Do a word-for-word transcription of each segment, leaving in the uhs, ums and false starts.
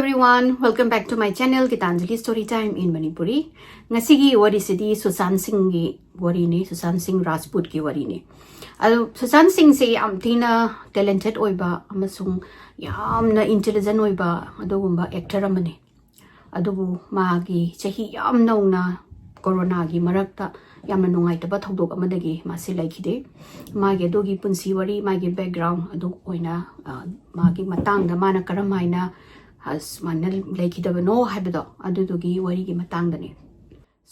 Everyone, welcome back to my channel, Gitanjali Story Time in Manipuri. ꯉꯁꯤꯒꯤ ꯋꯥꯔꯤꯁꯤꯗꯤ Susan ꯁꯤꯡꯒꯤ ꯋꯥꯔꯤꯅꯤ, Susan ꯁꯤꯡ ꯔꯥꯖꯄꯨꯠꯀꯤ ꯋꯥꯔꯤꯅꯤ꯫ ꯑꯗꯣ ꯁꯨꯁꯥꯟ ꯁꯤꯡꯁꯦ ꯌꯥꯝ ꯊꯤꯅ talented ꯑꯣꯏꯕ ꯑꯃꯁꯨꯡ ꯌꯥꯝꯅ intelligent ꯑꯣꯏꯕ ꯑꯗꯨꯒꯨꯝꯕ actor ꯑꯃꯅꯤ꯫ ꯑꯗꯨꯕꯨ ꯃꯥꯒꯤ ꯆꯍꯤ ꯌꯥꯝ ꯅꯧꯅ ꯀꯣꯔꯣꯅꯥꯒꯤ ꯃꯔꯛꯇ ꯌꯥꯝꯅ ꯅꯨꯡꯉꯥꯏꯇꯕ ꯊꯧꯗꯣꯛ ꯑꯃꯗꯒꯤ ꯃꯥꯁꯤ ꯂꯩꯈꯤꯗꯦ꯫ ꯃꯥꯒꯤ ꯑꯗꯨꯒꯤ ꯄꯨꯟꯁꯤ ꯋꯥꯔꯤ, ꯃꯥꯒꯤ background ꯑꯗꯨ ꯑꯣꯏꯅ, ꯑ, ꯃꯥꯒꯤ ꯃꯇꯥꯡꯗ ꯃꯥꯅ ꯀꯔꯝ ꯍꯥꯏꯅ, ꯑ, ꯁꯨꯃꯥꯏꯅ ꯂꯩꯈꯤꯗꯕꯅꯣ ꯍꯥꯏꯕꯗꯣ, ꯑꯗꯨꯗꯨꯒꯤ ꯋꯥꯔꯤꯒꯤ ꯃꯇꯥꯡꯗꯅꯤ꯫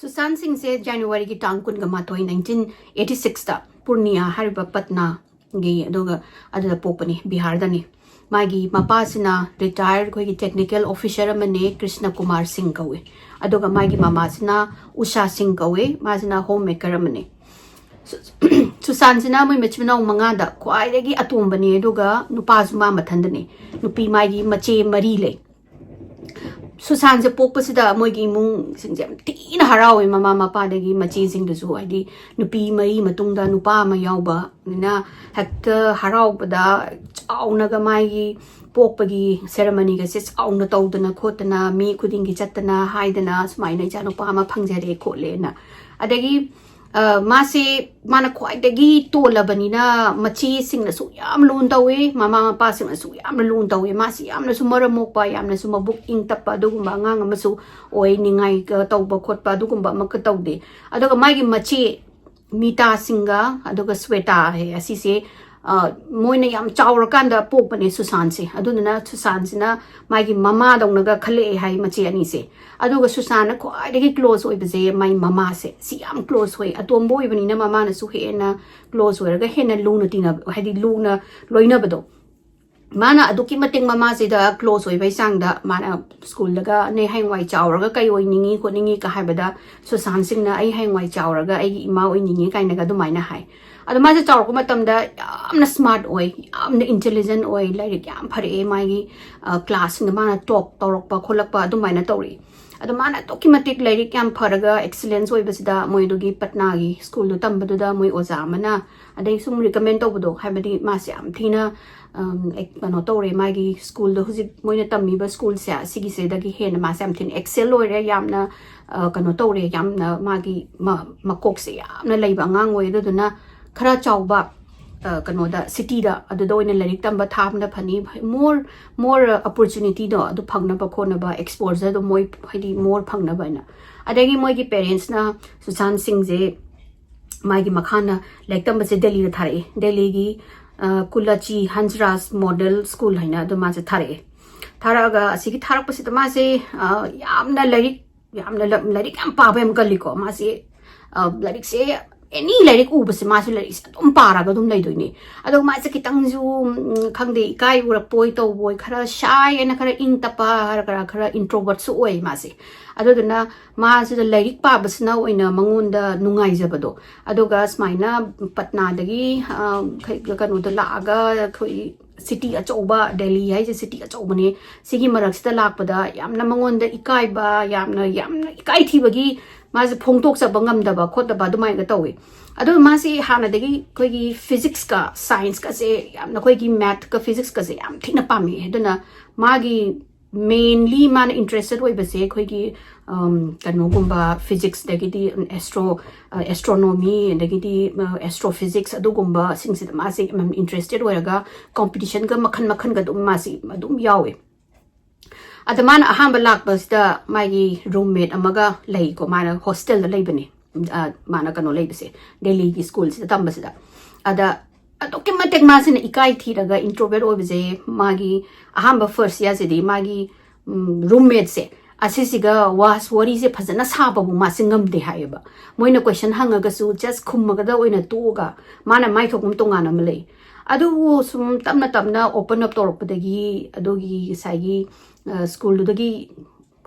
ꯁꯨꯁꯥꯟ ꯁꯤꯡꯁꯦ ꯖꯅꯋꯥꯔꯤꯒꯤ ꯇꯥꯡ ꯀꯨꯟꯒ ꯃꯥꯊꯣꯏ, nineteen eighty sixꯇ ꯄꯨꯔꯅꯤꯌꯥ ꯍꯥꯏꯔꯤꯕ ꯄꯠꯅꯥꯒꯤ, ꯑꯗꯨꯒ ꯑꯗꯨꯗ ꯄꯣꯛꯄꯅꯤ, ꯕꯤꯍꯥꯔꯗꯅꯤ꯫ ꯃꯥꯒꯤ ꯃꯄꯥꯁꯤꯅ retired ꯑꯩꯈꯣꯏꯒꯤ technical officer ꯑꯃꯅꯦ, ꯀ꯭ꯔꯤꯁꯅ ꯀꯨꯃꯥꯔ ꯁꯤꯡ ꯀꯧꯏ꯫ ꯑꯗꯨꯒ ꯃꯥꯒꯤ ꯃꯃꯥꯁꯤꯅ ꯎꯁꯥ ꯁꯤꯡ ꯀꯧꯏ, ꯃꯥꯁꯤꯅ home maker ꯑꯃꯅꯤ꯫ ꯁꯨ-, ꯁꯨꯁꯥꯟꯁꯤꯅ ꯃꯣꯏ ꯃꯆꯤꯟ ꯃꯅꯥꯎ ꯃꯉꯥꯗ ꯈ꯭ꯋꯥꯏꯗꯒꯤ ꯑꯇꯣꯝꯕꯅꯤ, ꯑꯗꯨꯒ ꯅꯨꯄꯥꯁꯨ ꯃꯥ ꯃꯊꯟꯗꯅꯤ꯫ ꯅꯨꯄꯤ ꯃꯥꯒꯤ ꯃꯆꯦ ꯃꯔꯤ ꯂꯩ꯫ ꯁꯨꯁꯥꯟꯁꯦ ꯄꯣꯛꯄꯁꯤꯗ ꯃꯣꯏꯒꯤ ꯏꯃꯨꯡꯁꯤꯡꯁꯦ ꯌꯥꯝ ꯊꯤꯅ ꯍꯔꯥꯎꯋꯦ, ꯃꯃꯥ ꯃꯄꯥꯗꯒꯤ ꯃꯆꯦꯁꯤꯡꯗꯨꯁꯨ, ꯍꯥꯏꯗꯤ ꯅꯨꯄꯤ ꯃꯔꯤ ꯃꯇꯨꯡꯗ ꯅꯨꯄꯥ ꯑꯃ ꯌꯥꯎꯕꯅꯤꯅ ꯍꯦꯛꯇ ꯍꯔꯥꯎꯕꯗ ꯆꯥꯎꯅꯒ ꯃꯥꯒꯤ ꯄꯣꯛꯄꯒꯤ ceremonyꯒꯁꯦ ꯆꯥꯎꯅ ꯇꯧꯗꯅ ꯈꯣꯠꯇꯅ, ꯃꯤ ꯈꯨꯗꯤꯡꯒꯤ ꯆꯠꯇꯅ ꯍꯥꯏꯗꯅ, "ꯁꯨꯃꯥꯏꯅ ꯏꯆꯥꯅꯨꯄꯥ ꯑꯃ ꯐꯪꯖꯔꯦ" ꯈꯣꯠꯂꯦꯅ꯫ ꯑꯗꯒꯤ ꯑ, ꯃꯥꯁꯦ, ꯃꯥꯅ ꯈ꯭ꯋꯥꯏꯗꯒꯤ ꯇꯣꯜꯂꯕꯅꯤꯅ ꯃꯆꯦꯁꯤꯡꯅꯁꯨ ꯌꯥꯝ ꯂꯨꯅ ꯇꯧꯋꯦ, ꯃꯃꯥ ꯃꯄꯥꯁꯤꯡꯅꯁꯨ ꯌꯥꯝꯅ ꯂꯨꯅ ꯇꯧꯋꯦ꯫ ꯃꯥꯁꯤ ꯌꯥꯝꯅꯁꯨ ꯃꯔꯝ ꯃꯣꯛꯄ, ꯌꯥꯝꯅꯁꯨ ꯃꯕꯨꯛ ꯏꯪ ꯇꯞꯄ ꯑꯗꯨꯒꯨꯝꯕ ꯑꯉꯥꯡ ꯑꯃꯁꯨ ꯑꯣꯏ꯫ ꯅꯤꯡꯉꯥꯏꯒ ꯇꯧꯕ ꯈꯣꯠꯄ ꯑꯗꯨꯒꯨꯝꯕ ꯑꯃꯠꯇ ꯇꯧꯗꯦ꯫ ꯑꯗꯨꯒ ꯃꯥꯒꯤ ꯃꯆꯦ ꯃꯤꯇꯥ ꯁꯤꯡꯒ ꯑꯗꯨꯒ ꯁ꯭ꯋꯦꯇꯥ ꯍꯥꯏ ꯑꯁꯤꯁꯦ, ꯑ, ꯃꯣꯏꯅ ꯌꯥꯝ ꯆꯥꯎꯔꯀꯥꯟꯗ ꯄꯣꯛꯄꯅꯦ ꯁꯨꯁꯥꯟꯁꯦ꯫ ꯑꯗꯨꯗꯨꯅ ꯁꯨꯁꯥꯟꯁꯤꯅ ꯃꯥꯒꯤ ꯃꯃꯥꯗꯧꯅꯒ ꯈꯜꯂꯛꯑꯦ ꯍꯥꯏ ꯃꯆꯦ ꯑꯅꯤꯁꯦ꯫ ꯑꯗꯨꯒ ꯁꯨꯁꯥꯟꯅ ꯈ꯭ꯋꯥꯏꯗꯒꯤ close ꯑꯣꯏꯕꯁꯦ ꯃꯥꯏ ꯃꯃꯥꯁꯦ, ꯁꯤ ꯌꯥꯝ close ꯑꯣꯏ꯫ ꯑꯇꯣꯝꯕ ꯑꯣꯏꯕꯅꯤꯅ ꯃꯃꯥꯅꯁꯨ ꯍꯦꯟꯅ close ꯑꯣꯏꯔꯒ ꯍꯦꯟꯅ ꯂꯨꯅ ꯇꯤꯟꯅꯕ, ꯍꯥꯏꯗꯤ ꯂꯨꯅ ꯂꯣꯏꯅꯕꯗꯣ꯫ ꯃꯥꯅ ꯑꯗꯨꯛꯀꯤ ꯃꯇꯤꯛ ꯃꯃꯥꯁꯤꯗ close ꯑꯣꯏꯕꯩ ꯆꯥꯡꯗ, ꯃꯥꯅ ꯁ꯭ꯀꯨꯜꯗꯒ "ꯅꯣꯏ ꯍꯌꯦꯡꯋꯥꯏ ꯆꯥꯎꯔꯒ ꯀꯩ ꯑꯣꯏꯅꯤꯡꯉꯤ ꯈꯣꯠꯅꯤꯡꯉꯤ?" ꯀ ꯍꯥꯏꯕꯗ, ꯁꯨꯁꯥꯟ ꯁꯤꯡꯅ "ꯑꯩ ꯍꯌꯦꯡꯋꯥꯏ ꯆꯥꯎꯔꯒ ꯑꯩꯒꯤ ꯏꯃꯥ ꯑꯣꯏꯅꯤꯡꯉꯤ" ꯀꯥꯏꯅꯒ ꯑꯗꯨꯃꯥꯏꯅ ꯍꯥꯏ꯫ ꯑꯗꯣ ꯃꯥꯁꯦ ꯆꯥꯎꯔꯛꯄ ꯃꯇꯝꯗ ꯌꯥꯝꯅ smart ꯑꯣꯏ, ꯌꯥꯝꯅ intelligent ꯑꯣꯏ, ꯂꯥꯏꯔꯤꯛ ꯌꯥꯝ ꯐꯔꯛꯑꯦ, ꯃꯥꯒꯤ, ꯑ, classꯁꯤꯡꯗ ꯃꯥꯅ top ꯇꯧꯔꯛꯄ ꯈꯣꯠꯂꯛꯄ ꯑꯗꯨꯃꯥꯏꯅ ꯇꯧꯔꯛꯏ꯫ ꯑꯗꯣ ꯃꯥꯅ ꯑꯗꯨꯛꯀꯤ ꯃꯇꯤꯛ ꯂꯥꯏꯔꯤꯛ ꯌꯥꯝ ꯐꯔꯒ excellence ꯑꯣꯏꯕꯁꯤꯗ, ꯃꯣꯏꯗꯨꯒꯤ ꯄꯠꯅꯥꯒꯤ ꯁ꯭ꯀꯨꯜꯗꯨ ꯇꯝꯕꯗꯨꯗ ꯃꯣꯏ ꯑꯣꯖꯥ ꯑꯃꯅ ꯑꯗꯩ ꯁꯨꯝ recommend ꯇꯧꯕꯗꯣ, ꯍꯥꯏꯕꯗꯤ ꯃꯥꯁꯦ ꯌꯥꯝ ꯊꯤꯅ ꯀꯩꯅꯣ ꯇꯧꯔꯦ, ꯃꯥꯒꯤ ꯁ꯭ꯀꯨꯜꯗꯣ, ꯍꯧꯖꯤꯛ ꯃꯣꯏꯅ ꯇꯝꯃꯤꯕ ꯁ꯭ꯀꯨꯜꯁꯦ, ꯁꯤꯒꯤꯁꯤꯗꯒꯤ ꯍꯦꯟꯅ ꯃꯥꯁꯦ ꯌꯥꯝ ꯊꯤꯅ excel ꯑꯣꯏꯔꯦ, ꯌꯥꯝꯅ ꯀꯩꯅꯣ ꯇꯧꯔꯦ, ꯌꯥꯝꯅ ꯃꯥꯒꯤ ꯃꯀꯣꯛꯁꯦ ꯌꯥꯝꯅ ꯂꯩꯕ ꯑꯉꯥꯡ ꯑꯣꯏ꯫ ꯑꯗꯨꯗꯨꯅ ꯈꯔ ꯆꯥꯎꯕ ꯀꯩꯅꯣꯗ, ꯁꯤꯇꯤꯗ, ꯑꯗꯨꯗ ꯑꯣꯏꯅ ꯂꯥꯏꯔꯤꯛ ꯇꯝꯕ ꯊꯥꯕꯅ ꯐꯅꯤ꯫ More more opportunityꯗꯣ ꯑꯗꯨ ꯐꯪꯅꯕ ꯈꯣꯠꯅꯕ, exposureꯗꯣ ꯃꯣꯏ, ꯍꯥꯏꯗꯤ more ꯐꯪꯅꯕ ꯍꯥꯏꯅ꯫ ꯑꯗꯒꯤ ꯃꯣꯏꯒꯤ parentsꯅ ꯁꯨꯁꯥꯟ ꯁꯤꯡꯁꯦ ꯃꯥꯒꯤ ꯃꯈꯥꯅ ꯂꯥꯏꯔꯤꯛ ꯇꯝꯕꯁꯦ ꯗꯦꯜꯂꯤꯗ ꯊꯥꯔꯛꯑꯦ꯫ ꯗꯦꯜꯂꯤꯒꯤ ꯀꯨꯂꯆꯤ ꯍꯟꯁꯔꯥꯖ ꯃꯣꯗꯦꯜ ꯁ꯭ꯀꯨꯜ ꯍꯥꯏꯅ ꯑꯗꯨ ꯃꯥꯁꯦ ꯊꯥꯔꯛꯑꯦ꯫ ꯊꯥꯔꯛꯑꯒ ꯑꯁꯤꯒꯤ ꯊꯥꯔꯛꯄꯁꯤꯗ ꯃꯥꯁꯦ ꯌꯥꯝꯅ ꯂꯥꯏꯔꯤꯛ ꯌꯥꯝꯅ ꯂꯥꯏꯔꯤꯛ ꯌꯥꯝ ꯄꯥꯕ ꯌꯥꯝ ꯀꯜꯂꯤꯀꯣ꯫ ꯃꯥꯁꯦ ꯂꯥꯏꯔꯤꯛꯁꯦ, any ꯂꯥꯏꯔꯤꯛ ꯎꯕꯁꯦ ꯃꯥꯁꯦ ꯂꯥꯏꯔꯤꯛꯁꯦ ꯑꯗꯨꯝ ꯄꯥꯔꯒ ꯑꯗꯨꯝ ꯂꯩꯗꯣꯏꯅꯦ꯫ ꯑꯗꯣ ꯃꯥꯁꯦ ꯈꯤꯇꯪꯁꯨ ꯈꯪꯗꯦ, ꯏꯀꯥꯏ ꯎꯔꯛꯄꯣꯏ ꯇꯧꯕꯣꯏ, ꯈꯔ shy ꯍꯥꯏꯅ, ꯈꯔ ꯏꯪ ꯇꯞꯄ, ꯈꯔ ꯈꯔ introvertꯁꯨ ꯑꯣꯏ ꯃꯥꯁꯦ꯫ ꯑꯗꯨꯗꯨꯅ ꯃꯥꯁꯤꯗ ꯂꯥꯏꯔꯤꯛ ꯄꯥꯕꯁꯤꯅ ꯑꯣꯏꯅ ꯃꯉꯣꯟꯗ ꯅꯨꯡꯉꯥꯏꯖꯕꯗꯣ꯫ ꯑꯗꯨꯒ ꯁꯨꯃꯥꯏꯅ ꯄꯠꯅꯥꯗꯒꯤ ꯀꯩꯅꯣꯗ ꯂꯥꯛꯑꯒ ꯑꯩꯈꯣꯏ city ꯑꯆꯧꯕ, ꯗꯦꯜꯂꯤ ꯍꯥꯏꯁꯦ city ꯑꯆꯧꯕꯅꯦ, ꯁꯤꯒꯤ ꯃꯔꯛꯁꯤꯗ ꯂꯥꯛꯄꯗ ꯌꯥꯝꯅ ꯃꯉꯣꯟꯗ ꯏꯀꯥꯏꯕ, ꯌꯥꯝꯅ ꯌꯥꯝꯅ ꯏꯀꯥꯏ ꯊꯤꯕꯒꯤ, ꯃꯥꯁꯦ ꯐꯣꯡꯗꯣꯛꯆꯕ ꯉꯝꯗꯕ ꯈꯣꯠꯇꯕ ꯑꯗꯨꯃꯥꯏꯅ ꯇꯧꯋꯤ꯫ ꯑꯗꯨ ꯃꯥꯁꯤ ꯍꯥꯟꯅꯗꯒꯤ ꯑꯩꯈꯣꯏꯒꯤ physicsꯀ scienceꯀꯁꯦ ꯌꯥꯝꯅ, ꯑꯩꯈꯣꯏꯒꯤ mathꯀ physicsꯀꯁꯦ ꯌꯥꯝ ꯊꯤꯅ ꯄꯥꯝꯃꯛꯑꯦ꯫ ꯑꯗꯨꯅ ꯃꯥꯒꯤ mainly ꯃꯥꯅ interested ꯑꯣꯏꯕꯁꯦ ꯑꯩꯈꯣꯏꯒꯤ ꯀꯩꯅꯣꯒꯨꯝꯕ, physicsꯗꯒꯤꯗꯤ astro astronomy, ꯑꯗꯒꯤꯗꯤ astrophysics, ꯑꯗꯨꯒꯨꯝꯕꯁꯤꯡꯁꯤꯗ ꯃꯥꯁꯦ ꯌꯥꯝ interested ꯑꯣꯏꯔꯒ competitionꯒ ꯃꯈꯜ ꯃꯈꯜꯒ ꯑꯗꯨꯝ ꯃꯥꯁꯤ ꯑꯗꯨꯝ ꯌꯥꯎꯋꯦ꯫ ꯑꯗ ꯃꯥꯅ ꯑꯍꯥꯟꯕ ꯂꯥꯛꯄꯁꯤꯗ ꯃꯥꯒꯤ roommate ꯑꯃꯒ ꯂꯩꯀꯣ, ꯃꯥꯅ hostelꯗ ꯂꯩꯕꯅꯦ꯫ ꯃꯥꯅ ꯀꯩꯅꯣ ꯂꯩꯕꯁꯦ, ꯗꯦꯜꯂꯤꯒꯤ ꯁ꯭ꯀꯨꯜꯁꯤꯗ ꯇꯝꯕꯁꯤꯗ꯫ ꯑꯗ ꯑꯗꯨꯛꯀꯤ ꯃꯇꯤꯛ ꯃꯥꯁꯤꯅ ꯏꯀꯥꯏ ꯊꯤꯔꯒ introvert ꯑꯣꯏꯕꯁꯦ, ꯃꯥꯒꯤ ꯑꯍꯥꯟꯕ first yearꯁꯤꯗꯤ ꯃꯥꯒꯤ roommateꯁꯦ ꯑꯁꯤꯁꯤꯒ ꯋꯥꯔꯤꯁꯦ ꯐꯖꯅ ꯁꯥꯕꯕꯨ ꯃꯥꯁꯦ ꯉꯝꯗꯦ ꯍꯥꯏꯌꯦꯕ꯫ ꯃꯣꯏꯅ question ꯍꯪꯉꯒꯁꯨ just ꯈꯨꯝꯃꯒꯗ ꯑꯣꯏꯅ ꯇꯣꯛꯑꯒ, ꯃꯥꯅ ꯃꯥꯏ ꯊꯣꯛꯄ ꯑꯃ ꯇꯣꯉꯥꯟꯅ ꯑꯃ ꯂꯩ꯫ ꯑꯗꯨꯕꯨ ꯁꯨꯝ ꯇꯞꯅ ꯇꯞꯅ open up ꯇꯧꯔꯛꯄꯗꯒꯤ, ꯑꯗꯨꯒꯤ ꯉꯁꯥꯏꯒꯤ ꯁ꯭ꯀꯨꯜꯗꯨꯗꯒꯤ,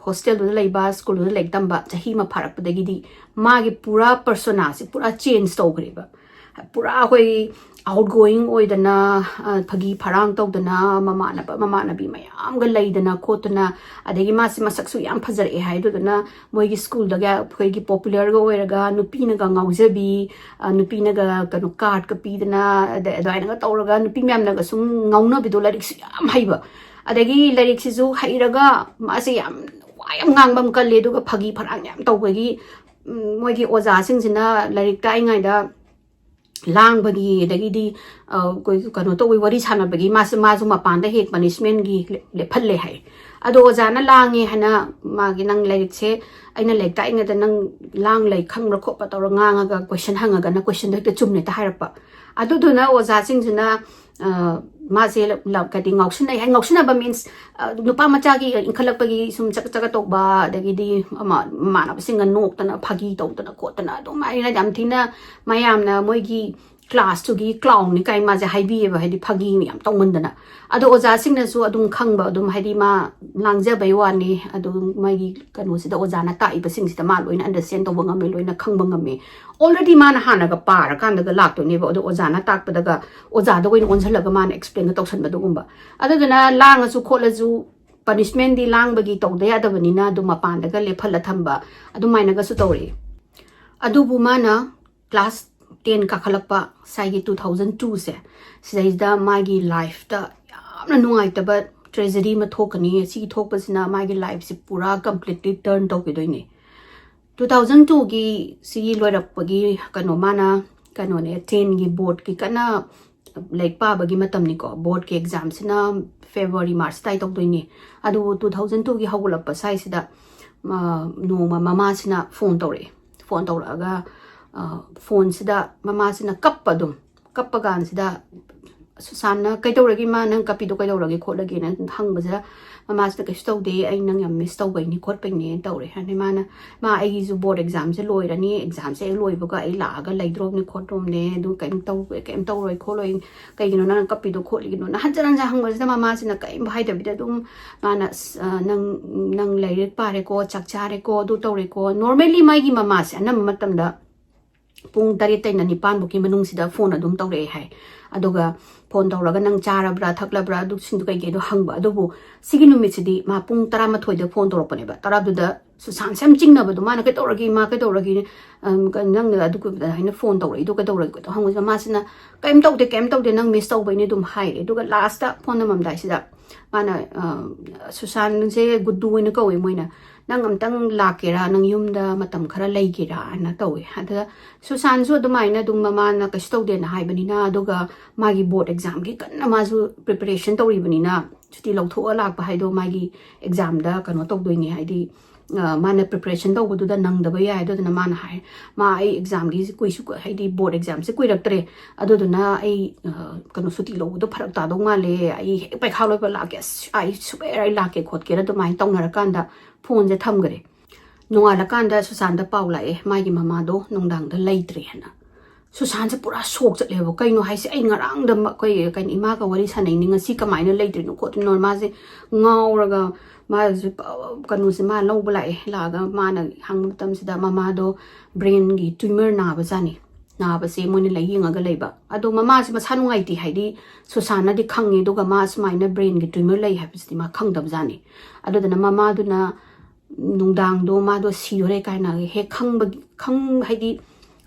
hostelꯗꯨꯗ ꯂꯩꯕ, ꯁ꯭ꯀꯨꯜꯗꯨꯗ ꯂꯥꯏꯔꯤꯛ ꯇꯝꯕ ꯆꯍꯤ ꯑꯃ ꯐꯥꯔꯛꯄꯗꯒꯤꯗꯤ ꯃꯥꯒꯤ ꯄꯨꯔꯥ personaꯁꯦ ꯄꯨꯔꯥ change ꯇꯧꯈ꯭ꯔꯦꯕ꯫ ꯄꯨꯔꯥ ꯑꯩꯈꯣꯏ outgoing ꯑꯣꯏꯗꯅ, ꯑ, ꯐꯥꯒꯤ ꯐꯔꯥꯡ ꯇꯧꯗꯅ, ꯃꯃꯥꯟꯅꯕ ꯃꯃꯥꯟꯅꯕꯤ ꯃꯌꯥꯝꯒ ꯂꯩꯗꯅ ꯈꯣꯠꯇꯅ, ꯑꯗꯒꯤ ꯃꯥꯁꯦ ꯃꯁꯛꯁꯨ ꯌꯥꯝ ꯐꯖꯔꯛꯑꯦ ꯍꯥꯏ꯫ ꯑꯗꯨꯗꯨꯅ ꯃꯣꯏꯒꯤ ꯁ꯭ꯀꯨꯜꯗꯒ ꯑꯩꯈꯣꯏꯒꯤ popularꯒ ꯑꯣꯏꯔꯒ, ꯅꯨꯄꯤꯅꯒ ꯉꯥꯎꯖꯕꯤ, ꯑ, ꯅꯨꯄꯤꯅꯒ ꯀꯩꯅꯣ cardꯀ ꯄꯤꯗꯅ, ꯑꯗ-, ꯑꯗꯨꯃꯥꯏꯅꯒ ꯇꯧꯔꯒ ꯅꯨꯄꯤ ꯃꯌꯥꯝꯅꯒ ꯁꯨꯝ ꯉꯥꯎꯅꯕꯤꯗꯣ, ꯂꯥꯏꯔꯤꯛꯁꯨ ꯌꯥꯝ ꯍꯩꯕ꯫ ꯑꯗꯒꯤ ꯂꯥꯏꯔꯤꯛꯁꯤꯁꯨ ꯍꯩꯔꯒ ꯃꯥꯁꯦ ꯌꯥꯝ ꯋꯥ ꯌꯥꯝ ꯉꯥꯡꯕ ꯑꯃ ꯀꯜꯂꯦ, ꯑꯗꯨꯒ ꯐꯥꯒꯤ ꯐꯔꯥꯡ ꯌꯥꯝ ꯇꯧꯕꯒꯤ, ꯎꯝ, ꯃꯣꯏꯒꯤ ꯑꯣꯖꯥꯁꯤꯡꯁꯤꯅ ꯂꯥꯏꯔꯤꯛ ꯇꯥꯛꯏꯉꯩꯗ ꯂꯥꯡꯕꯒꯤ, ꯑꯗꯒꯤꯗꯤ, ꯑ, ꯑꯩꯈꯣꯏ ꯀꯩꯅꯣ ꯇꯧꯕꯒꯤ, ꯋꯥꯔꯤ ꯁꯥꯟꯅꯕꯒꯤ ꯃꯥꯁꯦ, ꯃꯥꯁꯨ ꯃꯄꯥꯟꯗ ꯍꯦꯛ punishmentꯒꯤ ꯂꯦꯞ-, ꯂꯦꯞꯍꯜꯂꯦ ꯍꯥꯏ꯫ ꯑꯗꯣ ꯑꯣꯖꯥꯅ ꯂꯥꯡꯉꯦ ꯍꯥꯏꯅ ꯃꯥꯒꯤ, "ꯅꯪ ꯂꯥꯏꯔꯤꯛꯁꯦ, ꯑꯩꯅ ꯂꯥꯏꯔꯤꯛ ꯇꯥꯛꯏꯉꯩꯗ ꯅꯪ ꯂꯥꯡ ꯂꯩ ꯈꯪꯕ꯭ꯔꯥ ꯈꯣꯠꯄ꯭ꯔꯥ?" ꯇꯧꯔ ꯉꯥꯡꯉꯒ question ꯍꯪꯉꯒꯅ questionꯗꯣ ꯍꯦꯛꯇ ꯆꯨꯝꯅ ꯍꯦꯛꯇ ꯍꯥꯏꯔꯛꯄ꯫ ꯑꯗꯨꯗꯨꯅ ꯑꯣꯖꯥꯁꯤꯡꯁꯤꯅ, ꯑ, ꯃꯥꯁꯦ ꯂ-, ꯂ-, ꯀꯩꯗꯤ ꯉꯥꯎꯁꯤꯟꯅꯩ ꯍꯥꯏ, ꯉꯥꯎꯁꯤꯟꯅꯕ means, ꯑ, ꯅꯨꯄꯥ ꯃꯆꯥꯒꯤ ꯏꯟꯈꯠꯂꯛꯄꯒꯤ ꯁꯨꯝ ꯆꯒꯠ ꯆꯒꯠ ꯇꯧꯕ, ꯑꯗꯒꯤꯗꯤ ꯑꯃ-, ꯃꯃꯥꯟꯅꯕꯁꯤꯡꯒ ꯅꯣꯛꯇꯅ ꯐꯥꯒꯤ ꯇꯧꯗꯅ ꯈꯣꯠꯇꯅ ꯑꯗꯨꯃꯥꯏꯅ ꯌꯥꯝ ꯊꯤꯅ ꯃꯌꯥꯝꯅ ꯃꯣꯏꯒꯤ classꯇꯨꯒꯤ clownꯅꯤ ꯀꯥꯏ ꯃꯥꯁꯦ ꯍꯥꯏꯕꯤꯌꯦꯕ, ꯍꯥꯏꯗꯤ ꯐꯥꯒꯤ ꯌꯥꯝ ꯇꯧꯃꯟꯗꯅ꯫ ꯑꯗꯣ ꯑꯣꯖꯥꯁꯤꯡꯅꯁꯨ ꯑꯗꯨꯝ ꯈꯪꯕ, ꯑꯗꯨꯝ ꯍꯥꯏꯗꯤ ꯃꯥ ꯂꯥꯡꯖꯕꯩ ꯋꯥꯅꯤ, ꯑꯗꯨꯝ ꯃꯥꯒꯤ ꯀꯩꯅꯣꯁꯤꯗ ꯑꯣꯖꯥꯅ ꯇꯥꯛꯏꯕꯁꯤꯡꯁꯤꯗ ꯃꯥ ꯂꯣꯏꯅ understand ꯇꯧꯕ ꯉꯝꯃꯦ, ꯂꯣꯏꯅ ꯈꯪꯕ ꯉꯝꯃꯦ꯫ Already ꯃꯥꯅ ꯍꯥꯟꯅꯒ ꯄꯥꯔꯀꯥꯟꯗꯒ ꯂꯥꯛꯇꯣꯏꯅꯦꯕ, ꯑꯗꯣ ꯑꯣꯖꯥꯅ ꯇꯥꯛꯄꯗꯒ ꯑꯣꯖꯥꯗ ꯑꯣꯏꯅ ꯑꯣꯟꯁꯤꯜꯂꯒ ꯃꯥꯅ explainꯒ ꯇꯧꯁꯟꯕ ꯑꯗꯨꯒꯨꯝꯕ꯫ ꯑꯗꯨꯗꯨꯅ ꯂꯥꯡꯉꯁꯨ ꯈꯣꯠꯂꯁꯨ punishmentꯗꯤ ꯂꯥꯡꯕꯒꯤ ꯇꯧꯗ ꯌꯥꯗꯕꯅꯤꯅ ꯑꯗꯨꯝ ꯃꯄꯥꯟꯗꯒ ꯂꯦꯞꯍꯜꯂ ꯊꯝꯕ ꯑꯗꯨꯃꯥꯏꯅꯒꯁꯨ ꯇꯧꯔꯛꯏ꯫ ꯑꯗꯨꯕꯨ ꯃꯥꯅ class ten ꯀꯥꯈꯠꯂꯛꯄ ꯉꯁꯥꯏꯒꯤ two thousand twoꯁꯦ, ꯁꯤꯗꯩꯁꯤꯗ ꯃꯥꯒꯤ lifeꯇ ꯌꯥꯝꯅ ꯅꯨꯡꯉꯥꯏꯇꯕ tragedy ꯑꯃ ꯊꯣꯛꯀꯅꯤ꯫ ꯁꯤꯒꯤ ꯊꯣꯛꯄꯁꯤꯅ ꯃꯥꯒꯤ lifeꯁꯦ ꯄꯨꯔꯥ completely turn ꯇꯧꯈꯤꯗꯣꯏꯅꯦ꯫ Two thousand twoꯒꯤ ꯁꯤꯒꯤ ꯂꯣꯏꯔꯛꯄꯒꯤ ꯀꯩꯅꯣ, ꯃꯥꯅ ꯀꯩꯅꯣꯅꯦ, tenꯒꯤ boardꯀꯤ ꯀꯟꯅ ꯂꯥꯏꯔꯤꯛ ꯄꯥꯕꯒꯤ ꯃꯇꯝꯅꯤꯀꯣ꯫ Boardꯀꯤ examꯁꯤꯅ February, March ꯇꯥꯏ ꯇꯧꯗꯣꯏꯅꯦ꯫ ꯑꯗꯨꯕꯨ two thousand twoꯒꯤ ꯍꯧꯒꯠꯂꯛꯄ ꯁ꯭ꯋꯥꯏꯁꯤꯗ, ꯑ, ꯅꯣꯡꯃ ꯃꯃꯥꯁꯤꯅ phone ꯇꯧꯔꯛꯑꯦ꯫ Phone ꯇꯧꯔꯛꯑꯒ, ꯑ, phoneꯁꯤꯗ ꯃꯃꯥꯁꯤꯅ ꯀꯞꯄ, ꯑꯗꯨꯝ ꯀꯞꯄ ꯀꯥꯟꯁꯤꯗ, "ꯁꯨꯁꯥꯟꯅ ꯀꯩꯗꯧꯔꯒꯦ ꯏꯃꯥ, ꯅꯪ ꯀꯞꯄꯤꯗꯣ ꯀꯩꯗꯧꯔꯒꯦ ꯈꯣꯠꯂꯒꯦꯅ?" ꯍꯪꯕꯁꯤꯗ ꯃꯃꯥꯁꯤꯅ, "ꯀꯩꯁꯨ ꯇꯧꯗꯦ, ꯑꯩ ꯅꯪ ꯌꯥꯝ miss ꯇꯧꯕꯩꯅꯦ ꯈꯣꯠꯄꯩꯅꯦ" ꯇꯧꯔꯦ꯫ ꯑꯗꯩ ꯃꯥꯅ, "ꯃꯥ, ꯑꯩꯒꯤꯁꯨ board examꯁꯦ ꯂꯣꯏꯔꯅꯤ, examꯁꯦ ꯍꯦꯛ ꯂꯣꯏꯕꯒ ꯑꯩ ꯂꯥꯛꯑꯒ ꯂꯩꯗ꯭ꯔꯣꯕꯅꯤ ꯈꯣꯠꯇ꯭ꯔꯣꯕꯅꯦ, ꯑꯗꯨ ꯀꯩꯝ ꯇꯧ-, ꯀꯩꯝ ꯇꯧꯔꯣꯏ ꯈꯣꯠꯂꯣꯏ, ꯀꯩꯒꯤꯅꯣ ꯅꯪ ꯀꯞꯄꯤꯗꯣ ꯈꯣꯠꯂꯤꯒꯤꯅꯣꯅ?" ꯍꯟꯖꯤꯟ ꯍꯟꯖꯤꯟ ꯍꯪꯕꯁꯤꯗ ꯃꯃꯥꯁꯤꯅ ꯀꯔꯤꯝ ꯍꯥꯏꯗꯕꯤꯗ ꯑꯗꯨꯝ ꯃꯥꯅ, "ꯑꯁ, ꯑ, ꯅꯪ, ꯅꯪ ꯂꯥꯏꯔꯤꯛ ꯄꯥꯔꯦꯀꯣ, ꯆꯥꯛ ꯆꯥꯔꯦꯀꯣ, ꯑꯗꯨ ꯇꯧꯔꯦꯀꯣ"꯫ Normally ꯃꯥꯒꯤ ꯃꯃꯥꯁꯦ ꯑꯅꯝꯕ ꯃꯇꯝꯗ ꯄꯨꯡ ꯇꯔꯦꯠꯇꯩꯅ ꯅꯤꯄꯥꯟ ꯐꯥꯎꯒꯤ ꯃꯅꯨꯡꯁꯤꯗ ꯐꯣꯟ ꯑꯗꯨꯝ ꯇꯧꯔꯛꯑꯦ ꯍꯥꯏ꯫ ꯑꯗꯨꯒ ꯐꯣꯟ ꯇꯧꯔꯒ "ꯅꯪ ꯆꯥꯔꯕ꯭ꯔꯥ, ꯊꯛꯂꯕ꯭ꯔꯥ?" ꯑꯗꯨꯁꯤꯡꯗꯣ ꯀꯩꯀꯩꯗꯣ ꯍꯪꯕ꯫ ꯑꯗꯨꯕꯨ ꯁꯤꯒꯤ ꯅꯨꯃꯤꯠꯁꯤꯗꯤ ꯃꯥ ꯄꯨꯡ ꯇꯔꯥꯃꯥꯊꯣꯏꯗ ꯐꯣꯟ ꯇꯧꯔꯛꯄꯅꯦꯕ꯫ ꯇꯔꯥꯗꯨꯗ ꯁꯨꯁꯥꯟꯁꯦ ꯌꯥꯝ ꯆꯤꯡꯅꯕꯗꯣ, ꯃꯥꯅ "ꯀꯩꯗꯧꯔꯒꯦ ꯏꯃꯥ, ꯀꯩꯗꯧꯔꯒꯦ? ꯑꯝ, ꯀ-, ꯅꯪꯅ ꯑꯗꯨ ꯀꯨꯏꯅ ꯍꯥꯏꯅ ꯐꯣꯟ ꯇꯧꯔꯛꯏꯗꯣ ꯀꯩꯗꯧꯔꯒꯦ?" ꯀꯩꯗꯧ ꯍꯪꯕꯁꯤꯗ ꯃꯥꯁꯤꯅ "ꯀꯩꯝ ꯇꯧꯗꯦ, ꯀꯩꯝ ꯇꯧꯗꯦ, ꯅꯪ ꯃꯤꯁ ꯇꯧꯕꯩꯅꯦ" ꯑꯗꯨꯝ ꯍꯥꯏꯔꯦ꯫ ꯑꯗꯨꯒ ꯂꯥꯁꯇ ꯐꯣꯟ ꯅꯝꯃꯝꯗꯥꯏꯁꯤꯗ ꯃꯥꯅ, ꯑ, ꯁꯨꯁꯥꯟꯁꯦ ꯒꯨꯗꯨ ꯑꯣꯏꯅ ꯀꯧꯋꯦ ꯃꯣꯏꯅ, "ꯅꯪ ꯑꯝꯇꯪ ꯂꯥꯛꯀꯦꯔꯥ? ꯅꯪ ꯌꯨꯝꯗ ꯃꯇꯝ ꯈꯔ ꯂꯩꯒꯦꯔꯥ?" ꯍꯥꯏꯅ ꯇꯧꯋꯦ꯫ ꯑꯗꯨꯗ ꯁꯨꯁꯥꯟꯁꯨ ꯑꯗꯨꯃꯥꯏꯅ ꯑꯗꯨꯝ ꯃꯃꯥꯅ ꯀꯩꯁꯨ ꯇꯧꯗꯦꯅ ꯍꯥꯏꯕꯅꯤꯅ, ꯑꯗꯨꯒ ꯃꯥꯒꯤ ꯕꯣꯔꯗ ꯑꯦꯛꯖꯥꯝꯒꯤ ꯀꯟꯅ ꯃꯥꯁꯨ ꯄ꯭ꯔꯤꯄꯦꯔꯦꯁꯟ ꯇꯧꯔꯤꯕꯅꯤꯅ, ꯁꯨꯇꯤ ꯂꯧꯊꯣꯛꯑ ꯂꯥꯛꯄ ꯍꯥꯏꯗꯣ ꯃꯥꯒꯤ ꯑꯦꯛꯖꯥꯝꯗ ꯀꯩꯅꯣ ꯇꯧꯗꯣꯏꯅꯦ, ꯍꯥꯏꯗꯤ, ꯑ, ꯃꯥꯅ ꯄ꯭ꯔꯤꯄꯦꯔꯦꯁꯟ ꯇꯧꯕꯗꯨꯗ ꯅꯪꯗꯕ ꯌꯥꯏ꯫ ꯑꯗꯨꯗꯨꯅ ꯃꯥꯅ ꯍꯥꯏ, "ꯃꯥ, ꯑꯩ ꯑꯦꯛꯖꯥꯝꯒꯤ ꯀꯨꯏꯁꯨ ꯀꯨꯏ-, ꯍꯥꯏꯗꯤ ꯕꯣꯔꯗ ꯑꯦꯛꯖꯥꯝꯁꯦ ꯀꯨꯏꯔꯛꯇ꯭ꯔꯦ, ꯑꯗꯨꯗꯨꯅ ꯑꯩ, ꯑ, ꯀꯩꯅꯣ, ꯁꯨꯇꯤ ꯂꯧꯕꯗꯣ ꯐꯔꯛ ꯇꯥꯗꯧ ꯃꯥꯜꯂꯦ, ꯑꯩ ꯍꯦꯛ ꯄꯩꯈꯥ ꯂꯣꯏꯕ ꯂꯥꯛꯀꯦ, ꯑꯁ, ꯑꯩ ꯁꯨꯛꯌꯥ ꯌꯥꯔꯣꯏ, ꯂꯥꯛꯀꯦ ꯈꯣꯠꯀꯦꯅ" ꯑꯗꯨꯃꯥꯏꯅ ꯇꯧꯅꯔꯀꯥꯟꯗ ꯐꯣꯟꯁꯦ ꯊꯝꯈ꯭ꯔꯦ꯫ ꯅꯣꯡꯉꯥꯜꯂꯀꯥꯟꯗ ꯁꯨꯁꯥꯟꯗ ꯄꯥꯎ ꯂꯥꯛꯑꯦ, ꯃꯥꯒꯤ ꯃꯃꯥꯗꯣ ꯅꯨꯡꯗꯥꯡꯗ ꯂꯩꯇ꯭ꯔꯦ ꯍꯥꯏꯅ꯫ ꯁꯨꯁꯥꯟꯁꯦ ꯄꯨꯔꯥ ꯁꯣꯛ ꯆꯠꯂꯦꯕ꯫ "ꯀꯩꯅꯣ ꯍꯥꯏꯁꯦ? ꯑꯩ ꯉꯔꯥꯡꯗ ꯃ-, ꯑꯩꯈꯣꯏ, ꯀꯩꯅꯣ, ꯏꯃꯥꯒ ꯋꯥꯔꯤ ꯁꯥꯟꯅꯩꯅꯤ, ꯉꯁꯤ ꯀꯃꯥꯏꯅ ꯂꯩꯇ꯭ꯔꯤꯅꯣ ꯈꯣꯠꯇ꯭ꯔꯤꯅꯣ?" ꯃꯥꯁꯦ ꯉꯥꯎꯔꯒ, ꯃꯥꯁꯦ ꯄ-, ꯀꯩꯅꯣꯁꯦ ꯃꯥ ꯂꯧꯕ ꯂꯥꯛꯑꯦ꯫ ꯂꯥꯛꯑꯒ ꯃꯥꯅ ꯍꯪꯕ ꯃꯇꯝꯁꯤꯗ ꯃꯃꯥꯗꯣ ꯕ꯭ꯔꯦꯟꯒꯤ ꯇ꯭ꯌꯨꯃꯔ ꯅꯥꯕꯖꯥꯠꯅꯤ꯫ ꯅꯥꯕꯁꯦ ꯃꯣꯏꯅ ꯂꯥꯏꯌꯦꯡꯉꯒ ꯂꯩꯕ꯫ ꯑꯗꯣ ꯃꯃꯥꯁꯦ ꯃꯁꯥ ꯅꯨꯡꯉꯥꯏꯇꯦ ꯍꯥꯏꯗꯤ ꯁꯨꯁꯥꯟꯅꯗꯤ ꯈꯪꯉꯦ, ꯑꯗꯨꯒ ꯃꯥ ꯁꯨꯃꯥꯏꯅ ꯕ꯭ꯔꯦꯟꯒꯤ ꯇ꯭ꯌꯨꯃꯔ ꯂꯩ ꯍꯥꯏꯕꯁꯤꯗꯤ ꯃꯥ ꯈꯪꯗꯕꯖꯥꯠꯅꯤ꯫ ꯑꯗꯨꯗꯨꯅ ꯃꯃꯥꯗꯨꯅ ꯅꯨꯡꯗꯥꯡꯗꯣ ꯃꯥꯗꯣ ꯁꯤꯗꯣꯔꯦ ꯀꯥꯏꯅ ꯍꯦꯛ ꯈꯪꯕꯒꯤ, ꯈꯪ-, ꯍꯥꯏꯗꯤ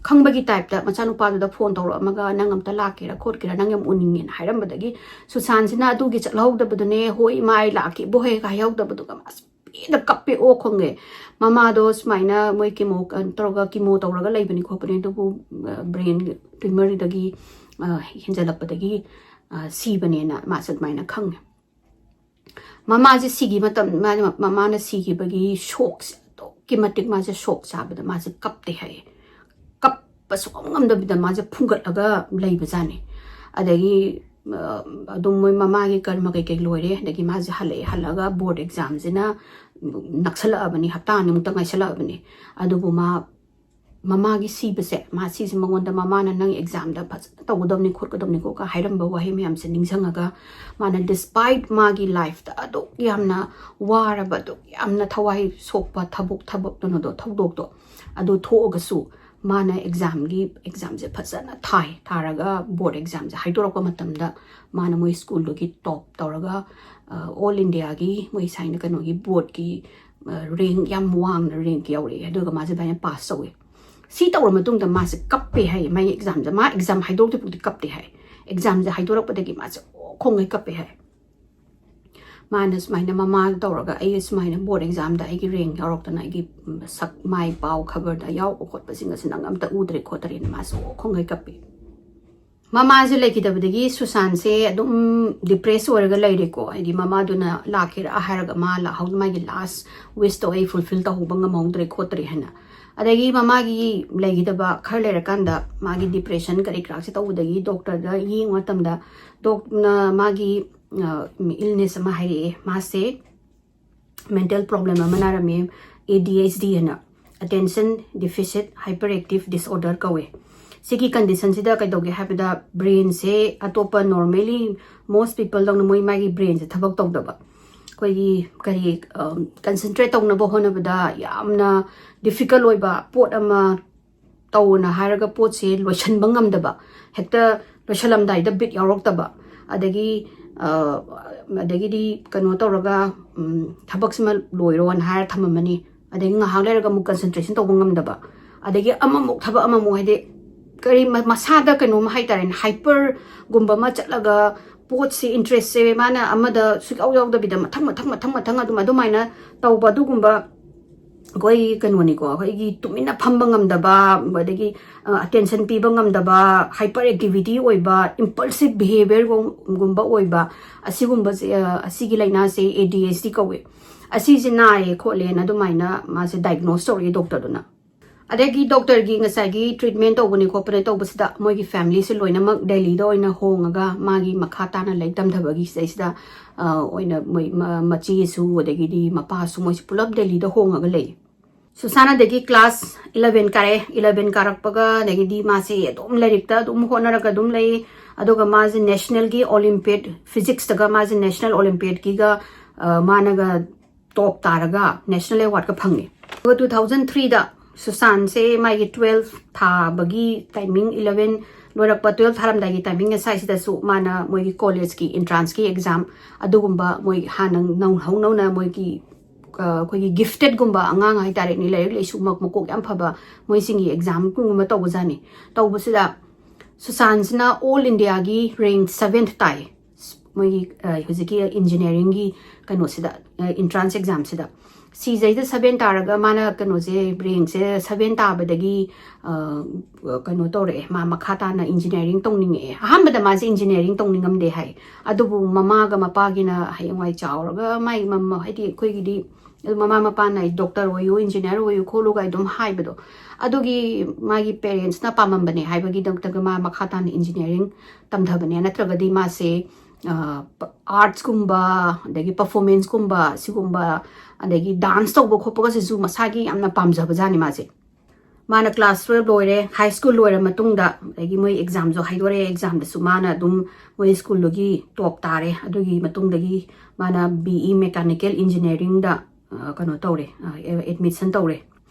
ꯈꯪꯕꯒꯤ ꯇꯥꯏꯞꯇ ꯃꯆꯥꯅꯨꯄꯥꯗꯨꯗ ꯐꯣꯟ ꯇꯧꯔꯛꯑꯝꯃꯒ, "ꯅꯪ ꯑꯝꯇ ꯂꯥꯛꯀꯦꯔꯥ ꯈꯣꯠꯀꯦꯔꯥ, ꯅꯪ ꯌꯥꯝ ꯎꯅꯤꯡꯉꯦꯅ" ꯍꯥꯏꯔꯝꯕꯗꯒꯤ ꯁꯨꯁꯥꯟꯁꯤꯅ ꯑꯗꯨꯒꯤ ꯆꯠꯍꯧꯗꯕꯗꯨꯅꯦ, "ꯍꯣꯏ ꯏꯃꯥ, ꯑꯩ ꯂꯥꯛꯀꯦꯕꯨ" ꯍꯦꯛ ꯍꯥꯏꯍꯧꯗꯕꯗꯨꯒ ꯃꯥꯁꯦ ꯄꯦꯟꯅ ꯀꯞꯄꯦ, ꯑꯣ ꯈꯪꯉꯦ꯫ ꯃꯃꯥꯗꯣ ꯁꯨꯃꯥꯏꯅ ꯃꯣꯏ ꯀꯤꯃꯣ, ꯑ, ꯇꯧꯔꯒ, ꯀꯤꯃꯣ ꯇꯧꯔꯒ ꯂꯩꯕꯅꯤ ꯈꯣꯠꯄꯅꯤ, ꯑꯗꯨꯕꯨ, ꯑ, ꯕ꯭ꯔꯦꯟ ꯇ꯭ꯌꯨꯃꯔꯗꯒꯤ, ꯑ, ꯍꯦꯟꯖꯜꯂꯛꯄꯗꯒꯤ, ꯑ, ꯁꯤꯕꯅꯦꯅ ꯃꯥꯁꯦ ꯑꯗꯨꯃꯥꯏꯅ ꯈꯪꯉꯦ꯫ ꯃꯃꯥꯁꯦ ꯁꯤꯈꯤ ꯃꯇꯝ, ꯃꯥ-, ꯃꯃꯥꯅ ꯁꯤꯈꯤꯕꯒꯤ ꯁꯣꯛꯁꯦ ꯑꯗꯨꯛꯀꯤ ꯃꯇꯤꯛ ꯃꯥꯁꯦ ꯁꯣꯛ ꯆꯥꯕꯗ ꯃꯥꯁꯦ ꯀꯞꯇꯦ ꯍꯥꯏꯌꯦ꯫ ꯀꯞꯄ ꯁꯨꯉꯝ ꯉꯝꯗꯕꯤꯗ ꯃꯥꯁꯦ ꯐꯨꯡꯒꯠꯂꯒ ꯂꯩꯕꯖꯥꯠꯅꯤ꯫ ꯑꯗꯒꯤ, ꯑ, ꯑꯗꯨꯝ ꯃꯣꯏ ꯃꯃꯥꯒꯤ ꯀꯔꯃ ꯀꯩꯀꯩ ꯂꯣꯏꯔꯦ꯫ ꯑꯗꯒꯤ ꯃꯥꯁꯦ ꯍꯜꯂꯛꯑꯦ, ꯍꯜꯂꯛꯑꯒ ꯕꯣꯔꯗ ꯑꯦꯛꯖꯥꯝꯁꯤꯅ ꯅꯛꯁꯜꯂꯛꯑꯕꯅꯤ, ꯍꯞꯇꯥ ꯑꯅꯤꯃꯨꯛꯇ ꯉꯥꯏꯁꯜꯂꯛꯑꯕꯅꯤ꯫ ꯑꯗꯨꯕꯨ ꯃꯥ, ꯃꯃꯥꯒꯤ ꯁꯤꯕꯁꯦ, ꯃꯥ ꯁꯤꯁꯦ ꯃꯉꯣꯟꯗ ꯃꯃꯥꯅ "ꯅꯪ ꯑꯦꯛꯖꯥꯝꯗ ꯐꯖꯅ ꯇꯧꯒꯗꯕꯅꯤ ꯈꯣꯠꯀꯗꯕꯅꯤꯀꯣ" ꯀ ꯍꯥꯏꯔꯝꯕ ꯋꯥꯍꯩ ꯃꯌꯥꯝꯁꯦ ꯅꯤꯡꯁꯤꯡꯉꯒ, ꯃꯥꯅ despite ꯃꯥꯒꯤ ꯂꯥꯏꯐꯇ ꯑꯗꯨꯛ ꯌꯥꯝꯅ ꯋꯥꯔꯕ, ꯑꯗꯨꯛ ꯌꯥꯝꯅ ꯊꯋꯥꯏ ꯁꯣꯛꯄ ꯊꯕꯛ, ꯊꯕꯛ, ꯀꯩꯅꯣꯗꯣ, ꯊꯧꯗꯣꯛꯇꯣ, ꯑꯗꯨ ꯊꯣꯛꯑꯒꯁꯨ ꯃꯥꯅ ꯑꯦꯛꯖꯥꯝꯒꯤ ꯑꯦꯛꯖꯥꯝꯁꯦ ꯐꯖꯅ ꯊꯥꯏ꯫ ꯊꯥꯔꯒ ꯕꯣꯔꯗ ꯑꯦꯛꯖꯥꯝꯁꯦ ꯍꯥꯏꯗꯣꯔꯛꯄ ꯃꯇꯝꯗ ꯃꯥꯅ ꯃꯣꯏ ꯁ꯭ꯀꯨꯜꯗꯨꯒꯤ ꯇꯣꯞ ꯇꯧꯔꯒ ꯑꯣꯜ ꯏꯟꯗꯤꯌꯥꯒꯤ ꯃꯣꯏ ꯁꯥꯏꯅ ꯀꯩꯅꯣꯒꯤ ꯕꯣꯔꯗꯀꯤ ꯔꯦꯡ ꯌꯥꯝ ꯋꯥꯡꯅ ꯔꯦꯡ ꯌꯧꯔꯛꯑꯦ꯫ ꯑꯗꯨꯒ ꯃꯥꯁꯦ ꯑꯗꯨꯃꯥꯏꯅ ꯄꯥꯁ ꯇꯧꯋꯦ꯫ ꯁꯤ ꯇꯧꯔ ꯃꯇꯨꯡꯗ ꯃꯥꯁꯦ ꯀꯞꯄꯦ ꯍꯥꯏꯌꯦ꯫ ꯃꯥꯒꯤ ꯑꯦꯛꯖꯥꯝꯁꯦ, ꯃꯥ ꯑꯦꯛꯖꯥꯝ ꯍꯥꯏꯗꯣꯔꯛꯇ꯭ꯔꯤꯐꯥꯎꯗꯤ ꯀꯞꯇꯦ ꯍꯥꯏ꯫ ꯑꯦꯛꯖꯥꯝꯁꯦ ꯍꯥꯏꯗꯣꯔꯛꯄꯗꯒꯤ ꯃꯥꯁꯦ ꯑꯣ ꯈꯣꯡꯉꯩ ꯀꯞꯄꯦ ꯍꯥꯏ꯫ ꯃꯥꯅ ꯁꯨꯃꯥꯏꯅ ꯃꯃꯥꯗ ꯇꯧꯔꯒ, "ꯑꯩ ꯁꯨꯃꯥꯏꯅ ꯕꯣꯔꯗ ꯑꯦꯛꯖꯥꯝꯗ ꯑꯩꯒꯤ ꯔꯦꯡ ꯌꯥꯎꯔꯛꯇꯅ ꯑꯩꯒꯤ ꯁꯛ ꯃꯥꯏ ꯄꯥꯎ ꯈꯕꯔꯗ ꯌꯥꯎꯕ ꯈꯣꯠꯄꯁꯤꯡ ꯑꯁꯤ ꯅꯪ ꯑꯝꯇ ꯎꯗ꯭ꯔꯦ ꯈꯣꯠꯇ꯭ꯔꯦꯅ" ꯃꯥꯁꯦ ꯑꯣ ꯈꯣꯡꯒꯩ ꯀꯞꯄꯤ꯫ ꯃꯃꯥꯁꯦ ꯂꯩꯈꯤꯗꯕꯗꯒꯤ ꯁꯨꯁꯥꯟꯁꯦ ꯑꯗꯨꯝ ꯗꯤꯄ꯭ꯔꯦꯁ ꯑꯣꯏꯔꯒ ꯂꯩꯔꯦꯀꯣ꯫ ꯍꯥꯏꯗꯤ ꯃꯃꯥꯗꯨꯅ ꯂꯥꯛꯀꯦꯔꯥ ꯍꯥꯏꯔꯒ ꯃꯥ ꯂꯥꯛꯍꯧ, ꯃꯥꯒꯤ ꯂꯥꯁ ꯋꯤꯁꯇꯣ ꯑꯩ ꯐꯨꯜꯐꯤꯜ ꯇꯧꯍꯧꯕ ꯉꯝꯍꯧꯗ꯭ꯔꯦ ꯈꯣꯠꯇ꯭ꯔꯦ ꯍꯥꯏꯅ꯫ ꯑꯗꯒꯤ ꯃꯃꯥꯒꯤ ꯂꯩꯈꯤꯗꯕ ꯈꯔ ꯂꯩꯔꯀꯥꯟꯗ ꯃꯥꯒꯤ ꯗꯤꯄ꯭ꯔꯦꯁꯟ ꯀꯔꯤ ꯀꯔꯥꯁꯦ ꯇꯧꯕꯗꯒꯤ ꯗꯣꯛꯇꯔꯗ ꯌꯦꯡꯕ ꯃꯇꯝꯗ ꯗꯣꯛꯅ ꯃꯥꯒꯤ ꯏꯜꯅꯦꯁ ꯑꯃ ꯍꯥꯏꯔꯛꯑꯦ꯫ ꯃꯥꯁꯦ ꯃꯦꯟꯇꯦꯜ ꯄ꯭ꯔꯣꯕ꯭ꯂꯦꯝ ꯑꯃ ꯅꯥꯔꯝꯃꯦ, ꯑꯦ ꯗꯤ ꯑꯩꯆ ꯗꯤ ꯍꯥꯏꯅ, attention deficit hyper active disorder ꯀꯧꯋꯦ꯫ ꯁꯤꯒꯤ ꯀꯟꯗꯤꯁꯟꯁꯤꯗ ꯀꯩꯗꯧꯒꯦ ꯍꯥꯏꯕꯗ ꯕ꯭ꯔꯦꯟꯁꯦ ꯑꯇꯣꯞꯄ ꯅꯣꯔꯃꯦꯂꯤ ꯃꯣꯁ ꯄꯤꯄꯜꯗꯧꯅ ꯃꯣꯏ ꯃꯥꯒꯤ ꯕ꯭ꯔꯦꯟꯁꯦ ꯊꯕꯛ ꯇꯧꯗꯕ, ꯑꯩꯈꯣꯏꯒꯤ ꯀꯔꯤ ꯀꯟꯁꯦꯟꯇ꯭ꯔꯦꯠ ꯇꯧꯅꯕ ꯍꯣꯠꯅꯕꯗ ꯌꯥꯝꯅ ꯗꯤꯐꯤꯀꯜ ꯑꯣꯏꯕ ꯄꯣꯠ ꯑꯃ ꯇꯧꯅ ꯍꯥꯏꯔꯒ ꯄꯣꯠꯁꯦ ꯂꯣꯏꯁꯤꯟꯕ ꯉꯝꯗꯕ, ꯍꯦꯛꯇ ꯂꯣꯏꯁꯤꯜꯂꯝꯗꯥꯏꯗ ꯕꯤꯠ ꯌꯥꯎꯔꯛꯇꯕ, ꯑꯗꯒꯤ ꯑꯗꯒꯤꯗꯤ ꯀꯩꯅꯣ ꯇꯧꯔꯒ ꯊꯕꯛꯁꯤꯃ ꯂꯣꯏꯔꯣꯅ ꯍꯥꯏꯔ ꯊꯝꯃꯝꯃꯅꯤ꯫ ꯑꯗꯒꯤ ꯉꯥꯏꯍꯥꯛ ꯂꯩꯔꯒ ꯑꯃꯨꯛ ꯀꯟꯁꯦꯟꯇ꯭ꯔꯦꯁꯟ ꯇꯧꯕ ꯉꯝꯗꯕ, ꯑꯗꯒꯤ ꯑꯃꯃꯨꯛ ꯊꯕꯛ ꯑꯃꯃꯨꯛ, ꯍꯥꯏꯗꯤ ꯀꯔꯤ ꯃꯁꯥꯗ ꯀꯩꯅꯣꯝ ꯍꯥꯏꯇꯥꯔꯦꯅꯦ, ꯍꯥꯏꯄꯔꯒꯨꯝꯕ ꯑꯃ ꯆꯠꯂꯒ ꯄꯣꯠꯁꯤ ꯏꯟꯇꯔꯦꯁꯁꯦ ꯃꯥꯅ ꯑꯃꯗ ꯁꯨꯛꯌꯥꯎ ꯌꯥꯎꯗꯕꯤꯗ ꯃꯊꯪ ꯃꯊꯪ ꯃꯊꯪ ꯃꯊꯪ ꯑꯗꯨꯝ ꯑꯗꯨꯃꯥꯏꯅ ꯇꯧꯕ, ꯑꯗꯨꯒꯨꯝꯕ ꯑꯩꯈꯣꯏ ꯀꯩꯅꯣꯅꯤꯀꯣ, ꯑꯩꯈꯣꯏꯒꯤ ꯇꯨꯃꯤꯟꯅ ꯐꯝꯕ ꯉꯝꯗꯕ, ꯑꯗꯒꯤ ꯑꯇꯦꯟꯁꯟ ꯄꯤꯕ ꯉꯝꯗꯕ, ꯍꯥꯏꯄꯔ ꯑꯦꯛꯇꯤꯚꯤꯇꯤ ꯑꯣꯏꯕ, ꯏꯝꯄꯜꯁꯤꯞ ꯕꯤꯍꯦꯕꯤꯌꯔꯒꯨꯝꯕ ꯑꯣꯏꯕ, ꯑꯁꯤꯒꯨꯝꯕꯁꯦ, ꯑꯁꯤꯒꯤ ꯂꯥꯏꯅꯥꯁꯦ ꯑꯦ ꯗꯤ ꯑꯩꯆ ꯗꯤ ꯀꯧꯋꯦ꯫ ꯑꯁꯤꯁꯦ ꯅꯥꯏꯌꯦ ꯈꯣꯠꯂꯦꯅ ꯑꯗꯨꯃꯥꯏꯅ ꯃꯥꯁꯦ ꯗꯥꯏꯒꯅꯣꯁ ꯇꯧꯔꯛꯑꯦ ꯗꯣꯛꯇꯔꯗꯨꯅ꯫ ꯑꯗꯒꯤ ꯗꯣꯛꯇꯔꯒꯤ ꯉꯁꯥꯏꯒꯤ ꯇ꯭ꯔꯤꯠꯃꯦꯟ ꯇꯧꯕꯅꯦ ꯈꯣꯠꯄꯅꯦ ꯇꯧꯕꯁꯤꯗ ꯃꯣꯏꯒꯤ ꯐꯦꯃꯤꯂꯤꯁꯦ ꯂꯣꯏꯅꯃꯛ ꯗꯦꯜꯂꯤꯗ ꯑꯣꯏꯅ ꯍꯣꯡꯉꯒ ꯃꯥꯒꯤ ꯃꯈꯥ ꯇꯥꯅ ꯂꯥꯏꯔꯤꯛ ꯇꯝꯊꯕꯒꯤ ꯁꯤꯗꯩꯁꯤꯗ ꯑꯣꯏꯅ ꯃꯣꯏ ꯃꯆꯦꯁꯨ ꯑꯗꯒꯤꯗꯤ ꯃꯄꯥꯁꯨ, ꯃꯣꯏꯁꯦ ꯄꯨꯂꯞ ꯗꯦꯜꯂꯤꯗ ꯍꯣꯡꯉꯒ ꯂꯩ꯫ ꯁꯨꯁꯥꯟ ꯑꯗꯒꯤ ꯀ꯭ꯂꯥꯁ ꯏꯂꯚꯦꯟ ꯀꯥꯔꯛꯑꯦ꯫ ꯏꯂꯚꯦꯟ ꯀꯥꯔꯛꯄꯒ ꯑꯗꯒꯤꯗꯤ ꯃꯥꯁꯦ ꯑꯗꯨꯝ ꯂꯥꯏꯔꯤꯛꯇ ꯑꯗꯨꯝ ꯍꯣꯠꯅꯔꯒ ꯑꯗꯨꯝ ꯂꯩ꯫ ꯑꯗꯨꯒ ꯃꯥꯁꯦ ꯅꯦꯁꯅꯦꯜꯒꯤ ꯑꯣꯂꯤꯝꯄꯤꯌꯥꯗ, ꯐꯤꯖꯤꯛꯁꯇꯒ ꯃꯥꯁꯦ ꯅꯦꯁꯅꯦꯜ ꯑꯣꯂꯤꯝꯄꯤꯌꯥꯗꯀꯤꯒ ꯃꯥꯅꯒ ꯇꯣꯞ ꯇꯥꯔꯒ ꯅꯦꯁꯅꯦꯜ ꯑꯦꯋꯥꯔꯗꯀ ꯐꯪꯉꯦ꯫ ꯑꯗꯨꯒ ꯇꯨ ꯊꯥꯎꯖꯟ ꯊ꯭ꯔꯤꯗ ꯁꯨꯁꯥꯟꯁꯦ ꯃꯥꯒꯤ twelve ꯊꯥꯕꯒꯤ timing, eleven ꯂꯣꯏꯔꯛꯄ twelve ꯊꯥꯔꯝꯗꯥꯏꯒꯤ timing ꯉꯁꯥꯏꯁꯤꯗꯁꯨ ꯃꯥꯅ ꯃꯣꯏꯒꯤ ꯀꯣꯂꯦꯖꯀꯤ entrance ꯀꯤ exam ꯑꯗꯨꯒꯨꯝꯕ ꯃꯣꯏ ꯍꯥꯟꯅ ꯅꯧ-, ꯍꯧꯅꯧꯅ ꯃꯣꯏꯒꯤ, ꯑ, ꯑꯩꯈꯣꯏꯒꯤ gifted ꯒꯨꯝꯕ ꯑꯉꯥꯡ ꯍꯥꯏꯇꯥꯔꯦꯅꯦ, ꯂꯥꯏꯔꯤꯛ ꯂꯥꯏꯁꯨ ꯃꯛ-, ꯃꯀꯣꯛ ꯌꯥꯝ ꯐꯕ, ꯃꯣꯏꯁꯤꯡꯒꯤ exam ꯒꯨꯝꯕ ꯇꯧꯕꯖꯥꯠꯅꯤ꯫ ꯇꯧꯕꯁꯤꯗ ꯁꯨꯁꯥꯟꯁꯤꯅ all India ꯒꯤ rank seventh ꯇꯥꯏ꯫ ꯃꯣꯏꯒꯤ, ꯑ, ꯍꯧꯖꯤꯛꯀꯤ engineering ꯒꯤ ꯀꯩꯅꯣꯁꯤꯗ, ꯑ, entrance exam ꯁꯤꯗ꯫ ꯁꯤꯁꯩꯗ seven ꯇꯥꯔꯒ ꯃꯥꯅ ꯀꯩꯅꯣꯁꯦ, rank ꯁꯦ seven ꯇꯥꯕꯗꯒꯤ, ꯑ, ꯀꯩꯅꯣ ꯇꯧꯔꯛꯑꯦ, ꯃꯥ ꯃꯈꯥ ꯇꯥꯅ engineering ꯇꯧꯅꯤꯡꯉꯛꯑꯦ꯫ ꯑꯍꯥꯟꯕꯗ ꯃꯥꯁꯦ engineering ꯇꯧꯅꯤꯡꯉꯝꯗꯦ ꯍꯥꯏ, ꯑꯗꯨꯕꯨ ꯃꯃꯥꯒ ꯃꯄꯥꯒꯤꯅ ꯍꯌꯦꯡꯋꯥꯏ ꯆꯥꯎꯔꯒ ꯃꯥꯏ ꯃꯃ-, ꯍꯥꯏꯗꯤ ꯑꯩꯈꯣꯏꯒꯤꯗꯤ ꯑꯗꯨ ꯃꯃꯥ ꯃꯄꯥꯅ "doctor ꯑꯣꯏꯌꯨ, engineer ꯑꯣꯏꯌꯨ ꯈꯣꯠꯂꯨ" ꯀꯥꯏ ꯑꯗꯨꯝ ꯍꯥꯏꯕꯗꯣ, ꯑꯗꯨꯒꯤ ꯃꯥꯒꯤ parents ꯅ ꯄꯥꯝꯃꯝꯕꯅꯦ ꯍꯥꯏꯕꯒꯤꯗꯃꯛꯇꯒ ꯃꯥ ꯃꯈꯥ ꯇꯥꯅ engineering ꯇꯝꯊꯕꯅꯦ꯫ ꯅꯠꯇ꯭ꯔꯒꯗꯤ ꯃꯥꯁꯦ, ꯑ, arts ꯀꯨꯝꯕ, ꯑꯗꯒꯤ performance ꯀꯨꯝꯕ, ꯁꯤꯒꯨꯝꯕ, ꯑꯗꯒꯤ dance ꯇꯧꯕ ꯈꯣꯠꯄꯒꯁꯤꯁꯨ ꯃꯁꯥꯒꯤ ꯌꯥꯝꯅ ꯄꯥꯝꯖꯕ ꯖꯥꯠꯅꯤ ꯃꯥꯁꯦ꯫ ꯃꯥꯅ class twelve ꯂꯣꯏꯔꯦ, high school ꯂꯣꯏꯔ ꯃꯇꯨꯡꯗ, ꯑꯗꯒꯤ ꯃꯣꯏ exam ꯁꯨ ꯍꯥꯏꯗꯣꯔꯛꯑꯦ, exam ꯗꯁꯨ ꯃꯥꯅ ꯑꯗꯨꯝ ꯃꯣꯏ school ꯗꯨꯒꯤ top ꯇꯥꯔꯦ꯫ ꯑꯗꯨꯒꯤ ꯃꯇꯨꯡꯗꯒꯤ ꯃꯥꯅ B E mechanical engineering ꯗ, ꯑ, ꯀꯩꯅꯣ ꯇꯧꯔꯦ, ꯑ, admission ꯇꯧꯔꯦ꯫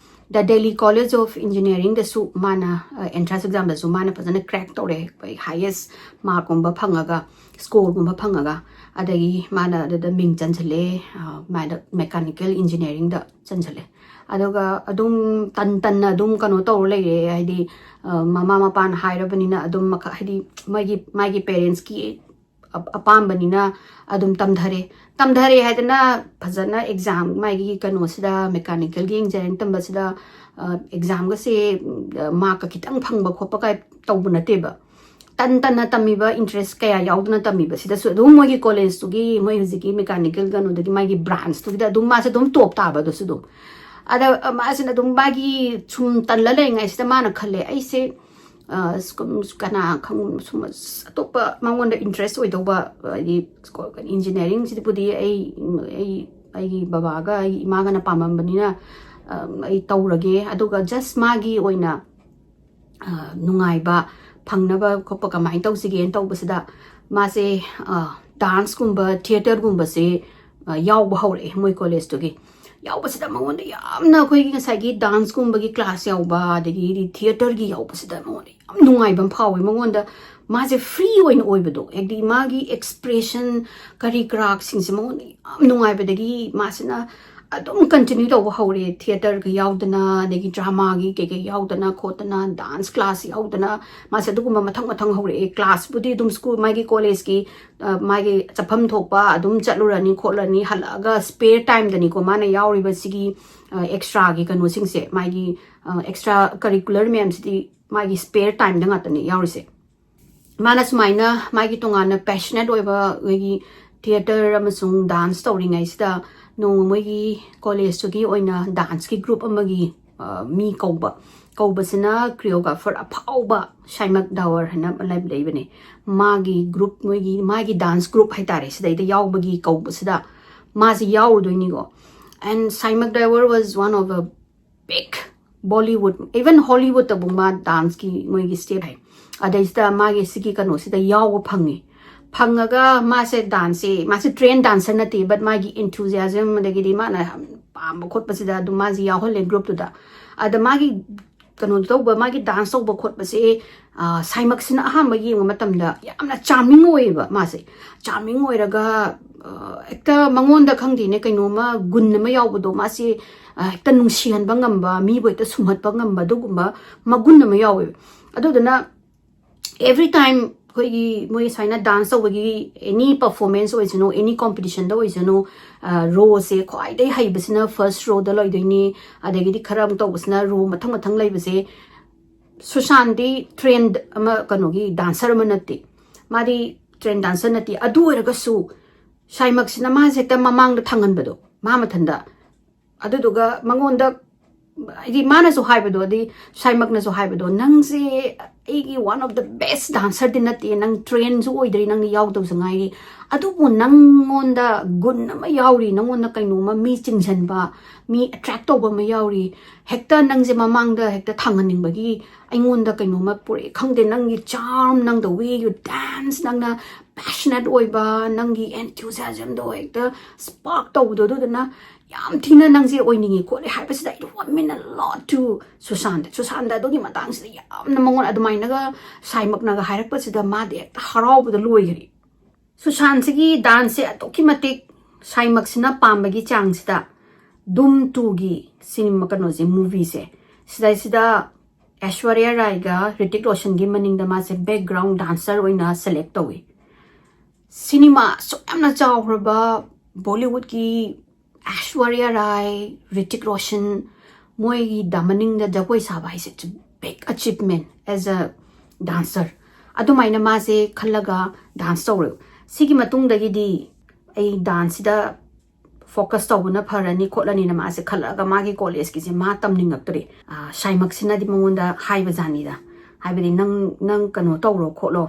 The Delhi College of Engineering ꯗꯁꯨ ꯃꯥꯅ, ꯑ, entrance exam ꯗꯁꯨ ꯃꯥꯅ ꯐꯖꯅ crack ꯇꯧꯔꯦ, ꯑꯩꯈꯣꯏ highest mark ꯀꯨꯝꯕ ꯐꯪꯉꯒ, score ꯒꯨꯝꯕ ꯐꯪꯉꯒ꯫ ꯑꯗꯒꯤ ꯃꯥꯅ ꯑꯗꯨꯗ ꯃꯤꯡ ꯆꯟꯁꯤꯜꯂꯦ, ꯑ, ꯃꯥꯅ mechanical engineering ꯗ ꯆꯟꯁꯤꯜꯂꯦ꯫ ꯑꯗꯨꯒ ꯑꯗꯨꯝ ꯇꯟ ꯇꯟꯅ ꯑꯗꯨꯝ ꯀꯩꯅꯣ ꯇꯧꯔ ꯂꯩꯔꯦ, ꯍꯥꯏꯗꯤ, ꯑ, ꯃꯃꯥ ꯃꯄꯥꯅ ꯍꯥꯏꯔꯕꯅꯤꯅ ꯑꯗꯨꯝ ꯃꯈ-, ꯍꯥꯏꯗꯤ ꯃꯥꯒꯤ, ꯃꯥꯒꯤ parents ꯀꯤ ꯑꯞ-, ꯑꯄꯥꯝꯕꯅꯤꯅ ꯑꯗꯨꯝ ꯇꯝꯊꯔꯦ꯫ ꯇꯝꯊꯔꯦ ꯍꯥꯏꯗꯅ ꯐꯖꯅ exam, ꯃꯥꯒꯤ ꯀꯩꯅꯣꯁꯤꯗ, mechanical ꯒꯤ engineering ꯇꯝꯕꯁꯤꯗ, ꯑ, exam ꯒꯁꯦ, ꯎꯝ, mark ꯀ ꯈꯤꯇꯪ ꯐꯪꯕ ꯈꯣꯠꯄ ꯀꯥꯏ ꯇꯧꯕ ꯅꯠꯇꯦꯕ꯫ ꯇꯟ ꯇꯟꯅ ꯇꯝꯃꯤꯕ, interest ꯀꯌꯥ ꯌꯥꯎꯗꯅ ꯇꯝꯃꯤꯕ, ꯁꯤꯗꯁꯨ ꯑꯗꯨꯝ ꯃꯣꯏꯒꯤ college ꯇꯨꯒꯤ, ꯃꯣꯏ ꯍꯧꯖꯤꯛꯀꯤ mechanical ꯀꯩꯅꯣꯗꯨꯒꯤ ꯃꯥꯒꯤ branch ꯇꯨꯒꯤꯗ ꯑꯗꯨꯝ ꯃꯥꯁꯦ ꯑꯗꯨꯝ top ꯇꯥꯕ ꯑꯗꯨꯁꯨ ꯑꯗꯨꯝ꯫ ꯑꯗ, ꯑ, ꯃꯥꯁꯤꯅ ꯑꯗꯨꯝ ꯃꯥꯒꯤ ꯁꯨꯝ ꯇꯜꯂ ꯂꯩꯔꯤꯉꯩꯁꯤꯗ ꯃꯥꯅ ꯈꯜꯂꯦ, "ꯑꯩꯁꯦ, ꯑ, ꯁꯨꯝ ꯀꯅꯥ ꯈꯪ-, ꯁꯨꯝ ꯑꯁ ꯑꯇꯣꯞꯄ ꯃꯉꯣꯟꯗ interest ꯑꯣꯏꯗꯧꯕ, ꯍꯥꯏꯗꯤ engineering ꯁꯤꯗꯤꯕꯨꯗꯤ ꯑꯩ, ꯑꯩ, ꯑꯩꯒꯤ ꯕꯕꯥꯒ ꯑꯩꯒꯤ ꯏꯃꯥꯒꯅ ꯄꯥꯝꯃꯝꯕꯅꯤꯅ, ꯑ, ꯑꯩ ꯇꯧꯔꯒꯦ꯫ ꯑꯗꯨꯒ just ꯃꯥꯒꯤ ꯑꯣꯏꯅ ꯑ, ꯅꯨꯡꯉꯥꯏꯕ ꯐꯪꯅꯕ ꯈꯣꯠꯄ ꯀꯃꯥꯏꯅ ꯇꯧꯁꯤꯒꯦꯅ ꯇꯧꯕꯁꯤꯗ ꯃꯥꯁꯦ, ꯑ, dance ꯀꯨꯝꯕ, theatre ꯒꯨꯝꯕꯁꯦ, ꯑ, ꯌꯥꯎꯕ ꯍꯧꯔꯛꯑꯦ ꯃꯣꯏ college ꯇꯨꯒꯤ꯫ ꯌꯥꯎꯕꯁꯤꯗ ꯃꯉꯣꯟꯗ ꯌꯥꯝꯅ ꯑꯩꯈꯣꯏꯒꯤ ꯉꯁꯥꯏꯒꯤ ꯗꯥꯟꯁꯀꯨꯝꯕꯒꯤ ꯀ꯭ꯂꯥꯁ ꯌꯥꯎꯕ, ꯑꯗꯒꯤꯗꯤ ꯊꯤꯌꯦꯇꯔꯒꯤ ꯌꯥꯎꯕꯁꯤꯗ ꯃꯉꯣꯟꯗ ꯌꯥꯝ ꯅꯨꯡꯉꯥꯏꯕ ꯑꯃ ꯐꯥꯎꯋꯦ꯫ ꯃꯉꯣꯟꯗ ꯃꯥꯁꯦ ꯐ꯭ꯔꯤ ꯑꯣꯏꯅ ꯑꯣꯏꯕꯗꯣ, ꯍꯥꯏꯗꯤ ꯃꯥꯒꯤ ꯑꯦꯛꯁꯄ꯭ꯔꯦꯁꯟ ꯀꯔꯤ ꯀꯔꯥꯁꯤꯡꯁꯦ ꯃꯉꯣꯟꯗ ꯌꯥꯝ ꯅꯨꯡꯉꯥꯏꯕꯗꯒꯤ ꯃꯥꯁꯤꯅ ꯑꯗꯨꯝ ꯀꯟꯇꯤꯅ꯭ꯌꯨ ꯇꯧꯕ ꯍꯧꯔꯦ꯫ ꯊꯤꯌꯦꯇꯔꯒ ꯌꯥꯎꯗꯅ, ꯑꯗꯒꯤ ꯗ꯭ꯔꯃꯥꯒꯤ ꯀꯩꯀꯩ ꯌꯥꯎꯗꯅ ꯈꯣꯠꯇꯅ, ꯗꯥꯟꯁ ꯀ꯭ꯂꯥꯁ ꯌꯥꯎꯗꯅ, ꯃꯥꯁꯦ ꯑꯗꯨꯒꯨꯝꯕ ꯃꯊꯪ ꯃꯊꯪ ꯍꯧꯔꯛꯑꯦ꯫ ꯀ꯭ꯂꯥꯁꯄꯨꯗꯤ ꯑꯗꯨꯝ ꯁ꯭ꯀꯨꯜ, ꯃꯥꯒꯤ ꯀꯣꯂꯦꯖꯀꯤ, ꯑ, ꯃꯥꯒꯤ ꯆꯠꯐꯝ ꯊꯣꯛꯄ ꯑꯗꯨꯝ ꯆꯠꯂꯨꯔꯅꯤ ꯈꯣꯠꯂꯅꯤ, ꯍꯜꯂꯛꯑꯒ ꯁ꯭ꯄꯦꯔ ꯇꯥꯏꯝꯗꯅꯤꯀꯣ ꯃꯥꯅ ꯌꯥꯎꯔꯤꯕꯁꯤꯒꯤ, ꯑ, ꯑꯦꯛꯁꯇ꯭ꯔꯥꯒꯤ ꯀꯩꯅꯣꯁꯤꯡꯁꯦ, ꯃꯥꯒꯤ, ꯑ, ꯑꯦꯛꯁꯇ꯭ꯔꯥ ꯀꯔꯤꯀꯨꯂꯔ ꯃꯌꯥꯝꯁꯤꯗꯤ ꯃꯥꯒꯤ ꯁ꯭ꯄꯦꯔ ꯇꯥꯏꯝꯗ ꯉꯥꯛꯇꯅꯦ ꯌꯥꯎꯔꯤꯁꯦ꯫ ꯃꯥꯅ ꯁꯨꯃꯥꯏꯅ ꯃꯥꯒꯤ ꯇꯣꯉꯥꯟꯅ ꯄꯦꯁꯅꯦꯠ ꯑꯣꯏꯕ ꯑꯩꯈꯣꯏꯒꯤ ꯊꯤꯌꯦꯇꯔ ꯑꯃꯁꯨꯡ ꯗꯥꯟꯁ ꯇꯧꯔꯤꯉꯩꯁꯤꯗ ꯅꯣꯡꯃ ꯃꯣꯏꯒꯤ ꯀꯣꯂꯦꯖꯇꯨꯒꯤ ꯑꯣꯏꯅ ꯗꯥꯟꯁꯀꯤ ꯒ꯭ꯔꯨꯞ ꯑꯃꯒꯤ, ꯑ, ꯃꯤ ꯀꯧꯕ꯫ ꯀꯧꯕꯁꯤꯅ ꯀ꯭ꯔꯤꯌꯣꯒ꯭ꯔꯥꯐꯔ ꯑꯐꯥꯎꯕ ꯁꯥꯏꯃꯛ ꯗꯥꯋꯔ ꯍꯥꯏꯅ ꯑꯃ ꯂꯩ-, ꯂꯩꯕꯅꯦ꯫ ꯃꯥꯒꯤ ꯒ꯭ꯔꯨꯞ, ꯃꯣꯏꯒꯤ, ꯃꯥꯒꯤ ꯗꯥꯟꯁ ꯒ꯭ꯔꯨꯞ ꯍꯥꯏꯇꯥꯔꯦ, ꯁꯤꯗꯩꯗ ꯌꯥꯎꯕꯒꯤ ꯀꯧꯕꯁꯤꯗ ꯃꯥꯁꯤ ꯌꯥꯎꯔꯨꯗꯣꯏꯅꯤꯀꯣ꯫ And Saimak Davar was one of a big Bollywood, even Hollywoodꯇꯕꯨ ꯃꯥ ꯗꯥꯟꯁꯀꯤ ꯃꯣꯏꯒꯤ ꯁ꯭ꯇꯦꯞ ꯍꯥꯏ꯫ ꯑꯗꯩꯁꯤꯗ ꯃꯥꯒꯤ ꯁꯤꯒꯤ ꯀꯩꯅꯣꯁꯤꯗ ꯌꯥꯎꯕ ꯐꯪꯉꯦ꯫ ꯐꯪꯉꯒ ꯃꯥꯁꯦ ꯗꯥꯟꯁꯁꯦ, ꯃꯥꯁꯦ ꯇ꯭ꯔꯦꯟ ꯗꯥꯟꯁꯔ ꯅꯠꯇꯦ, but ꯃꯥꯒꯤ enthusiasm, ꯑꯗꯒꯤꯗꯤ ꯃꯥꯅ ꯌꯥꯝ ꯄꯥꯝꯕ ꯈꯣꯠꯄꯁꯤꯗ ꯑꯗꯨꯝ ꯃꯥꯁꯦ ꯌꯥꯎꯍꯜꯂꯦ ꯒ꯭ꯔꯨꯞꯇꯨꯗ꯫ ꯑꯗ ꯃꯥꯒꯤ ꯀꯩꯅꯣ ꯇꯧꯕ, ꯃꯥꯒꯤ ꯗꯥꯟꯁ ꯇꯧꯕ ꯈꯣꯠꯄꯁꯦ, ꯑ, ꯁꯥꯏꯃꯛꯁꯤꯅ ꯑꯍꯥꯟꯕ ꯌꯦꯡꯕ ꯃꯇꯝꯗ ꯌꯥꯝꯅ ꯆꯥꯔꯃꯤꯡ ꯑꯣꯏꯌꯦꯕ ꯃꯥꯁꯦ꯫ ꯆꯥꯔꯃꯤꯡ ꯑꯣꯏꯔꯒ, ꯑ, ꯍꯦꯛꯇ ꯃꯉꯣꯟꯗ, ꯈꯪꯗꯦꯅꯦ, ꯀꯩꯅꯣꯝꯃ ꯒꯨꯟ ꯑꯃ ꯌꯥꯎꯕꯗꯣ, ꯃꯥꯁꯦ, ꯑ, ꯍꯦꯛꯇ ꯅꯨꯡꯁꯤꯍꯟꯕ ꯉꯝꯕ, ꯃꯤꯕꯨ ꯍꯦꯛꯇ ꯁꯨꯝꯍꯠꯄ ꯉꯝꯕ, ꯑꯗꯨꯒꯨꯝꯕ ꯃꯒꯨꯟ ꯑꯃ ꯌꯥꯎꯋꯦꯕ꯫ ꯑꯗꯨꯗꯨꯅ every time ꯑꯩꯈꯣꯏꯒꯤ ꯃꯣꯏ ꯁꯨꯃꯥꯏꯅ ꯗꯥꯟꯁ ꯇꯧꯕꯒꯤ, ꯑꯦꯅꯤ ꯄꯔꯐꯣꯔꯃꯦꯟꯁ ꯑꯣꯏꯁꯅꯨ, ꯑꯦꯅꯤ ꯀꯣꯝꯄꯤꯇꯤꯁꯟꯗ ꯑꯣꯏꯁꯅꯨ, ꯑ, ꯔꯣꯁꯦ ꯈ꯭ꯋꯥꯏꯗꯒꯤ ꯍꯩꯕꯁꯤꯅ ꯐꯥꯔꯁ ꯔꯣꯗ ꯂꯩꯗꯣꯏꯅꯤ, ꯑꯗꯒꯤꯗꯤ ꯈꯔ ꯑꯃꯨꯛ ꯇꯧꯕꯁꯤꯅ ꯔꯣ ꯃꯊꯪ ꯃꯊꯪ ꯂꯩꯕꯁꯦ꯫ ꯁꯨꯁꯥꯟꯗꯤ ꯇ꯭ꯔꯦꯟ ꯑꯃ, ꯀꯩꯅꯣꯒꯤ ꯗꯥꯟꯁꯔ ꯑꯃ ꯅꯠꯇꯦ, ꯃꯥꯗꯤ ꯇ꯭ꯔꯦꯟ ꯗꯥꯟꯁꯔ ꯅꯠꯇꯦ꯫ ꯑꯗꯨ ꯑꯣꯏꯔꯒꯁꯨ ꯁꯥꯏꯃꯛꯁꯤꯅ ꯃꯥꯁꯦ ꯍꯦꯛꯇ ꯃꯃꯥꯡꯗ ꯊꯥꯡꯍꯟꯕꯗꯣ, ꯃꯥ ꯃꯊꯟꯗ꯫ ꯑꯗꯨꯗꯨꯒ ꯃꯉꯣꯟꯗ, ꯍꯥꯏꯗꯤ ꯃꯥꯅꯁꯨ ꯍꯥꯏꯕꯗꯣ, ꯍꯥꯏꯗꯤ ꯁꯥꯏꯃꯛꯅꯁꯨ ꯍꯥꯏꯕꯗꯣ, "ꯅꯪꯁꯦ ꯑꯩꯒꯤ one of the best dancerꯗꯤ ꯅꯠꯇꯦ, ꯅꯪ ꯇ꯭ꯔꯦꯟꯁꯨ ꯑꯣꯏꯗ꯭ꯔꯤ, ꯅꯪꯗꯤ ꯌꯥꯎꯗꯕꯁꯨ ꯉꯥꯏꯔꯤ꯫ ꯑꯗꯨꯕꯨ ꯅꯪꯉꯣꯟꯗ ꯒꯨꯟ ꯑꯃ ꯌꯥꯎꯔꯤ, ꯅꯪꯉꯣꯟꯗ ꯀꯩꯅꯣꯝꯃ ꯃꯤ ꯆꯤꯡꯁꯤꯟꯕ, ꯃꯤ ꯑꯦꯇ꯭ꯔꯦꯛ ꯇꯧꯕ ꯑꯃ ꯌꯥꯎꯔꯤ꯫ ꯍꯦꯛꯇ ꯅꯪꯁꯦ ꯃꯃꯥꯡꯗ ꯍꯦꯛꯇ ꯊꯥꯡꯍꯟꯅꯤꯡꯕꯒꯤ ꯑꯩꯉꯣꯟꯗ ꯀꯩꯅꯣꯝꯃ ꯄꯨꯔꯛꯑꯦ, ꯈꯪꯗꯦ, ꯅꯪꯒꯤ ꯆꯥꯔꯝ, ꯅꯪ the way you dance, ꯅꯪꯅ ꯄꯦꯁꯅꯦꯠ ꯑꯣꯏꯕ, ꯅꯪꯒꯤ enthusiasmꯗꯣ ꯍꯦꯛꯇ ꯁ꯭ꯄꯥꯔꯛ ꯇꯧꯕꯗꯣ, ꯑꯗꯨꯗꯨꯅ ꯌꯥꯝ ꯊꯤꯅ ꯅꯪꯁꯦ ꯑꯣꯏꯅꯤꯡꯉꯤ ꯈꯣꯠꯂꯤ ꯍꯥꯏꯕꯁꯤꯗ, it would mean a lot to ꯁꯨꯁꯥꯟꯗ ꯁꯨꯁꯥꯟꯗ ꯑꯗꯨꯒꯤ ꯃꯇꯥꯡꯁꯤꯗ ꯌꯥꯝꯅ ꯃꯉꯣꯟꯗ ꯑꯗꯨꯃꯥꯏꯅꯒ ꯁꯥꯏꯃꯛꯅꯒ ꯍꯥꯏꯔꯛꯄꯁꯤꯗ ꯃꯥꯗꯤ ꯍꯦꯛꯇ ꯍꯔꯥꯎꯕꯗ ꯂꯣꯏꯈ꯭ꯔꯦ꯫ ꯁꯨꯁꯥꯟꯁꯤꯒꯤ ꯗꯥꯟꯁꯁꯦ ꯑꯗꯨꯛꯀꯤ ꯃꯇꯤꯛ ꯁꯥꯏꯃꯛꯁꯤꯅ ꯄꯥꯝꯕꯒꯤ ꯆꯥꯡꯁꯤꯗ ꯗꯨꯝ ꯇꯨꯒꯤ ꯁꯤꯅꯦꯃꯥ ꯀꯩꯅꯣꯁꯦ, ꯃꯨꯚꯤꯁꯦ, ꯁꯤꯗꯩꯁꯤꯗ ꯑꯦꯁ꯭ꯋꯔꯌꯥ ꯔꯥꯏꯒ ꯍ꯭ꯔꯤꯇꯤꯛ ꯔꯣꯁꯟꯒꯤ ꯃꯅꯤꯡꯗ ꯃꯥꯁꯦ ꯕꯦꯛꯒ꯭ꯔꯥꯎꯟ ꯗꯥꯟꯁꯔ ꯑꯣꯏꯅ ꯁꯦꯂꯦꯛ ꯇꯧꯏ꯫ ꯁꯤꯅꯦꯃꯥ ꯑꯁꯨꯛ ꯌꯥꯝꯅ ꯆꯥꯎꯈ꯭ꯔꯕ ꯕꯣꯂꯤꯋꯨꯗꯀꯤ ꯑꯦꯁ꯭ꯋꯔꯌꯥ ꯔꯥꯏ, ꯍ꯭ꯔꯤꯇꯤꯛ ꯔꯣꯁꯟ, ꯃꯣꯏꯒꯤ ꯗ ꯃꯅꯤꯡꯗ ꯖꯒꯣꯏ ꯁꯥꯕ ꯍꯥꯏꯁꯦ, it's a big achievement as a dancer꯫ ꯑꯗꯨꯃꯥꯏꯅ ꯃꯥꯁꯦ ꯈꯜꯂꯒ ꯗꯥꯟꯁ ꯇꯧꯔꯦ꯫ ꯁꯤꯒꯤ ꯃꯇꯨꯡꯗꯒꯤꯗꯤ ꯑꯩ ꯗꯥꯟꯁꯁꯤꯗ ꯐꯣꯀꯁ ꯇꯧꯕꯅ ꯐꯔꯅꯤ ꯈꯣꯠꯂꯅꯤꯅ ꯃꯥꯁꯦ ꯈꯜꯂꯛꯑꯒ ꯃꯥꯒꯤ ꯀꯣꯂꯦꯖꯀꯤꯁꯦ ꯃꯥ ꯇꯝꯅꯤꯡꯉꯛꯇ꯭ꯔꯦ꯫ ꯁꯥꯏꯃꯛꯁꯤꯅꯗꯤ ꯃꯉꯣꯟꯗ ꯍꯥꯏꯕ ꯖꯥꯠꯅꯤꯗ, ꯍꯥꯏꯕꯗꯤ ꯅꯪ ꯅꯪ ꯀꯩꯅꯣ ꯇꯧꯔꯣ ꯈꯣꯠꯂꯣ,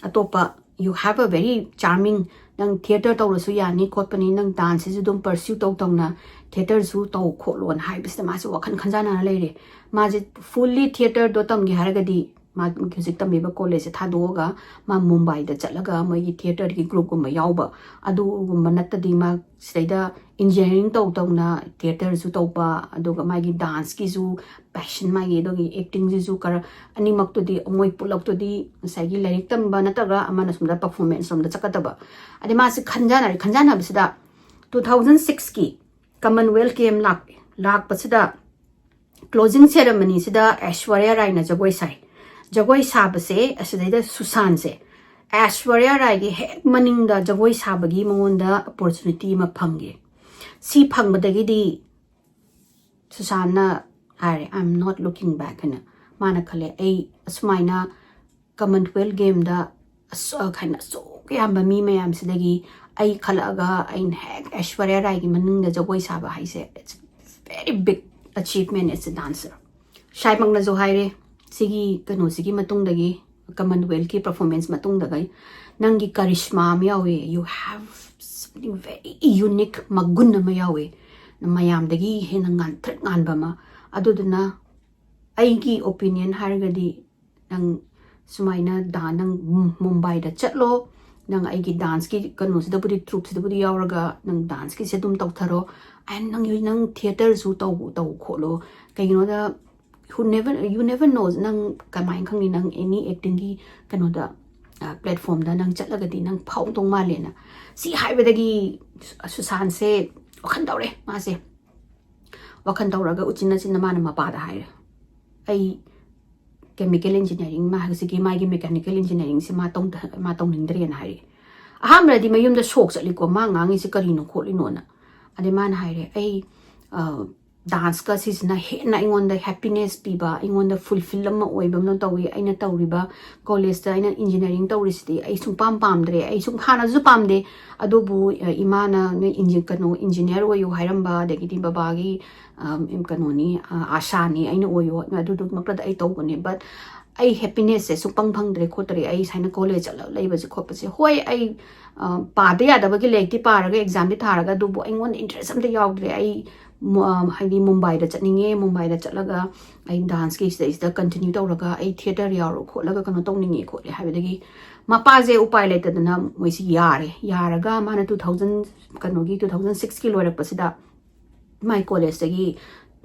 ꯑꯇꯣꯞꯄ, you have a very charming, ꯅꯪ ꯊꯤꯌꯦꯇꯔ ꯇꯧꯔꯁꯨ ꯌꯥꯅꯤ ꯈꯣꯠꯄꯅꯤ, ꯅꯪ ꯗꯥꯟꯁꯁꯤꯁꯨ ꯑꯗꯨꯝ ꯄꯔꯁ꯭ꯌꯨ ꯇꯧ ꯇꯧꯅ ꯊꯤꯌꯦꯇꯔꯁꯨ ꯇꯧ ꯈꯣꯠꯂꯣꯅ ꯍꯥꯏꯕꯁꯤꯗ ꯃꯥꯁꯦ ꯋꯥꯈꯜ ꯈꯟꯖꯥꯟꯅꯔ ꯂꯩꯔꯦ꯫ ꯃꯥꯁꯦ ꯐꯨꯜꯂꯤ ꯊꯤꯌꯦꯇꯔꯗꯣ ꯇꯝꯒꯦ ꯍꯥꯏꯔꯒꯗꯤ ꯃꯥ ꯍꯧꯖꯤꯛ ꯇꯝꯃꯤꯕ ꯀꯣꯂꯦꯖꯁꯦ ꯊꯥꯗꯣꯛꯑꯒ ꯃꯥ ꯃꯨꯝꯕꯥꯏꯗ ꯆꯠꯂꯒ ꯃꯣꯏꯒꯤ ꯊꯤꯌꯦꯇꯔꯒꯤ ꯒ꯭ꯔꯨꯞꯀꯨꯝꯕ ꯌꯥꯎꯕ, ꯑꯗꯨꯒꯨꯝꯕ ꯅꯠꯇꯗꯤ ꯃꯥ ꯁꯤꯗꯩꯗ ꯏꯟꯖꯤꯅꯤꯌꯥꯔꯤꯡ ꯇꯧ ꯇꯧꯅ ꯊꯤꯌꯦꯇꯔꯁꯨ ꯇꯧꯕ, ꯑꯗꯨꯒ ꯃꯥꯒꯤ ꯗꯥꯟꯁꯀꯤꯁꯨ ꯄꯦꯁꯟ, ꯃꯥꯒꯤ ꯑꯗꯨꯒꯤ ꯑꯦꯛꯇꯤꯡꯁꯤꯁꯨ ꯈꯔ, ꯑꯅꯤꯃꯛꯇꯨꯗꯤ ꯃꯣꯏ ꯄꯨꯂꯞꯇꯨꯗꯤ ꯉꯁꯥꯏꯒꯤ ꯂꯥꯏꯔꯤꯛ ꯇꯝꯕ ꯅꯠꯇ꯭ꯔꯒ ꯑꯃꯅ ꯁꯣꯝꯗ ꯄꯔꯐꯣꯔꯃꯦꯟꯁ ꯔꯣꯝꯗ ꯆꯠꯀꯗꯕ꯫ ꯑꯗꯩ ꯃꯥꯁꯦ ꯈꯟꯖꯥꯟꯅꯔꯦ꯫ ꯈꯟꯖꯥꯟꯅꯕꯁꯤꯗ ꯇꯨ ꯊꯥꯎꯖꯟ ꯁꯤꯛꯁꯀꯤ ꯀꯃꯟꯋꯦꯜꯊ ꯒꯦꯝ ꯂꯥꯛꯄꯁꯤꯗ ꯀ꯭ꯂꯣꯖꯤꯡ ꯁꯦꯔꯦꯃꯅꯤꯁꯤꯗ ꯑꯦꯁ꯭ꯋꯔꯌꯥ ꯔꯥꯏꯅ ꯖꯒꯣꯏ ꯁꯥꯏ꯫ ꯖꯒꯣꯏ ꯁꯥꯕꯁꯦ ꯑꯁꯤꯗꯩꯗ ꯁꯨꯁꯥꯟꯁꯦ ꯑꯦꯁ꯭ꯋꯔꯌꯥ ꯔꯥꯏꯒꯤ ꯍꯦꯛ ꯃꯅꯤꯡꯗ ꯖꯒꯣꯏ ꯁꯥꯕꯒꯤ ꯃꯉꯣꯟꯗ ꯑꯣꯄꯣꯔꯆꯨꯅꯤꯇꯤ ꯑꯃ ꯐꯪꯉꯦ꯫ ꯁꯤ ꯐꯪꯕꯗꯒꯤꯗꯤ ꯁꯨꯁꯥꯟꯅ ꯍꯥꯏꯔꯦ, "I am not looking back" ꯍꯥꯏꯅ꯫ ꯃꯥꯅ ꯈꯜꯂꯦ, "ꯑꯩ ꯑꯁꯨꯃꯥꯏꯅ ꯀꯃꯟꯋꯦꯜꯊ ꯒꯦꯝꯗ ꯑꯁ-, ꯑ, ꯍꯥꯏꯅ ꯑꯁꯨꯛ ꯌꯥꯝꯕ ꯃꯤ ꯃꯌꯥꯝꯁꯤꯗꯒꯤ ꯑꯩ ꯈꯜꯂꯛꯑꯒ ꯑꯩꯅ ꯍꯦꯛ ꯑꯦꯁ꯭ꯋꯔꯌꯥ ꯔꯥꯏꯒꯤ ꯃꯅꯤꯡꯗ ꯖꯒꯣꯏ ꯁꯥꯕ ꯍꯥꯏꯁꯦ, it's very big achievement as a dancer." ꯁꯥꯏꯃꯛꯅꯁꯨ ꯍꯥꯏꯔꯦ, ꯁꯤꯒꯤ ꯀꯩꯅꯣꯁꯤꯒꯤ ꯃꯇꯨꯡꯗꯒꯤ, ꯀꯃꯟꯋꯦꯜꯊꯀꯤ ꯄꯔꯐꯣꯔꯃꯦꯟꯁ ꯃꯇꯨꯡꯗꯒꯤ, "ꯅꯪꯒꯤ ꯀꯔꯤꯁꯃꯥ ꯑꯃ ꯌꯥꯎꯋꯦ, you have something very unique, ꯃꯒꯨꯟ ꯑꯃ ꯌꯥꯎꯋꯦ, ꯃꯌꯥꯝꯗꯒꯤ ꯍꯦꯟꯅ ꯉꯥꯟꯇ꯭ꯔꯤꯛ ꯉꯥꯟꯕ ꯑꯃ꯫ ꯑꯗꯨꯗꯨꯅ ꯑꯩꯒꯤ ꯑꯣꯄꯤꯅꯤꯌꯟ ꯍꯥꯏꯔꯒꯗꯤ ꯅꯪ ꯁꯨꯃꯥꯏꯅ ꯗꯥ-, ꯅꯪ ꯃꯨꯝꯕꯥꯏꯗ ꯆꯠꯂꯣ, ꯅꯪ ꯑꯩꯒꯤ ꯗꯥꯟꯁꯀꯤ ꯀꯩꯅꯣꯁꯤꯗꯕꯨꯗꯤ, ꯇ꯭ꯔꯨꯞꯁꯤꯗꯕꯨꯗꯤ ꯌꯥꯎꯔꯒ ꯅꯪ ꯗꯥꯟꯁꯀꯤꯁꯦ ꯑꯗꯨꯝ ꯇꯧꯊꯔꯣ, ꯑꯦꯟ ꯅꯪ ꯅꯪ ꯊꯤꯌꯦꯇꯔꯁꯨ ꯇꯧ ꯇꯧ ꯈꯣꯠꯂꯣ꯫ ꯀꯩꯒꯤꯅꯣꯗ, who never, you never know, ꯅꯪ ꯀꯃꯥꯏꯅ ꯈꯪꯅꯤ? ꯅꯪ ꯑꯦꯅꯤ ꯑꯦꯛꯇꯤꯡꯒꯤ ꯀꯩꯅꯣꯗ, ꯄ꯭ꯂꯦꯠꯐꯣꯝꯗ ꯅꯪ ꯆꯠꯂꯒꯗꯤ ꯅꯪ ꯐꯥꯎꯗꯧ ꯃꯥꯜꯂꯦꯅ꯫ ꯁꯤ ꯍꯥꯏꯕꯗꯒꯤ ꯁꯨ- ꯁꯨꯁꯥꯟꯁꯦ ꯋꯥꯈꯜ ꯇꯧꯔꯦ꯫ ꯃꯥꯁꯦ ꯋꯥꯈꯜ ꯇꯧꯔꯒ ꯎꯆꯤꯟ ꯅꯥꯆꯤꯟꯅ ꯃꯥꯅ ꯃꯄꯥꯗ ꯍꯥꯏꯔꯦ, "ꯑꯩ ꯀꯦꯃꯤꯀꯦꯜ ꯏꯟꯖꯤꯅꯤꯌꯥꯔꯤꯡ, ꯃꯥ ꯍꯧꯖꯤꯛꯀꯤ ꯃꯥꯒꯤ ꯃꯦꯀꯥꯅꯤꯀꯦꯜ ꯏꯟꯖꯤꯅꯤꯌꯥꯔꯤꯡꯁꯦ ꯃꯥ ꯇꯧꯗ- ꯃꯥ ꯇꯧꯅꯤꯡꯗ꯭ꯔꯦꯅ" ꯍꯥꯏꯔꯛꯑꯦ꯫ ꯑꯍꯥꯟꯕꯗꯗꯤ ꯃꯌꯨꯝꯗ ꯁꯣꯛ ꯆꯠꯂꯤꯀꯣ, "ꯃꯥ ꯉꯥꯡꯉꯤꯁꯦ ꯀꯔꯤꯅꯣ ꯈꯣꯠꯂꯤꯅꯣꯅ"꯫ ꯑꯗꯩ ꯃꯥꯅ ꯍꯥꯏꯔꯦ, "ꯑꯩ, ꯑ, ꯗꯥꯟꯁꯀ ꯁꯤꯁꯤꯅ ꯍꯦꯟꯅ ꯑꯩꯉꯣꯟꯗ ꯍꯦꯄꯤꯅꯦꯁ ꯄꯤꯕ, ꯑꯩꯉꯣꯟꯗ ꯐꯨꯜꯐꯤꯜ ꯑꯃ ꯑꯣꯏꯕ ꯑꯃ ꯇꯧꯋꯤ꯫ ꯑꯩꯅ ꯇꯧꯔꯤꯕ ꯀꯣꯂꯦꯖꯇ ꯑꯩꯅ ꯏꯟꯖꯤꯅꯤꯌꯥꯔꯤꯡ ꯇꯧꯔꯤꯁꯤꯗꯤ ꯑꯩ ꯁꯨꯡꯄꯥꯝ ꯄꯥꯝꯗ꯭ꯔꯦ꯫ ꯑꯩ ꯁꯨꯝ ꯍꯥꯟꯅꯁꯨ ꯄꯥꯝꯗꯦ, ꯑꯗꯨꯕꯨ, ꯑ, ꯏꯃꯥꯅ ꯅꯣꯏ ꯏꯟꯖꯤ- ꯀꯩꯅꯣ, ꯏꯟꯖꯤꯅꯤꯌꯥꯔ ꯑꯣꯏꯌꯨ ꯍꯥꯏꯔꯝꯕ, ꯑꯗꯒꯤꯗꯤ ꯕꯕꯥꯒꯤ, ꯑ, ꯀꯩꯅꯣꯅꯤ, ꯑ, ꯑꯥꯁꯥꯅꯤ ꯑꯩꯅ ꯑꯣꯏꯌꯨ, ꯑꯗꯨꯗꯨꯃꯛꯇꯗ ꯑꯩ ꯇꯧꯕꯅꯦ꯫ But ꯑꯩ ꯍꯦꯄꯤꯅꯦꯁꯁꯦ ꯁꯨꯡꯐꯪ ꯐꯪꯗ꯭ꯔꯦ ꯈꯣꯠꯇ꯭ꯔꯦ, ꯑꯩ ꯁꯨꯃꯥꯏꯅ ꯀꯣꯂꯦꯖ ꯆꯠꯂꯒ ꯂꯩꯕꯁꯦ ꯈꯣꯠꯄꯁꯦ꯫ ꯍꯣꯏ, ꯑꯩ, ꯑ, ꯄꯥꯗ ꯌꯥꯗꯕꯒꯤ ꯂꯥꯏꯔꯤꯛꯇꯤ ꯄꯥꯔꯒ ꯑꯦꯛꯖꯥꯝꯗꯤ ꯊꯥꯔꯒ, ꯑꯗꯨꯕꯨ ꯑꯩꯉꯣꯟꯗ ꯏꯟꯇꯔꯦꯁ ꯑꯝꯇ ꯌꯥꯎꯗ꯭ꯔꯦ꯫ ꯑꯩ ꯃ-, ꯑ, ꯍꯥꯏꯗꯤ ꯃꯨꯝꯕꯥꯏꯗ ꯆꯠꯅꯤꯡꯉꯦ, ꯃꯨꯝꯕꯥꯏꯗ ꯆꯠꯂꯒ ꯑꯩ ꯗꯥꯟꯁꯀꯤ ꯁꯤꯗꯩꯁꯤꯗ ꯀꯟꯇꯤꯅ꯭ꯌꯨ ꯇꯧꯔꯒ ꯑꯩ ꯊꯤꯌꯦꯇꯔ ꯌꯥꯎꯔ ꯈꯣꯠꯂꯒ ꯀꯩꯅꯣ ꯇꯧꯅꯤꯡꯉꯦ ꯈꯣꯠꯂꯦ ꯍꯥꯏꯕꯗꯒꯤ ꯃꯄꯥꯁꯦ ꯎꯄꯥꯏ ꯂꯩꯇꯗꯅ ꯃꯣꯏꯁꯤ ꯌꯥꯔꯦ꯫ ꯌꯥꯔꯒ ꯃꯥꯅ two thousand, ꯀꯩꯅꯣꯒꯤ, two thousand sixꯀꯤ ꯂꯣꯏꯔꯛꯄꯁꯤꯗ ꯃꯥꯏ ꯀꯣꯂꯦꯖꯇꯒꯤ,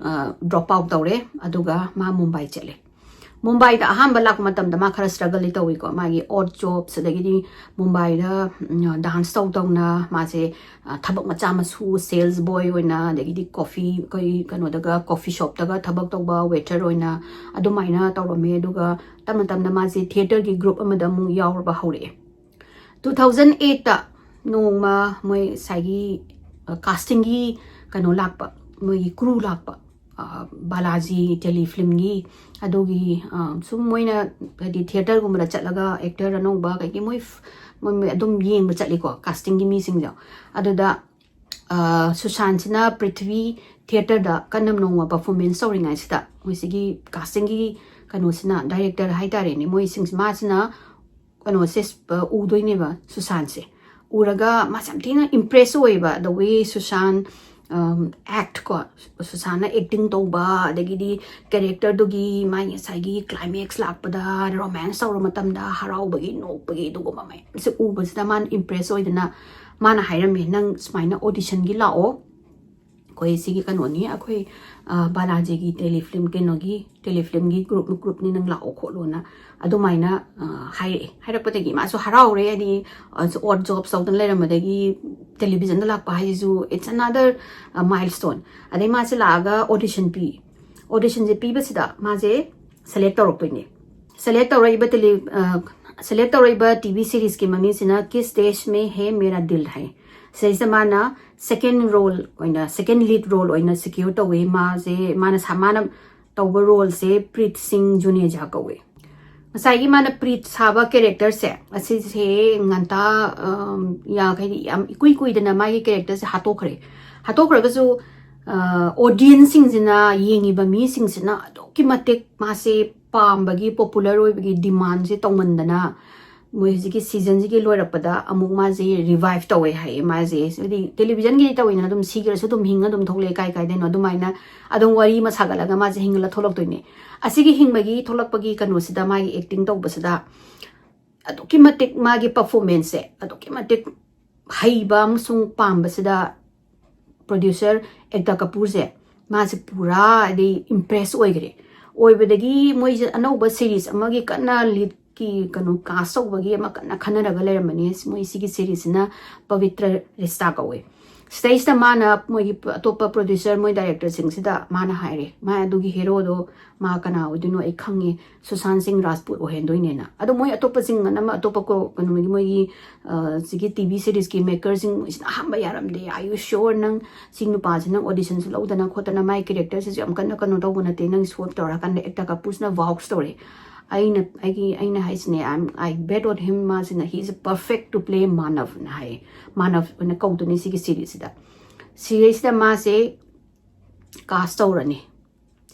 ꯑ, ꯗ꯭ꯔꯣꯞ ꯑꯥꯎꯠ ꯇꯧꯔꯦ, ꯑꯗꯨꯒ ꯃꯥ ꯃꯨꯝꯕꯥꯏ ꯆꯠꯂꯦ꯫ ꯃꯨꯝꯕꯥꯏꯗ ꯑꯍꯥꯟꯕ ꯂꯥꯛꯄ ꯃꯇꯝꯗ ꯃꯥ ꯈꯔ ꯁ꯭ꯇ꯭ꯔꯒꯜꯗꯤ ꯇꯧꯏꯀꯣ, ꯃꯥꯒꯤ ꯑꯣꯗ ꯖꯣꯕꯁ, ꯑꯗꯒꯤꯗꯤ ꯃꯨꯝꯕꯥꯏꯗ, ꯎꯝ, ꯗꯥꯟꯁ ꯇꯧ ꯇꯧꯅ ꯃꯥꯁꯦ, ꯑ, ꯊꯕꯛ ꯃꯆꯥ ꯃꯁꯨ, ꯁꯦꯜꯁ ꯕꯣꯏ ꯑꯣꯏꯅ, ꯑꯗꯒꯤꯗꯤ ꯀꯣꯐꯤ, ꯑꯩꯈꯣꯏ ꯀꯩꯅꯣꯗꯒ, ꯀꯣꯐꯤ ꯁꯣꯞꯇꯒ ꯊꯕꯛ ꯇꯧꯕ ꯋꯦꯇꯔ ꯑꯣꯏꯅ ꯑꯗꯨꯃꯥꯏꯅ ꯇꯧꯔꯝꯃꯦ꯫ ꯑꯗꯨꯒ ꯇꯞꯅ ꯇꯞꯅ ꯃꯥꯁꯦ ꯊꯤꯌꯦꯇꯔꯒꯤ ꯒ꯭ꯔꯨꯞ ꯑꯃꯗ ꯑꯃꯨꯛ ꯌꯥꯎꯔꯕ ꯍꯧꯔꯛꯑꯦ꯫ Two thousand eightꯇ ꯅꯣꯡꯃ ꯃꯣꯏ ꯉꯁꯥꯏꯒꯤ, ꯑ, ꯀꯥꯁꯇꯤꯡꯒꯤ ꯀꯩꯅꯣ ꯂꯥꯛꯄ, ꯃꯣꯏꯒꯤ ꯀ꯭ꯔꯨ ꯂꯥꯛꯄ, ꯑ, ꯕꯥꯂꯥꯖꯤ ꯇꯦꯂꯤꯐꯤꯂꯝꯒꯤ꯫ ꯑꯗꯨꯒꯤ, ꯑ, ꯁꯨꯝ ꯃꯣꯏꯅ ꯍꯥꯏꯗꯤ ꯊꯤꯌꯦꯇꯔꯒꯨꯝꯕꯗ ꯆꯠꯂꯒ ꯑꯦꯛꯇꯔ ꯑꯅꯧꯕ ꯀꯩꯀꯩ ꯃꯣꯏ ꯐ-, ꯃꯣꯏ, ꯃꯣꯏ ꯑꯗꯨꯝ ꯌꯦꯡꯕ ꯆꯠꯂꯤꯀꯣ, ꯀꯥꯁꯇꯤꯡꯒꯤ ꯃꯤꯁꯤꯡꯗꯣ꯫ ꯑꯗꯨꯗ, ꯑ, ꯁꯨꯁꯥꯟꯁꯤꯅ ꯄ꯭ꯔꯤꯊꯤꯕꯤ ꯊꯤꯌꯦꯇꯔꯗ ꯀꯟꯅ ꯅꯣꯡꯃ ꯄꯔꯐꯣꯔꯃꯦꯟꯁ ꯇꯧꯔꯤꯉꯩꯁꯤꯗ, ꯃꯣꯏꯁꯤꯒꯤ ꯀꯥꯁꯇꯤꯡꯒꯤ ꯀꯩꯅꯣꯁꯤꯅ, ꯗꯥꯏꯔꯦꯛꯇꯔ ꯍꯥꯏꯇꯥꯔꯦꯅꯦ, ꯃꯣꯏꯁꯤꯡꯁꯤ, ꯃꯥꯁꯤꯅ ꯀꯩꯅꯣꯁꯦ, ꯑ, ꯎꯗꯣꯏꯅꯦꯕ ꯁꯨꯁꯥꯟꯁꯦ꯫ ꯎꯔꯒ ꯃꯥꯁꯦ ꯌꯥꯝ ꯊꯤꯅ ꯏꯝꯄ꯭ꯔꯦꯁ ꯑꯣꯏꯌꯦꯕ, the way ꯁꯨꯁꯥꯟ, ꯑꯦꯛ ꯀꯣ, ꯁꯨꯁꯥꯟꯅ ꯑꯦꯛꯇꯤꯡ ꯇꯧꯕ, ꯑꯗꯒꯤꯗꯤ ꯀꯦꯔꯦꯛꯇꯔꯗꯨꯒꯤ ꯃꯥꯒꯤ ꯉꯁꯥꯏꯒꯤ ꯀ꯭ꯂꯥꯏꯃꯦꯛꯁ ꯂꯥꯛꯄꯗ ꯔꯣꯃꯥꯟꯁ ꯇꯧꯔ ꯃꯇꯝꯗ ꯍꯔꯥꯎꯕꯒꯤ, ꯅꯣꯛꯄꯒꯤ, ꯑꯗꯨꯒꯨꯝꯕ ꯃꯌꯥꯝꯁꯦ ꯎꯕꯁꯤꯗ ꯃꯥꯅ ꯏꯝꯄ꯭ꯔꯦꯁ ꯑꯣꯏꯗꯅ ꯃꯥꯅ ꯍꯥꯏꯔꯝꯃꯦ, "ꯅꯪ ꯁꯨꯃꯥꯏꯅ ꯑꯣꯗꯤꯁꯟꯒꯤ ꯂꯥꯛꯑꯣ, ꯑꯩꯈꯣꯏ ꯁꯤꯒꯤ ꯀꯩꯅꯣꯅꯤ, ꯑꯩꯈꯣꯏ ꯕꯥꯂꯥꯖꯤꯒꯤ ꯇꯦꯂꯤꯐꯤꯂꯝ, ꯀꯩꯅꯣꯒꯤ ꯇꯦꯂꯤꯐꯤꯂꯝꯒꯤ ꯒ꯭ꯔꯨꯞ ꯒ꯭ꯔꯨꯞꯅꯤ, ꯅꯪ ꯂꯥꯛꯑꯣ ꯈꯣꯠꯂꯣꯅ" ꯑꯗꯨꯃꯥꯏꯅ ꯍꯥꯏꯔꯛꯑꯦ꯫ ꯍꯥꯏꯔꯛꯄꯗꯒꯤ ꯃꯥꯁꯨ ꯍꯔꯥꯎꯔꯦ, ꯍꯥꯏꯗꯤ ꯑꯣꯠ ꯖꯣꯕ ꯇꯧꯗꯅ ꯂꯩꯔꯝꯕꯗꯒꯤ ꯇꯦꯂꯤꯚꯤꯖꯟꯗ ꯂꯥꯛꯄ ꯍꯥꯏꯁꯤꯁꯨ it's another milestone꯫ ꯑꯗꯩ ꯃꯥꯁꯦ ꯂꯥꯛꯑꯒ ꯑꯣꯗꯤꯁꯟ ꯄꯤ꯫ ꯑꯣꯗꯤꯁꯟꯁꯦ ꯄꯤꯕꯁꯤꯗ ꯃꯥꯁꯦ ꯁꯦꯂꯦꯛ ꯇꯧꯔꯛꯇꯣꯏꯅꯦ꯫ ꯁꯦꯂꯦꯛ ꯇꯧꯔꯛꯏꯕ ꯇꯦꯂꯤ ꯁꯦꯂꯦꯛ ꯇꯧꯔꯛꯏꯕ ꯇꯤ ꯚꯤ ꯁꯤꯔꯤꯁꯀꯤ ꯃꯃꯤꯡꯁꯤꯅ ꯀꯤꯁ ꯗꯦꯁ ꯃꯦ ꯍꯦ ꯃꯦꯔꯥ ꯗꯤꯜ ꯍꯥꯏ꯫ ꯁꯤꯗꯩꯁꯤꯗ ꯃꯥꯅ ꯁꯦꯀꯦꯟ ꯔꯣꯜ ꯑꯣꯏꯅ, ꯁꯦꯀꯦꯟ ꯂꯤꯗ ꯔꯣꯜ ꯑꯣꯏꯅ ꯁꯦꯀ꯭ꯌꯣꯔ ꯇꯧꯋꯤ꯫ ꯃꯥꯁꯦ, ꯃꯥꯅ ꯁꯥ ꯃꯥꯅ ꯇꯧꯕ ꯔꯣꯜꯁꯦ ꯄ꯭ꯔꯤꯠ ꯁꯤꯡ ꯖꯨꯅꯦꯖꯥ ꯀꯧꯋꯦ꯫ ꯉꯁꯥꯏꯒꯤ ꯃꯥꯅ ꯄ꯭ꯔꯤꯠ ꯁꯥꯕ ꯀꯦꯔꯦꯛꯇꯔꯁꯦ, ꯑꯁꯤꯁꯦ ꯉꯟꯇꯥ, ꯌꯥ ꯍꯥꯏꯗꯤ ꯌꯥꯝ ꯏꯀꯨꯏ ꯀꯨꯏꯗꯅ ꯃꯥꯒꯤ ꯀꯦꯔꯦꯛꯇꯔꯁꯦ ꯍꯥꯠꯇꯣꯛꯈ꯭ꯔꯦ꯫ ꯍꯥꯠꯇꯣꯛꯈ꯭ꯔꯒꯁꯨ ꯑꯣꯗꯤꯌꯟꯁꯁꯤꯡꯁꯤꯅ, ꯌꯦꯡꯉꯤꯕ ꯃꯤꯁꯤꯡꯁꯤꯅ ꯑꯗꯨꯛꯀꯤ ꯃꯇꯤꯛ ꯃꯥꯁꯦ ꯄꯥꯝꯕꯒꯤ, ꯄꯣꯄꯨꯂꯔ ꯑꯣꯏꯕꯒꯤ ꯗꯤꯃꯥꯟꯁꯦ ꯇꯧꯃꯟꯗꯅ ꯃꯣꯏ ꯍꯧꯖꯤꯛꯀꯤ ꯁꯤꯖꯟꯁꯤꯒꯤ ꯂꯣꯏꯔꯛꯄꯗ ꯑꯃꯨꯛ ꯃꯥꯁꯦ ꯔꯤꯚꯥꯏꯚ ꯇꯧꯋꯦ ꯍꯥꯏꯌꯦ꯫ ꯃꯥꯁꯦ ꯍꯥꯏꯗꯤ ꯇꯦꯂꯤꯚꯤꯖꯟꯒꯤꯗꯤ ꯇꯧꯋꯤꯅ, ꯑꯗꯨꯝ ꯁꯤꯈ꯭ꯔꯁꯨ ꯑꯗꯨꯝ ꯍꯤꯡꯉ ꯑꯗꯨꯝ ꯊꯣꯛꯂꯛꯑꯦ, ꯀꯥꯏ ꯀꯥꯏꯗꯩꯅꯣ ꯑꯗꯨꯃꯥꯏꯅ ꯑꯗꯨꯝ ꯋꯥꯔꯤ ꯑꯃ ꯁꯥꯒꯠꯂꯒ ꯃꯥꯁꯦ ꯍꯤꯡꯒꯠꯂ ꯊꯣꯛꯂꯛꯇꯣꯏꯅꯦ꯫ ꯑꯁꯤꯒꯤ ꯍꯤꯡꯕꯒꯤ ꯊꯣꯛꯂꯛꯄꯒꯤ ꯀꯩꯅꯣꯁꯤꯗ, ꯃꯥꯒꯤ ꯑꯦꯛꯇꯤꯡ ꯇꯧꯕꯁꯤꯗ ꯑꯗꯨꯛꯀꯤ ꯃꯇꯤꯛ ꯃꯥꯒꯤ ꯄꯔꯐꯣꯔꯃꯦꯟꯁꯁꯦ ꯑꯗꯨꯛꯀꯤ ꯃꯇꯤꯛ ꯍꯩꯕ ꯑꯃꯁꯨꯡ ꯄꯥꯝꯕꯁꯤꯗ ꯄ꯭ꯔꯣꯗ꯭ꯌꯨꯁꯔ ꯑꯦꯛꯇꯥ ꯀꯄꯨꯔꯁꯦ, ꯃꯥꯁꯦ ꯄꯨꯔꯥ ꯍꯥꯏꯗꯤ ꯏꯝꯄ꯭ꯔꯦꯁ ꯑꯣꯏꯈ꯭ꯔꯦ꯫ ꯑꯣꯏꯕꯗꯒꯤ ꯃꯣꯏꯁꯦ ꯑꯅꯧꯕ ꯁꯤꯔꯤꯁ ꯑꯃꯒꯤ ꯀꯟꯅ ꯂꯤꯗꯀꯤ ꯀꯩꯅꯣ ꯀꯥꯁ ꯇꯧꯕꯒꯤ ꯑꯃ ꯀꯟꯅ ꯈꯟꯅꯔꯒ ꯂꯩꯔꯝꯕꯅꯤ꯫ ꯃꯣꯏ ꯁꯤꯒꯤ ꯁꯤꯔꯤꯁꯁꯤꯅ ꯄꯕꯤꯇ꯭ꯔ ꯔꯤꯁꯇꯥ ꯀꯧꯋꯦ꯫ ꯁꯤꯗꯩꯁꯤꯗ ꯃꯥꯅ ꯃꯣꯏꯒꯤ ꯑꯇꯣꯞꯄ ꯄ꯭ꯔꯣꯗ꯭ꯌꯨꯁꯔ, ꯃꯣꯏ ꯗꯥꯏꯔꯦꯛꯇꯔꯁꯤꯡꯁꯤꯗ ꯃꯥꯅ ꯍꯥꯏꯔꯦ, "ꯃꯥ ꯑꯗꯨꯒꯤ ꯍꯦꯔꯣꯗꯣ ꯃꯥ ꯀꯅꯥ ꯑꯣꯏꯗꯣꯏꯅꯣ ꯑꯩ ꯈꯪꯉꯦ, ꯁꯨꯁꯥꯟ ꯁꯤꯡ ꯔꯥꯖꯄꯨꯠ ꯑꯣꯏꯍꯟꯗꯣꯏꯅꯦꯅ"꯫ ꯑꯗꯣ ꯃꯣꯏ ꯑꯇꯣꯞꯄꯁꯤꯡ ꯑꯅꯝꯕ ꯑꯇꯣꯞꯄ ꯀꯣ-, ꯀꯩꯅꯣꯒꯤ ꯃꯣꯏꯒꯤ, ꯑ, ꯁꯤꯒꯤ ꯇꯤ ꯚꯤ ꯁꯤꯔꯤꯁꯀꯤ ꯃꯦꯀꯔꯁꯤꯡ ꯃꯣꯏꯁꯤꯅ ꯑꯍꯥꯟꯕ ꯌꯥꯔꯝꯗꯦ, "Are you sure ꯅꯪ ꯁꯤ ꯅꯨꯄꯥꯁꯤ ꯅꯪ ꯑꯣꯗꯤꯁꯟꯁꯨ ꯂꯧꯗꯅ ꯈꯣꯠꯇꯅ ꯃꯥꯏ ꯀꯦꯔꯦꯛꯇꯔꯁꯤꯁꯨ ꯌꯥꯝ ꯀꯟꯅ ꯀꯩꯅꯣ ꯇꯧꯕ ꯅꯠꯇꯦ, ꯅꯪ ꯁꯣ ꯑꯞ ꯇꯧꯔꯀꯥꯟꯗ" ꯑꯦꯛꯇꯥ ꯀꯄꯨꯔꯁꯤꯅ ꯚꯥꯎꯆ ꯇꯧꯔꯦ꯫ ꯑꯩꯅ, ꯑꯩꯒꯤ, ꯑꯩꯅ ꯍꯥꯏꯁꯤꯅꯦ, "I'm, I bet on him, ꯃꯥꯁꯤꯅ, he is perfect to play ꯃꯥꯅꯕꯅ" ꯍꯥꯏꯌꯦ꯫ ꯃꯥꯅꯕ ꯑꯣꯏꯅ ꯀꯧꯗꯣꯏꯅꯦ ꯁꯤꯒꯤ ꯁꯤꯔꯤꯁꯁꯤꯗ꯫ ꯁꯤꯔꯤꯁꯁꯤꯗ ꯃꯥꯁꯦ ꯀꯥꯁ ꯇꯧꯔꯅꯤ꯫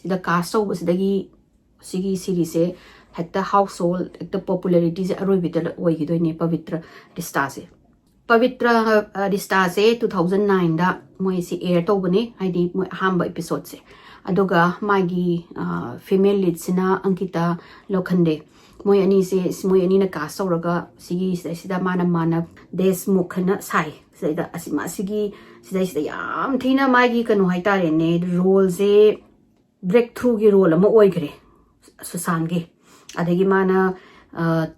ꯁꯤꯗ ꯀꯥꯁ ꯇꯧꯕꯁꯤꯗꯒꯤ ꯁꯤꯒꯤ ꯁꯤꯔꯤꯁꯁꯦ ꯍꯦꯛꯇ ꯍꯥꯎꯁ ꯍꯣꯜ, ꯍꯦꯛꯇ ꯄꯣꯄꯨꯂꯔꯤꯇꯤꯁꯦ ꯑꯔꯣꯏꯕꯤꯗ ꯑꯣꯏꯈꯤꯗꯣꯏꯅꯦ ꯄꯕꯤꯇ꯭ꯔ ꯔꯤꯁꯇꯥꯁꯦ꯫ ꯄꯕꯤꯇ꯭ꯔ ꯔꯤꯁꯇꯥꯁꯦ ꯇꯨ ꯊꯥꯎꯖꯟ ꯅꯥꯏꯟꯗ ꯃꯣꯏꯁꯤ ꯑꯦꯌꯔ ꯇꯧꯕꯅꯦ, ꯍꯥꯏꯗꯤ ꯃꯣꯏ ꯑꯍꯥꯟꯕ ꯑꯦꯄꯤꯁꯣꯗꯁꯦ꯫ ꯑꯗꯨꯒ ꯃꯥꯒꯤ ꯐꯤꯃꯦꯜ ꯂꯤꯗꯁꯤꯅ ꯑꯪꯀꯤꯇꯥ ꯂꯣꯈꯟꯗꯦ꯫ ꯃꯣꯏ ꯑꯅꯤꯁꯦ, ꯃꯣꯏ ꯑꯅꯤꯅ ꯀꯥꯁ ꯇꯧꯔꯒ ꯁꯤꯒꯤ ꯁꯤꯗꯩꯁꯤꯗ ꯃꯥꯅ ꯃꯥꯅꯕ ꯗꯦꯁꯃꯨꯈ ꯍꯥꯏꯅ ꯁꯥꯏ꯫ ꯁꯤꯗꯩꯗ ꯑꯁꯤ ꯃꯥ ꯁꯤꯒꯤ ꯁꯤꯗꯩꯁꯤꯗ ꯌꯥꯝ ꯊꯤꯅ ꯃꯥꯒꯤ ꯀꯩꯅꯣ ꯍꯥꯏꯇꯥꯔꯦꯅꯦ, ꯔꯣꯜꯁꯦ ꯕ꯭ꯔꯦꯛ ꯊ꯭ꯔꯨꯒꯤ ꯔꯣꯜ ꯑꯃ ꯑꯣꯏꯈ꯭ꯔꯦ ꯁꯨꯁꯥꯟꯒꯤ꯫ ꯑꯗꯒꯤ ꯃꯥꯅ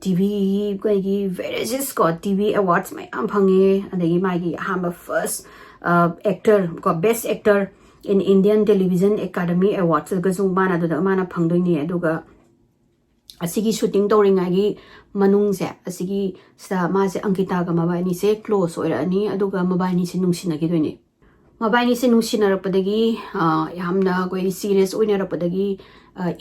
ꯇꯤ ꯚꯤ, ꯑꯩꯈꯣꯏꯒꯤ ꯚꯦꯔꯦꯖꯤꯁ ꯀꯣ ꯇꯤ ꯚꯤ ꯑꯦꯋꯥꯔꯗꯁ ꯃꯌꯥꯝ ꯐꯪꯉꯦ꯫ ꯑꯗꯒꯤ ꯃꯥꯒꯤ ꯑꯍꯥꯟꯕ ꯐꯥꯔꯁ ꯑꯦꯛꯇꯔ ꯀꯣ, ꯕꯦꯁ ꯑꯦꯛꯇꯔ ꯏꯟ ꯏꯟꯗꯤꯌꯟ ꯇꯦꯂꯤꯚꯤꯖꯟ ꯑꯦꯀꯥꯗꯃꯤ ꯑꯦꯋꯥꯔꯗꯁꯒꯁꯨ ꯃꯥꯅ ꯑꯗꯨꯗ ꯃꯥꯅ ꯐꯪꯗꯣꯏꯅꯦ꯫ ꯑꯗꯨꯒ ꯑꯁꯤꯒꯤ ꯁꯨꯇꯤꯡ ꯇꯧꯔꯤꯉꯩꯒꯤ ꯃꯅꯨꯡꯁꯦ, ꯑꯁꯤꯒꯤ ꯁꯤꯗ ꯃꯥꯁꯦ ꯑꯪꯀꯤꯇꯥꯒ ꯃꯕꯥꯏꯅꯤꯁꯦ ꯀ꯭ꯂꯣꯁ ꯑꯣꯏꯔꯛꯑꯅꯤ, ꯑꯗꯨꯒ ꯃꯕꯥꯏꯅꯤꯁꯦ ꯅꯨꯡꯁꯤꯅꯈꯤꯗꯣꯏꯅꯦ꯫ ꯃꯕꯥꯏꯅꯤꯁꯦ ꯅꯨꯡꯁꯤꯅꯔꯛꯄꯗꯒꯤ ꯌꯥꯝꯅ ꯑꯩꯈꯣꯏ ꯁꯤꯔꯤꯌꯁ ꯑꯣꯏꯅꯔꯛꯄꯗꯒꯤ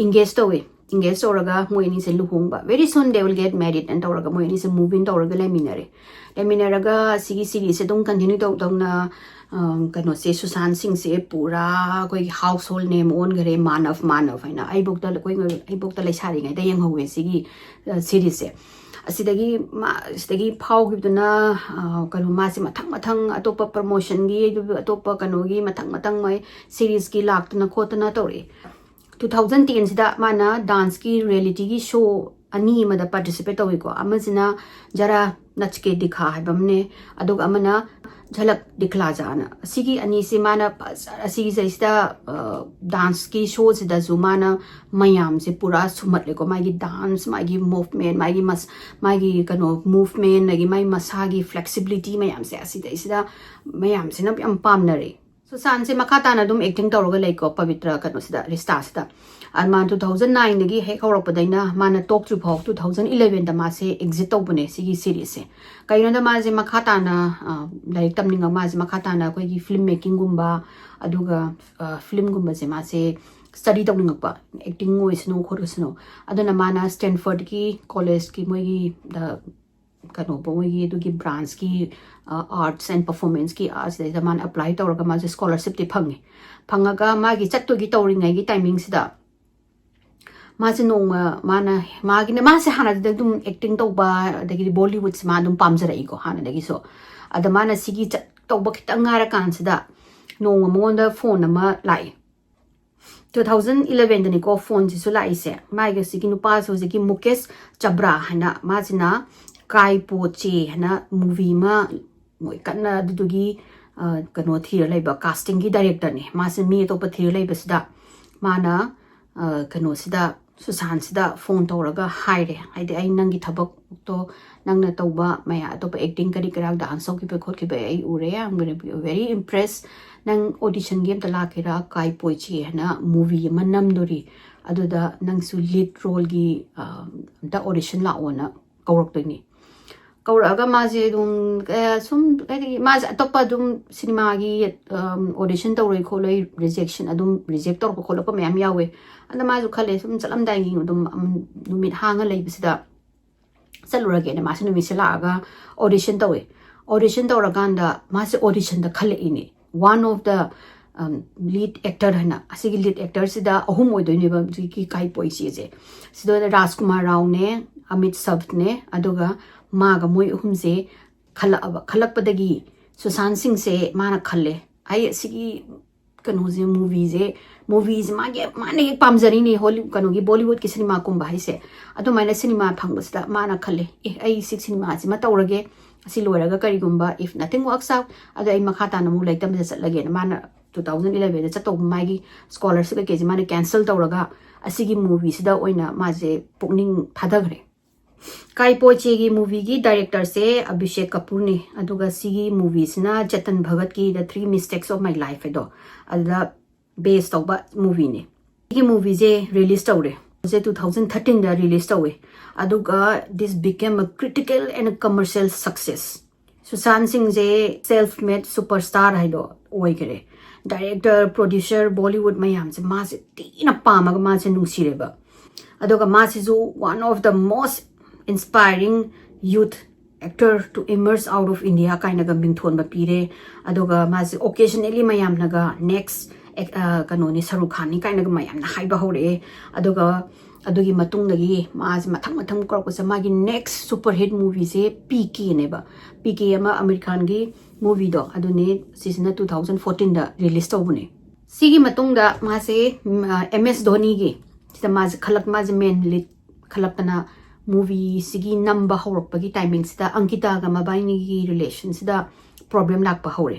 ꯏꯪꯒꯦꯖ ꯇꯧꯋꯦ꯫ ꯏꯪꯒꯦꯖ ꯇꯧꯔꯒ ꯃꯣꯏ ꯑꯅꯤꯁꯦ ꯂꯨꯍꯣꯡꯕ, very soon they will get married ꯑꯅ ꯇꯧꯔꯒ ꯃꯣꯏ ꯑꯅꯤꯁꯦ ꯃꯨꯚ ꯏꯟ ꯇꯧꯔꯒ ꯂꯩꯃꯤꯟꯅꯔꯦ꯫ ꯂꯩꯃꯤꯟꯅꯔꯒ ꯁꯤꯒꯤ ꯁꯤꯔꯤꯁꯁꯦ ꯑꯗꯨꯝ ꯀꯟꯇꯤꯅ꯭ꯌꯨ ꯇꯧ ꯇꯧꯅ ꯀꯩꯅꯣꯁꯦ, ꯁꯨꯁꯥꯟ ꯁꯤꯡꯁꯦ ꯄꯨꯔꯥ ꯑꯩꯈꯣꯏꯒꯤ ꯍꯥꯎꯁ ꯍꯣꯜ ꯅꯦꯝ ꯑꯣꯟꯈꯔꯦ, ꯃꯥꯅꯕ ꯃꯥꯅꯕ ꯍꯥꯏꯅ꯫ ꯑꯩꯕꯣꯛꯇ, ꯑꯩꯈꯣꯏ ꯑꯩꯕꯣꯛꯇ ꯂꯩꯁꯥꯔꯤꯉꯩꯗ ꯌꯦꯡꯍꯧꯋꯦ ꯁꯤꯒꯤ ꯁꯤꯔꯤꯁꯁꯦ꯫ ꯑꯁꯤꯗꯒꯤ ꯃꯥ ꯁꯤꯗꯒꯤ ꯐꯥꯎꯈꯤꯕꯗꯨꯅ ꯀꯩꯅꯣ, ꯃꯥꯁꯦ ꯃꯊꯪ ꯃꯊꯪ ꯑꯇꯣꯞꯄ ꯄ꯭ꯔꯃꯣꯁꯟꯒꯤ, ꯑꯇꯣꯞꯄ ꯀꯩꯅꯣꯒꯤ ꯃꯊꯪ ꯃꯊꯪ ꯃꯣꯏ ꯁꯤꯔꯤꯁꯀꯤ ꯂꯥꯛꯇꯅ ꯈꯣꯠꯇꯅ ꯇꯧꯔꯛꯑꯦ꯫ ꯇꯨ ꯊꯥꯎꯖꯟ ꯇꯦꯟꯁꯤꯗ ꯃꯥꯅ ꯗꯥꯟꯁꯀꯤ ꯔꯤꯌꯦꯂꯤꯇꯤꯒꯤ ꯁꯣ ꯑꯅꯤ ꯑꯃꯗ ꯄꯥꯔꯇꯤꯁꯤꯄꯦꯠ ꯇꯧꯋꯤꯀꯣ꯫ ꯑꯃꯁꯤꯅ ꯖꯔꯥ ꯅꯆꯀꯦ ꯗꯤꯈꯥ ꯍꯥꯏꯕ ꯑꯃꯅꯦ, ꯑꯗꯨꯒ ꯑꯃꯅ ꯖꯂꯛ ꯗꯤꯈꯂꯥꯖꯥꯅ꯫ ꯑꯁꯤꯒꯤ ꯑꯅꯤꯁꯤ ꯃꯥꯅ ꯐꯖ-, ꯑꯁꯤꯒꯤꯁꯤꯗꯩꯁꯤꯗ ꯗꯥꯟꯁꯀꯤ ꯁꯣꯁꯤꯗꯁꯨ ꯃꯥꯅ ꯃꯌꯥꯝꯁꯦ ꯄꯨꯔꯥ ꯁꯨꯝꯍꯠꯂꯦꯀꯣ꯫ ꯃꯥꯒꯤ ꯗꯥꯟꯁ, ꯃꯥꯒꯤ ꯃꯨꯚꯃꯦꯟ, ꯃꯥꯒꯤ ꯃꯁ ꯃꯥꯒꯤ ꯀꯩꯅꯣ ꯃꯨꯚꯃꯦꯟ, ꯑꯗꯒꯤ ꯃꯥꯒꯤ ꯃꯁꯥꯒꯤ ꯐ꯭ꯂꯦꯛꯁꯤꯕꯤꯂꯤꯇꯤ ꯃꯌꯥꯝꯁꯦ ꯑꯁꯤꯗꯩꯁꯤꯗ ꯃꯌꯥꯝꯁꯤꯅ ꯌꯥꯝ ꯄꯥꯝꯅꯔꯦ꯫ ꯁꯨꯁꯥꯟꯁꯦ ꯃꯈꯥ ꯇꯥꯅ ꯑꯗꯨꯝ ꯑꯦꯛꯇꯤꯡ ꯇꯧꯔꯒ ꯂꯩꯀꯣ, ꯄꯕꯤꯇ꯭ꯔ ꯀꯩꯅꯣꯁꯤꯗ, ꯔꯤꯁꯇꯥꯁꯤꯗ꯫ ꯃꯥ ꯇꯨ ꯊꯥꯎꯖꯟ ꯅꯥꯏꯟꯗꯒꯤ ꯍꯦꯛ ꯍꯧꯔꯛꯄꯗꯩꯅ ꯃꯥꯅ ꯇꯣꯛꯇ꯭ꯔꯤ ꯐꯥꯎ ꯇꯨ ꯊꯥꯎꯖꯟ ꯏꯂꯚꯦꯟꯗ ꯃꯥꯁꯦ ꯑꯦꯛꯖꯤꯠ ꯇꯧꯕꯅꯦ ꯁꯤꯒꯤ ꯁꯤꯔꯤꯁꯁꯦ꯫ ꯀꯩꯒꯤꯅꯣꯗ ꯃꯥꯁꯦ ꯃꯈꯥ ꯇꯥꯅ ꯂꯥꯏꯔꯤꯛ ꯇꯝꯅꯤꯡꯉ, ꯃꯥꯁꯦ ꯃꯈꯥ ꯇꯥꯅ ꯑꯩꯈꯣꯏꯒꯤ ꯐꯤꯂꯝ ꯃꯦꯀꯤꯡꯒꯨꯝꯕ, ꯑꯗꯨꯒ ꯐꯤꯂꯝꯒꯨꯝꯕꯁꯦ ꯃꯥꯁꯦ ꯁ꯭ꯇꯗꯤ ꯇꯧꯅꯤꯡꯉꯛꯄ, ꯑꯦꯛꯇꯤꯡ ꯑꯣꯏꯁꯅꯨ ꯈꯣꯠꯂꯁꯅꯨ꯫ ꯑꯗꯨꯅ ꯃꯥꯅ ꯁ꯭ꯇꯦꯟꯐꯣꯔꯗꯀꯤ ꯀꯣꯂꯦꯖꯀꯤ ꯃꯣꯏꯒꯤ ꯀꯩꯅꯣ, ꯃꯣꯏꯒꯤ ꯑꯗꯨꯒꯤ ꯕ꯭ꯔꯥꯟꯁꯀꯤ ꯑꯥꯔꯠꯁ ꯑꯦꯟ ꯄꯔꯐꯣꯔꯃꯦꯟꯁꯀꯤ ꯑꯁꯤꯗꯩꯗ ꯃꯥꯅ ꯑꯦꯄ꯭ꯂꯥꯏ ꯇꯧꯔꯒ ꯃꯥꯁꯦ ꯁ꯭ꯀꯣꯂꯔꯁꯤꯞꯇꯤ ꯐꯪꯉꯦ꯫ ꯐꯪꯉꯒ ꯃꯥꯒꯤ ꯆꯠꯇꯣꯏꯒꯤ ꯇꯧꯔꯤꯉꯩꯒꯤ ꯇꯥꯏꯃꯤꯡꯁꯤꯗ ꯃꯥꯁꯦ ꯅꯣꯡꯃ ꯃꯥꯅ ꯃꯥꯒꯤꯅ ꯃꯥꯁꯦ ꯍꯥꯟꯅꯗꯤ ꯑꯗꯨꯝ ꯑꯦꯛꯇꯤꯡ ꯇꯧꯕ ꯑꯗꯒꯤꯗꯤ ꯕꯣꯂꯤꯋꯨꯗꯁꯦ ꯃꯥ ꯑꯗꯨꯝ ꯄꯥꯝꯖꯔꯛꯏꯀꯣ ꯍꯥꯟꯅꯗꯒꯤꯁꯨ꯫ ꯑꯗ ꯃꯥꯅ ꯁꯤꯒꯤ ꯆꯠ ꯇꯧꯕ ꯈꯤꯇꯪ ꯉꯥꯏꯔꯀꯥꯟꯁꯤꯗ ꯅꯣꯡꯃ ꯃꯉꯣꯟꯗ ꯐꯣꯟ ꯑꯃ ꯂꯥꯛꯑꯦ꯫ ꯇꯨ ꯊꯥꯎꯖꯟ ꯏꯂꯚꯦꯟꯗꯅꯤꯀꯣ ꯐꯣꯟꯁꯤꯁꯨ ꯂꯥꯛꯏꯁꯦ꯫ ꯃꯥꯒꯤ ꯍꯧꯖꯤꯛꯀꯤ ꯅꯨꯄꯥꯁꯦ ꯍꯧꯖꯤꯛꯀꯤ ꯃꯨꯀꯦꯁ ꯆꯕ꯭ꯔꯥ ꯍꯥꯏꯅ, ꯃꯥꯁꯤꯅ ꯀꯥꯏ ꯄꯣ ꯆꯦ ꯍꯥꯏꯅ movie ꯑꯃ ꯃꯣꯏ ꯀꯟꯅ ꯑꯗꯨꯗꯨꯒꯤ, ꯑ, ꯀꯩꯅꯣ ꯊꯤꯔ ꯂꯩꯕ casting ꯒꯤ director ꯅꯦ꯫ ꯃꯥꯁꯦ ꯃꯤ ꯑꯇꯣꯞꯄ ꯊꯤꯔ ꯂꯩꯕꯁꯤꯗ ꯃꯥꯅ, ꯑ, ꯀꯩꯅꯣꯁꯤꯗ, ꯁꯨꯁꯥꯟꯁꯤꯗ ꯐꯣꯟ ꯇꯧꯔꯒ ꯍꯥꯏꯔꯦ, ꯍꯥꯏꯗꯤ, "ꯑꯩ ꯅꯪꯒꯤ ꯊꯕꯛꯇꯣ, ꯅꯪꯅ ꯇꯧꯕ ꯃꯌꯥꯝ ꯑꯇꯣꯞꯄ acting ꯀꯔꯤ ꯀꯔꯥ dance ꯇꯧꯈꯤꯕ ꯈꯣꯠꯈꯤꯕ ꯑꯩ ꯎꯔꯦ, I'm very impressed꯫ ꯅꯪ audition ꯒꯤ ꯑꯝꯇ ꯂꯥꯛꯀꯦꯔꯥ? ꯀꯥꯏ ꯄꯣꯏ ꯆꯦ ꯍꯥꯏꯅ movie ꯑꯃ ꯅꯝꯗꯣꯔꯤ, ꯑꯗꯨꯗ ꯅꯪꯁꯨ lead role ꯒꯤ, ꯑ, ꯑꯝꯇ audition ꯂꯥꯛꯑꯣꯅ ꯀꯧꯔꯛꯇꯣꯏꯅꯤ"꯫ ꯀꯧꯔꯛꯑꯒ ꯃꯥꯁꯦ ꯑꯗꯨꯝ, ꯑ, ꯁꯨꯝ ꯍꯥꯏꯗꯤ ꯃꯥꯁꯦ ꯑꯇꯣꯞꯄ ꯑꯗꯨꯝ ꯁꯤꯅꯦꯃꯥꯒꯤ, ꯑꯝ, audition ꯇꯧꯔꯣꯏ ꯈꯣꯠꯂꯣꯏ, rejection ꯑꯗꯨꯝ reject ꯇꯧꯔꯛꯄ ꯈꯣꯠꯂꯛꯄ ꯃꯌꯥꯝ ꯌꯥꯎꯋꯦ꯫ ꯑꯗ ꯃꯥꯁꯨ ꯈꯜꯂꯦ ꯁꯨꯝ ꯆꯠꯂꯝꯗꯥꯏꯒꯤ ꯑꯗꯨꯝ, ꯑꯝ, ꯅꯨꯃꯤꯠ ꯍꯥꯡꯉ ꯂꯩꯕꯁꯤꯗ ꯆꯠꯂꯨꯔꯒꯦꯅ ꯃꯥꯁꯦ ꯅꯨꯃꯤꯠꯁꯦ ꯂꯥꯛꯑꯒ audition ꯇꯧꯋꯦ꯫ Audition ꯇꯧꯔꯀꯥꯟꯗ ꯃꯥꯁꯦ audition the ꯈꯜꯂꯛꯏꯅꯦ꯫ One of the, um, lead actor ꯍꯥꯏꯅ, ꯑꯁꯤꯒꯤ lead actor ꯁꯤꯗ ꯑꯍꯨꯝ ꯑꯣꯏꯗꯣꯏꯅꯦꯕ ꯍꯧꯖꯤꯛꯀꯤ ꯀꯥꯏ ꯄꯣꯏ ꯆꯦꯁꯦ꯫ ꯁꯤꯗ ꯔꯥꯖꯀꯨꯃꯥꯔ ꯔꯥꯎꯅꯦ, ꯑꯃꯤꯠ ꯁꯕꯅꯦ, ꯑꯗꯨꯒ ꯃꯥꯒ ꯃꯣꯏ ꯑꯍꯨꯝꯁꯦ ꯈꯜꯂꯛꯑꯕ꯫ ꯈꯜꯂꯛꯄꯗꯒꯤ ꯁꯨꯁꯥꯟ ꯁꯤꯡꯁꯦ ꯃꯥꯅ ꯈꯜꯂꯦ, "ꯑꯩ ꯑꯁꯤꯒꯤ ꯀꯩꯅꯣꯁꯦ, movie ꯁꯦ, movie ꯁꯦ ꯃꯥꯒꯤ, ꯃꯥꯅ ꯍꯦꯛ ꯄꯥꯝꯖꯔꯤꯅꯦ, ꯍꯣꯂꯤ-, ꯀꯩꯅꯣꯒꯤ Bollywood ꯀꯤ ꯁꯤꯅꯦꯃꯥ ꯀꯨꯝꯕ ꯍꯥꯏꯁꯦ"꯫ ꯑꯗꯨꯃꯥꯏꯅ ꯁꯤꯅꯦꯃꯥ ꯐꯪꯕꯁꯤꯗ ꯃꯥꯅ ꯈꯜꯂꯦ, "ꯑꯦ, ꯑꯩ ꯁꯤ ꯁꯤꯅꯦꯃꯥꯁꯤꯃ ꯇꯧꯔꯒꯦ, ꯑꯁꯤ ꯂꯣꯏꯔꯒ ꯀꯔꯤꯒꯨꯝꯕ if nothing works out, ꯑꯗꯣ ꯑꯩ ꯃꯈꯥ ꯇꯥꯅ ꯑꯃꯨꯛ ꯂꯥꯏꯔꯤꯛ ꯇꯝꯕꯗ ꯆꯠꯂꯒꯦꯅ" ꯃꯥꯅ ꯇꯨ ꯊꯥꯎꯖꯟ ꯏꯂꯚꯦꯟꯗ ꯆꯠꯇꯧꯕ ꯃꯥꯒꯤ scholarship ꯀꯩꯀꯩꯁꯦ ꯃꯥꯅ cancel ꯇꯧꯔꯒ ꯑꯁꯤꯒꯤ movie ꯁꯤꯗ ꯑꯣꯏꯅ ꯃꯥꯁꯦ ꯄꯨꯛꯅꯤꯡ ꯊꯥꯗꯈ꯭ꯔꯦ꯫ ꯀꯥꯏ ꯄꯣꯏ ꯆꯦꯒꯤ movie ꯒꯤ director ꯁꯦ ꯑꯚꯤꯁꯦꯛ ꯀꯄꯨꯔꯅꯤ, ꯑꯗꯨꯒ ꯁꯤꯒꯤ movie ꯁꯤꯅ Chetan ꯚꯒꯠꯀꯤ The Three Mistakes of My Life ꯍꯥꯏꯗꯣ, ꯑꯗꯨꯗ base ꯇꯧꯕ movie ꯅꯤ꯫ ꯁꯤꯒꯤ movie ꯁꯦ release ꯇꯧꯔꯦ꯫ ꯁꯦ ꯇꯨ ꯊꯥꯎꯖꯟ ꯊꯥꯔꯇꯤꯟꯗ release ꯇꯧꯋꯦ꯫ ꯑꯗꯨꯒ this became a critical and a commercial success꯫ Susan ꯁꯤꯡꯁꯦ self made superstar ꯍꯥꯏꯗꯣ ꯑꯣꯏꯈꯔꯦ꯫ Director, producer, Bollywood ꯃꯌꯥꯝꯁꯦ ꯃꯥꯁꯦ ꯊꯤꯅ ꯄꯥꯝꯃꯒ ꯃꯥꯁꯦ ꯅꯨꯡꯁꯤꯔꯦꯕ꯫ ꯑꯗꯨꯒ ꯃꯥꯁꯤꯁꯨ one of the most inspiring youth actor to emerge out of India ꯀꯥꯏꯅꯒ ꯃꯤꯡꯊꯣꯟꯕ ꯄꯤꯔꯦ꯫ ꯑꯗꯨꯒ ꯃꯥꯁꯦ occasionally ꯃꯌꯥꯝꯅꯒ next ꯑꯦꯛ-, ꯑ, ꯀꯩꯅꯣꯅꯤ, ꯁꯔꯨꯛ ꯈꯥꯟꯅꯤ ꯀꯥꯏꯅꯒ ꯃꯌꯥꯝꯅ ꯍꯥꯏꯕ ꯍꯧꯔꯛꯑꯦ꯫ ꯑꯗꯨꯒ ꯑꯗꯨꯒꯤ ꯃꯇꯨꯡꯗꯒꯤ ꯃꯥꯁꯦ ꯃꯊꯪ ꯃꯊꯪ ꯀꯧꯔꯛꯄꯁꯦ, ꯃꯥꯒꯤ next super hit movieꯁꯦ ꯄꯤ ꯀꯦꯅꯦꯕ꯫ ꯄꯤ ꯀꯦ ꯑꯃ ꯑꯃꯤꯔ ꯈꯥꯟꯒꯤ movieꯗꯣ, ꯑꯗꯨꯅꯦ ꯁꯤꯁꯤꯅ two thousand fourteenꯗ release ꯇꯧꯕꯅꯦ꯫ ꯁꯤꯒꯤ ꯃꯇꯨꯡꯗ ꯃꯥꯁꯦ ꯑꯦꯝ ꯑꯦꯁ ꯙꯣꯅꯤꯒꯤ ꯁꯤꯗ ꯃꯥꯁꯦ ꯈꯜꯂꯛ ꯃꯥꯁꯦ main lead ꯈꯜꯂꯛꯇꯅ movieꯁꯤꯒꯤ ꯅꯝꯕ ꯍꯧꯔꯛꯄꯒꯤ timingꯁꯤꯗ ꯑꯪꯀꯤꯇꯥꯒ ꯃꯕꯥꯏꯅꯤꯒꯤ relationꯁꯤꯗ problem ꯂꯥꯛꯄ ꯍꯧꯔꯦ꯫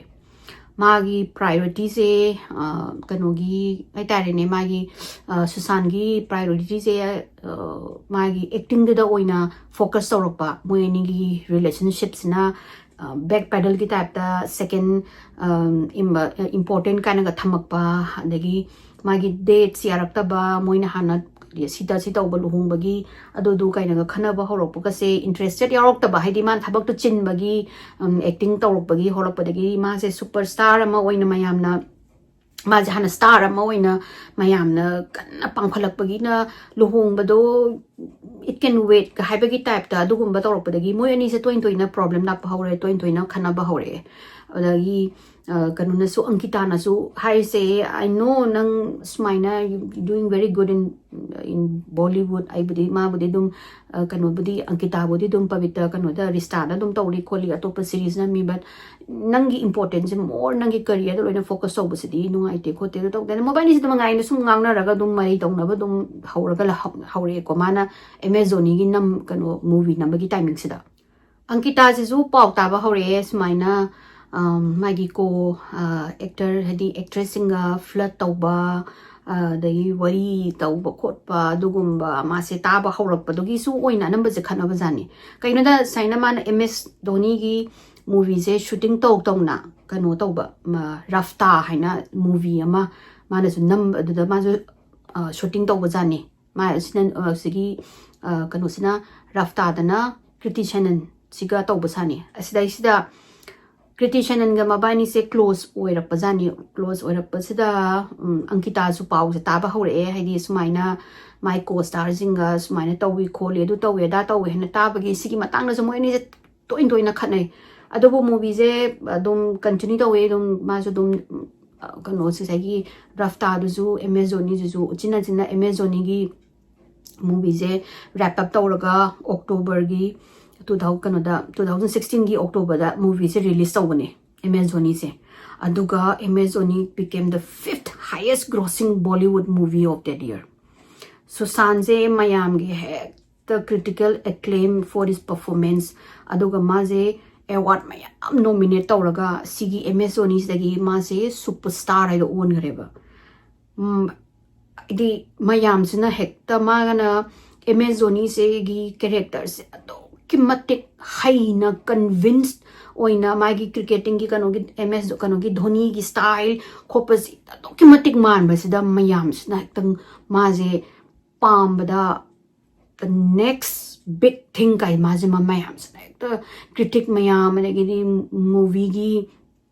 ꯃꯥꯒꯤ priorityꯁꯦ ꯀꯩꯅꯣꯒꯤ ꯍꯥꯏꯇꯥꯔꯦꯅꯦ, ꯃꯥꯒꯤ ꯁꯨꯁꯥꯟꯒꯤ priorityꯁꯦ ꯃꯥꯒꯤ actingꯗꯨꯗ ꯑꯣꯏꯅ focus ꯇꯧꯔꯛꯄ꯫ ꯃꯣꯏ ꯑꯅꯤꯒꯤ relationshipꯁꯤꯅ back pedalꯒꯤ typeꯇ second important ꯀꯥꯏꯅꯒ ꯊꯝꯃꯛꯄ, ꯑꯗꯒꯤ ꯃꯥꯒꯤ dates ꯌꯥꯔꯛꯇꯕ, ꯃꯣꯏꯅ ꯍꯥꯟꯅ ꯁꯤꯗ ꯁꯤ ꯇꯧꯕ ꯂꯨꯍꯣꯡꯕꯒꯤ ꯑꯗꯨꯗꯨ ꯀꯥꯏꯅꯒ ꯈꯟꯅꯕ ꯍꯧꯔꯛꯄꯒꯁꯦ interested ꯌꯥꯎꯔꯛꯇꯕ, ꯍꯥꯏꯗꯤ ꯃꯥꯅ ꯊꯕꯛꯇꯨ ꯆꯤꯟꯕꯒꯤ, acting ꯇꯧꯔꯛꯄꯒꯤ ꯍꯧꯔꯛꯄꯗꯒꯤ ꯃꯥꯁꯦ super star ꯑꯃ ꯑꯣꯏꯅ ꯃꯌꯥꯝꯅ ꯃꯥꯁꯦ ꯍꯥꯟꯅ star ꯑꯃ ꯑꯣꯏꯅ ꯃꯌꯥꯝꯅ ꯀꯟꯅ ꯄꯥꯝꯈꯠꯂꯛꯄꯒꯤꯅ ꯂꯨꯍꯣꯡꯕꯗꯣ it can waitꯀ ꯍꯥꯏꯕꯒꯤ typeꯇ ꯑꯗꯨꯒꯨꯝꯕ ꯇꯧꯔꯛꯄꯗꯒꯤ ꯃꯣꯏ ꯑꯅꯤꯁꯦ ꯇꯣꯏꯅ ꯇꯣꯏꯅ problem ꯂꯥꯛꯄ ꯍꯧꯔꯦ, ꯇꯣꯏꯅ ꯇꯣꯏꯅ ꯈꯟꯅꯕ ꯍꯧꯔꯛꯑꯦ꯫ ꯑꯗꯒꯤ ꯀꯩꯅꯣꯅꯁꯨ, ꯑꯪꯀꯤꯇꯥꯅꯁꯨ ꯍꯥꯏꯔꯤꯁꯦ, "I know ꯅꯪ ꯁꯨꯃꯥꯏꯅ you doing very good in in Bollywood, ꯑꯩꯕꯨꯗꯤ ꯃꯥꯕꯨꯗꯤ ꯑꯗꯨꯝ ꯀꯩꯅꯣꯕꯨꯗꯤ, ꯑꯪꯀꯤꯇꯥꯕꯨꯗꯤ ꯑꯗꯨꯝ ꯄꯕꯤꯇ꯭ꯔ ꯀꯩꯅꯣꯗ ꯔꯤꯁꯇꯥꯗ ꯑꯗꯨꯝ ꯇꯧꯔꯤ ꯈꯣꯠꯂꯤ, ꯑꯇꯣꯞꯄ series ꯅꯝꯃꯤ, but ꯅꯪꯒꯤ importanceꯁꯦ more ꯅꯪꯒꯤ careerꯗ ꯂꯣꯏꯅ focus ꯇꯧꯕꯁꯤꯗꯤ ꯅꯨꯡꯉꯥꯏꯇꯦ ꯈꯣꯠꯇꯦ ꯑꯗꯨ ꯇꯧꯗꯦ." ꯑꯗ ꯃꯕꯥꯅꯤꯁꯤꯗ ꯃꯉꯥꯏꯅ ꯁꯨꯝ ꯉꯥꯡꯅꯔꯒ ꯑꯗꯨꯝ ꯃꯔꯩ ꯇꯧꯅꯕ ꯑꯗꯨꯝ ꯍꯧꯔꯒ ꯍꯧꯔꯛꯑꯦꯀꯣ, ꯃꯥꯅ ꯑꯦꯝ ꯑꯦꯁ ꯙꯣꯅꯤꯒꯤ ꯅꯝ ꯀꯩꯅꯣ movie ꯅꯝꯕꯒꯤ timingꯁꯤꯗ꯫ ꯑꯪꯀꯤꯇꯥꯁꯤꯁꯨ ꯄꯥꯎ ꯇꯥꯕ ꯍꯧꯔꯛꯑꯦ ꯁꯨꯃꯥꯏꯅ, ꯃꯥꯒꯤ co actor, ꯍꯥꯏꯗꯤ actressꯁꯤꯡꯒ flirt ꯇꯧꯕ, ꯑꯗꯒꯤ ꯋꯥꯔꯤ ꯇꯧꯕ ꯈꯣꯠꯄ ꯑꯗꯨꯒꯨꯝꯕ ꯃꯥꯁꯦ ꯇꯥꯕ ꯍꯧꯔꯛꯄꯗꯨꯒꯤꯁꯨ ꯑꯣꯏꯅ ꯑꯅꯝꯕꯁꯦ ꯈꯠꯅꯕꯖꯥꯠꯅꯤ꯫ ꯀꯩꯅꯣꯗ ꯁꯨꯃꯥꯏꯅ ꯃꯥꯅ ꯑꯦꯝ ꯑꯦꯁ ꯙꯣꯅꯤꯒꯤ movieꯁꯦ shooting ꯇꯧ ꯇꯧꯅ ꯀꯩꯅꯣ ꯇꯧꯕ, ꯔꯐꯇꯥ ꯍꯥꯏꯅ movie ꯑꯃ ꯃꯥꯅꯁꯨ ꯅꯝ ꯑꯗꯨꯗ ꯃꯥꯁꯨ shooting ꯇꯧꯕꯖꯥꯠꯅꯤ꯫ ꯃꯥ ꯁꯤꯅ ꯁꯤꯒꯤ ꯀꯩꯅꯣꯁꯤꯅ, ꯔꯐꯇꯥꯗꯅ ꯀ꯭ꯔꯤꯇꯤ ꯁꯦꯅꯟꯁꯤꯒ ꯇꯧꯕ ꯁꯥꯅꯤ꯫ ꯑꯁꯤꯗꯩꯁꯤꯗ ꯀ꯭ꯔꯤꯇꯤ ꯁꯦꯅꯟꯒ ꯃꯕꯥꯅꯤꯁꯦ close ꯑꯣꯏꯔꯛꯄ ꯖꯥꯠꯅꯤ꯫ Close ꯑꯣꯏꯔꯛꯄꯁꯤꯗ ꯑꯪꯀꯤꯇꯥꯁꯨ ꯄꯥꯎꯁꯦ ꯇꯥꯕ ꯍꯧꯔꯛꯑꯦ, ꯍꯥꯏꯗꯤ ꯁꯨꯃꯥꯏꯅ ꯃꯥꯏ co starꯁꯤꯡꯒ ꯁꯨꯃꯥꯏꯅ ꯇꯧꯏ ꯈꯣꯠꯂꯤ, ꯑꯗꯨ ꯇꯧꯏ ꯑꯗꯥ ꯇꯧꯏ ꯍꯥꯏꯅ ꯇꯥꯕꯒꯤ ꯁꯤꯒꯤ ꯃꯇꯥꯡꯗꯁꯨ ꯃꯣꯏ ꯑꯅꯤꯁꯦ ꯇꯣꯏꯅ ꯇꯣꯏꯅ ꯈꯠꯅꯩ꯫ ꯑꯗꯨꯕꯨ movieꯁꯦ ꯑꯗꯨꯝ continue ꯇꯧꯋꯦ, ꯑꯗꯨꯝ ꯃꯥꯁꯨ ꯑꯗꯨꯝ ꯀꯩꯅꯣꯁꯦ ꯉꯁꯥꯏꯒꯤ ꯔꯐꯇꯥꯗꯨꯁꯨ ꯑꯦꯝ ꯑꯦꯁ ꯙꯣꯅꯤꯗꯨꯁꯨ ꯎꯆꯤꯟ ꯅꯥꯆꯤꯟꯅ ꯑꯦꯝ ꯑꯦꯁ ꯙꯣꯅꯤꯒꯤ ꯃꯨꯚꯤꯁꯦ ꯔꯦꯞ ꯑꯞ ꯇꯧꯔꯒ ꯑꯣꯛꯇꯣꯕꯔꯒꯤ ꯇꯨ ꯊꯥꯎꯖꯟ ꯀꯩꯅꯣꯗ ꯇꯨ ꯊꯥꯎꯖꯟ ꯁꯤꯛꯁꯇꯤꯟꯒꯤ ꯑꯣꯛꯇꯣꯕꯔꯗ ꯃꯨꯚꯤꯁꯦ ꯔꯤꯂꯤꯁ ꯇꯧꯕꯅꯦ ꯑꯦꯝ ꯑꯦꯁ ꯙꯣꯅꯤꯁꯦ꯫ ꯑꯗꯨꯒ M S Dhoni became the fifth highest grossing Bollywood movie of that year. ꯁꯨꯁꯥꯟꯁꯦ ꯃꯌꯥꯝꯒꯤ ꯍꯦꯛꯇ critical acclaim for his performance, ꯑꯗꯨꯒ ꯃꯥꯁꯦ ꯑꯦꯋꯥꯔꯗ ꯃꯌꯥꯝ ꯅꯣꯃꯤꯅꯦꯠ ꯇꯧꯔꯒ ꯁꯤꯒꯤ ꯑꯦꯝ ꯑꯦꯁ ꯙꯣꯅꯤꯁꯤꯗꯒꯤ ꯃꯥꯁꯦ ꯁꯨꯄꯔ ꯁ꯭ꯇꯥꯔ ꯍꯥꯏꯗꯣ ꯑꯣꯟꯈ꯭ꯔꯦꯕ꯫ ꯎꯝ, ꯍꯥꯏꯗꯤ ꯃꯌꯥꯝꯁꯤꯅ ꯍꯦꯛꯇ ꯃꯥꯒꯅ ꯑꯦꯝ ꯑꯦꯁ ꯙꯣꯅꯤꯁꯤꯒꯤ ꯀꯦꯔꯦꯛꯇꯔꯁꯦ ꯑꯗꯨꯛꯀꯤ ꯃꯇꯤꯛ ꯍꯩꯅ ꯀꯟꯚꯤꯟꯁ ꯑꯣꯏꯅ ꯃꯥꯒꯤ ꯀ꯭ꯔꯤꯀꯦꯇꯤꯡꯒꯤ ꯀꯩꯅꯣꯒꯤ ꯑꯦꯝ ꯑꯦꯁ ꯀꯩꯅꯣꯒꯤ ꯙꯣꯅꯤꯒꯤ ꯁ꯭ꯇꯥꯏꯜ ꯈꯣꯠꯄꯁꯤ ꯑꯗꯨꯛꯀꯤ ꯃꯇꯤꯛ ꯃꯥꯟꯕꯁꯤꯗ ꯃꯌꯥꯝꯁꯤꯅ ꯍꯦꯛꯇ ꯃꯥꯁꯦ ꯄꯥꯝꯕꯗ the next big thing ꯀꯥꯏ ꯃꯥꯁꯦ ꯃ- ꯃꯌꯥꯝꯁꯤꯅ ꯍꯦꯛꯇ ꯀ꯭ꯔꯤꯇꯤꯛ ꯃꯌꯥꯝ ꯑꯗꯒꯤꯗꯤ ꯃꯨꯚꯤꯒꯤ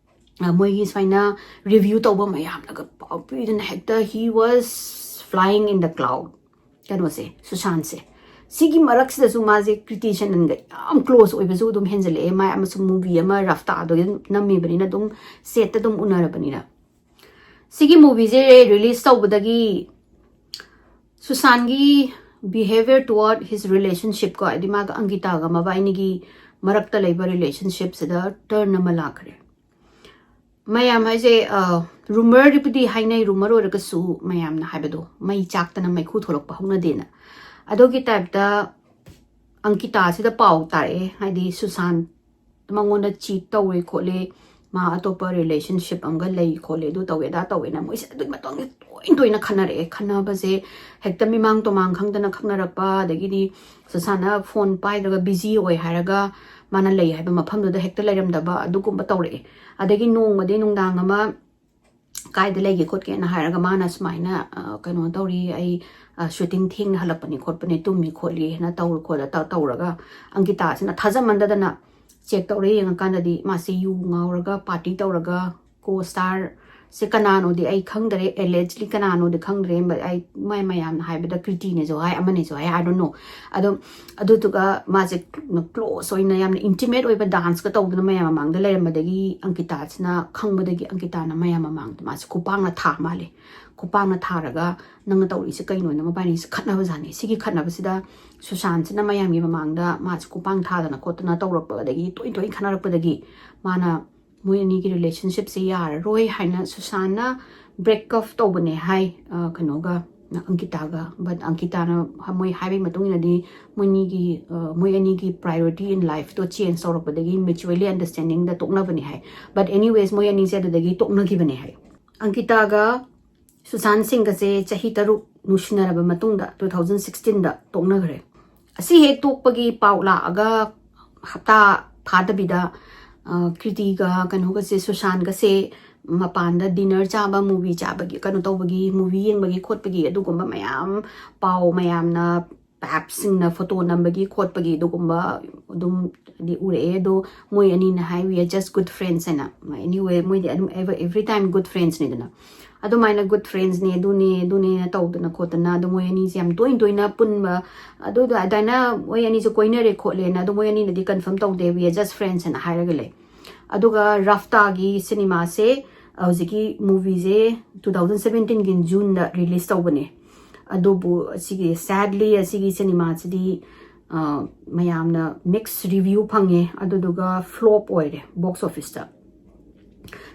ꯃꯣꯏꯒꯤ ꯁꯨꯃꯥꯏꯅ ꯔꯤꯚ꯭ꯌꯨ ꯇꯧꯕ ꯃꯌꯥꯝꯅꯒ ꯄꯥꯎ ꯄꯤꯗꯅ ꯍꯦꯛꯇ he was flying in the cloud ꯀꯩꯅꯣꯁꯦ ꯁꯨꯁꯥꯟꯁꯦ꯫ ꯁꯤꯒꯤ ꯃꯔꯛꯁꯤꯗꯁꯨ ꯃꯥꯁꯦ ꯀ꯭ꯔꯤꯇꯤꯁꯤꯌꯟꯒ ꯌꯥꯝ ꯀ꯭ꯂꯣꯁ ꯑꯣꯏꯕꯁꯨ ꯑꯗꯨꯝ ꯍꯦꯟꯖꯜꯂꯛꯑꯦ꯫ ꯃꯥ ꯑꯃꯁꯨꯡ ꯃꯨꯚꯤ ꯑꯃ ꯔꯥꯐꯇꯥꯗꯣ ꯅꯝꯃꯤꯕꯅꯤꯅ ꯑꯗꯨꯝ ꯁꯦꯠꯇ ꯑꯗꯨꯝ ꯎꯅꯔꯕꯅꯤꯅ꯫ ꯁꯤꯒꯤ ꯃꯨꯚꯤꯁꯦ ꯔꯤꯂꯤꯁ ꯇꯧꯕꯗꯒꯤ ꯁꯨꯁꯥꯟꯒꯤ behaviour toward his relationship ꯀꯣ, ꯍꯥꯏꯗꯤ ꯃꯥꯒ ꯑꯪꯒꯤꯇꯥꯒ ꯃꯕꯥꯏꯅꯤꯒꯤ ꯃꯔꯛꯇ ꯂꯩꯕ ꯔꯤꯂꯦꯁꯟꯁꯤꯞꯁꯤꯗ ꯇꯔꯟ ꯑꯃ ꯂꯥꯛꯈ꯭ꯔꯦ꯫ ꯃꯌꯥꯝ ꯍꯥꯏꯁꯦ ꯔꯨꯃꯔꯕꯨꯗꯤ ꯍꯥꯏꯅꯩ, ꯔꯨꯃꯔ ꯑꯣꯏꯔꯒꯁꯨ ꯃꯌꯥꯝꯅ ꯍꯥꯏꯕꯗꯣ ꯃꯩ ꯆꯥꯛꯇꯅ ꯃꯩꯈꯨ ꯊꯣꯛꯂꯛꯄ ꯍꯧꯅꯗꯦꯅ꯫ ꯑꯗꯨꯒꯤ ꯇꯥꯏꯞꯇ ꯑꯪꯀꯤꯇꯥꯁꯤꯗ ꯄꯥꯎ ꯇꯥꯔꯛꯑꯦ, ꯍꯥꯏꯗꯤ ꯁꯨꯁꯥꯟ ꯃꯉꯣꯟꯗ ꯆꯤꯠ ꯇꯧꯋꯦ ꯈꯣꯠꯂꯦ, ꯃꯥ ꯑꯇꯣꯞꯄ ꯔꯤꯂꯦꯁꯟꯁꯤꯞ ꯑꯃꯒ ꯂꯩ ꯈꯣꯠꯂꯦ, ꯑꯗꯨ ꯇꯧꯋꯦ ꯑꯗꯥ ꯇꯧꯋꯦꯅ ꯃꯣꯏꯁꯦ ꯑꯗꯨꯒꯤ ꯃꯇꯥꯡꯗ ꯇꯣꯏꯅ ꯇꯣꯏꯅ ꯈꯟꯅꯔꯛꯑꯦ꯫ ꯈꯟꯅꯕꯁꯦ ꯍꯦꯛꯇ ꯃꯤꯃꯥꯡ ꯇꯨꯃꯥꯡ ꯈꯪꯗꯅ ꯈꯪꯅꯔꯛꯄ, ꯑꯗꯒꯤꯗꯤ ꯁꯨꯁꯥꯟꯅ ꯐꯣꯟ ꯄꯥꯏꯗ꯭ꯔꯒ ꯕꯤꯖꯤ ꯑꯣꯏ ꯍꯥꯏꯔꯒ ꯃꯥꯅ ꯂꯩ ꯍꯥꯏꯕ ꯃꯐꯝꯗꯨꯗ ꯍꯦꯛꯇ ꯂꯩꯔꯝꯗꯕ ꯑꯗꯨꯒꯨꯝꯕ ꯇꯧꯔꯛꯑꯦ꯫ ꯑꯗꯒꯤ ꯅꯣꯡꯃꯗꯤ ꯅꯨꯡꯗꯥꯡ ꯑꯃ ꯀꯥꯏꯗ ꯂꯩꯒꯦ ꯈꯣꯠꯀꯦꯅ ꯍꯥꯏꯔꯒ ꯃꯥꯅ ꯁꯨꯃꯥꯏꯅ ꯀꯩꯅꯣ ꯇꯧꯔꯤ, ꯑꯩ ꯁꯨꯇꯤꯡ ꯊꯦꯡꯅ ꯍꯜꯂꯛꯄꯅꯤ ꯈꯣꯠꯄꯅꯤ, ꯇꯨꯝꯃꯤ ꯈꯣꯠꯂꯤ ꯍꯥꯏꯅ ꯇꯧꯔ ꯈꯣꯠꯂ ꯇꯧꯔꯒ ꯑꯪꯀꯤꯇꯥꯁꯤꯅ ꯊꯥꯖꯃꯟꯗꯗꯅ ꯆꯦꯛ ꯇꯧꯔꯦ꯫ ꯌꯦꯡꯉꯀꯥꯟꯗꯗꯤ ꯃꯥꯁꯦ ꯌꯨ ꯉꯥꯎꯔꯒ ꯄꯥꯔꯇꯤ ꯇꯧꯔꯒ ꯀꯣ ꯁ꯭ꯇꯥꯔ ꯁꯦ ꯀꯅꯥꯅꯣꯗꯤ ꯑꯩ ꯈꯪꯗꯔꯦ, ꯑꯦꯂꯦꯖꯂꯤ ꯀꯅꯥꯅꯣꯗꯤ ꯈꯪꯗ꯭ꯔꯦ꯫ But ꯑꯩ ꯃꯥꯏ ꯃꯌꯥꯝꯅ ꯍꯥꯏꯕꯗ ꯀ꯭ꯔꯤꯇꯤꯅꯦꯁꯨ ꯍꯥꯏ, ꯑꯃꯅꯦꯁꯨ ꯍꯥꯏ, I don't know꯫ ꯑꯗꯣ ꯑꯗꯨꯗꯨꯒ ꯃꯥꯁꯦ ꯀ꯭ꯂꯣꯁ ꯑꯣꯏꯅ ꯌꯥꯝꯅ ꯏꯟꯇꯤꯃꯦꯠ ꯑꯣꯏꯕ ꯗꯥꯟꯁꯀ ꯇꯧꯗꯅ ꯃꯌꯥꯝ ꯃꯃꯥꯡꯗ ꯂꯩꯔꯝꯕꯗꯒꯤ ꯑꯪꯀꯤꯇꯥꯁꯤꯅ ꯈꯪꯕꯗꯒꯤ ꯑꯪꯀꯤꯇꯥꯅ ꯃꯌꯥꯝ ꯃꯃꯥꯡꯗ ꯃꯥꯁꯦ ꯈꯨꯄꯥꯛꯅ ꯊꯥ ꯃꯥꯜꯂꯦ꯫ ꯈꯨꯄꯥꯛꯅ ꯊꯥꯔꯒ ꯅꯪꯅ ꯇꯧꯔꯤꯁꯦ ꯀꯩꯅꯣꯅ ꯃꯕꯥꯅꯤꯁꯦ ꯈꯠꯅꯕꯖꯥꯠꯅꯤ꯫ ꯁꯤꯒꯤ ꯈꯠꯅꯕꯁꯤꯗ ꯁꯨꯁꯥꯟꯁꯤꯅ ꯃꯌꯥꯝꯒꯤ ꯃꯃꯥꯡꯗ ꯃꯥꯁꯦ ꯈꯨꯄꯥꯛ ꯊꯥꯗꯅ ꯈꯣꯠꯇꯅ ꯇꯧꯔꯛꯄꯗꯒꯤ, ꯇꯣꯏ ꯇꯣꯏꯅ ꯈꯠꯅꯔꯛꯄꯗꯒꯤ ꯃꯥꯅ ꯃꯣꯏ ꯑꯅꯤꯒꯤ ꯔꯤꯂꯦꯁꯟꯁꯤꯞꯁꯦ ꯌꯥꯔꯔꯣꯏ ꯍꯥꯏꯅ ꯁꯨꯁꯥꯟꯅ ꯕ꯭ꯔꯦꯛ ꯑꯞ ꯇꯧꯕꯅꯦ ꯍꯥꯏ, ꯑ, ꯀꯩꯅꯣꯒ, ꯑꯪꯀꯤꯇꯥꯒ꯫ ꯕꯠ ꯑꯪꯀꯤꯇꯥꯅ ꯃꯣꯏ ꯍꯥꯏꯕꯒꯤ ꯃꯇꯨꯡ ꯏꯟꯅꯗꯤ ꯃꯣꯏꯅꯤꯒꯤ, ꯑ, ꯃꯣꯏ ꯑꯅꯤꯒꯤ priority in lifeꯇꯣ change ꯇꯧꯔꯛꯄꯗꯒꯤ mutually understandingꯗ ꯇꯣꯛꯅꯕꯅꯦ high. But anyways, ꯃꯣꯏ ꯑꯅꯤꯁꯦ ꯑꯗꯨꯗꯒꯤ ꯇꯣꯛꯅꯈꯤꯕꯅꯦ ꯍꯥꯏ꯫ ꯑꯪꯀꯤꯇꯥꯒ ꯁꯨꯁꯥꯟ ꯁꯤꯡꯒꯁꯦ ꯆꯍꯤ ꯇꯔꯨꯛ ꯅꯨꯡꯁꯤꯅꯔꯕ ꯃꯇꯨꯡꯗ two thousand sixteenꯗ ꯇꯣꯛꯅꯈ꯭ꯔꯦ꯫ ꯑꯁꯤ ꯍꯦꯛ ꯇꯣꯛꯄꯒꯤ ꯄꯥꯎ ꯂꯥꯛꯑꯒ ꯍꯞꯇꯥ ꯐꯥꯗꯕꯤꯗ, ꯑ, ꯀ꯭ꯔꯤꯇꯤꯒ ꯀꯩꯅꯣꯒꯁꯦ, ꯁꯨꯁꯥꯟꯒꯁꯦ ꯃꯄꯥꯟꯗ dinner ꯆꯥꯕ, movie ꯆꯥꯕꯒꯤ, ꯀꯩꯅꯣ ꯇꯧꯕꯒꯤ, movie ꯌꯦꯡꯕꯒꯤ ꯈꯣꯠꯄꯒꯤ ꯑꯗꯨꯒꯨꯝꯕ ꯃꯌꯥꯝ ꯄꯥꯎ ꯃꯌꯥꯝꯅ ꯄꯦꯞꯁꯤꯡꯅ photo ꯅꯝꯕꯒꯤ ꯈꯣꯠꯄꯒꯤ ꯑꯗꯨꯒꯨꯝꯕ ꯑꯗꯨꯝ ꯗꯤ ꯎꯔꯛꯑꯦ꯫ ꯑꯗꯣ ꯃꯣꯏ ꯑꯅꯤꯅ ꯍꯥꯏ, "We are just good friends" ꯍꯥꯏꯅ꯫ Anyway, ꯃꯣꯏꯗꯤ ꯑꯗꯨꯝ ever, every time good friendsꯅꯤꯗꯅ꯫ ꯑꯗꯨꯃꯥꯏꯅ good friendsꯅꯦ, ꯑꯗꯨꯅꯦ, ꯑꯗꯨꯅꯦꯅ ꯇꯧꯗꯅ ꯈꯣꯠꯇꯅ, ꯑꯗꯨ ꯃꯣꯏ ꯑꯅꯤꯁꯦ ꯌꯥꯝ ꯇꯣꯏꯅ ꯇꯣꯏꯅ ꯄꯨꯟꯕ, ꯑꯗꯨꯗ ꯑꯗꯨꯃꯥꯏꯅ ꯃꯣꯏ ꯑꯅꯤꯁꯦ ꯀꯣꯏꯅꯔꯦ ꯈꯣꯠꯂꯦꯅ ꯑꯗꯨ ꯃꯣꯏ ꯑꯅꯤꯅꯗꯤ confirm ꯇꯧꯗꯦ, "We are just friends" ꯍꯥꯏꯅ ꯍꯥꯏꯔꯒ ꯂꯩ꯫ ꯑꯗꯨꯒ ꯔꯥꯐꯇꯥꯒꯤ ꯁꯤꯅꯦꯃꯥꯁꯦ, ꯍꯧꯖꯤꯛꯀꯤ movieꯁꯦ two thousand seventeenꯒꯤ Juneꯗ release ꯇꯧꯕꯅꯦ꯫ ꯑꯗꯨꯕꯨ ꯑꯁꯤꯒꯤ, sadly, ꯑꯁꯤꯒꯤ ꯁꯤꯅꯦꯃꯥꯁꯤꯗꯤ, ꯑ, ꯃꯌꯥꯝꯅ mixed review ꯐꯪꯉꯦ, ꯑꯗꯨꯗꯨꯒ flop ꯑꯣꯏꯔꯦ box officeꯇ꯫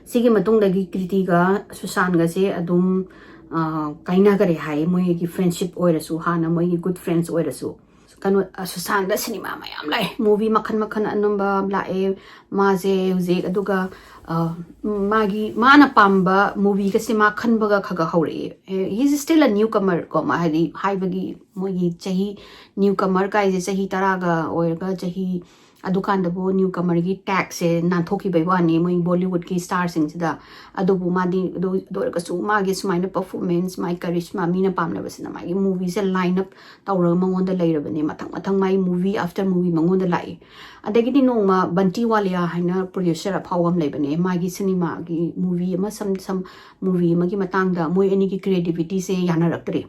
ꯁꯤꯒꯤ ꯃꯇꯨꯡꯗꯒꯤ ꯀ꯭ꯔꯤꯇꯤꯒ ꯁꯨꯁꯥꯟꯒꯁꯦ ꯑꯗꯨꯝ, ꯑ, ꯀꯥꯏꯅꯈꯔꯦ ꯍꯥꯏ, ꯃꯣꯏꯒꯤ friendship ꯑꯣꯏꯔꯁꯨ, ꯍꯥꯟꯅ ꯃꯣꯏꯒꯤ good friends ꯑꯣꯏꯔꯁꯨ꯫ ꯀꯩꯅꯣ, ꯑ, ꯁꯨꯁꯥꯟꯗ ꯁꯤꯅꯦꯃꯥ ꯃꯌꯥꯝ ꯂꯥꯛꯑꯦ, movie ꯃꯈꯜ ꯃꯈꯜ ꯑꯅꯝꯕ ꯂꯥꯛꯑꯦ꯫ ꯃꯥꯁꯦ ꯍꯧꯖꯤꯛ, ꯑꯗꯨꯒ, ꯑ, ꯃꯥꯒꯤ, ꯃꯥꯅ ꯄꯥꯝꯕ movieꯒꯁꯦ ꯃꯥ ꯈꯟꯕꯒ ꯈꯔ ꯈꯔ ꯍꯧꯔꯛꯑꯦ꯫ He is still a newcomer ꯀꯣ, ꯃꯥ ꯍꯥꯏꯗꯤ ꯍꯥꯏꯕꯒꯤ ꯃꯣꯏꯒꯤ ꯆꯍꯤ, newcomer ꯀꯥꯏꯁꯦ ꯆꯍꯤ ꯇꯔꯥꯒ ꯑꯣꯏꯔꯒ ꯆꯍꯤ, ꯑꯗꯨꯀꯥꯟꯗꯕꯨ newcomerꯒꯤ tagꯁꯦ ꯅꯥꯟꯊꯣꯛꯈꯤꯕꯩ ꯋꯥꯅꯤ ꯃꯣꯏ Bollywoodꯀꯤ starꯁꯤꯡꯁꯤꯗ꯫ ꯑꯗꯨꯕꯨ ꯃꯥꯗꯤ ꯑꯗꯨ, ꯑꯗꯨ ꯑꯣꯏꯔꯒꯁꯨ ꯃꯥꯒꯤ ꯁꯨꯃꯥꯏꯅ performance, ꯃꯥꯒꯤ charisma, ꯃꯤꯅ ꯄꯥꯝꯅꯕꯁꯤꯅ ꯃꯥꯒꯤ movieꯁꯦ line up ꯇꯧꯔꯒ ꯃꯉꯣꯟꯗ ꯂꯩꯔꯕꯅꯦ꯫ ꯃꯊꯪ ꯃꯊꯪ ꯃꯥꯒꯤ movie after movie ꯃꯉꯣꯟꯗ ꯂꯥꯛꯏ꯫ ꯑꯗꯒꯤꯗꯤ ꯅꯣꯡꯃ ꯕꯟꯇꯤ ꯋꯥꯂꯤꯌꯥ ꯍꯥꯏꯅ producer ꯑꯐꯥꯎꯕ ꯑꯃ ꯂꯩꯕꯅꯦ, ꯃꯥꯒꯤ ꯁꯤꯅꯦꯃꯥꯒꯤ movie ꯑꯃ, some, some movie ꯑꯃꯒꯤ ꯃꯇꯥꯡꯗ ꯃꯣꯏ ꯑꯅꯤꯒꯤ creativityꯁꯦ ꯌꯥꯅꯔꯛꯇ꯭ꯔꯦ꯫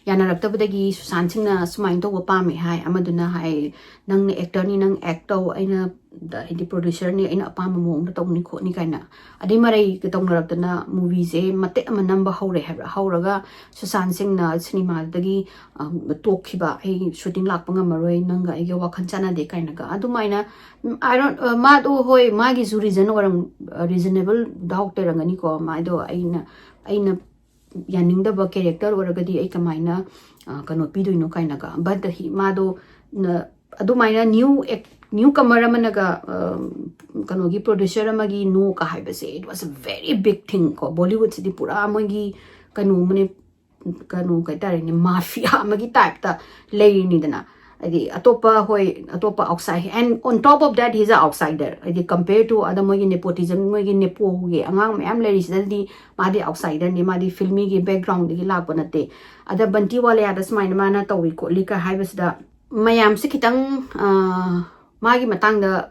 ꯌꯥꯅꯔꯛꯇꯕꯗꯒꯤ ꯁꯨꯁꯥꯟ ꯁꯤꯡꯅ ꯁꯨꯃꯥꯏꯅ ꯇꯧꯕ ꯄꯥꯝꯃꯦ ꯍꯥꯏ, ꯑꯃꯗꯨꯅ ꯍꯥꯏ, "ꯅꯪꯅ ꯑꯦꯛꯇꯔꯅꯤ, ꯅꯪ ꯑꯦꯛ ꯇꯧ, ꯑꯩꯅ ꯍꯥꯏꯗꯤ ꯄ꯭ꯔꯣꯗ꯭ꯌꯨꯁꯔꯅꯤ, ꯑꯩꯅ ꯑꯄꯥꯝꯕ ꯃꯑꯣꯡꯗ ꯇꯧꯅꯤ ꯈꯣꯠꯅꯤ" ꯀꯥꯏꯅ꯫ ꯑꯗꯩ ꯃꯔꯩꯒ ꯇꯧꯅꯔꯛꯇꯅ ꯃꯨꯚꯤꯁꯦ ꯃꯇꯦꯛ ꯑꯃ ꯅꯝꯕ ꯍꯧꯔꯦ ꯍꯥꯏꯕ꯭ꯔꯥ, ꯍꯧꯔꯒ ꯁꯨꯁꯥꯟ ꯁꯤꯡꯅ ꯁꯤꯅꯦꯃꯥꯗꯒꯤ, ꯑ, ꯇꯣꯛꯈꯤꯕ, "ꯑꯩ ꯁꯨꯇꯤꯡ ꯂꯥꯛꯄ ꯉꯝꯃꯔꯣꯏ, ꯅꯪꯒ ꯑꯩꯒ ꯋꯥꯈꯜ ꯆꯥꯟꯅꯗꯦ" ꯀꯥꯏꯅꯒ꯫ ꯑꯗꯨꯃꯥꯏꯅ, ꯎꯝ, I don't, ꯑ, ꯃꯥꯗꯣ ꯍꯣꯏ, ꯃꯥꯒꯤꯁꯨ ꯔꯤꯖꯟ ꯑꯣꯏꯔꯝ-, ꯑ, ꯔꯤꯖꯅꯦꯕꯜ ꯗꯥꯎꯠ ꯑꯣꯏꯔꯝꯒꯅꯤꯀꯣ꯫ ꯃꯥꯗꯣ ꯑꯩꯅ, ꯑꯩꯅ ꯌꯥꯅꯤꯡꯗꯕ ꯀꯦꯔꯦꯛꯇꯔ ꯑꯣꯏꯔꯒꯗꯤ ꯑꯩ ꯀꯃꯥꯏꯅ, ꯑ, ꯀꯩꯅꯣ ꯄꯤꯗꯣꯏꯅꯣ ꯀꯥꯏꯅꯒ꯫ But he, ꯃꯥꯗꯣ ꯅ-, ꯑꯗꯨꯃꯥꯏꯅ ꯅ꯭ꯌꯨ ꯑꯦꯛ-, ꯅ꯭ꯌꯨ ꯀꯃꯔ ꯑꯃꯅꯒ, ꯑ, ꯀꯩꯅꯣꯒꯤ ꯄ꯭ꯔꯣꯗ꯭ꯌꯨꯁꯔ ꯑꯃꯒꯤ ꯅꯣꯒ ꯍꯥꯏꯕꯁꯦ, it was a very big thing ꯀꯣ꯫ ꯕꯣꯂꯤꯋꯨꯗꯁꯤꯗꯤ ꯄꯨꯔꯥ ꯃꯣꯏꯒꯤ ꯀꯩꯅꯣ ꯑꯃꯅꯦ, ꯀꯩꯅꯣ ꯀꯩ ꯍꯥꯏꯇꯥꯔꯦꯅꯦ, ꯃꯥꯐꯤꯌꯥ ꯑꯃꯒꯤ ꯇꯥꯏꯞꯇ ꯂꯩꯔꯤꯅꯤꯗꯅ꯫ ꯍꯥꯏꯗꯤ ꯑꯇꯣꯞꯄ, ꯍꯣꯏ, ꯑꯇꯣꯞꯄ outside, and on top of that, he's a outsider. ꯍꯥꯏꯗꯤ compare to other ꯃꯣꯏꯒꯤ nepotism, ꯃꯣꯏꯒꯤ ꯅꯦꯄꯣꯒꯤ ꯑꯉꯥꯡ ꯃꯌꯥꯝ ꯂꯩꯔꯤꯁꯤꯗꯗꯤ ꯃꯥꯗꯤ ꯑꯥꯎꯠꯁꯥꯏꯗꯔꯅꯤ, ꯃꯥꯗꯤ ꯐꯤꯜꯃꯤꯒꯤ ꯕꯦꯛꯒ꯭ꯔꯥꯎꯟꯗꯒꯤ ꯂꯥꯛꯄ ꯅꯠꯇꯦ꯫ ꯑꯗ ꯕꯟꯇꯤ ꯋꯥꯂꯤꯌꯥꯗ ꯁꯨꯃꯥꯏꯅ ꯃꯥꯅ ꯇꯧꯏ ꯈꯣꯠꯂꯤ ꯀ ꯍꯥꯏꯕꯁꯤꯗ ꯃꯌꯥꯝꯁꯦ ꯈꯤꯇꯪ, ꯑ, ꯃꯥꯒꯤ ꯃꯇꯥꯡꯗ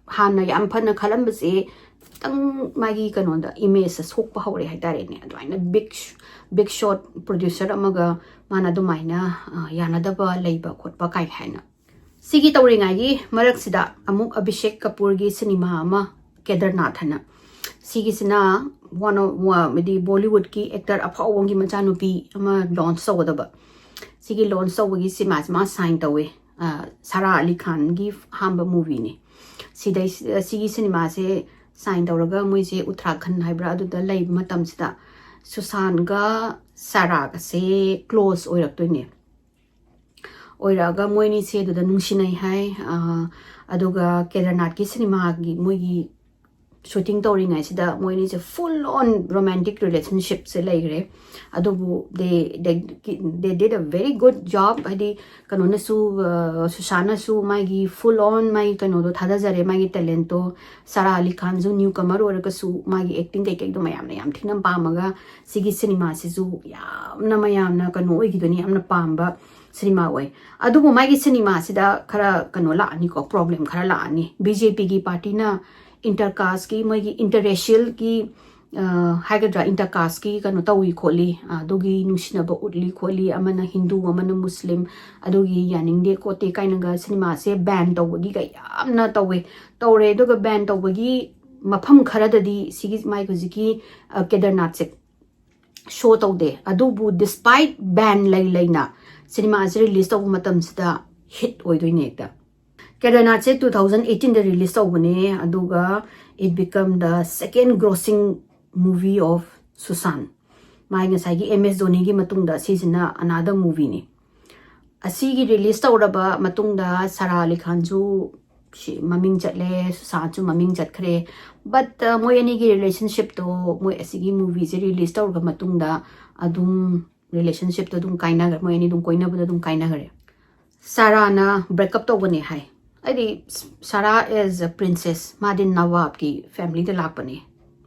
ꯍꯥꯟꯅ ꯌꯥꯝ ꯐꯅ ꯈꯜꯂꯝꯕꯁꯦ ꯈꯤꯇꯪ ꯃꯥꯒꯤ ꯀꯩꯅꯣꯗ ꯏꯃꯦꯖꯇ ꯁꯣꯛꯄ ꯍꯧꯔꯦ ꯍꯥꯏꯇꯥꯔꯦꯅꯦ꯫ ꯑꯗꯨꯃꯥꯏꯅ ꯕꯤꯛ, ꯕꯤꯛ ꯁꯣꯠ ꯄ꯭ꯔꯣꯗ꯭ꯌꯨꯁꯔ ꯑꯃꯒ ꯃꯥꯅ ꯑꯗꯨꯃꯥꯏꯅ, ꯑ, ꯌꯥꯅꯗꯕ ꯂꯩꯕ ꯈꯣꯠꯄ ꯀꯥꯏ ꯍꯥꯏꯅ꯫ ꯁꯤꯒꯤ ꯇꯧꯔꯤꯉꯩꯒꯤ ꯃꯔꯛꯁꯤꯗ ꯑꯃꯨꯛ ꯑꯚꯤꯁꯦꯛ ꯀꯄꯨꯔꯒꯤ ꯁꯤꯅꯦꯃꯥ ꯑꯃ, ꯀꯦꯗꯔꯅꯥꯊ ꯍꯥꯏꯅ, ꯁꯤꯒꯤꯁꯤꯅ one of, ꯋꯥ-, ꯍꯥꯏꯗꯤ ꯕꯣꯂꯤꯋꯨꯗꯀꯤ ꯑꯦꯛꯇꯔ ꯑꯐꯥꯎꯕ ꯑꯃꯒꯤ ꯃꯆꯥꯅꯨꯄꯤ ꯑꯃ ꯂꯣꯟꯆ ꯇꯧꯒꯗꯕ꯫ ꯁꯤꯒꯤ ꯂꯣꯟꯆ ꯇꯧꯕꯒꯤ ꯁꯤꯅꯦꯃꯥꯁꯤ ꯃꯥ ꯁꯥꯏꯟ ꯇꯧꯋꯦ꯫ ꯑ, ꯁꯥꯔꯥ ꯑꯂꯤ ꯈꯥꯟꯒꯤ ꯑꯍꯥꯟꯕ ꯃꯨꯚꯤꯅꯤ꯫ ꯁꯤꯗꯩ-, ꯁꯤꯒꯤ ꯁꯤꯅꯦꯃꯥꯁꯦ ꯁꯥꯏꯟ ꯇꯧꯔꯒ ꯃꯣꯏꯁꯦ ꯎꯠꯇꯔꯥꯈꯟ ꯍꯥꯏꯕ꯭ꯔꯥ, ꯑꯗꯨꯗ ꯂꯩꯕ ꯃꯇꯝꯁꯤꯗ ꯁꯨꯁꯥꯟꯒ ꯁꯥꯔꯥꯒꯁꯦ ꯀ꯭ꯂꯣꯁ ꯑꯣꯏꯔꯛꯇꯣꯏꯅꯦ꯫ ꯑꯣꯏꯔꯛꯑꯒ ꯃꯣꯏꯅꯤꯁꯦ ꯑꯗꯨꯗ ꯅꯨꯡꯁꯤꯅꯩ ꯍꯥꯏ꯫ ꯑ, ꯑꯗꯨꯒ ꯀꯦꯗꯔꯅꯥꯊꯀꯤ ꯁꯤꯅꯦꯃꯥꯒꯤ ꯃꯣꯏꯒꯤ ꯁꯨꯇꯤꯡ ꯇꯧꯔꯤꯉꯩꯁꯤꯗ ꯃꯣꯏꯅꯤꯁꯦ full on romantic relationshipꯁꯦ ꯂꯩꯈ꯭ꯔꯦ꯫ ꯑꯗꯨꯕꯨ they, they, they did a very good job꯫ ꯍꯥꯏꯗꯤ ꯀꯩꯅꯣꯅꯁꯨ, ꯑ, ꯁꯨꯁꯥꯟꯅꯁꯨ ꯃꯥꯒꯤ full on ꯃꯥꯒꯤ ꯀꯩꯅꯣꯗꯣ ꯊꯥꯗꯖꯔꯦ, ꯃꯥꯒꯤ talentꯇꯣ꯫ ꯁꯥꯔꯥ ꯑꯂꯤ ꯈꯥꯟꯁꯨ ꯅ꯭ꯌꯨ ꯀꯃꯔ ꯑꯣꯏꯔꯒꯁꯨ ꯃꯥꯒꯤ ꯑꯦꯛꯇꯤꯡ ꯀꯩꯀꯩꯗꯣ ꯃꯌꯥꯝꯅ ꯌꯥꯝ ꯊꯤꯅ ꯄꯥꯝꯃꯒ ꯁꯤꯒꯤ ꯁꯤꯅꯦꯃꯥꯁꯤꯁꯨ ꯌꯥꯝꯅ ꯃꯌꯥꯝꯅ ꯀꯩꯅꯣ ꯑꯣꯏꯈꯤꯗꯣꯏꯅꯤ, ꯌꯥꯝꯅ ꯄꯥꯝꯕ ꯁꯤꯅꯦꯃꯥ ꯑꯣꯏ꯫ ꯑꯗꯨꯕꯨ ꯃꯥꯒꯤ ꯁꯤꯅꯦꯃꯥꯁꯤꯗ ꯈꯔ ꯀꯩꯅꯣ ꯂꯥꯛꯑꯅꯤꯀꯣ, ꯄ꯭ꯔꯣꯕ꯭ꯂꯦꯝ ꯈꯔ ꯂꯥꯛꯑꯅꯤ꯫ ꯕꯤ ꯖꯦ ꯄꯤꯒꯤ ꯄꯥꯔꯇꯤꯅ ꯏꯟꯇꯔꯀꯥꯁꯀꯤ, ꯃꯣꯏꯒꯤ ꯏꯟꯇꯔ ꯔꯦꯁꯤꯌꯦꯜꯒꯤ ꯍꯥꯏꯒꯗ꯭ꯔꯥ, ꯏꯟꯇꯔꯀꯥꯁꯀꯤ ꯀꯩꯅꯣ ꯇꯧꯏ ꯈꯣꯠꯂꯤ, ꯑꯗꯨꯒꯤ ꯅꯨꯡꯁꯤꯅꯕ ꯎꯠꯂꯤ ꯈꯣꯠꯂꯤ, ꯑꯃꯅ ꯍꯤꯟꯗꯨ ꯑꯃꯅ ꯃꯨꯁꯂꯤꯝ, ꯑꯗꯨꯒꯤ ꯌꯥꯅꯤꯡꯗꯦ ꯈꯣꯠꯇꯦ ꯀꯥꯏꯅꯒ ꯁꯤꯅꯦꯃꯥꯁꯦ ꯕꯦꯟ ꯇꯧꯕꯒꯤꯒ ꯌꯥꯝꯅ ꯇꯧꯋꯦ꯫ ꯇꯧꯔꯦ, ꯑꯗꯨꯒ ꯕꯦꯟ ꯇꯧꯕꯒꯤ ꯃꯐꯝ ꯈꯔꯗꯗꯤ ꯁꯤꯒꯤ ꯃꯥꯏ ꯍꯧꯖꯤꯛꯀꯤ ꯀꯦꯗꯔꯅꯥꯠꯁꯦ ꯁꯣ ꯇꯧꯗꯦ꯫ ꯑꯗꯨꯕꯨ ꯗꯤꯁꯄꯥꯏꯠ ꯕꯦꯟ ꯂꯩ ꯂꯩꯅ ꯁꯤꯅꯦꯃꯥꯁꯦ ꯔꯤꯂꯤꯁ ꯇꯧꯕ ꯃꯇꯝꯁꯤꯗ ꯍꯤꯠ ꯑꯣꯏꯗꯣꯏꯅꯦ ꯍꯦꯛꯇ꯫ ꯀꯦꯗꯔꯅꯥꯠꯁꯦ ꯇꯨ ꯊꯥꯎꯖꯟ ꯑꯩꯠꯇꯤꯟꯗ ꯔꯤꯂꯤꯁ ꯇꯧꯕꯅꯦ, ꯑꯗꯨꯒ it become the second grossing movie of ꯁꯨꯁꯥꯟ꯫ ꯃꯥꯏ ꯉꯁꯥꯏꯒꯤ ꯑꯦꯝ ꯑꯦꯁ ꯙꯣꯅꯤꯒꯤ ꯃꯇꯨꯡꯗ ꯁꯤꯁꯤꯅ ꯑꯅꯥꯗꯔ ꯃꯨꯚꯤꯅꯤ꯫ ꯑꯁꯤꯒꯤ ꯔꯤꯂꯤꯁ ꯇꯧꯔꯕ ꯃꯇꯨꯡꯗ ꯁꯥꯔꯥ ꯑꯂꯤ ꯈꯥꯟꯁꯨ ꯁꯤ ꯃꯃꯤꯡ ꯆꯠꯂꯦ, ꯁꯨꯁꯥꯟꯁꯨ ꯃꯃꯤꯡ ꯆꯠꯈ꯭ꯔꯦ꯫ ꯕꯠ ꯃꯣꯏ ꯑꯅꯤꯒꯤ ꯔꯤꯂꯦꯁꯟꯁꯤꯞꯇꯣ, ꯃꯣꯏ ꯑꯁꯤꯒꯤ ꯃꯨꯚꯤꯁꯦ ꯔꯤꯂꯤꯁ ꯇꯧꯔꯕ ꯃꯇꯨꯡꯗ ꯑꯗꯨꯝ ꯔꯤꯂꯦꯁꯟꯁꯤꯞꯇꯣ ꯑꯗꯨꯝ ꯀꯥꯏꯅꯈ꯭ꯔꯦ, ꯃꯣꯏ ꯑꯅꯤ ꯑꯗꯨꯝ ꯀꯣꯏꯅꯕꯗꯣ ꯑꯗꯨꯝ ꯀꯥꯏꯅꯈ꯭ꯔꯦ꯫ ꯁꯥꯔꯥꯅ ꯕ꯭ꯔꯦꯛꯑꯞ ꯇꯧꯕꯅꯦ ꯍꯥꯏ꯫ ꯍꯥꯏꯗꯤ ꯁꯥꯔꯥ is a princess, ꯃꯥꯗꯤ ꯅꯋꯥꯕꯀꯤ ꯐꯦꯃꯤꯂꯤꯗ ꯂꯥꯛꯄꯅꯦ꯫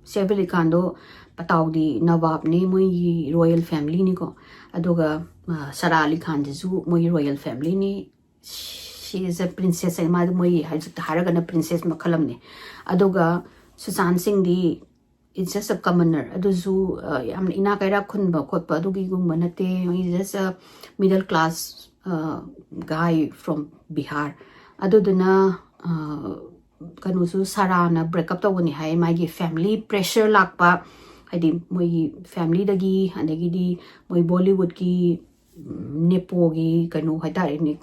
ꯁꯦꯐ ꯑꯂꯤ ꯈꯥꯟꯗꯣ ꯄꯇꯥꯎꯗꯤ ꯅꯋꯥꯕꯅꯤ, ꯃꯣꯏꯒꯤ ꯔꯣꯌꯦꯜ ꯐꯦꯃꯤꯂꯤꯅꯤꯀꯣ꯫ ꯑꯗꯨꯒ ꯁꯥꯔꯥ ꯑꯂꯤ ꯈꯥꯟꯁꯤꯁꯨ ꯃꯣꯏꯒꯤ royal ꯐꯦꯃꯤꯂꯤꯅꯤ꯫ She is a princess ꯍꯥꯏꯅ ꯃꯥꯗꯤ ꯃꯣꯏ ꯍꯧꯖꯤꯛꯇ ꯍꯥꯏꯔꯒꯅ ꯄ꯭ꯔꯤꯟꯁꯦꯁ ꯃꯈꯜ ꯑꯃꯅꯤ꯫ ꯑꯗꯨꯒ ꯁꯨꯁꯥꯟ ꯁꯤꯡꯗꯤ it's just a commoner, ꯑꯗꯨꯁꯨ ꯌꯥꯝꯅ ꯏꯅꯥ ꯀꯩꯔꯥꯛ ꯈꯨꯟꯕ ꯈꯣꯠꯄ ꯑꯗꯨꯒꯤꯒꯨꯝꯕ ꯅꯠꯇꯦ꯫ He is just a middle class guy from Bihar. ꯑꯗꯨꯗꯨꯅ ꯀꯩꯅꯣꯁꯨ ꯁꯥꯔꯥꯅ ꯕ꯭ꯔꯦꯛꯑꯞ ꯇꯧꯕꯅꯤ ꯍꯥꯏ꯫ ꯃꯥꯒꯤ ꯐꯦꯃꯤꯂꯤ ꯄ꯭ꯔꯦꯁꯔ ꯂꯥꯛꯄ, ꯍꯥꯏꯗꯤ ꯃꯣꯏꯒꯤ ꯐꯦꯃꯤꯂꯤꯗꯒꯤ, ꯑꯗꯒꯤꯗꯤ ꯃꯣꯏ ꯕꯣꯂꯤꯋꯨꯗꯀꯤ ꯅꯦꯄꯣꯒꯤ ꯀꯩꯅꯣ ꯍꯥꯏꯇꯥꯔꯦꯅꯦ,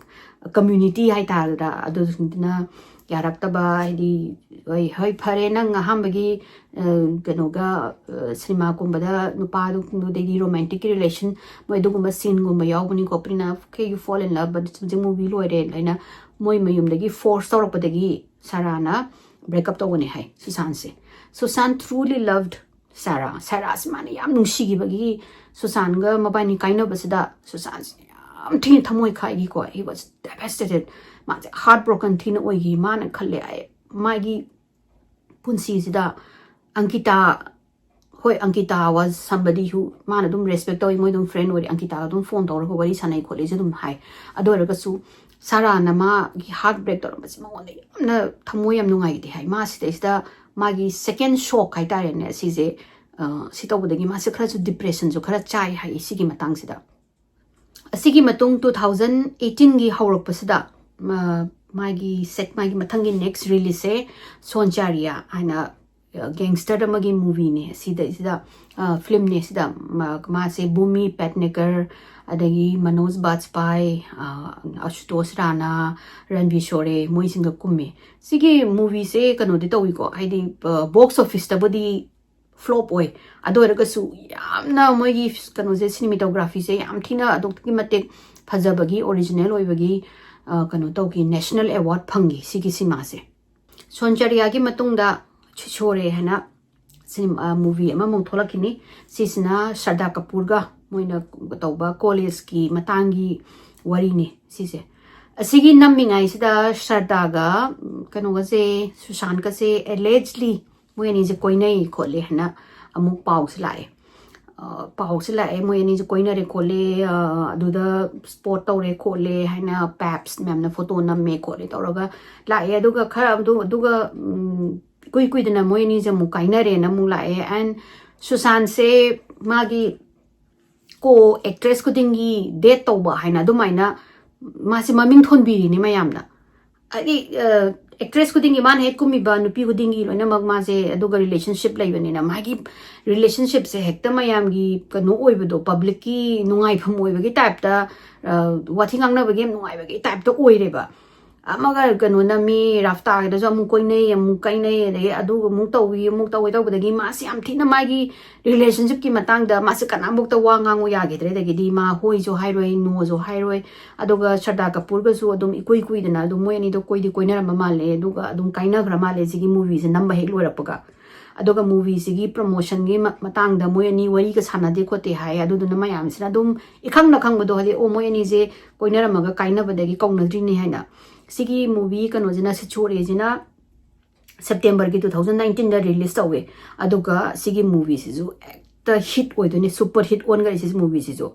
ꯀꯝꯃ꯭ꯌꯨꯅꯤꯇꯤ ꯍꯥꯏꯇꯥꯔꯗ꯭ꯔꯥ, ꯑꯗꯨꯁꯤꯡꯗꯨꯅ ꯌꯥꯔꯛꯇꯕ, ꯍꯥꯏꯗꯤ, ꯍꯣꯏ, ꯍꯣꯏ, ꯐꯔꯦ, ꯅꯪ ꯑꯍꯥꯟꯕꯒꯤ ꯀꯩꯅꯣꯒ ꯁꯤꯅꯦꯃꯥꯒꯨꯝꯕꯗ ꯅꯨꯄꯥꯗꯨꯗꯩꯗꯤ ꯔꯣꯃꯥꯟꯇꯤꯛꯀꯤ ꯔꯤꯂꯦꯁꯟ, ꯃꯣꯏ ꯑꯗꯨꯒꯨꯝꯕ ꯁꯤꯟꯒꯨꯝꯕ ꯌꯥꯎꯕꯅꯤ ꯈꯣꯠꯄꯅꯤꯅ, okay, you fall in love, but ꯍꯧꯖꯤꯛ ꯃꯨꯚꯤ ꯂꯣꯏꯔꯦ ꯍꯥꯏꯅ ꯃꯣꯏ ꯃꯌꯨꯝꯗꯒꯤ ꯐꯣꯔꯁ ꯇꯧꯔꯛꯄꯗꯒꯤ ꯁꯥꯔꯥꯅ ꯕ꯭ꯔꯦꯛꯑꯞ ꯇꯧꯕꯅꯦ ꯍꯥꯏ ꯁꯨꯁꯥꯟꯁꯦ꯫ ꯁꯨꯁꯥꯟ truly loved ꯁꯥꯔꯥ꯫ ꯁꯥꯔꯥꯁꯤ ꯃꯥꯅ ꯌꯥꯝ ꯅꯨꯡꯁꯤꯈꯤꯕꯒꯤ ꯁꯨꯁꯥꯟꯒ ꯃꯕꯥꯅꯤ ꯀꯥꯏꯅꯕꯁꯤꯗ ꯁꯨꯁꯥꯟꯁꯤ ꯌꯥꯝ ꯊꯤꯅ ꯊꯃꯣꯏ ꯀꯥꯏꯈꯤꯀꯣ꯫ He was devastated. ꯃꯥꯁꯦ heartbroken ꯊꯤꯅ ꯑꯣꯏꯈꯤ꯫ ꯃꯥꯅ ꯈꯜꯂꯦ, "ꯑꯩ, ꯃꯥꯒꯤ ꯄꯨꯟꯁꯤꯁꯤꯗ ꯑꯪꯀꯤꯇꯥ," ꯍꯣꯏ, ꯑꯪꯀꯤꯇꯥ was somebody who ꯃꯥꯅ ꯑꯗꯨꯝ ꯔꯦꯁꯄꯦꯛ ꯇꯧꯋꯤ, ꯃꯣꯏ ꯑꯗꯨꯝ ꯐ꯭ꯔꯦꯟ ꯑꯣꯏꯔꯤ꯫ ꯑꯪꯀꯤꯇꯥꯒ ꯑꯗꯨꯝ ꯐꯣꯟ ꯇꯧꯔꯒ ꯋꯥꯔꯤ ꯁꯥꯟꯅꯩ ꯈꯣꯠꯂꯤꯁꯦ ꯑꯗꯨꯝ ꯍꯥꯏ꯫ ꯑꯗꯨ ꯑꯣꯏꯔꯒꯁꯨ ꯁꯥꯔꯥꯅ ꯃꯥꯒꯤ ꯍꯥꯔꯠ ꯕ꯭ꯔꯦꯛ ꯇꯧꯔꯝꯕꯁꯦ ꯃꯉꯣꯟꯗ ꯌꯥꯝꯅ ꯊꯃꯣꯏ ꯌꯥꯝ ꯅꯨꯡꯉꯥꯏꯇꯦ ꯍꯥꯏ꯫ ꯃꯥ ꯁꯤꯗꯩꯁꯤꯗ ꯃꯥꯒꯤ ꯁꯦꯀꯦꯟ ꯁꯣꯛ ꯍꯥꯏꯇꯥꯔꯦꯅꯦ, ꯁꯤꯁꯦ ꯑ, ꯁꯤ ꯇꯧꯕꯗꯒꯤ ꯃꯥꯁꯦ ꯈꯔꯁꯨ depressionꯁꯨ ꯈꯔ ꯆꯥꯏ ꯍꯥꯏ ꯁꯤꯒꯤ ꯃꯇꯥꯡꯁꯤꯗ꯫ ꯑꯁꯤꯒꯤ ꯃꯇꯨꯡ two thousand eighteenꯒꯤ ꯍꯧꯔꯛꯄꯁꯤꯗ, ꯃ-, ꯃꯥꯒꯤ ꯁꯦꯛ-, ꯃꯥꯒꯤ ꯃꯊꯪꯒꯤ next releaseꯁꯦ ꯁꯣꯟꯆꯥꯔꯤꯌꯥ ꯍꯥꯏꯅ, ꯑ, gangster ꯑꯃꯒꯤ movieꯅꯦ꯫ ꯁꯤꯗꯩꯁꯤꯗ, ꯑ, filmꯅꯦ꯫ ꯁꯤꯗ ꯃ-, ꯃꯥꯁꯦ ꯚꯨꯃꯤ ꯄꯦꯠꯅꯦꯀꯔ, ꯑꯗꯒꯤ ꯃꯅꯣꯖ ꯕꯥꯖꯄꯥꯏ, ꯑ, ꯑꯁꯨꯇꯣꯁ ꯔꯥꯅꯥ, ꯔꯟꯕꯤꯔ ꯁꯣꯔꯦ, ꯃꯣꯏꯁꯤꯡꯒ ꯀꯨꯝꯃꯦ꯫ ꯁꯤꯒꯤ movieꯁꯦ ꯀꯩꯅꯣꯗꯤ ꯇꯧꯋꯤꯀꯣ, ꯍꯥꯏꯗꯤ, ꯑ, box officeꯇꯕꯨꯗꯤ flop ꯑꯣꯏ꯫ ꯑꯗꯨ ꯑꯣꯏꯔꯒꯁꯨ ꯌꯥꯝꯅ ꯃꯣꯏꯒꯤ ꯀꯩꯅꯣꯁꯦ, cinematographyꯁꯦ ꯌꯥꯝ ꯊꯤꯅ ꯑꯗꯨꯛꯀꯤ ꯃꯇꯤꯛ ꯐꯖꯕꯒꯤ, original ꯑꯣꯏꯕꯒꯤ, ꯑ, ꯀꯩꯅꯣ ꯇꯧꯈꯤ, national award ꯐꯪꯈꯤ ꯁꯤꯒꯤ ꯁꯤꯃꯥꯁꯦ꯫ ꯁꯣꯟꯆꯥꯔꯤꯌꯥꯒꯤ ꯃꯇꯨꯡꯗ ꯁꯤꯁꯣꯔꯦ ꯍꯥꯏꯅ ꯁꯤꯅꯦꯃꯥ, movie ꯑꯃꯃꯨꯛ ꯊꯣꯛꯂꯛꯈꯤꯅꯤ꯫ ꯁꯤꯁꯤꯅ ꯁꯔꯗꯥ ꯀꯄꯨꯔꯒ ꯃꯣꯏꯅ ꯇꯧꯕ collegeꯀꯤ ꯃꯇꯥꯡꯒꯤ ꯋꯥꯔꯤꯅꯤ ꯁꯤꯁꯦ꯫ ꯑꯁꯤꯒꯤ ꯅꯝꯃꯤꯉꯩꯁꯤꯗ ꯁꯔꯗꯥꯒ, ꯎꯝ, ꯀꯩꯅꯣꯒꯁꯦ, ꯁꯨꯁꯥꯟꯠꯀꯁꯦ allegedly ꯃꯣꯏ ꯑꯅꯤꯁꯦ ꯀꯣꯏꯅꯩ ꯈꯣꯠꯂꯦ ꯍꯥꯏꯅ ꯑꯃꯨꯛ ꯄꯥꯎꯁꯦ ꯂꯥꯛꯑꯦ꯫ ꯑ, ꯄꯥꯎꯁꯦ ꯂꯥꯛꯑꯦ, ꯃꯣꯏ ꯑꯅꯤꯁꯦ ꯀꯣꯏꯅꯔꯦ ꯈꯣꯠꯂꯦ, ꯑ, ꯑꯗꯨꯗ spot ꯇꯧꯔꯦ ꯈꯣꯠꯂꯦ ꯍꯥꯏꯅ ꯄꯦꯞꯁ ꯃꯌꯥꯝꯅ photo ꯅꯝꯃꯦ ꯈꯣꯠꯂꯦ ꯇꯧꯔꯒ ꯂꯥꯛꯑꯦ꯫ ꯑꯗꯨꯒ ꯈꯔ ꯑꯗꯨ, ꯑꯗꯨꯒ, ꯎꯝ, ꯏꯀꯨꯏ ꯀꯨꯏꯗꯅ ꯃꯣꯏ ꯑꯅꯤꯁꯦ ꯑꯃꯨꯛ ꯀꯥꯏꯅꯔꯦꯅ ꯑꯃꯨꯛ ꯂꯥꯛꯑꯦ꯫ And ꯁꯨꯁꯥꯟꯁꯦ ꯃꯥꯒꯤ co-actress ꯈꯨꯗꯤꯡꯒꯤ date ꯇꯧꯕ ꯍꯥꯏꯅ ꯑꯗꯨꯃꯥꯏꯅ ꯃꯥꯁꯦ ꯃꯃꯤꯡ ꯊꯣꯟꯕꯤꯔꯤꯅꯤ ꯃꯌꯥꯝꯅ꯫ ꯍꯥꯏꯗꯤ, ꯑ, actress ꯈꯨꯗꯤꯡꯒꯤ, ꯃꯥꯅ ꯍꯦꯛ ꯀꯨꯝꯃꯤꯕ ꯅꯨꯄꯤ ꯈꯨꯗꯤꯡꯒꯤ ꯂꯣꯏꯅꯃꯛ ꯃꯥꯁꯦ ꯑꯗꯨꯒ relationship ꯂꯩꯕꯅꯤꯅ, ꯃꯥꯒꯤ relationshipꯁꯦ ꯍꯦꯛꯇ ꯃꯌꯥꯝꯒꯤ ꯀꯩꯅꯣ ꯑꯣꯏꯕꯗꯣ, publicꯀꯤ ꯅꯨꯡꯉꯥꯏꯐꯝ ꯑꯣꯏꯕꯒꯤ typeꯇ, ꯑ, ꯋꯥꯊꯤ ꯉꯥꯡꯅꯕꯒꯤ ꯌꯥꯝ ꯅꯨꯡꯉꯥꯏꯕꯒꯤ typeꯇ ꯑꯣꯏꯔꯦꯕ꯫ ꯑꯃꯒ ꯀꯩꯅꯣ ꯅꯝꯃꯤ, ꯔꯥꯐꯇꯥꯒꯤꯗꯁꯨ ꯑꯃꯨꯛ ꯀꯣꯏꯅꯩ, ꯑꯃꯨꯛ ꯀꯥꯏꯅꯩ, ꯑꯗꯒꯤ ꯑꯗꯨ ꯑꯃꯨꯛ ꯇꯧꯏ, ꯑꯃꯨꯛ ꯇꯧꯏ ꯇꯧꯕꯗꯒꯤ ꯃꯥꯁꯦ ꯌꯥꯝ ꯊꯤꯅ ꯃꯥꯒꯤ relationshipꯀꯤ ꯃꯇꯥꯡꯗ ꯃꯥꯁꯦ ꯀꯅꯥꯝꯐꯧꯇ ꯋꯥ ꯉꯥꯡꯉꯨ ꯌꯥꯈꯤꯗ꯭ꯔꯦ꯫ ꯑꯗꯒꯤꯗꯤ ꯃꯥ ꯍꯣꯏꯁꯨ ꯍꯥꯏꯔꯣꯏ, noꯁꯨ ꯍꯥꯏꯔꯣꯏ꯫ ꯑꯗꯨꯒ ꯁꯔꯗꯥ ꯀꯄꯨꯔꯒꯁꯨ ꯑꯗꯨꯝ ꯏꯀꯨꯏ ꯀꯨꯏꯗꯅ ꯑꯗꯨꯝ ꯃꯣꯏ ꯑꯅꯤꯗꯣ ꯀꯣꯏꯗꯤ ꯀꯣꯏꯅꯔꯝꯕ ꯃꯥꯜꯂꯦ, ꯑꯗꯨꯒ ꯑꯗꯨꯝ ꯀꯥꯏꯅꯈ꯭ꯔ ꯃꯥꯜꯂꯦ ꯁꯤꯒꯤ movieꯁꯦ ꯅꯝꯕ ꯍꯦꯛ ꯂꯣꯏꯔꯛꯄꯒ꯫ ꯑꯗꯨꯒ movieꯁꯤꯒꯤ promotionꯒꯤ ꯃ-, ꯃꯇꯥꯡꯗ ꯃꯣꯏ ꯑꯅꯤ ꯋꯥꯔꯤꯒ ꯁꯥꯟꯅꯗꯦ ꯈꯣꯠꯇꯦ ꯍꯥꯏ꯫ ꯑꯗꯨꯗꯨꯅ ꯃꯌꯥꯝꯁꯤꯅ ꯑꯗꯨꯝ ꯏꯈꯪꯅ ꯈꯪꯕꯗꯣ, ꯍꯥꯏꯗꯤ, ꯑꯣ, ꯃꯣꯏ ꯑꯅꯤꯁꯦ ꯀꯣꯏꯅꯔꯝꯃꯒ ꯀꯥꯏꯅꯕꯗꯒꯤ ꯀꯧꯅꯗ꯭ꯔꯤꯅꯤ ꯍꯥꯏꯅ꯫ ꯁꯤꯒꯤ movie ꯀꯩꯅꯣꯁꯤꯅ, ꯁꯤꯁꯣꯔꯦꯁꯤꯅ Septemberꯒꯤ two thousand nineteenꯗ release ꯇꯧꯋꯦ꯫ ꯑꯗꯨꯒ ꯁꯤꯒꯤ movieꯁꯤꯁꯨ ꯍꯦꯛꯇ hit ꯑꯣꯏꯗꯣꯏꯅꯦ, super hit ꯑꯣꯟꯈ꯭ꯔꯦ ꯁꯤꯒꯤ movieꯁꯤꯁꯨ꯫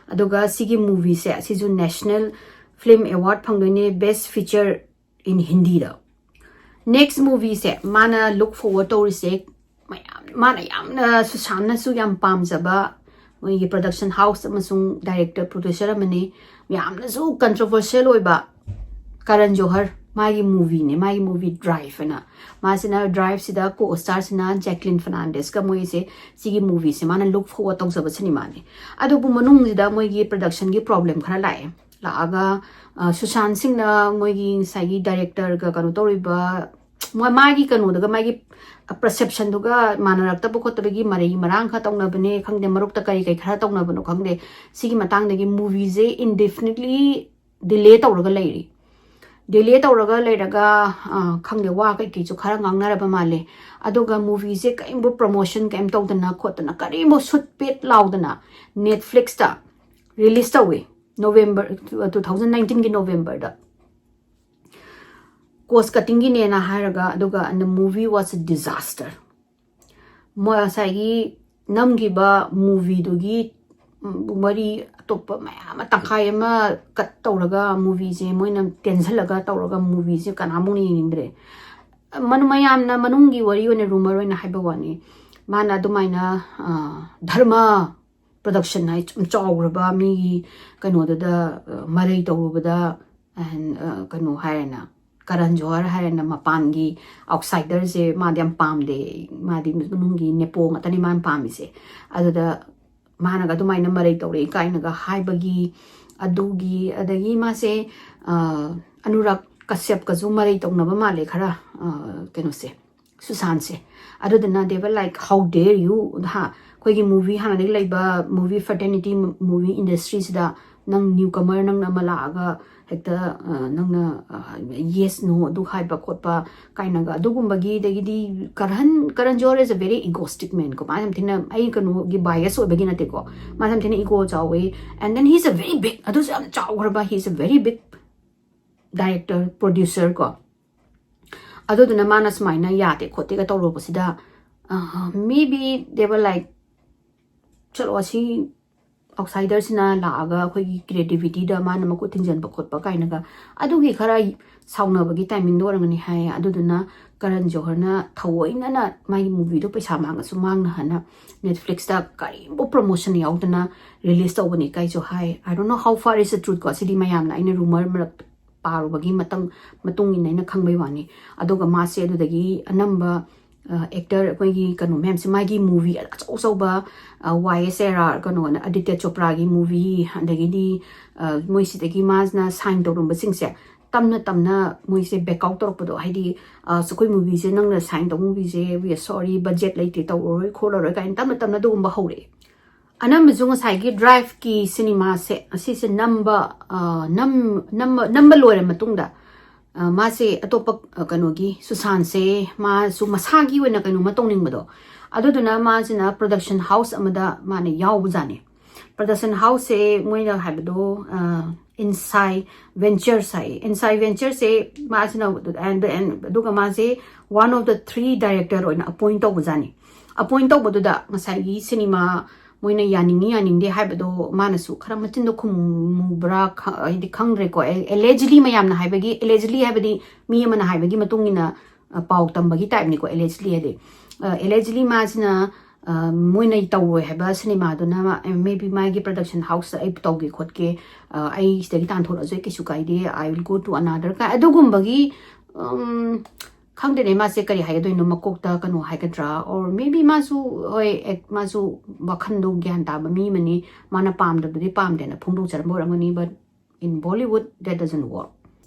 ꯑꯗꯨꯒ ꯁꯤꯒꯤ movieꯁꯦ ꯁꯤꯁꯨ national film award ꯐꯪꯗꯣꯏꯅꯦ, best feature in Hindiꯗ꯫ Next movieꯁꯦ ꯃꯥꯅ look forward ꯇꯧꯔꯤꯁꯦ, ꯃꯌꯥꯝ ꯃꯥꯅ ꯌꯥꯝꯅ, ꯁꯨꯁꯥꯟꯅꯁꯨ ꯌꯥꯝ ꯄꯥꯝꯖꯕ ꯃꯣꯏꯒꯤ production house ꯑꯃꯁꯨꯡ director producer ꯑꯃꯅꯤ꯫ ꯌꯥꯝꯅꯁꯨ controversial ꯑꯣꯏꯕ ꯀꯔꯟ ꯖꯣꯍꯔ, ꯃꯥꯒꯤ movieꯅꯦ, ꯃꯥꯒꯤ movie Drive ꯍꯥꯏꯅ꯫ ꯃꯥꯁꯤꯅ Driveꯁꯤꯗ co-starꯁꯤꯅ ꯖꯦꯀ꯭ꯂꯤꯟ ꯐꯔꯅꯥꯟꯗꯦꯁꯀ ꯃꯣꯏꯁꯦ ꯁꯤꯒꯤ movieꯁꯦ ꯃꯥꯅ look forward ꯇꯧꯖꯕ ꯁꯤꯅꯦꯃꯥꯅꯤ꯫ ꯑꯗꯨꯕꯨ ꯃꯅꯨꯡꯁꯤꯗ ꯃꯣꯏꯒꯤ productionꯒꯤ problem ꯈꯔ ꯂꯥꯛꯑꯦ꯫ ꯂꯥꯛꯑꯒ, ꯑ, ꯁꯨꯁꯥꯟ ꯁꯤꯡꯅ ꯃꯣꯏꯒꯤ ꯉꯁꯥꯏꯒꯤ directorꯒ ꯀꯩꯅꯣ ꯇꯧꯔꯤꯕ, ꯃꯥ-, ꯃꯥꯒꯤ ꯀꯩꯅꯣꯗꯨꯒ, ꯃꯥꯒꯤ perceptionꯗꯨꯒ ꯃꯥꯟꯅꯔꯛꯇꯕ ꯈꯣꯠꯇꯕꯒꯤ ꯃꯔꯩ ꯃꯔꯥꯡ ꯈꯔ ꯇꯧꯅꯕꯅꯦ ꯈꯪꯗꯦ, ꯃꯔꯨꯞꯇ ꯀꯔꯤ ꯀꯔꯤ ꯈꯔ ꯇꯧꯅꯕꯅꯣ ꯈꯪꯗꯦ꯫ ꯁꯤꯒꯤ ꯃꯇꯥꯡꯗꯒꯤ movieꯁꯦ indefinitely delay ꯇꯧꯔꯒ ꯂꯩꯔꯤ꯫ Delay ꯇꯧꯔꯒ ꯂꯩꯔꯒ, ꯑ, ꯈꯪꯗꯦ, ꯋꯥ ꯀꯩꯀꯩꯁꯨ ꯈꯔ ꯉꯥꯡꯅꯔꯕ ꯃꯥꯜꯂꯦ꯫ ꯑꯗꯨꯒ movieꯁꯦ ꯀꯔꯤꯝꯕꯨ promotion ꯀꯔꯤꯝ ꯇꯧꯗꯅ ꯈꯣꯠꯇꯅ, ꯀꯔꯤꯝꯕꯨ ꯁꯨꯠ ꯄꯦꯠ ꯂꯥꯎꯗꯅ Netflixꯇ release ꯇꯧꯋꯤ, November, two thousand nineteenꯒꯤ Novemberꯗ꯫ Cost cuttingꯒꯤꯅꯦꯅ ꯍꯥꯏꯔꯒ, ꯑꯗꯨꯒ and the movie was a disaster꯫ ꯃꯣꯏ ꯉꯁꯥꯏꯒꯤ ꯅꯝꯈꯤꯕ movieꯗꯨꯒꯤ, ꯎꯝ, ꯋꯥꯔꯤ ꯑꯇꯣꯞꯄ ꯃꯌꯥꯝ ꯑꯃ, ꯇꯪꯈꯥꯏ ꯑꯃ cut ꯇꯧꯔꯒ, movieꯁꯦ ꯃꯣꯏꯅ ꯇꯦꯟꯁꯤꯜꯂꯒ ꯇꯧꯔꯒ, movieꯁꯦ ꯀꯅꯥꯃꯨꯛꯅ ꯌꯦꯡꯅꯤꯡꯗ꯭ꯔꯦ꯫ ꯃꯅꯨ-, ꯃꯌꯥꯝꯅ ꯃꯅꯨꯡꯒꯤ ꯋꯥꯔꯤ ꯑꯣꯏꯅ rumor ꯑꯣꯏꯅ ꯍꯥꯏꯕ ꯋꯥꯅꯤ꯫ ꯃꯥꯅ ꯑꯗꯨꯃꯥꯏꯅ, ꯑ, ꯙꯔꯃ production ꯍꯥꯏ, ꯌꯥꯝ ꯆꯥꯎꯈ꯭ꯔꯕ ꯃꯤꯒꯤ ꯀꯩꯅꯣꯗꯨꯗ, ꯑ, ꯃꯔꯩ ꯇꯧꯔꯨꯕꯗ, and, ꯑ, ꯀꯩꯅꯣ ꯍꯥꯏꯔꯦꯅ, ꯀꯔꯟ ꯖꯣꯍꯔ ꯍꯥꯏꯔꯦꯅ, ꯃꯄꯥꯟꯒꯤ outsiderꯁꯦ ꯃꯥꯗꯤ ꯌꯥꯝ ꯄꯥꯝꯗꯦ, ꯃꯥꯗꯤ ꯃꯅꯨꯡꯒꯤ ꯅꯦꯄꯣ ꯉꯥꯛꯇꯅꯤ ꯃꯥꯅ ꯄꯥꯝꯃꯤꯁꯦ꯫ ꯑꯗꯨꯗ ꯃꯥꯅꯒ ꯑꯗꯨꯃꯥꯏꯅ ꯃꯔꯩ ꯇꯧꯔꯛꯏ ꯀꯥꯏꯅꯒ ꯍꯥꯏꯕꯒꯤ, ꯑꯗꯨꯒꯤ, ꯑꯗꯒꯤ ꯃꯥꯁꯦ, ꯑ, ꯑꯅꯨꯔꯥꯒ ꯀꯁ꯭ꯌꯞꯀꯁꯨ ꯃꯔꯩ ꯇꯧꯅꯕ ꯃꯥꯜꯂꯦ ꯈꯔ, ꯑ, ꯀꯩꯅꯣꯁꯦ, ꯁꯨꯁꯥꯟꯁꯦ꯫ ꯑꯗꯨꯗꯨꯅ they were like, "How dare you?" ꯍꯥ, ꯑꯩꯈꯣꯏꯒꯤ movie ꯍꯥꯟꯅꯗꯒꯤ ꯂꯩꯕ movie fraternity, movie industryꯁꯤꯗ ꯅꯪ newcomer, ꯅꯪꯅ ꯑꯃ ꯂꯥꯛꯑꯒ ꯍꯦꯛꯇ, ꯑ, ꯅꯪꯅ, ꯑ, yes, no ꯑꯗꯨ ꯍꯥꯏꯕ ꯈꯣꯠꯄ ꯀꯥꯏꯅꯒ ꯑꯗꯨꯒꯨꯝꯕꯒꯤ, ꯑꯗꯒꯤꯗꯤ ꯀꯔꯟ, ꯀꯔꯟ ꯖꯣꯍꯔ is a very egoistic man ꯀꯣ꯫ ꯃꯥ ꯌꯥꯝ ꯊꯤꯅ, ꯑꯩ ꯀꯩꯅꯣꯒꯤ bias ꯑꯣꯏꯕꯒꯤ ꯅꯠꯇꯦꯀꯣ, ꯃꯥ ꯌꯥꯝ ꯊꯤꯅ ego ꯆꯥꯎꯋꯦ꯫ And then he's a very big, ꯑꯗꯨꯁꯨ ꯌꯥꯝ ꯆꯥꯎꯈ꯭ꯔꯕ, he's a very big director, producer ꯀꯣ꯫ ꯑꯗꯨꯗꯨꯅ ꯃꯥꯅ ꯁꯨꯃꯥꯏꯅ ꯌꯥꯗꯦ ꯈꯣꯠꯇꯦꯒ ꯇꯧꯔꯨꯕꯁꯤꯗ, ꯑ, maybe they were like, "ꯆꯠꯂꯣ, ꯑꯁꯤ outsiderꯁꯤꯅ ꯂꯥꯛꯑꯒ ꯑꯩꯈꯣꯏꯒꯤ creativityꯗ ꯃꯥꯅ ꯃꯈꯨꯠ ꯊꯤꯡꯖꯤꯟꯕ ꯈꯣꯠꯄ" ꯀꯥꯏꯅꯒ, ꯑꯗꯨꯒꯤ ꯈꯔ ꯁꯥꯎꯅꯕꯒꯤ timingꯗ ꯑꯣꯏꯔꯝꯒꯅꯤ ꯍꯥꯏꯌꯦ꯫ ꯑꯗꯨꯗꯨꯅ ꯀꯔꯟ ꯖꯣꯍꯔꯅ ꯊꯑꯣꯏꯅꯅ ꯃꯥꯒꯤ movieꯗꯣ ꯄꯩꯁꯥ ꯃꯥꯡꯉꯁꯨ ꯃꯥꯡꯅ ꯍꯥꯏꯅ Netflixꯇ ꯀꯔꯤꯝꯐꯥꯎ promotion ꯌꯥꯎꯗꯅ release ꯇꯧꯕꯅꯤ ꯀꯥꯏꯁꯨ ꯍꯥꯏ꯫ I don't know how far is the truth ꯀꯣ, ꯁꯤꯗꯤ ꯃꯌꯥꯝꯅ ꯑꯩꯅ rumor ꯃꯔꯛ ꯄꯥꯔꯨꯕꯒꯤ ꯃꯇꯪ ꯃꯇꯨꯡ ꯏꯟꯅ ꯑꯩꯅ ꯈꯪꯕꯩ ꯋꯥꯅꯤ꯫ ꯑꯗꯨꯒ ꯃꯥꯁꯦ ꯑꯗꯨꯗꯒꯤ ꯑꯅꯝꯕ ꯑꯦꯛꯇꯔ ꯑꯩꯈꯣꯏꯒꯤ ꯀꯩꯅꯣ ꯃꯌꯥꯝꯁꯦ, ꯃꯥꯒꯤ movie ꯑꯆꯧ ꯑꯆꯧꯕ, ꯋꯥꯏ ꯑꯦꯁ ꯑꯦ ꯑꯥꯔ, ꯀꯩꯅꯣꯅ ꯑꯥꯗꯤꯇ꯭ꯌ ꯆꯣꯄ꯭ꯔꯥꯒꯤ movie, ꯑꯗꯒꯤꯗꯤ ꯃꯣꯏ ꯁꯤꯗꯒꯤ ꯃꯥꯁꯤꯅ sign ꯇꯧꯔꯝꯕꯁꯤꯡꯁꯦ ꯇꯞꯅ ꯇꯞꯅ ꯃꯣꯏꯁꯦ back out ꯇꯧꯔꯛꯄꯗꯣ, ꯍꯥꯏꯗꯤ ꯑꯩꯈꯣꯏ movieꯁꯦ, ꯅꯪꯅ sign ꯇꯧꯕ movieꯁꯦ, we are sorry, budget ꯂꯩꯇꯦ, ꯇꯧꯔꯔꯣꯏ ꯈꯣꯠꯂꯔꯣꯏ ꯀꯥꯏꯅ ꯇꯞꯅ ꯇꯞꯅ ꯑꯗꯨꯒꯨꯝꯕ ꯍꯧꯔꯛꯑꯦ꯫ ꯑꯅꯝꯕꯁꯨ ꯉꯁꯥꯏꯒꯤ Driveꯀꯤ ꯁꯤꯅꯦꯃꯥꯁꯦ ꯑꯁꯤꯁꯦ ꯅꯝꯕ ꯅꯝ ꯅꯝꯕ ꯅꯝꯕ ꯂꯣꯏꯔ ꯃꯇꯨꯡꯗ ꯃꯥꯁꯦ ꯑꯇꯣꯞꯄ ꯀꯩꯅꯣꯒꯤ ꯁꯨꯁꯥꯟꯁꯦ ꯃꯥꯁꯨ ꯃꯁꯥꯒꯤ ꯑꯣꯏꯅ ꯀꯩꯅꯣꯝꯃ ꯇꯧꯅꯤꯡꯕꯗꯣ, ꯑꯗꯨꯗꯨꯅ ꯃꯥꯁꯤꯅ production house ꯑꯃꯗ ꯃꯥꯅ ꯌꯥꯎꯕꯖꯥꯠꯅꯤ꯫ Production houseꯁꯦ ꯃꯣꯏꯅ ꯍꯥꯏꯕꯗꯣ Insight Ventures ꯍꯥꯏ꯫ Insight Venturesꯁꯦ ꯃꯥꯁꯤꯅ, ꯑꯗꯨꯒ ꯃꯥꯁꯦ one of the three director ꯑꯣꯏꯅ appoint ꯇꯧꯕꯖꯥꯠꯅꯤ꯫ Appoint ꯇꯧꯕꯗꯨꯗ ꯉꯁꯥꯏꯒꯤ ꯁꯤꯅꯦꯃꯥ ꯃꯣꯏꯅ ꯌꯥꯅꯤꯡꯉꯤ ꯌꯥꯅꯤꯡꯗꯦ ꯍꯥꯏꯕꯗꯣ ꯃꯥꯅꯁꯨ ꯈꯔ ꯃꯆꯤꯟꯗꯣ ꯈꯨꯝꯃꯨꯕ꯭ꯔꯥ, ꯍꯥꯏꯗꯤ ꯈꯪꯗ꯭ꯔꯦꯀꯣ꯫ Allegedly ꯃꯌꯥꯝꯅ ꯍꯥꯏꯕꯒꯤ, allegedly ꯍꯥꯏꯕꯗꯤ ꯃꯤ ꯑꯃꯅ ꯍꯥꯏꯕꯒꯤ ꯃꯇꯨꯡ ꯏꯟꯅ ꯄꯥꯎ ꯇꯝꯕꯒꯤ typeꯅꯤꯀꯣ, allegedly ꯍꯥꯏꯗꯤ꯫ Allegedly ꯃꯥꯁꯤꯅ ꯃꯣꯏꯅ ꯇꯧꯔꯣꯏ ꯍꯥꯏꯕ ꯁꯤꯅꯦꯃꯥꯗꯨꯅ maybe ꯃꯥꯒꯤ production houseꯇ ꯑꯩ ꯇꯧꯒꯦ ꯈꯣꯠꯀꯦ, ꯑꯩ ꯁꯤꯗꯒꯤ ꯇꯥꯟꯊꯣꯔꯛꯑꯁꯨ ꯑꯩ ꯀꯩꯁꯨ ꯀꯥꯏꯗꯦ, I will go to another ꯀꯥꯏ, ꯑꯗꯨꯒꯨꯝꯕꯒꯤ ꯈꯪꯗꯦꯅꯦ, ꯃꯥꯁꯦ ꯀꯔꯤ ꯍꯥꯏꯒꯗꯣꯏꯅꯣ, ꯃꯀꯣꯛꯇ ꯀꯩꯅꯣ ꯍꯥꯏꯒꯗ꯭ꯔꯥ, or maybe ꯃꯥꯁꯨ, ꯍꯣꯏ, ꯃꯥꯁꯨ ꯋꯥꯈꯟꯗꯣ ꯒ꯭ꯌꯥꯟ ꯇꯥꯕ ꯃꯤ ꯑꯃꯅꯤ, ꯃꯥꯅ ꯄꯥꯝꯗꯕꯗꯨꯗꯤ ꯄꯥꯝꯗꯦꯅ ꯐꯣꯡꯗꯣꯛꯆꯔꯝꯕ ꯑꯣꯏꯔꯝꯒꯅꯤ꯫ But in Bollywood that doesn't work.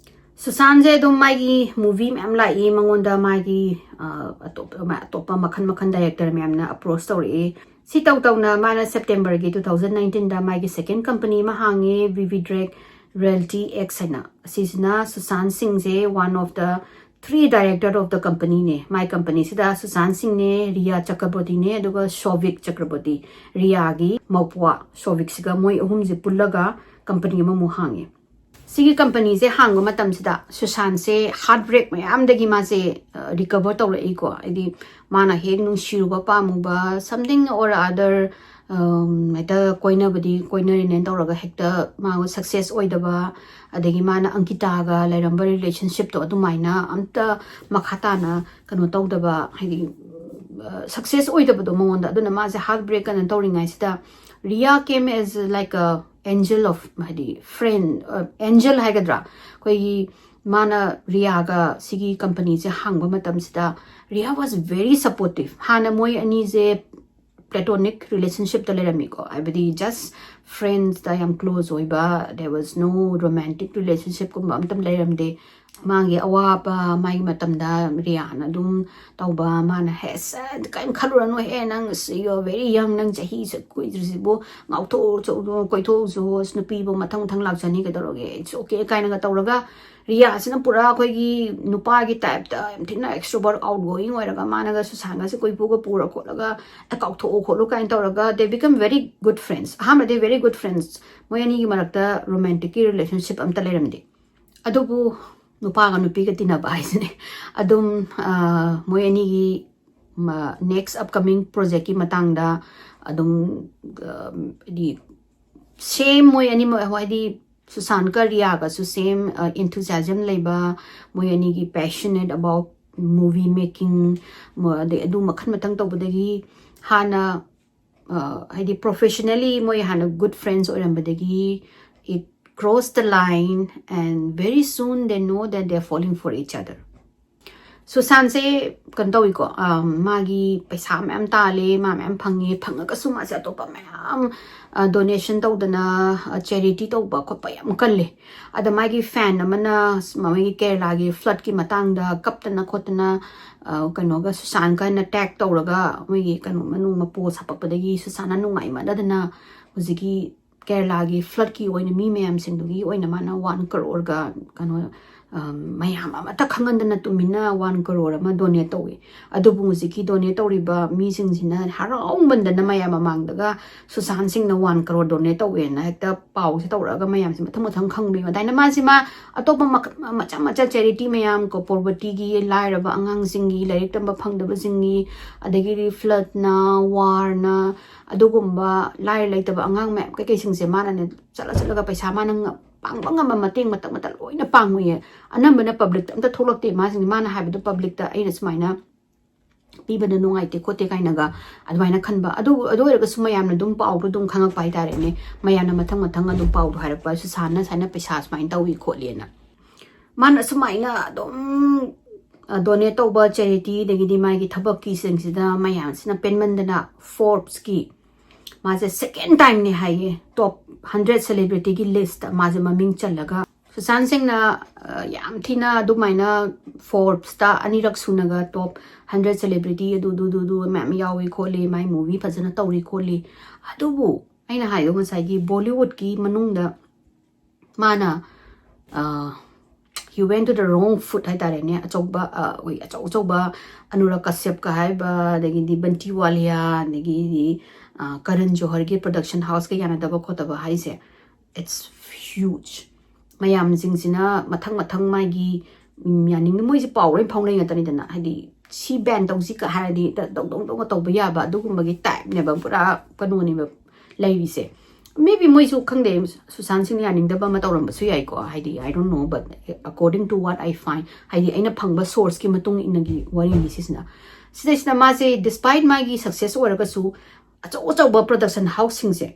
ꯁꯨꯁꯥꯟꯁꯦ ꯑꯗꯨꯝ ꯃꯥꯒꯤ movie ꯃꯌꯥꯝ ꯂꯥꯛꯏ, ꯃꯉꯣꯟꯗ ꯃꯥꯒꯤ ꯑꯇꯣꯞꯄ ꯑꯇꯣꯞꯄ ꯃꯈꯜ ꯃꯈꯜ director ꯃꯌꯥꯝꯅ approach ꯇꯧꯔꯛꯏ꯫ ꯁꯤ ꯇꯧ ꯇꯧꯅ ꯃꯥꯅ Septemberꯒꯤ two thousand nineteenꯗ ꯃꯥꯒꯤ second company ꯑꯃ ꯍꯥꯡꯉꯦ, Vividrek Realty X ꯍꯥꯏꯅ꯫ ꯑꯁꯤꯁꯤꯅ ꯁꯨꯁꯥꯟ ꯁꯤꯡꯁꯦ one of the three director of the companyꯅꯦ꯫ My companyꯁꯤꯗ ꯁꯨꯁꯥꯟ ꯁꯤꯡꯅꯦ, ꯔꯤꯌꯥ ꯆꯀ꯭ꯔꯕꯣꯔꯇꯤꯅꯦ, ꯑꯗꯨꯒ ꯁꯣꯚꯤꯛ ꯆꯀ꯭ꯔꯕꯣꯔꯇꯤ, ꯔꯤꯌꯥꯒꯤ ꯃꯧꯄ꯭ꯋꯥ ꯁꯣꯚꯤꯛꯁꯤꯒ ꯃꯣꯏ ꯑꯍꯨꯝꯁꯦ ꯄꯨꯜꯂꯒ company ꯑꯃꯃꯨꯛ ꯍꯥꯡꯉꯦ꯫ ꯁꯤꯒꯤ companyꯁꯦ ꯍꯥꯡꯕ ꯃꯇꯝꯁꯤꯗ ꯁꯨꯁꯥꯟꯁꯦ heartbreak ꯃꯌꯥꯝꯗꯒꯤ ꯃꯥꯁꯦ recover ꯇꯧꯔꯛꯏꯀꯣ꯫ ꯍꯥꯏꯗꯤ ꯃꯥꯅ ꯍꯦꯛ ꯅꯨꯡꯁꯤꯔꯨꯕ ꯄꯥꯝꯃꯨꯕ something or other ꯍꯦꯛꯇ ꯀꯣꯏꯅꯕꯗꯤ ꯀꯣꯏꯅꯔꯤꯅꯦꯅ ꯇꯧꯔꯒ ꯍꯦꯛꯇ ꯃꯥ ꯁꯛꯁꯦꯁ ꯑꯣꯏꯗꯕ, ꯑꯗꯒꯤ ꯃꯥꯅ ꯑꯪꯀꯤꯇꯥꯒ ꯂꯩꯔꯝꯕ ꯔꯤꯂꯦꯁꯟꯁꯤꯞꯇꯣ ꯑꯗꯨꯃꯥꯏꯅ ꯑꯝꯇ ꯃꯈꯥ ꯇꯥꯅ ꯀꯩꯅꯣ ꯇꯧꯗꯕ, ꯍꯥꯏꯗꯤ ꯁꯛꯁꯦꯁ ꯑꯣꯏꯗꯕꯗꯣ ꯃꯉꯣꯟꯗ꯫ ꯑꯗꯨꯅ ꯃꯥꯁꯦ ꯍꯥꯔꯠ ꯕ꯭ꯔꯦꯛ ꯀꯩꯅꯣ ꯇꯧꯔꯤꯉꯩꯁꯤꯗ Rhea came as like a angel of, ꯍꯥꯏꯗꯤ friend, angel ꯍꯥꯏꯒꯗ꯭ꯔꯥ, ꯑꯩꯈꯣꯏꯒꯤ ꯃꯥꯅ ꯔꯤꯌꯥꯒ ꯁꯤꯒꯤ ꯀꯝꯄꯅꯤꯁꯦ ꯍꯥꯡꯕ ꯃꯇꯝꯁꯤꯗ Riya was very supportive. ꯍꯥꯟꯅ ꯃꯣꯏ ꯑꯅꯤꯁꯦ platonic relationshipꯇ ꯂꯩꯔꯝꯃꯤꯀꯣ, ꯍꯥꯏꯕꯗꯤ just friendsꯇ ꯌꯥꯝ close ꯑꯣꯏꯕ, there was no romantic relationshipꯀꯨꯝꯕ ꯑꯝꯇ ꯂꯩꯔꯝꯗꯦ꯫ ꯃꯥꯒꯤ ꯑꯋꯥꯕ ꯃꯥꯒꯤ ꯃꯇꯝꯗ ꯔꯤꯌꯥꯅ ꯑꯗꯨꯝ ꯇꯧꯕ, ꯃꯥꯅ ꯍꯦ ꯁꯦ ꯀꯔꯤꯝ ꯈꯜꯂꯨꯔꯅꯨ ꯍꯦ, ꯅꯪ you're very young, ꯅꯪ ꯆꯍꯤꯁꯨ ꯀꯨꯏꯗ꯭ꯔꯤꯁꯤꯕꯨ ꯉꯥꯎꯊꯣꯛꯎ ꯀꯣꯏꯊꯣꯛꯎꯁꯨ, ꯅꯨꯄꯤꯕꯨ ꯃꯊꯪ ꯃꯊꯪ ꯂꯥꯛꯆꯅꯤ ꯀꯩꯗꯧꯔꯒꯦ, it's okay ꯀꯥꯏꯅꯒ ꯇꯧꯔꯒ ꯔꯤꯌꯥꯁꯤꯅ ꯄꯨꯔꯥ ꯑꯩꯈꯣꯏꯒꯤ ꯅꯨꯄꯥꯒꯤ ꯇꯥꯏꯞꯇ ꯌꯥꯝ ꯊꯤꯅ extrovert outgoing ꯑꯣꯏꯔꯒ ꯃꯥꯅꯒ ꯁꯨꯁꯥꯟꯒꯁꯦ ꯀꯣꯏꯄꯨꯒ ꯄꯨꯔ ꯈꯣꯠꯂꯒ ꯑꯦ ꯀꯥꯎꯊꯣꯛꯑꯣ ꯈꯣꯠꯂꯣ ꯀꯥꯏꯅ ꯇꯧꯔꯒ they become very good friends. ꯑꯍꯥꯟꯕꯗꯤ very good friends, ꯃꯣꯏ ꯑꯅꯤꯒꯤ ꯃꯔꯛꯇ ꯔꯣꯃꯥꯟꯇꯤꯛꯀꯤ ꯔꯤꯂꯦꯁꯟꯁꯤꯞ ꯑꯝꯇ ꯂꯩꯔꯝꯗꯦ꯫ ꯑꯗꯨꯕꯨ ꯅꯨꯄꯥꯒ ꯅꯨꯄꯤꯒ ꯇꯤꯟꯅꯕ ꯍꯥꯏꯁꯤꯅꯦ꯫ ꯑꯗꯨꯝ ꯃꯣꯏ ꯑꯅꯤꯒꯤ next upcoming projectꯀꯤ ꯃꯇꯥꯡꯗ ꯑꯗꯨꯝ ꯍꯥꯏꯗꯤ ꯁꯦꯝ ꯃꯣꯏ ꯑꯅꯤꯃꯛ ꯍꯥꯏꯗꯤ ꯁꯨꯁꯥꯟꯀ ꯔꯤꯌꯥꯒꯁꯨ ꯁꯦꯝ enthusiasm ꯂꯩꯕ, ꯃꯣꯏ ꯑꯅꯤꯒꯤ passionate about movie making, ꯑꯗꯩ ꯑꯗꯨ ꯃꯈꯜ ꯃꯊꯪ ꯇꯧꯕꯗꯒꯤ ꯍꯥꯟꯅ ꯍꯥꯏꯗꯤ professionally ꯃꯣꯏ ꯍꯥꯟꯅ good friends ꯑꯣꯏꯔꯝꯕꯗꯒꯤ it crossed the line and very soon they know that they are falling for each other. ꯁꯨꯁꯥꯟꯁꯦ ꯀꯩꯅꯣ ꯇꯧꯋꯤꯀꯣ, ꯃꯥꯒꯤ ꯄꯩꯁꯥ ꯃꯌꯥꯝ ꯇꯥꯜꯂꯦ, ꯃꯥ ꯃꯌꯥꯝ ꯐꯪꯉꯦ, ꯐꯪꯉꯒꯁꯨ ꯃꯥꯁꯦ ꯑꯇꯣꯞꯄ ꯃꯌꯥꯝ donation ꯇꯧꯗꯅ charity ꯇꯧꯕ ꯈꯣꯠꯄ ꯌꯥꯝ ꯀꯜꯂꯦ꯫ ꯑꯗ ꯃꯥꯒꯤ ꯐꯦꯟ ꯑꯃꯅ ꯃꯣꯏꯒꯤ ꯀꯦꯔꯂꯥꯒꯤ floodꯀꯤ ꯃꯇꯥꯡꯗ ꯀꯞꯇꯅ ꯈꯣꯠꯇꯅ ꯀꯩꯅꯣꯒ ꯁꯨꯁꯥꯟꯀꯅ tag ꯇꯧꯔꯒ ꯃꯣꯏꯒꯤ ꯀꯩꯅꯣ ꯃꯅꯨꯡ ꯃꯄꯣ ꯁꯥꯄꯛꯄꯗꯒꯤ ꯁꯨꯁꯥꯟꯅ ꯅꯨꯡꯉꯥꯏꯃꯟꯗꯗꯅ ꯍꯧꯖꯤꯛꯀꯤ ꯀꯦꯔꯂꯥꯒꯤ floodꯀꯤ ꯑꯣꯏꯅ ꯃꯤ ꯃꯌꯥꯝꯁꯤꯡꯗꯨꯒꯤ ꯑꯣꯏꯅ ꯃꯥꯅ one crore ꯀꯩꯅꯣ ꯃꯌꯥꯝ ꯑꯃꯠꯇ ꯈꯪꯍꯟꯗꯅ ꯇꯨꯃꯤꯟꯅ ꯋꯥꯟ ꯀꯔꯣꯔ ꯑꯃ ꯗꯣꯅꯦꯠ ꯇꯧꯏ꯫ ꯑꯗꯨꯕꯨ ꯍꯧꯖꯤꯛꯀꯤ ꯗꯣꯅꯦꯠ ꯇꯧꯔꯤꯕ ꯃꯤꯁꯤꯡꯁꯤꯅ ꯍꯔꯥꯎꯃꯟꯗꯅ ꯃꯌꯥꯝ ꯃꯃꯥꯡꯗꯒ ꯁꯨꯁꯥꯟ ꯁꯤꯡꯅ ꯋꯥꯟ ꯀꯔꯣꯔ ꯗꯣꯅꯦꯠ ꯇꯧꯋꯦꯅ ꯍꯦꯛꯇ ꯄꯥꯎꯁꯦ ꯇꯧꯔꯛꯑꯒ ꯃꯌꯥꯝꯁꯦ ꯃꯊꯪ ꯃꯊꯪ ꯈꯪꯕꯤ꯫ ꯑꯗꯨꯃꯥꯏꯅ ꯃꯥꯁꯤ ꯃꯥ ꯑꯇꯣꯞꯄ ꯃꯆꯥ ꯃꯆꯥ ꯆꯦꯔꯤꯇꯤ ꯃꯌꯥꯝ ꯀꯣ, ꯄꯣꯕꯔꯇꯤꯒꯤ, ꯂꯥꯏꯔꯕ ꯑꯉꯥꯡꯁꯤꯡꯒꯤ, ꯂꯥꯏꯔꯤꯛ ꯇꯝꯕ ꯐꯪꯗꯕꯁꯤꯡꯒꯤ, ꯑꯗꯒꯤꯗꯤ ꯐ꯭ꯂꯠꯅ, ꯋꯥꯔꯅ, ꯑꯗꯨꯒꯨꯝꯕ ꯂꯥꯏꯔ ꯂꯩꯇꯕ ꯑꯉꯥꯡ ꯃꯌꯥꯝ ꯀꯩꯀꯩꯁꯤꯡꯁꯦ ꯃꯥꯅꯅꯦ ꯆꯠꯂ ꯆꯠꯂꯒ ꯄꯩꯁꯥ ꯃꯥꯅ ꯄꯥꯡꯕ ꯉꯝꯕ ꯃꯇꯦꯡ ꯃꯇꯛ ꯃꯇꯛ ꯂꯣꯏꯅ ꯄꯥꯡꯉꯨꯏꯌꯦ꯫ ꯑꯅꯝꯕꯅ ꯄꯕ꯭ꯂꯤꯛꯇ ꯑꯝꯇ ꯊꯣꯛꯂꯛꯇꯦ꯫ ꯃꯥꯁꯤꯡꯁꯦ ꯃꯥꯅ ꯍꯥꯏꯕꯗꯣ ꯄꯕ꯭ꯂꯤꯛꯇ ꯑꯩꯅ ꯁꯨꯃꯥꯏꯅ ꯄꯤꯕꯗ ꯅꯨꯡꯉꯥꯏꯇꯦ ꯈꯣꯠꯇꯦ ꯀꯥꯏꯅꯒ ꯑꯗꯨꯃꯥꯏꯅ ꯈꯟꯕ꯫ ꯑꯗꯨ ꯑꯗꯨ ꯑꯣꯏꯔꯒꯁꯨ ꯃꯌꯥꯝꯅ ꯑꯗꯨꯝ ꯄꯥꯎꯗꯣ ꯑꯗꯨꯝ ꯈꯪꯉꯛꯄ ꯍꯥꯏꯇꯥꯔꯦꯅꯦ꯫ ꯃꯌꯥꯝꯅ ꯃꯊꯪ ꯃꯊꯪ ꯑꯗꯨꯝ ꯄꯥꯎꯗꯣ ꯍꯥꯏꯔꯛꯄ, ꯁꯨꯁꯥꯟꯅ ꯁꯨꯃꯥꯏꯅ ꯄꯩꯁꯥ ꯁꯨꯃꯥꯏꯅ ꯇꯧꯏ ꯈꯣꯠꯂꯦꯅ꯫ ꯃꯥꯅ ꯑꯁꯨꯃꯥꯏꯅ ꯑꯗꯨꯝ ꯗꯣꯅꯦꯠ ꯇꯧꯕ ꯆꯦꯔꯤꯇꯤ, ꯑꯗꯒꯤꯗꯤ ꯃꯥꯒꯤ ꯊꯕꯛꯀꯤꯁꯤꯡꯁꯤꯗ ꯃꯌꯥꯝꯁꯤꯅ ꯄꯦꯟꯃꯟꯗꯅ ꯐꯣꯔꯕꯁꯀꯤ ꯃꯥꯁꯦ ꯁꯦꯀꯦꯟ ꯇꯥꯏꯝꯅꯦ ꯍꯥꯏꯌꯦ ꯇꯣꯞ ꯍꯟꯗ꯭ꯔꯦꯠ ꯁꯦꯂꯦꯕ꯭ꯔꯤꯇꯤꯒꯤ ꯂꯤꯁꯇ ꯃꯥꯁꯦ ꯃꯃꯤꯡ ꯆꯜꯂꯒ꯫ ꯁꯨꯁꯥꯟ ꯁꯤꯡꯅ ꯌꯥꯝ ꯊꯤꯅ ꯑꯗꯨꯃꯥꯏꯅ ꯐꯣꯔꯕꯁꯇ ꯑꯅꯤꯔꯛ ꯁꯨꯅꯒ ꯇꯣꯞ ꯍꯟꯗ꯭ꯔꯦꯠ ꯁꯦꯂꯦꯕ꯭ꯔꯤꯇꯤ ꯑꯗꯨ ꯑꯗꯨ ꯑꯗꯨ ꯑꯗꯨ ꯃꯌꯥꯝ ꯌꯥꯎꯏ ꯈꯣꯠꯂꯤ, ꯃꯥꯏ ꯃꯨꯚꯤ ꯐꯖꯅ ꯇꯧꯔꯤ ꯈꯣꯠꯂꯤ꯫ ꯑꯗꯨꯕꯨ ꯑꯩꯅ ꯍꯥꯏꯗꯣ ꯉꯁꯥꯏꯒꯤ ꯕꯣꯂꯤꯋꯨꯗꯀꯤ ꯃꯅꯨꯡꯗ ꯃꯥꯅ he went to the wrong foot ꯍꯥꯏꯇꯥꯔꯦꯅꯦ꯫ ꯑꯆꯧꯕ ꯑꯩꯈꯣꯏ ꯑꯆꯧ ꯑꯆꯧꯕ ꯑꯅꯨꯔꯥꯒ ꯀꯁ꯭ꯌꯞꯀ ꯍꯥꯏꯕ, ꯑꯗꯒꯤꯗꯤ ꯕꯟꯇꯤ ꯋꯥꯂꯤꯌꯥ, ꯑꯗꯒꯤꯗꯤ ꯀꯔꯟ ꯖꯣꯍꯔꯒꯤ ꯄ꯭ꯔꯗꯛꯁꯟ ꯍꯥꯎꯁꯀ ꯌꯥꯅꯗꯕ ꯈꯣꯠꯇꯕ ꯍꯥꯏꯁꯦ, it's huge꯫ ꯃꯌꯥꯝꯁꯤꯡꯁꯤꯅ ꯃꯊꯪ ꯃꯊꯪ ꯃꯥꯒꯤ ꯌꯥꯅꯤꯡ, ꯃꯣꯏꯁꯦ ꯄꯥꯎ ꯂꯣꯏ ꯐꯥꯎꯅꯩ ꯉꯥꯛꯇꯅꯤꯗꯅ, ꯍꯥꯏꯗꯤ ꯁꯤ ꯕꯦꯟ ꯇꯧꯁꯤꯒ ꯍꯥꯏꯔꯗꯤ ꯗꯧ ꯗꯧ ꯗꯧꯒ ꯇꯧꯕ ꯌꯥꯕ ꯑꯗꯨꯒꯨꯝꯕꯒꯤ ꯇꯥꯏꯞꯅꯦꯕ, ꯄꯨꯔꯥ ꯀꯩꯅꯣꯅꯦꯕ ꯂꯩꯔꯤꯁꯦ꯫ ꯃꯦꯕꯤ ꯃꯣꯏꯁꯨ ꯈꯪꯗꯦ, ꯁꯨꯁꯥꯟ ꯁꯤꯡꯅ ꯌꯥꯅꯤꯡꯗꯕ ꯑꯃ ꯇꯧꯔꯝꯕꯁꯨ ꯌꯥꯏꯀꯣ, ꯍꯥꯏꯗꯤ I don't know, but according to what I find, ꯍꯥꯏꯗꯤ ꯑꯩꯅ ꯐꯪꯕ ꯁꯣꯔꯁꯀꯤ ꯃꯇꯨꯡ ꯏꯟꯅꯒꯤ ꯋꯥꯔꯤꯅꯤ ꯁꯤꯁꯤꯅ꯫ ꯁꯤꯗꯩꯁꯤꯗ ꯃꯥꯁꯦ despite ꯃꯥꯒꯤ ꯁꯛꯁꯦꯁ ꯑꯣꯏꯔꯒꯁꯨ ꯑꯆꯧ ꯑꯆꯧꯕ ꯄ꯭ꯔꯗꯛꯁꯟ ꯍꯥꯎꯁꯁꯤꯡꯁꯦ,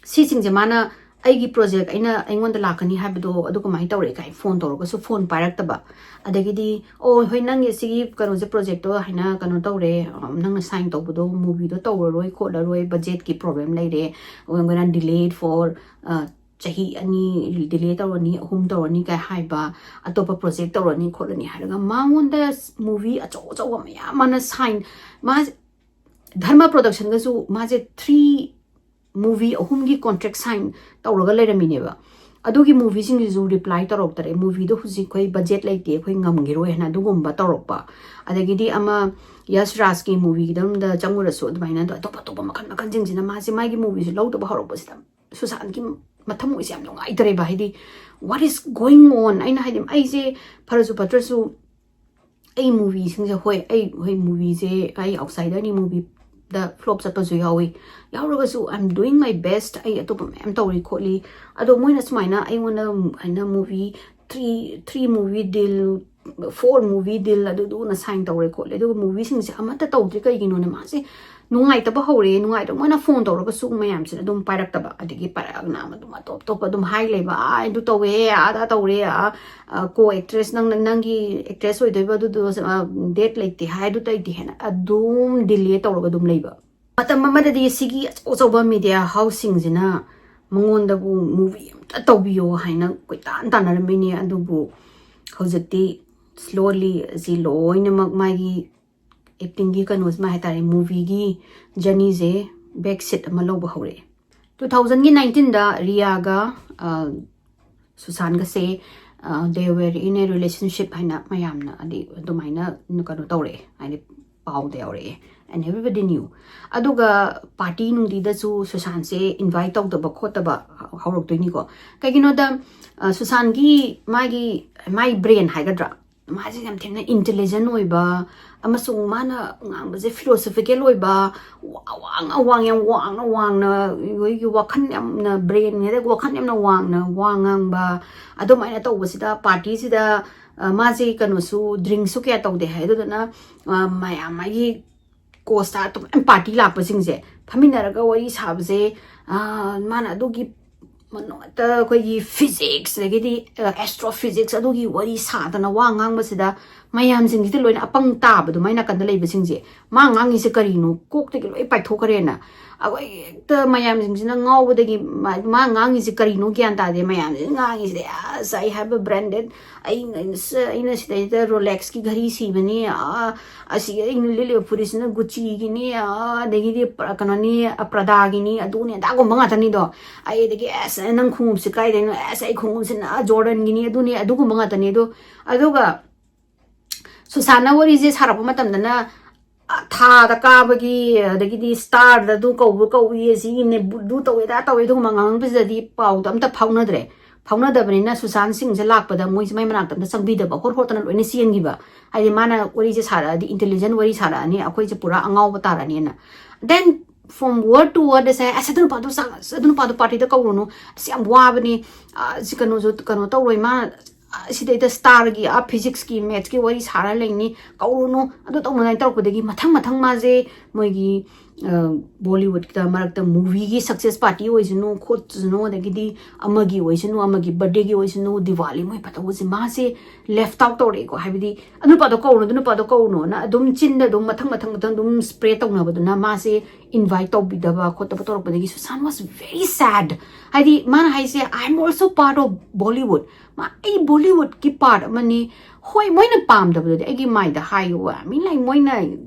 ꯁꯤꯁꯤꯡꯁꯦ ꯃꯥꯅ ꯑꯩꯒꯤ ꯄ꯭ꯔꯣꯖꯦꯛ ꯑꯩꯅ, ꯑꯩꯉꯣꯟꯗ ꯂꯥꯛꯀꯅꯤ ꯍꯥꯏꯕꯗꯣ ꯑꯗꯨ ꯀꯃꯥꯏꯅ ꯇꯧꯔꯦ ꯀꯥꯏꯅ ꯐꯣꯟ ꯇꯧꯔꯒꯁꯨ ꯐꯣꯟ ꯄꯥꯏꯔꯛꯇꯕ꯫ ꯑꯗꯒꯤꯗꯤ, "ꯑꯣ ꯍꯣꯏ, ꯅꯪꯒꯤ ꯁꯤꯒꯤ ꯀꯩꯅꯣꯁꯦ, ꯄ꯭ꯔꯣꯖꯦꯛꯇꯣ ꯍꯥꯏꯅ ꯀꯩꯅꯣ ꯇꯧꯔꯦ, ꯅꯪꯅ ꯁꯥꯏꯟ ꯇꯧꯕꯗꯣ ꯃꯨꯚꯤꯗꯣ ꯇꯧꯔꯔꯣꯏ ꯈꯣꯠꯂꯔꯣꯏ, ꯕꯖꯦꯠꯀꯤ ꯄ꯭ꯔꯣꯕ꯭ꯂꯦꯝ ꯂꯩꯔꯦ, we're gonna delay it for ꯆꯍꯤ ꯑꯅꯤ ꯗꯤꯂꯦ ꯇꯧꯔꯅꯤ, ꯑꯍꯨꯝ ꯇꯧꯔꯅꯤ ꯀꯥꯏ ꯍꯥꯏꯕ, ꯑꯇꯣꯞꯄ ꯄ꯭ꯔꯣꯖꯦꯛ ꯇꯧꯔꯅꯤ ꯈꯣꯠꯂꯅꯤ" ꯍꯥꯏꯔꯒ ꯃꯉꯣꯟꯗ ꯃꯨꯚꯤ ꯑꯆꯧ ꯑꯆꯧꯕ ꯃꯌꯥꯝ ꯃꯥꯅ ꯁꯥꯏꯟ, ꯃꯥ ꯙꯔꯃ ꯄ꯭ꯔꯣꯗꯛꯁꯟꯒꯁꯨ ꯃꯥꯁꯦ ꯊ꯭ꯔꯤ ꯃꯨꯚꯤ ꯑꯍꯨꯝꯒꯤ ꯀꯣꯟꯇ꯭ꯔꯦꯛ ꯁꯥꯏꯟ ꯇꯧꯔꯒ ꯂꯩꯔꯝꯃꯤꯅꯦꯕ꯫ ꯑꯗꯨꯒꯤ movieꯁꯤꯡꯁꯤꯁꯨ reply ꯇꯧꯔꯛꯇꯔꯦ꯫ Movieꯗꯣ ꯍꯧꯖꯤꯛ ꯑꯩꯈꯣꯏ budget ꯂꯩꯇꯦ, ꯑꯩꯈꯣꯏ ꯉꯝꯈꯤꯔꯣꯏ ꯍꯥꯏꯅ ꯑꯗꯨꯒꯨꯝꯕ ꯇꯧꯔꯛꯄ꯫ ꯑꯗꯒꯤꯗꯤ ꯑꯃ ꯌꯁ ꯔꯥꯖꯀꯤ movieꯒꯤꯗ ꯆꯪꯉꯨꯔꯁꯨ ꯑꯗꯨꯃꯥꯏꯅ ꯑꯗꯣ ꯑꯇꯣꯞ ꯑꯇꯣꯞꯄ ꯃꯈꯜ ꯃꯈꯜꯁꯤꯡꯁꯤꯅ ꯃꯥꯁꯦ ꯃꯥꯒꯤ movieꯁꯦ ꯂꯧꯗꯕ ꯍꯧꯔꯛꯄꯁꯤꯗ ꯁꯨꯁꯥꯟꯒꯤ ꯃꯊꯃꯣꯏꯁꯦ ꯌꯥꯝ ꯅꯨꯡꯉꯥꯏꯇ꯭ꯔꯦꯕ꯫ ꯍꯥꯏꯗꯤ, what is going on? ꯑꯩꯅ ꯍꯥꯏꯗꯤ, ꯑꯩꯁꯦ ꯐꯔꯁꯨ ꯐꯠꯇ꯭ꯔꯁꯨ ꯑꯩ movieꯁꯤꯡꯁꯦ, ꯍꯣꯏ, ꯑꯩ, ꯍꯣꯏ, movieꯁꯦ ꯑꯩ outsiderꯅꯤ, movieꯗ flop ꯆꯠꯄꯁꯨ ꯌꯥꯎꯏ꯫ ꯌꯥꯎꯔꯒꯁꯨ I'm doing my best, ꯑꯩ ꯑꯇꯣꯞꯄ ꯃꯌꯥꯝ ꯇꯧꯔꯤ ꯈꯣꯠꯂꯤ꯫ ꯑꯗꯣ ꯃꯣꯏꯅ ꯁꯨꯃꯥꯏꯅ ꯑꯩꯉꯣꯟꯗ ꯍꯥꯏꯅ movie three, three movie deal, four movie deal ꯑꯗꯨꯗꯨꯅ sign ꯇꯧꯔꯦ ꯈꯣꯠꯂꯦ, ꯑꯗꯨꯒ movieꯁꯤꯡꯁꯦ ꯑꯃꯠꯇ ꯇꯧꯗ꯭ꯔꯤ꯫ ꯀꯩꯒꯤꯅꯣꯅꯦ? ꯃꯥꯁꯦ ꯅꯨꯡꯉꯥꯏꯇꯕ ꯍꯧꯔꯦ, ꯅꯨꯡꯉꯥꯏꯇꯕ, ꯃꯣꯏꯅ phone ꯇꯧꯔꯒꯁꯨ ꯃꯌꯥꯝꯁꯤꯅ ꯑꯗꯨꯝ ꯄꯥꯏꯔꯛꯇꯕ, ꯑꯗꯒꯤ ꯄꯥꯏꯔꯛꯑꯒꯅ ꯑꯗꯨꯝ ꯑꯇꯣꯞ ꯑꯇꯣꯞꯄ ꯑꯗꯨꯝ ꯍꯥꯏ ꯂꯩꯕ, "ꯑꯥ, ꯑꯗꯨ ꯇꯧꯋꯦ, ꯑꯗꯥ ꯇꯧꯔꯦ, ꯑꯥ, co actress, ꯅꯪ, ꯅꯪꯒꯤ actress ꯑꯣꯏꯗꯣꯏꯕ ꯑꯗꯨꯗꯣ, ꯑꯥ, date ꯂꯩꯇꯦ ꯍꯥꯏ, ꯑꯗꯨ ꯇꯩꯇꯦ" ꯍꯥꯏꯅ ꯑꯗꯨꯝ delay ꯇꯧꯔꯒ ꯑꯗꯨꯝ ꯂꯩꯕ꯫ ꯃꯇꯝ ꯑꯃꯗꯗꯤ ꯁꯤꯒꯤ ꯑꯆꯧ ꯑꯆꯧꯕ media houseꯁꯤꯡꯁꯤꯅ ꯃꯉꯣꯟꯗꯕꯨ movie ꯑꯝꯇ ꯇꯧꯕꯤꯌꯣ ꯍꯥꯏꯅ ꯀꯣꯏꯇꯥꯟ ꯇꯥꯟꯅꯔꯝꯃꯤꯅꯦ꯫ ꯑꯗꯨꯕꯨ ꯍꯧꯖꯤꯛꯇꯤ slowly ꯑꯁꯤ ꯂꯣꯏꯅꯃꯛ ꯃꯥꯒꯤ actingꯒꯤ ꯀꯩꯅꯣꯁꯤꯃ ꯍꯥꯏꯇꯥꯔꯦ, movieꯒꯤ journeyꯁꯦ back seat ꯑꯃ ꯂꯧꯕ ꯍꯧꯔꯛꯑꯦ꯫ Two thousandꯒꯤ nineteenꯗ ꯔꯤꯌꯥꯒ, ꯑ, ꯁꯨꯁꯥꯟꯒꯁꯦ, ꯑ, they were in a relationship ꯍꯥꯏꯅ ꯃꯌꯥꯝꯅ ꯍꯥꯏꯗꯤ ꯑꯗꯨꯃꯥꯏꯅ ꯀꯩꯅꯣ ꯇꯧꯔꯛꯑꯦ, ꯍꯥꯏꯗꯤ ꯄꯥꯎꯗ ꯌꯥꯎꯔꯛꯑꯦ, and everybody knew꯫ ꯑꯗꯨꯒ party ꯅꯨꯡꯇꯤꯗꯁꯨ ꯁꯨꯁꯥꯟꯁꯦ invite ꯇꯧꯗꯕ ꯈꯣꯠꯇꯕ ꯍꯧꯔꯛꯇꯣꯏꯅꯤꯀꯣ꯫ ꯀꯩꯒꯤꯅꯣꯗ, ꯑ, ꯁꯨꯁꯥꯟꯒꯤ ꯃꯥꯒꯤ, ꯃꯥꯒꯤ brain ꯍꯥꯏꯒꯗ꯭ꯔꯥ, ꯃꯥꯁꯦ ꯌꯥꯝ ꯊꯤꯅ intelligent ꯑꯣꯏꯕ, ꯑꯃꯁꯨꯡ ꯃꯥꯅ ꯉꯥꯡꯕꯁꯦ philosophical ꯑꯣꯏꯕ, ꯋꯥ-, ꯋꯥꯡꯅ ꯋꯥꯡ-, ꯌꯥꯝ ꯋꯥꯡꯅ ꯋꯥꯡꯅ ꯑꯩꯈꯣꯏꯒꯤ ꯋꯥꯈꯜ ꯌꯥꯝꯅ brain ꯍꯥꯏꯗꯤ ꯋꯥꯈꯜ ꯌꯥꯝꯅ ꯋꯥꯡꯅ ꯋꯥ ꯉꯥꯡꯕ꯫ ꯑꯗꯨꯃꯥꯏꯅ ꯇꯧꯕꯁꯤꯗ partyꯁꯤꯗ, ꯑ, ꯃꯥꯁꯦ ꯀꯩꯅꯣꯁꯨ, drinkꯁꯨ ꯀꯌꯥ ꯇꯧꯗꯦ ꯍꯥꯏ꯫ ꯑꯗꯨꯗꯨꯅ, ꯑ, ꯃꯌꯥꯝ ꯃꯥꯒꯤ coachꯇ ꯑꯗꯨꯃꯥꯏꯅ party ꯂꯥꯛꯄꯁꯤꯡꯁꯦ ꯐꯝꯃꯤꯟꯅꯔꯒ ꯋꯥꯔꯤ ꯁꯥꯕꯁꯦ, ꯑ, ꯃꯥꯅ ꯑꯗꯨꯒꯤ ꯃꯅꯨꯡꯗ ꯑꯩꯈꯣꯏꯒꯤ physics, ꯑꯗꯒꯤꯗꯤ, ꯑ, astrophysics ꯑꯗꯨꯒꯤ ꯋꯥꯔꯤ ꯁꯥꯗꯅ ꯋꯥ ꯉꯥꯡꯕꯁꯤꯗ ꯃꯌꯥꯝꯁꯤꯡꯁꯤꯗ ꯂꯣꯏꯅ ꯑꯄꯪ ꯇꯥꯕꯗꯣ, ꯃꯥꯏ ꯅꯥꯀꯟꯗ ꯂꯩꯕꯁꯤꯡꯁꯦ꯫ ꯃꯥ ꯉꯥꯡꯉꯤꯁꯦ ꯀꯔꯤꯅꯣ? ꯀꯣꯛꯇꯒꯤ ꯂꯣꯏ ꯄꯥꯏꯊꯣꯛꯈ꯭ꯔꯦꯅ꯫ ꯑꯩꯈꯣꯏ ꯍꯦꯛꯇ ꯃꯌꯥꯝꯁꯤꯡꯁꯤꯅ ꯉꯥꯎꯕꯗꯒꯤ ꯃꯥ, ꯃꯥ ꯉꯥꯡꯉꯤꯁꯦ ꯀꯔꯤꯅꯣ ꯒ꯭ꯌꯥꯟ ꯇꯥꯗꯦ꯫ ꯃꯌꯥꯝꯁꯤꯅ ꯉꯥꯡꯉꯤꯁꯤꯗꯤ, "ꯑꯁ, I have a branded, ꯑꯩ, ꯑꯩꯅ ꯁ-, ꯑꯩꯅ ꯁꯤꯗꯩꯗ Rolex-ꯀꯤ ꯘꯔꯤ ꯁꯤꯕꯅꯤ, ꯑꯥ, ꯑꯁꯤ ꯑꯩꯅ ꯂꯤꯠꯂꯤꯕ ꯐꯨꯔꯤꯠꯁꯤꯅ Gucci-ꯒꯤꯅꯤ, ꯑꯥ, ꯑꯗꯒꯤꯗꯤ ꯄ꯭ꯔ-, ꯀꯩꯅꯣꯅꯤ, ꯑ, Prada-ꯒꯤꯅꯤ, ꯑꯗꯨꯅꯤ ꯑꯗꯥꯒꯨꯝꯕ ꯉꯥꯛꯇꯅꯤꯗꯣ꯫ ꯑꯩ ꯑꯗꯒꯤ, ꯑꯁ, ꯅꯪ ꯈꯣꯡꯎꯞꯁꯦ ꯀꯥꯏꯗꯩꯅꯣ? ꯑꯁ, ꯑꯩ ꯈꯣꯡꯎꯞꯁꯤꯅ Jordan-ꯒꯤꯅꯤ, ꯑꯗꯨꯅꯤ ꯑꯗꯨꯒꯨꯝꯕ ꯉꯥꯛꯇꯅꯤ ꯑꯗꯣ꯫ ꯑꯗꯨꯒ ꯁꯨꯁꯥꯟꯅ ꯋꯥꯔꯤꯁꯦ ꯁꯥꯔꯛꯄ ꯃꯇꯝꯗꯅ, ꯑ, ꯊꯥꯗ ꯀꯥꯕꯒꯤ, ꯑꯗꯒꯤꯗꯤ star-ꯗ ꯑꯗꯨ ꯀꯧꯕ ꯀꯧꯏ, ꯑꯁꯤꯒꯤꯅꯦ, ꯕꯨ-, ꯑꯗꯨ ꯇꯧꯋꯦ, ꯑꯗꯥ ꯇꯧꯋꯦ, ꯑꯗꯨꯒꯨꯝꯕ ꯉꯥꯡꯕꯁꯤꯗꯗꯤ ꯄꯥꯎꯗꯣ ꯑꯝꯇ ꯐꯥꯎꯅꯗ꯭ꯔꯦ꯫ ꯐꯥꯎꯅꯗꯕꯅꯤꯅ ꯁꯨꯁꯥꯟ ꯁꯤꯡꯁꯦ ꯂꯥꯛꯄꯗ ꯃꯣꯏꯁꯦ ꯃꯥꯏ ꯃꯅꯥꯛꯇ ꯑꯝꯇ ꯆꯪꯕꯤꯗꯕ, ꯍꯣꯠ ꯍꯣꯠꯇꯅ ꯂꯣꯏꯅ ꯆꯦꯟꯈꯤꯕ꯫ ꯍꯥꯏꯗꯤ ꯃꯥꯅ ꯋꯥꯔꯤꯁꯦ ꯁꯥꯔꯛꯑꯗꯤ, intelligent ꯋꯥꯔꯤ ꯁꯥꯔꯛꯑꯅꯤ, ꯑꯩꯈꯣꯏꯁꯦ ꯄꯨꯔꯥ ꯑꯉꯥꯎꯕ ꯇꯥꯔꯅꯤꯅ꯫ Then from word to word ꯁꯦ, "ꯑꯁ, ꯑꯗꯨ ꯅꯨꯄꯥꯗꯣ ꯆꯥ-, ꯑꯁ, ꯑꯗꯨ ꯅꯨꯄꯥꯗꯣ party-ꯗ ꯀꯧꯔꯨꯅꯨ, ꯑꯁ, ꯌꯥꯝ ꯋꯥꯕꯅꯤ, ꯑ, ꯁꯤ ꯀꯩꯅꯣꯁꯨ, ꯀꯩꯅꯣ ꯇꯧꯔꯣꯏ, ꯃꯥ, ꯑ, ꯁꯤꯗꯩꯗ star-ꯒꯤ, ꯑ, physics-ꯀꯤ, maths-ꯀꯤ ꯋꯥꯔꯤ ꯁꯥꯔ ꯂꯩꯅꯤ, ꯀꯧꯔꯨꯅꯨ", ꯑꯗꯨ ꯇꯧꯅꯉꯥꯏ ꯇꯧꯔꯛꯄꯗꯒꯤ ꯃꯊꯪ ꯃꯊꯪ ꯃꯥꯁꯦ ꯃꯣꯏꯒꯤ, ꯑ, Bollywood-ꯇ ꯃꯔꯛꯇ movie-ꯒꯤ success party ꯑꯣꯏꯁꯅꯨ, ꯈꯣꯠꯁꯅꯨ, ꯑꯗꯒꯤꯗꯤ ꯑꯃꯒꯤ ꯑꯣꯏꯁꯅꯨ, ꯑꯃꯒꯤ birthday-ꯒꯤ ꯑꯣꯏꯁꯅꯨ, ꯗꯤꯋꯥꯂꯤ, ꯃꯣꯏ ꯐꯠꯇꯧꯕꯁꯦ ꯃꯥꯁꯦ left out ꯇꯧꯔꯛꯑꯦꯀꯣ꯫ ꯍꯥꯏꯕꯗꯤ, "ꯑꯗꯨ ꯅꯨꯄꯥꯗꯣ ꯀꯧꯔꯨꯅꯨ, ꯑꯗꯨ ꯅꯨꯄꯥꯗꯣ ꯀꯧꯔꯨꯅꯨꯅ" ꯑꯗꯨꯝ ꯆꯤꯟꯗ ꯑꯗꯨꯝ ꯃꯊꯪ ꯃꯊꯪ ꯃꯊꯪ ꯑꯗꯨꯝ spread ꯇꯧꯅꯕꯗꯨꯅ ꯃꯥꯁꯦ invite ꯇꯧꯕꯤꯗꯕ ꯈꯣꯠꯇꯕ ꯇꯧꯔꯛꯄꯗꯒꯤ Sushan was very sad. ꯍꯥꯏꯗꯤ ꯃꯥꯅ ꯍꯥꯏꯁꯦ, "I am also part of Bollywood." ꯃꯥ, "ꯑꯩ Bollywood-ꯀꯤ part ꯑꯃꯅꯤ"꯫ ꯍꯣꯏ, ꯃꯣꯏꯅ ꯄꯥꯝꯗꯕꯗꯨꯗꯤ ꯑꯩꯒꯤ ꯃꯥꯏꯗ ꯍꯥꯏꯌꯨ꯫ I mean, like, ꯃꯣꯏꯅ,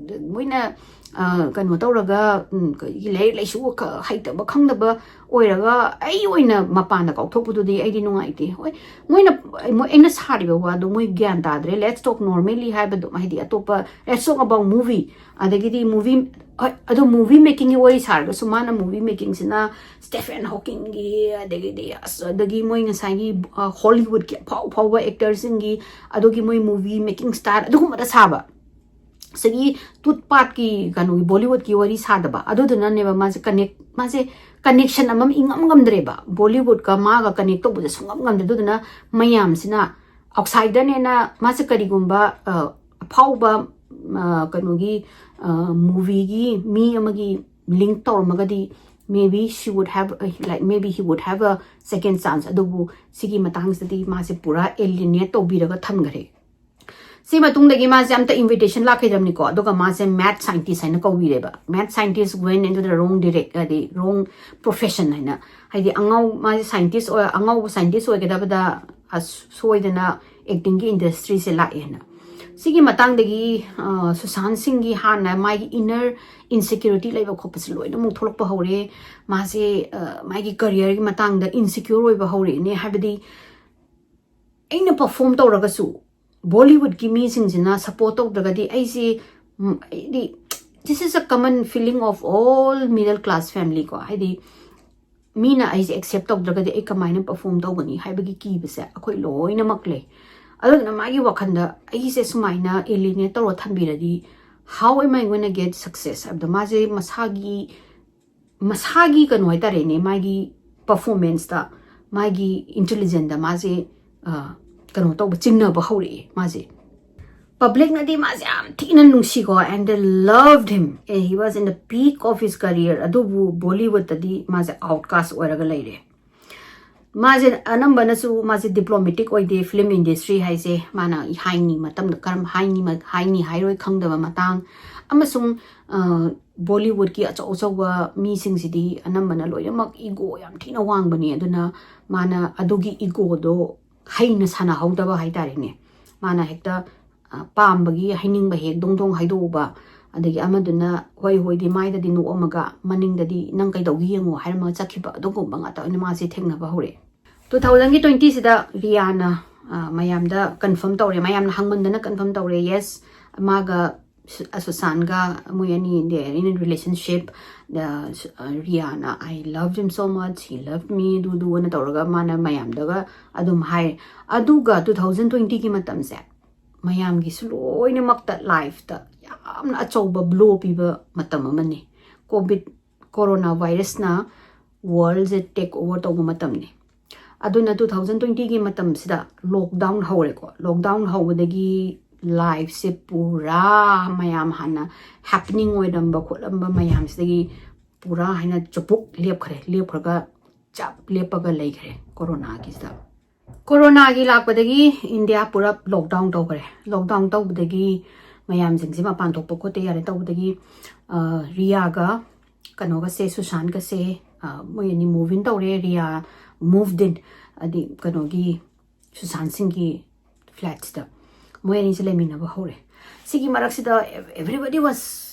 ꯃꯣꯏꯅ, ꯑ, ꯀꯩꯅꯣ ꯇꯧꯔꯒ, ꯎꯝ, ꯀꯩꯒꯤ ꯂꯥꯏꯔꯤꯛ ꯂꯥꯏꯁꯨ ꯈ-, ꯍꯩꯇꯕ ꯈꯪꯗꯕ ꯑꯣꯏꯔꯒ ꯑꯩ ꯑꯣꯏꯅ ꯃꯄꯥꯟꯗ ꯀꯥꯎꯊꯣꯛꯄꯗꯨꯗꯤ ꯑꯩꯗꯤ ꯅꯨꯡꯉꯥꯏꯇꯦ꯫ ꯍꯣꯏ, ꯃꯣꯏꯅ, ꯃꯣꯏ, ꯑꯩꯅ ꯁꯥꯔꯤꯕ ꯋꯥꯗꯣ ꯃꯣꯏ ꯒ꯭ꯌꯥꯟ ꯇꯥꯗ꯭ꯔꯦ꯫ Let's talk normally ꯍꯥꯏꯕꯗꯣ, ꯍꯥꯏꯗꯤ ꯑꯇꯣꯞꯄ, let's talk about movie꯫ ꯑꯗꯒꯤꯗꯤ movie, ꯍꯣꯏ, ꯑꯗꯣ movie making-ꯒꯤ ꯋꯥꯔꯤ ꯁꯥꯔꯒꯁꯨ ꯃꯥꯅ movie making-ꯁꯤꯅ Stephen Hawking-ꯒꯤ, ꯑꯗꯒꯤꯗꯤ ꯑꯁ, ꯑꯗꯒꯤ ꯃꯣꯏ ꯉꯁꯥꯏꯒꯤ, ꯑ, Hollywood-ꯀꯤ ꯑꯐꯥꯎ ꯑꯐꯥꯎꯕ actor-ꯁꯤꯡꯒꯤ, ꯑꯗꯨꯒꯤ ꯃꯣꯏ movie making style ꯑꯗꯨꯒꯨꯝꯕꯗ ꯁꯥꯕ꯫ ꯉꯁꯥꯏꯒꯤ ꯇꯨꯠ ꯄꯥꯠꯀꯤ ꯀꯩꯅꯣꯒꯤ Bollywood-ꯀꯤ ꯋꯥꯔꯤ ꯁꯥꯗꯕ꯫ ꯑꯗꯨꯗꯨꯅꯅꯦꯕ ꯃꯥꯁꯦ connect, ꯃꯥꯁꯦ connection ꯑꯃ ꯏꯉꯝ ꯉꯝꯗ꯭ꯔꯦꯕ꯫ Bollywood-ꯀ ꯃꯥꯒ connect ꯇꯧꯕꯁꯦ ꯁꯨꯡꯉꯝ ꯉꯝꯗ꯭ꯔꯦ꯫ ꯑꯗꯨꯗꯨꯅ ꯃꯌꯥꯝꯁꯤꯅ outsider-ꯅꯦꯅ ꯃꯥꯁꯦ ꯀꯔꯤꯒꯨꯝꯕ, ꯑ, ꯑꯐꯥꯎꯕ, ꯑ, ꯀꯩꯅꯣꯒꯤ, ꯑ, movie-ꯒꯤ ꯃꯤ ꯑꯃꯒꯤ link ꯇꯧꯔꯝꯃꯒꯗꯤ, maybe she would have, like, maybe he would have a second chance꯫ ꯑꯗꯨꯕꯨ ꯁꯤꯒꯤ ꯃꯇꯥꯡꯁꯤꯗꯗꯤ ꯃꯥꯁꯦ ꯄꯨꯔꯥ alienate ꯇꯧꯕꯤꯔꯒ ꯊꯝꯈ꯭ꯔꯦ꯫ ꯁꯤ ꯃꯇꯨꯡꯗꯒꯤ ꯃꯥꯁꯦ ꯑꯝꯇ invitation ꯂꯥꯛꯈꯤꯗ꯭ꯔꯕꯅꯤꯀꯣ꯫ ꯑꯗꯨꯒ ꯃꯥꯁꯦ mad scientist ꯍꯥꯏꯅ ꯀꯧꯕꯤꯔꯦꯕ꯫ Mad scientist went into the wrong direct, ꯍꯥꯏꯗꯤ wrong profession ꯍꯥꯏꯅ, ꯍꯥꯏꯗꯤ ꯑꯉꯥꯎ ꯃꯥꯁꯦ scientist ꯑꯣꯏ ꯑꯉꯥꯎꯕ scientist ꯑꯣꯏꯒꯗꯕꯗ ꯑꯁ-, ꯁꯣꯏꯗꯅ actingꯒꯤ industryꯁꯦ ꯂꯥꯛꯑꯦꯅ꯫ ꯁꯤꯒꯤ ꯃꯇꯥꯡꯗꯒꯤ ꯑ, ꯁꯨꯁꯥꯟ ꯁꯤꯡꯒꯤ ꯍꯥꯟꯅ ꯃꯥꯒꯤ inner insecurity ꯂꯩꯕ ꯈꯣꯠꯄꯁꯦ ꯂꯣꯏꯅꯃꯛ ꯊꯣꯛꯂꯛꯄ ꯍꯧꯔꯦ꯫ ꯃꯥꯁꯦ ꯑ, ꯃꯥꯒꯤ careerꯒꯤ ꯃꯇꯥꯡꯗ insecure ꯑꯣꯏꯕ ꯍꯧꯔꯛꯑꯦꯅꯦ꯫ ꯍꯥꯏꯕꯗꯤ ꯑꯩꯅ perform ꯇꯧꯔꯒꯁꯨ Bollywoodꯀꯤ ꯃꯤꯁꯤꯡꯁꯤꯅ support ꯇꯧꯗ꯭ꯔꯒꯗꯤ ꯑꯩꯁꯦ, ꯎꯝ, ꯑꯩꯗꯤ, this is a common feeling of all middle class family ꯀꯣ꯫ ꯍꯥꯏꯗꯤ ꯃꯤꯅ ꯑꯩꯁꯦ accept ꯇꯧꯗ꯭ꯔꯒꯗꯤ ꯑꯩ ꯀꯃꯥꯏꯅ perform ꯇꯧꯒꯅꯤ ꯍꯥꯏꯕꯒꯤ ꯀꯤꯕꯁꯦ ꯑꯩꯈꯣꯏ ꯂꯣꯏꯅꯃꯛ ꯂꯩ꯫ ꯑꯗꯨꯗꯨꯅ ꯃꯥꯒꯤ ꯋꯥꯈꯜꯗ ꯑꯩꯁꯦ ꯁꯨꯃꯥꯏꯅ alienate ꯇꯧꯔ ꯊꯝꯕꯤꯔꯗꯤ, how am I gonna get success ꯍꯥꯏꯕꯗꯣ ꯃꯥꯁꯦ ꯃꯁꯥꯒꯤ, ꯃꯁꯥꯒꯤ ꯀꯩꯅꯣ ꯍꯥꯏꯇꯥꯔꯦꯅꯦ, ꯃꯥꯒꯤ performanceꯇ, ꯃꯥꯒꯤ intelligenceꯇ ꯃꯥꯁꯦ, ꯑ, ꯀꯩꯅꯣ ꯇꯧꯕ, ꯆꯤꯡꯅꯕ ꯍꯧꯔꯛꯑꯦ ꯃꯥꯁꯦ꯫ Publicꯅꯗꯤ ꯃꯥꯁꯦ ꯌꯥꯝ ꯊꯤꯅ ꯅꯨꯡꯁꯤꯀꯣ, and they loved him, and he was in the peak of his career꯫ ꯑꯗꯨꯕꯨ Bollywoodꯇꯗꯤ ꯃꯥꯁꯦ outcast ꯑꯣꯏꯔꯒ ꯂꯩꯔꯦ꯫ ꯃꯥꯁꯦ ꯑꯅꯝꯕꯅꯁꯨ ꯃꯥꯁꯦ diplomatic ꯑꯣꯏꯗꯦ film industry ꯍꯥꯏꯁꯦ꯫ ꯃꯥꯅ ꯍꯥꯏꯅꯤ ꯃꯇꯝꯗ ꯀꯔꯝ ꯍꯥꯏꯅꯤ, ꯃ-, ꯍꯥꯏꯅꯤ ꯍꯥꯏꯔꯣꯏ ꯈꯪꯗꯕ ꯃꯇꯥꯡ, ꯑꯃꯁꯨꯡ, ꯑ, Bollywoodꯀꯤ ꯑꯆꯧ ꯑꯆꯧꯕ ꯃꯤꯁꯤꯡꯁꯤꯗꯤ ꯑꯅꯝꯕꯅ ꯂꯣꯏꯅꯃꯛ ego ꯌꯥꯝ ꯊꯤꯅ ꯋꯥꯡꯕꯅꯤ꯫ ꯑꯗꯨꯅ ꯃꯥꯅ ꯑꯗꯨꯒꯤ egoꯗꯣ ꯍꯩꯅ ꯁꯥꯟꯅꯍꯧꯗꯕ ꯍꯥꯏꯇꯥꯔꯦꯅꯦ꯫ ꯃꯥꯅ ꯍꯦꯛꯇ, ꯑ, ꯄꯥꯝꯕꯒꯤ ꯍꯩꯅꯤꯡꯕ ꯍꯦꯛ ꯗꯣꯡ ꯗꯣꯡ ꯍꯥꯏꯗꯣꯛꯎꯕ, ꯑꯗꯒꯤ ꯑꯃꯗꯨꯅ ꯍꯣꯏ ꯍꯣꯏꯗꯤ ꯃꯥꯏꯗꯗꯤ ꯅꯣꯛꯑꯝꯃꯒ ꯃꯅꯤꯡꯗꯗꯤ "ꯅꯪ ꯀꯩꯗꯧꯒꯦ ꯌꯦꯡꯉꯣ" ꯍꯥꯏꯔꯝꯃꯒ ꯆꯠꯈꯤꯕ, ꯑꯗꯨꯒꯨꯝꯕ ꯉꯥꯛꯇ ꯑꯣꯏꯅ ꯃꯥꯁꯦ ꯊꯦꯡꯅꯕ ꯍꯧꯔꯛꯑꯦ꯫ Two thousandꯒꯤ twentyꯁꯤꯗ ꯔꯤꯌꯥꯅ, ꯑ, ꯃꯌꯥꯝꯗ confirm ꯇꯧꯔꯦ, ꯃꯌꯥꯝꯅ ꯍꯪꯃꯟꯗꯅ confirm ꯇꯧꯔꯦ, yes, ꯃꯥꯒ ꯁꯨ-, ꯑ, ꯁꯨꯁꯥꯟꯒ ꯃꯣꯏ ꯑꯅꯤ, they are in a relationship꯫ ꯑ, ꯁꯨ-, ꯑ, Riyana "I loved him so much, he loved me" ꯑꯗꯨ ꯑꯗꯨ ꯑꯅ ꯇꯧꯔꯒ ꯃꯥꯅ ꯃꯌꯥꯝꯗꯒ ꯑꯗꯨꯝ ꯍꯥꯏ꯫ ꯑꯗꯨꯒ two thousand twentyꯒꯤ ꯃꯇꯝꯁꯦ ꯃꯌꯥꯝꯒꯤꯁꯨ ꯂꯣꯏꯅꯃꯛꯇ lifeꯇ ꯌꯥꯝꯅ ꯑꯆꯧꯕ blow ꯄꯤꯕ ꯃꯇꯝ ꯑꯃꯅꯤ꯫ Covid, corona virusꯅ worldꯁꯦ take over ꯇꯧꯕ ꯃꯇꯝꯅꯤ꯫ ꯑꯗꯨꯅ two thousand twentyꯒꯤ ꯃꯇꯝꯁꯤꯗ lockdown ꯍꯧꯔꯦꯀꯣ꯫ Lockdown ꯍꯧꯕꯗꯒꯤ lifeꯁꯦ ꯄꯨꯔꯥ ꯃꯌꯥꯝ ꯍꯥꯟꯅ happening ꯑꯣꯏꯔꯝꯕ ꯈꯣꯠꯂꯝꯕ ꯃꯌꯥꯝꯁꯤꯗꯒꯤ ꯄꯨꯔꯥ ꯍꯥꯏꯅ ꯆꯨꯄꯨꯛ ꯂꯦꯞꯈ꯭ꯔꯦ꯫ ꯂꯦꯞꯈ꯭ꯔꯒ ꯆꯞ ꯂꯦꯞꯄꯒ ꯂꯩꯈ꯭ꯔꯦ coronaꯒꯤꯁꯤꯗ꯫ ꯀꯣꯔꯣꯅꯥꯒꯤ ꯂꯥꯛꯄꯗꯒꯤ ꯏꯟꯗꯤꯌꯥ ꯄꯨꯔꯞ ꯂꯣꯛꯗꯥꯎꯟ ꯇꯧꯈ꯭ꯔꯦ꯫ ꯂꯣꯛꯗꯥꯎꯟ ꯇꯧꯕꯗꯒꯤ ꯃꯌꯥꯝꯁꯤꯡꯁꯦ ꯃꯄꯥꯟ ꯊꯣꯛꯄ ꯈꯣꯠꯇ ꯌꯥꯔꯦ ꯇꯧꯕꯗꯒꯤ, ꯑ, ꯔꯤꯌꯥꯒ ꯀꯩꯅꯣꯒꯁꯦ, ꯁꯨꯁꯥꯟꯒꯁꯦ, ꯑ, ꯃꯣꯏ ꯑꯅꯤ ꯃꯨꯚ ꯏꯟ ꯇꯧꯔꯦ꯫ ꯔꯤꯌꯥ ꯃꯨꯚ ꯏꯟ, ꯍꯥꯏꯗꯤ ꯀꯩꯅꯣꯒꯤ, ꯁꯨꯁꯥꯟ ꯁꯤꯡꯒꯤ ꯐ꯭ꯂꯦꯠꯁꯤꯗ ꯃꯣꯏ ꯑꯅꯤꯁꯦ ꯂꯩꯃꯤꯟꯅꯕ ꯍꯧꯔꯦ꯫ ꯁꯤꯒꯤ ꯃꯔꯛꯁꯤꯗ everybody was,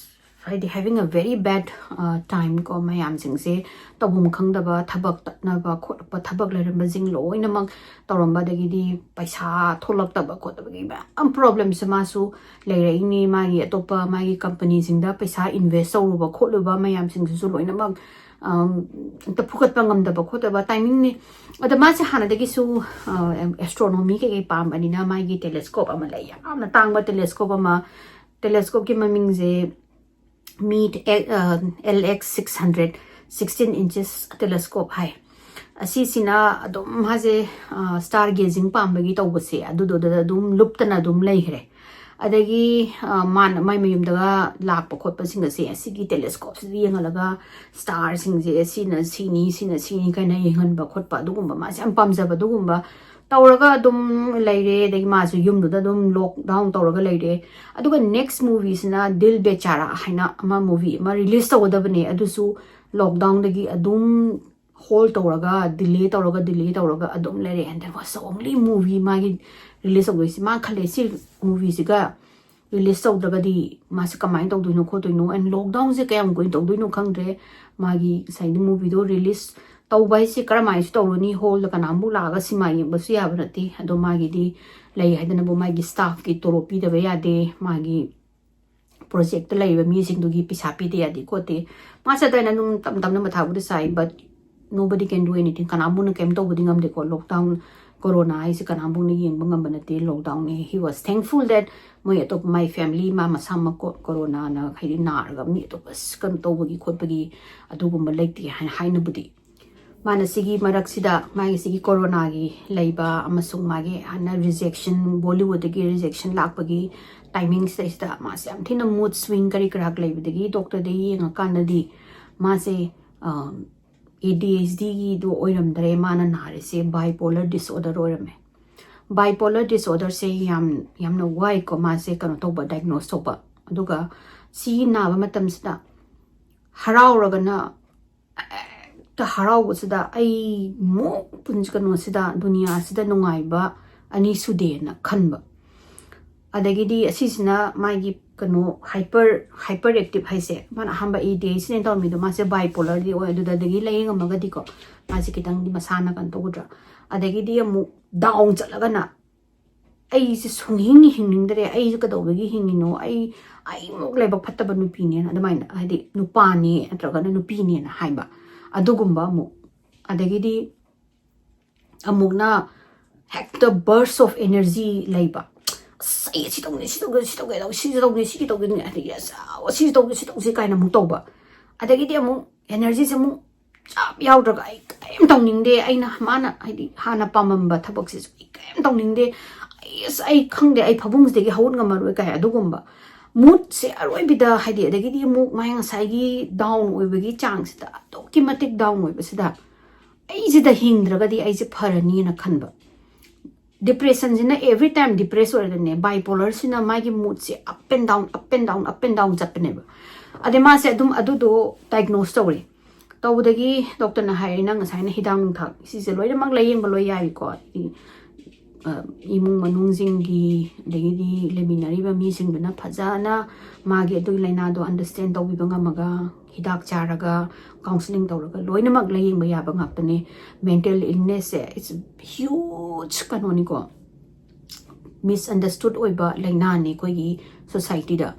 ꯍꯥꯏꯗꯤ, having a very bad, uh, time ꯀꯣ꯫ ꯃꯌꯥꯝꯁꯤꯡꯁꯦ ꯇꯧꯐꯝ ꯈꯪꯗꯕ, ꯊꯕꯛ ꯇꯠꯅꯕ ꯈꯣꯠꯂꯛꯄ, ꯊꯕꯛ ꯂꯩꯔꯝꯕꯁꯤꯡ ꯂꯣꯏꯅꯃꯛ ꯇꯧꯔꯝꯕ, ꯑꯗꯒꯤꯗꯤ ꯄꯩꯁꯥ ꯊꯣꯛꯂꯛꯇꯕ ꯈꯣꯠꯇꯕꯒꯤ ꯃꯌꯥꯝ ꯄ꯭ꯔꯣꯕ꯭ꯂꯦꯝꯁꯦ ꯃꯥꯁꯨ ꯂꯩꯔꯛꯏꯅꯤ꯫ ꯃꯥꯒꯤ ꯑꯇꯣꯞꯄ ꯃꯥꯒꯤ ꯀꯝꯄꯅꯤꯁꯤꯡꯗ ꯄꯩꯁꯥ ꯏꯟꯚꯦꯁ ꯇꯧꯔꯨꯕ ꯈꯣꯠꯂꯨꯕ ꯃꯌꯥꯝꯁꯤꯡꯁꯤꯁꯨ ꯂꯣꯏꯅꯃꯛ, ꯑꯝ, ꯑꯝꯇ ꯐꯨꯒꯠꯄ ꯉꯝꯗꯕ ꯈꯣꯠꯇꯕ ꯇꯥꯏꯃꯤꯡꯅꯤ꯫ ꯑꯗ ꯃꯥꯁꯦ ꯍꯥꯟꯅꯗꯒꯤꯁꯨ, ꯑ, ꯑꯦꯁꯇ꯭ꯔꯣꯅꯣꯃꯤ ꯀꯩꯀꯩ ꯄꯥꯝꯕꯅꯤꯅ ꯃꯥꯒꯤ ꯇꯦꯂꯦꯁꯀꯣꯞ ꯑꯃ ꯂꯩ, ꯌꯥꯝꯅ ꯇꯥꯡꯕ ꯇꯦꯂꯦꯁꯀꯣꯞ ꯑꯃ꯫ ꯇꯦꯂꯦꯁꯀꯣꯞꯀꯤ ꯃꯃꯤꯡꯁꯦ Meade L X six hundred, sixteen inches telescope ꯍꯥꯏ꯫ ꯑꯁꯤꯁꯤꯅ ꯑꯗꯨꯝ ꯃꯥꯁꯦ, ꯑ, ꯁ꯭ꯇꯥꯔ ꯒꯦꯖꯤꯡ ꯄꯥꯝꯕꯒꯤ ꯇꯧꯕꯁꯦ ꯑꯗꯨꯗꯨꯗ ꯑꯗꯨꯝ ꯂꯨꯞꯇꯅ ꯑꯗꯨꯝ ꯂꯩꯈ꯭ꯔꯦ꯫ ꯑꯗꯒꯤ, ꯑ, ꯃꯥꯅ ꯃꯥꯏ ꯃꯌꯨꯝꯗꯒ ꯂꯥꯛꯄ ꯈꯣꯠꯄꯁꯤꯡ ꯑꯁꯦ ꯑꯁꯤꯒꯤ ꯇꯦꯂꯦꯁꯀꯣꯞꯁꯤꯗ ꯌꯦꯡꯍꯜꯂꯒ ꯁ꯭ꯇꯥꯔꯁꯤꯡꯁꯦ ꯁꯤꯅ ꯁꯤꯅꯤ, ꯁꯤꯅ ꯁꯤꯅꯤ ꯀꯥꯏꯅ ꯌꯦꯡꯍꯟꯕ ꯈꯣꯠꯄ, ꯑꯗꯨꯒꯨꯝꯕ ꯃꯥꯁꯦ ꯌꯥꯝ ꯄꯥꯝꯖꯕ ꯑꯗꯨꯒꯨꯝꯕ ꯇꯧꯔꯒ ꯑꯗꯨꯝ ꯂꯩꯔꯦ꯫ ꯑꯗꯒꯤ ꯃꯥꯁꯨ ꯌꯨꯝꯗꯨꯗ ꯑꯗꯨꯝ ꯂꯣꯛꯗꯥꯎꯟ ꯇꯧꯔꯒ ꯂꯩꯔꯦ꯫ ꯑꯗꯨꯒ ꯅꯦꯛꯁ ꯃꯨꯚꯤꯁꯤꯅ ꯗꯤꯜ ꯕꯦꯆꯥꯔꯥ ꯍꯥꯏꯅ ꯑꯃ ꯃꯨꯚꯤ ꯑꯃ ꯔꯤꯂꯤꯁ ꯇꯧꯒꯗꯕꯅꯦ, ꯑꯗꯨꯁꯨ ꯂꯣꯛꯗꯥꯎꯟꯗꯒꯤ ꯑꯗꯨꯝ ꯍꯣꯜ ꯇꯧꯔꯒ, ꯗꯤꯂꯦ ꯇꯧꯔꯒ, ꯗꯤꯂꯦ ꯇꯧꯔꯒ ꯑꯗꯨꯝ ꯂꯩꯔꯦ꯫ And there was only movie ꯃꯥꯒꯤ ꯔꯤꯂꯤꯁ ꯇꯧꯗꯣꯏꯁꯦ꯫ ꯃꯥ ꯈꯜꯂꯦ, ꯁꯤ ꯃꯨꯚꯤꯁꯤꯒ ꯔꯤꯂꯤꯁ ꯇꯧꯗ꯭ꯔꯒꯗꯤ ꯃꯥꯁꯦ ꯀꯃꯥꯏꯅ ꯇꯧꯗꯣꯏꯅꯣ ꯈꯣꯠꯇꯣꯏꯅꯣ, and ꯂꯣꯛꯗꯥꯎꯟꯁꯦ ꯀꯌꯥꯝ ꯀꯨꯏꯅ ꯇꯧꯗꯣꯏꯅꯣ ꯈꯪꯗ꯭ꯔꯦ꯫ ꯃꯥꯒꯤ ꯉꯁꯥꯏꯒꯤ ꯃꯨꯚꯤꯗꯣ ꯔꯤꯂꯤꯁ ꯇꯧꯕ ꯍꯥꯏꯁꯦ ꯀꯔꯝꯍꯥꯏꯅꯁꯨ ꯇꯧꯔꯨꯅꯤ, ꯍꯣꯜꯗ ꯀꯅꯥꯝꯕꯨ ꯂꯥꯛꯑꯒ ꯁꯤꯃꯥ ꯌꯦꯡꯕꯁꯨ ꯌꯥꯕ ꯅꯠꯇꯦ꯫ ꯑꯗꯣ ꯃꯥꯒꯤꯗꯤ ꯂꯩ ꯍꯥꯏꯗꯅꯕꯨ ꯃꯥꯒꯤ ꯁ꯭ꯇꯥꯐꯀꯤ ꯇꯣꯂꯣꯞ ꯄꯤꯗꯕ ꯌꯥꯗꯦ, ꯃꯥꯒꯤ ꯄ꯭ꯔꯣꯖꯦꯛꯇ ꯂꯩꯔꯤꯕ ꯃꯤꯁꯤꯡꯗꯨꯒꯤ ꯄꯩꯁꯥ ꯄꯤꯗ ꯌꯥꯗꯦ ꯈꯣꯠꯇꯦ꯫ ꯃꯥꯁꯦ ꯑꯗꯨꯃꯥꯏꯅ ꯑꯗꯨꯝ ꯇꯞ ꯇꯞꯅ ꯃꯊꯥꯕꯨꯗꯤ ꯁꯥꯏ, but nobody can do anything. ꯀꯅꯥꯝꯕꯨꯅ ꯀꯩꯝ ꯇꯧꯕꯗꯤ ꯉꯝꯗꯦꯀꯣ꯫ ꯂꯣꯛꯗꯥꯎꯟ, ꯀꯣꯔꯣꯅꯥ ꯍꯥꯏꯁꯦ ꯀꯅꯥꯝꯕꯨꯅ ꯌꯦꯡꯕ ꯉꯝꯕ ꯅꯠꯇꯦ, ꯂꯣꯛꯗꯥꯎꯟꯅꯦ꯫ He was thankful that ꯃꯣꯏ ꯑꯇꯣꯞꯄ, ꯃꯥꯏ ꯐꯦꯃꯤꯂꯤ, ꯃꯥ ꯃꯁꯥꯃꯛ ꯀꯣ-, ꯀꯣꯔꯣꯅꯥꯅ ꯍꯥꯏꯗꯤ ꯅꯥꯔꯒ ꯃꯤ ꯑꯇꯣꯞꯄ ꯑꯁ ꯀꯩꯅꯣ ꯇꯧꯕꯒꯤ ꯈꯣꯠꯄꯒꯤ ꯑꯗꯨꯒꯨꯝꯕ ꯂꯩꯇꯦ ꯍꯥꯏꯅ ꯍꯥꯏꯅꯕꯨꯗꯤ꯫ ꯃꯥꯅ ꯁꯤꯒꯤ ꯃꯔꯛꯁꯤꯗ ꯃꯥꯒꯤ ꯁꯤꯒꯤ ꯀꯣꯔꯣꯅꯥꯒꯤ ꯂꯩꯕ ꯑꯃꯁꯨꯡ ꯃꯥꯒꯤ ꯍꯥꯟꯅ ꯔꯤꯖꯦꯛꯁꯟ, ꯕꯣꯂꯤꯋꯨꯗꯇꯒꯤ ꯔꯤꯖꯦꯛꯁꯟ ꯂꯥꯛꯄꯒꯤ ꯇꯥꯏꯃꯤꯡꯁꯤꯗꯩꯁꯤꯗ ꯃꯥꯁꯦ ꯌꯥꯝ ꯊꯤꯅ ꯃꯨꯗ ꯁ꯭ꯋꯤꯡ ꯀꯔꯤ ꯀꯔꯥ ꯂꯩꯕꯗꯒꯤ ꯗꯣꯛꯇꯔꯗ ꯌꯦꯡꯉꯀꯥꯟꯗꯗꯤ ꯃꯥꯁꯦ, ꯑ, ꯑꯦ ꯗꯤ ꯑꯩꯆ ꯗꯤꯒꯤꯗꯣ ꯑꯣꯏꯔꯝꯗ꯭ꯔꯦ꯫ ꯃꯥꯅ ꯅꯥꯔꯤꯁꯦ bipolar disorder ꯑꯣꯏꯔꯝꯃꯦ꯫ Bipolar disorderꯁꯦ ꯌꯥꯝ ꯌꯥꯝꯅ ꯋꯥꯏꯀꯣ꯫ ꯃꯥꯁꯦ ꯀꯩꯅꯣ ꯇꯧꯕ, diagnose ꯇꯧꯕ꯫ ꯑꯗꯨꯒ ꯁꯤ ꯅꯥꯕ ꯃꯇꯝꯁꯤꯗ ꯍꯔꯥꯎꯔꯒꯅ ꯍꯦꯛꯇ ꯍꯔꯥꯎꯕꯁꯤꯗ ꯑꯩ ꯃꯨꯛ ꯄꯨꯟꯁꯤ ꯀꯩꯅꯣꯁꯤꯗ, ꯗꯨꯅꯤꯌꯥꯁꯤꯗ ꯅꯨꯡꯉꯥꯏꯕ ꯑꯅꯤ ꯁꯨꯗꯦꯅ ꯈꯟꯕ꯫ ꯑꯗꯒꯤꯗꯤ ꯑꯁꯤꯁꯤꯅ ꯃꯥꯒꯤ ꯀꯩꯅꯣ hyper hyper active ꯍꯥꯏꯁꯦ, ꯃꯥꯅ ꯑꯍꯥꯟꯕ ꯑꯦ ꯗꯤ ꯑꯩꯆ ꯗꯤꯅꯦ ꯇꯧꯔꯝꯃꯤꯗꯣ, ꯃꯥꯁꯦ bipolarꯗꯤ ꯑꯣꯏ꯫ ꯑꯗꯨꯗꯒꯤ ꯂꯥꯏꯌꯦꯡꯉꯝꯃꯒꯗꯤꯀꯣ ꯃꯥꯁꯦ ꯈꯤꯇꯪꯗꯤ ꯃꯁꯥꯅ ꯀꯩꯅꯣ ꯇꯧꯒꯗ꯭ꯔꯥ꯫ ꯑꯗꯒꯤꯗꯤ ꯑꯃꯨꯛ down ꯆꯠꯂꯒꯅ ꯑꯩꯁꯦ ꯁꯨꯡꯍꯤꯡ ꯍꯤꯡꯅꯤꯡꯗ꯭ꯔꯦ, ꯑꯩꯁꯦ ꯀꯩꯗꯧꯕꯒꯤ ꯍꯤꯡꯉꯤꯅꯣ, ꯑꯩ ꯑꯩꯃꯨꯛ ꯂꯥꯏꯕꯛ ꯐꯠꯇꯕ ꯅꯨꯄꯤꯅꯦꯅ, ꯑꯗꯨꯃꯥꯏꯅ ꯍꯥꯏꯗꯤ ꯅꯨꯄꯥꯅꯦ ꯅꯠꯇ꯭ꯔꯒꯅ ꯅꯨꯄꯤꯅꯦꯅ ꯍꯥꯏꯕ꯫ ꯑꯗꯨꯒꯨꯝꯕ ꯑꯃꯨꯛ꯫ ꯑꯗꯒꯤꯗꯤ ꯑꯃꯨꯛꯅ ꯍꯦꯛꯇ burst of energy ꯂꯩꯕ꯫ "ꯑꯁ, ꯑꯩ ꯁꯤ ꯇꯧꯅꯤ, ꯁꯤ ꯇꯧꯒꯦ, ꯁꯤ ꯇꯧꯒꯦ, ꯁꯤ ꯇꯧꯒꯦ, ꯁꯤ ꯇꯧꯒꯦ, ꯑꯗꯒꯤ ꯑꯁ, ꯑꯁꯤ ꯇꯧꯒꯦ, ꯁꯤ ꯇꯧꯁꯤ" ꯀꯥꯏꯅ ꯑꯃꯨꯛ ꯇꯧꯕ꯫ ꯑꯗꯒꯤꯗꯤ ꯑꯃꯨꯛ energyꯁꯦ ꯑꯃꯨꯛ ꯆꯞ ꯌꯥꯎꯗ꯭ꯔꯒ ꯑꯩ ꯀꯔꯤꯝ ꯇꯧꯅꯤꯡꯗꯦ꯫ ꯑꯩꯅ, ꯃꯥꯅ ꯍꯥꯏꯗꯤ ꯍꯥꯟꯅ ꯄꯥꯝꯃꯝꯕ ꯊꯕꯛꯁꯤꯁꯨ ꯑꯩ ꯀꯔꯤꯝ ꯇꯧꯅꯤꯡꯗꯦ꯫ "ꯑꯩ, ꯑꯁ, ꯑꯩ ꯈꯪꯗꯦ, ꯑꯩ ꯐꯃꯨꯡꯁꯤꯗꯒꯤ ꯍꯧꯒꯠ ꯉꯝꯃꯔꯣꯏ" ꯀꯥꯏ ꯑꯗꯨꯒꯨꯝꯕ moodꯁꯦ ꯑꯔꯣꯏꯕꯤꯗ, ꯍꯥꯏꯗꯤ ꯑꯗꯒꯤꯗꯤ ꯑꯃꯨꯛ ꯃꯥꯏ ꯉꯁꯥꯏꯒꯤ down ꯑꯣꯏꯕꯒꯤ ꯆꯥꯡꯁꯤꯗ, ꯑꯗꯨꯛꯀꯤ ꯃꯇꯤꯛ down ꯑꯣꯏꯕꯁꯤꯗ ꯑꯩꯁꯤꯗ ꯍꯤꯡꯗ꯭ꯔꯒꯗꯤ ꯑꯩꯁꯦ ꯐꯔꯅꯤꯅ ꯈꯟꯕ꯫ Depressionꯁꯤꯅ every time depress ꯑꯣꯏꯔꯒꯅꯦ, bipolarꯁꯤꯅ ꯃꯥꯒꯤ moodꯁꯦ up and down, up and down, up and down ꯆꯠꯄꯅꯦꯕ꯫ ꯑꯗꯩ ꯃꯥꯁꯦ ꯑꯗꯨꯝ ꯑꯗꯨꯗꯣ diagnose ꯇꯧꯔꯦ꯫ ꯇꯧꯕꯗꯒꯤ doctorꯅ ꯍꯥꯏꯔꯦ, "ꯅꯪ ꯉꯁꯥꯏꯅ ꯍꯤꯗꯥꯛ ꯅꯨꯡꯊꯥꯛ ꯁꯤꯁꯦ ꯂꯣꯏꯅꯃꯛ ꯂꯥꯏꯌꯦꯡꯕ ꯂꯣꯏ ꯌꯥꯏꯀꯣ, ꯍꯥꯏꯗꯤ, ꯑ, ꯏꯃꯨꯡ ꯃꯅꯨꯡꯁꯤꯡꯒꯤ, ꯑꯗꯒꯤꯗꯤ ꯂꯩꯃꯤꯟꯅꯔꯤꯕ ꯃꯤꯁꯤꯡꯗꯨꯅ ꯐꯖꯅ ꯃꯥꯒꯤ ꯑꯗꯨꯒꯤ ꯂꯥꯏꯅꯥꯗꯣ understand ꯇꯧꯕꯤꯕ ꯉꯝꯃꯒ, ꯍꯤꯗꯥꯛ ꯆꯥꯔꯒ, counselling ꯇꯧꯔꯒ ꯂꯣꯏꯅꯃꯛ ꯂꯥꯏꯌꯦꯡꯕ ꯌꯥꯕ ꯉꯥꯛꯇꯅꯦ꯫ Mental illnessꯁꯦ it's huge ꯀꯩꯅꯣꯅꯤꯀꯣ, misunderstood ꯑꯣꯏꯕ ꯂꯥꯏꯅꯥꯅꯦ ꯑꯩꯈꯣꯏꯒꯤ societyꯗ꯫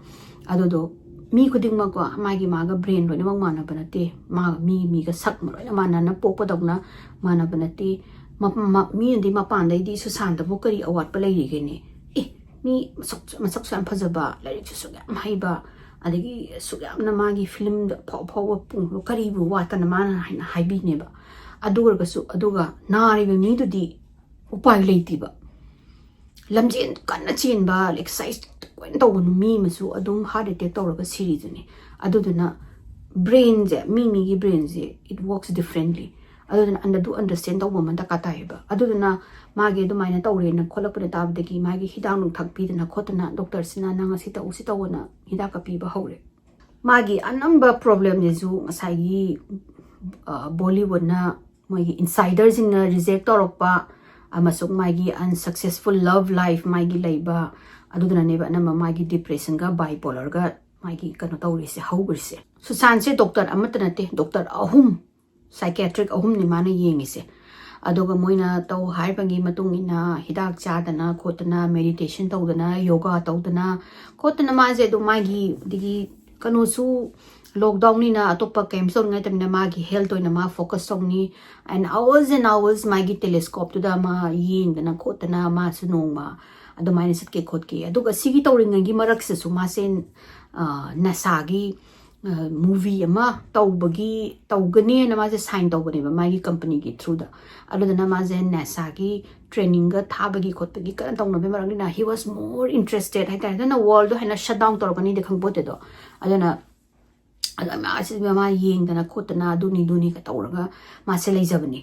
ꯑꯗꯨꯗꯣ ꯃꯤ ꯈꯨꯗꯤꯡꯃꯛꯀꯣ, ꯃꯥꯒꯤ ꯃꯥꯒ brain ꯂꯣꯏꯅꯃꯛ ꯃꯥꯟꯅꯕ ꯅꯠꯇꯦ, ꯃꯥ ꯃꯤ ꯃꯤꯒ ꯁꯛ ꯂꯣꯏꯅ ꯃꯥꯟꯅꯅ ꯄꯣꯛꯄꯗꯧꯅ ꯃꯥꯟꯅꯕ ꯅꯠꯇꯦ꯫ ꯃ-, ꯃ-, ꯃꯤꯅꯗꯤ ꯃꯄꯥꯟꯗꯩꯗꯤ ꯁꯨꯁꯥꯟꯇꯕꯨ ꯀꯔꯤ ꯑꯋꯥꯠꯄ ꯂꯩꯔꯤꯒꯦꯅꯦ? ꯑꯦ, ꯃꯤ ꯃꯁꯛ, ꯃꯁꯛꯁꯨ ꯌꯥꯝ ꯐꯖꯕ, ꯂꯥꯏꯔꯤꯛꯁꯨ ꯑꯁꯨꯛ ꯌꯥꯝ ꯍꯩꯕ, ꯑꯗꯒꯤ ꯑꯁꯨꯛ ꯌꯥꯝꯅ ꯃꯥꯒꯤ filmꯗ ꯑꯐꯥꯎ ꯑꯐꯥꯎꯕ ꯄꯨꯡꯕ ꯀꯔꯤꯕꯨ ꯋꯥꯠꯇꯅ ꯃꯥꯅ ꯍꯥꯏꯅ ꯍꯥꯏꯕꯤꯅꯦꯕ꯫ ꯑꯗꯨ ꯑꯣꯏꯔꯒꯁꯨ, ꯑꯗꯨꯒ ꯅꯥꯔꯤꯕ ꯃꯤꯗꯨꯗꯤ ꯎꯄꯥꯏ ꯂꯩꯇꯦꯕ꯫ ꯂꯝꯖꯦꯟ ꯀꯟꯅ ꯆꯦꯟꯕ, exercise ꯇꯣꯏꯅ ꯇꯧꯕ ꯃꯤ ꯑꯃꯁꯨ ꯑꯗꯨꯝ heart attack ꯇꯧꯔꯒ ꯁꯤꯔꯤꯗꯨꯅꯤ꯫ ꯑꯗꯨꯗꯨꯅ ꯕ꯭ꯔꯦꯟꯁꯦ, ꯃꯤ ꯃꯤꯒꯤ ꯕ꯭ꯔꯦꯟꯁꯦ, it works differently. ꯑꯗꯨꯗꯨꯅ ꯑꯗꯨ ꯑꯟꯗꯔꯁ꯭ꯇꯦꯟ ꯇꯧꯕ ꯑꯃ ꯗꯔꯀꯥꯔ ꯇꯥꯏꯌꯦꯕ꯫ ꯑꯗꯨꯗꯨꯅ ꯃꯥꯒꯤ ꯑꯗꯨꯃꯥꯏꯅ ꯇꯧꯔꯦꯅ ꯈꯣꯠꯂꯛꯄꯗ ꯇꯥꯕꯗꯒꯤ ꯃꯥꯒꯤ ꯍꯤꯗꯥꯛ ꯅꯨꯡꯊꯛ ꯄꯤꯗꯅ ꯈꯣꯠꯇꯅ ꯗꯣꯛꯇꯔꯁꯤꯅ ꯅꯪ ꯑꯁꯤ ꯇꯧ, ꯁꯤ ꯇꯧꯑꯣꯅ ꯍꯤꯗꯥꯛꯀ ꯄꯤꯕ ꯍꯧꯔꯦ꯫ ꯃꯥꯒꯤ ꯑꯅꯝꯕ ꯄ꯭ꯔꯣꯕ꯭ꯂꯦꯝꯁꯤꯁꯨ ꯉꯁꯥꯏꯒꯤ ꯕꯣꯂꯤꯋꯨꯗꯅ, ꯃꯣꯏꯒꯤ ꯏꯟꯁꯥꯏꯗꯔꯁꯤꯡꯅ ꯔꯤꯖꯦꯛ ꯇꯧꯔꯛꯄ ꯑꯃꯁꯨꯡ ꯃꯥꯒꯤ ꯑꯟꯁꯛꯁꯦꯁꯐꯨꯜ ꯂꯚ ꯂꯥꯏꯐ ꯃꯥꯒꯤ ꯂꯩꯕ, ꯑꯗꯨꯗꯨꯅꯅꯦꯕ ꯑꯅꯝꯕ ꯃꯥꯒꯤ ꯗꯤꯄ꯭ꯔꯦꯁꯟꯒ ꯕꯥꯏꯄꯣꯂꯔꯒ ꯃꯥꯒꯤ ꯀꯩꯅꯣ ꯇꯧꯔꯤꯁꯦ, ꯍꯧꯈ꯭ꯔꯤꯁꯦ꯫ ꯁꯨꯁꯥꯟꯁꯦ ꯗꯣꯛꯇꯔ ꯑꯃꯠꯇ ꯅꯠꯇꯦ, ꯗꯣꯛꯇꯔ ꯑꯍꯨꯝ, ꯁꯥꯏꯀꯦꯇ꯭ꯔꯤꯛ ꯑꯍꯨꯝꯅꯤ ꯃꯥꯅ ꯌꯦꯡꯉꯤꯁꯦ꯫ ꯑꯗꯨꯒ ꯃꯣꯏꯅ ꯇꯧ ꯍꯥꯏꯕꯒꯤ ꯃꯇꯨꯡ ꯏꯟꯅ ꯍꯤꯗꯥꯛ ꯆꯥꯗꯅ ꯈꯣꯠꯇꯅ, ꯃꯦꯗꯤꯇꯦꯁꯟ ꯇꯧꯗꯅ, ꯌꯣꯒꯥ ꯇꯧꯗꯅ ꯈꯣꯠꯇꯅ, ꯃꯥꯁꯦ ꯑꯗꯨꯝ ꯃꯥꯒꯤ ꯑꯗꯒꯤ ꯀꯩꯅꯣꯁꯨ ꯂꯣꯛꯗꯥꯎꯟꯅꯤꯅ ꯑꯇꯣꯞꯄ ꯀꯩꯝꯁꯨ ꯇꯧꯅꯤꯡꯉꯥꯏ ꯂꯩꯇꯕꯅꯤꯅ ꯃꯥꯒꯤ ꯍꯦꯜꯊ ꯑꯣꯏꯅ ꯃꯥ ꯐꯣꯀꯁ ꯇꯧꯅꯤ꯫ And hours and hours ꯃꯥꯒꯤ ꯇꯦꯂꯦꯁꯀꯣꯞꯇꯨꯗ ꯃꯥ ꯌꯦꯡꯗꯅ ꯈꯣꯠꯇꯅ ꯃꯥꯁꯨ ꯅꯣꯡꯃ ꯑꯗꯨꯃꯥꯏꯅ ꯆꯠꯀꯦ ꯈꯣꯠꯀꯦ꯫ ꯑꯗꯨꯒ ꯁꯤꯒꯤ ꯇꯧꯔꯤꯉꯩꯒꯤ ꯃꯔꯛꯁꯤꯗꯁꯨ ꯃꯥꯁꯦ ꯅꯁꯥꯒꯤ ꯃꯨꯚꯤ ꯑꯃ ꯇꯧꯕꯒꯤ, ꯇꯧꯒꯅꯦꯅ ꯃꯥꯁꯦ ꯁꯥꯏꯟ ꯇꯧꯕꯅꯦꯕ ꯃꯥꯒꯤ ꯀꯝꯄꯅꯤꯒꯤ ꯊ꯭ꯔꯨꯗ꯫ ꯑꯗꯨꯗꯨꯅ ꯃꯥꯁꯦ ꯅꯁꯥꯒꯤ ꯇ꯭ꯔꯦꯅꯤꯡꯒ ꯊꯥꯕꯒꯤ ꯈꯣꯠꯄꯒꯤ ꯀꯟꯅ ꯇꯧꯅꯕꯒꯤ ꯃꯔꯝꯅꯤꯅ he was more interested ꯍꯥꯏꯇꯥꯔꯦ꯫ ꯑꯗꯨꯅ ꯋꯥꯔꯜꯗꯣ ꯍꯥꯏꯅ ꯁꯠ ꯗꯥꯎꯟ ꯇꯧꯔꯛꯀꯅꯤꯗꯤ ꯈꯪꯄꯣꯠꯇꯦꯗꯣ꯫ ꯑꯗꯨꯅ ꯑꯗꯨ ꯃꯥꯁꯤ ꯃꯥ ꯌꯦꯡꯗꯅ ꯈꯣꯠꯇꯅ ꯑꯗꯨꯅꯤ ꯑꯗꯨꯅꯤꯒ ꯇꯧꯔꯒ ꯃꯥꯁꯦ ꯂꯩꯖꯕꯅꯤ꯫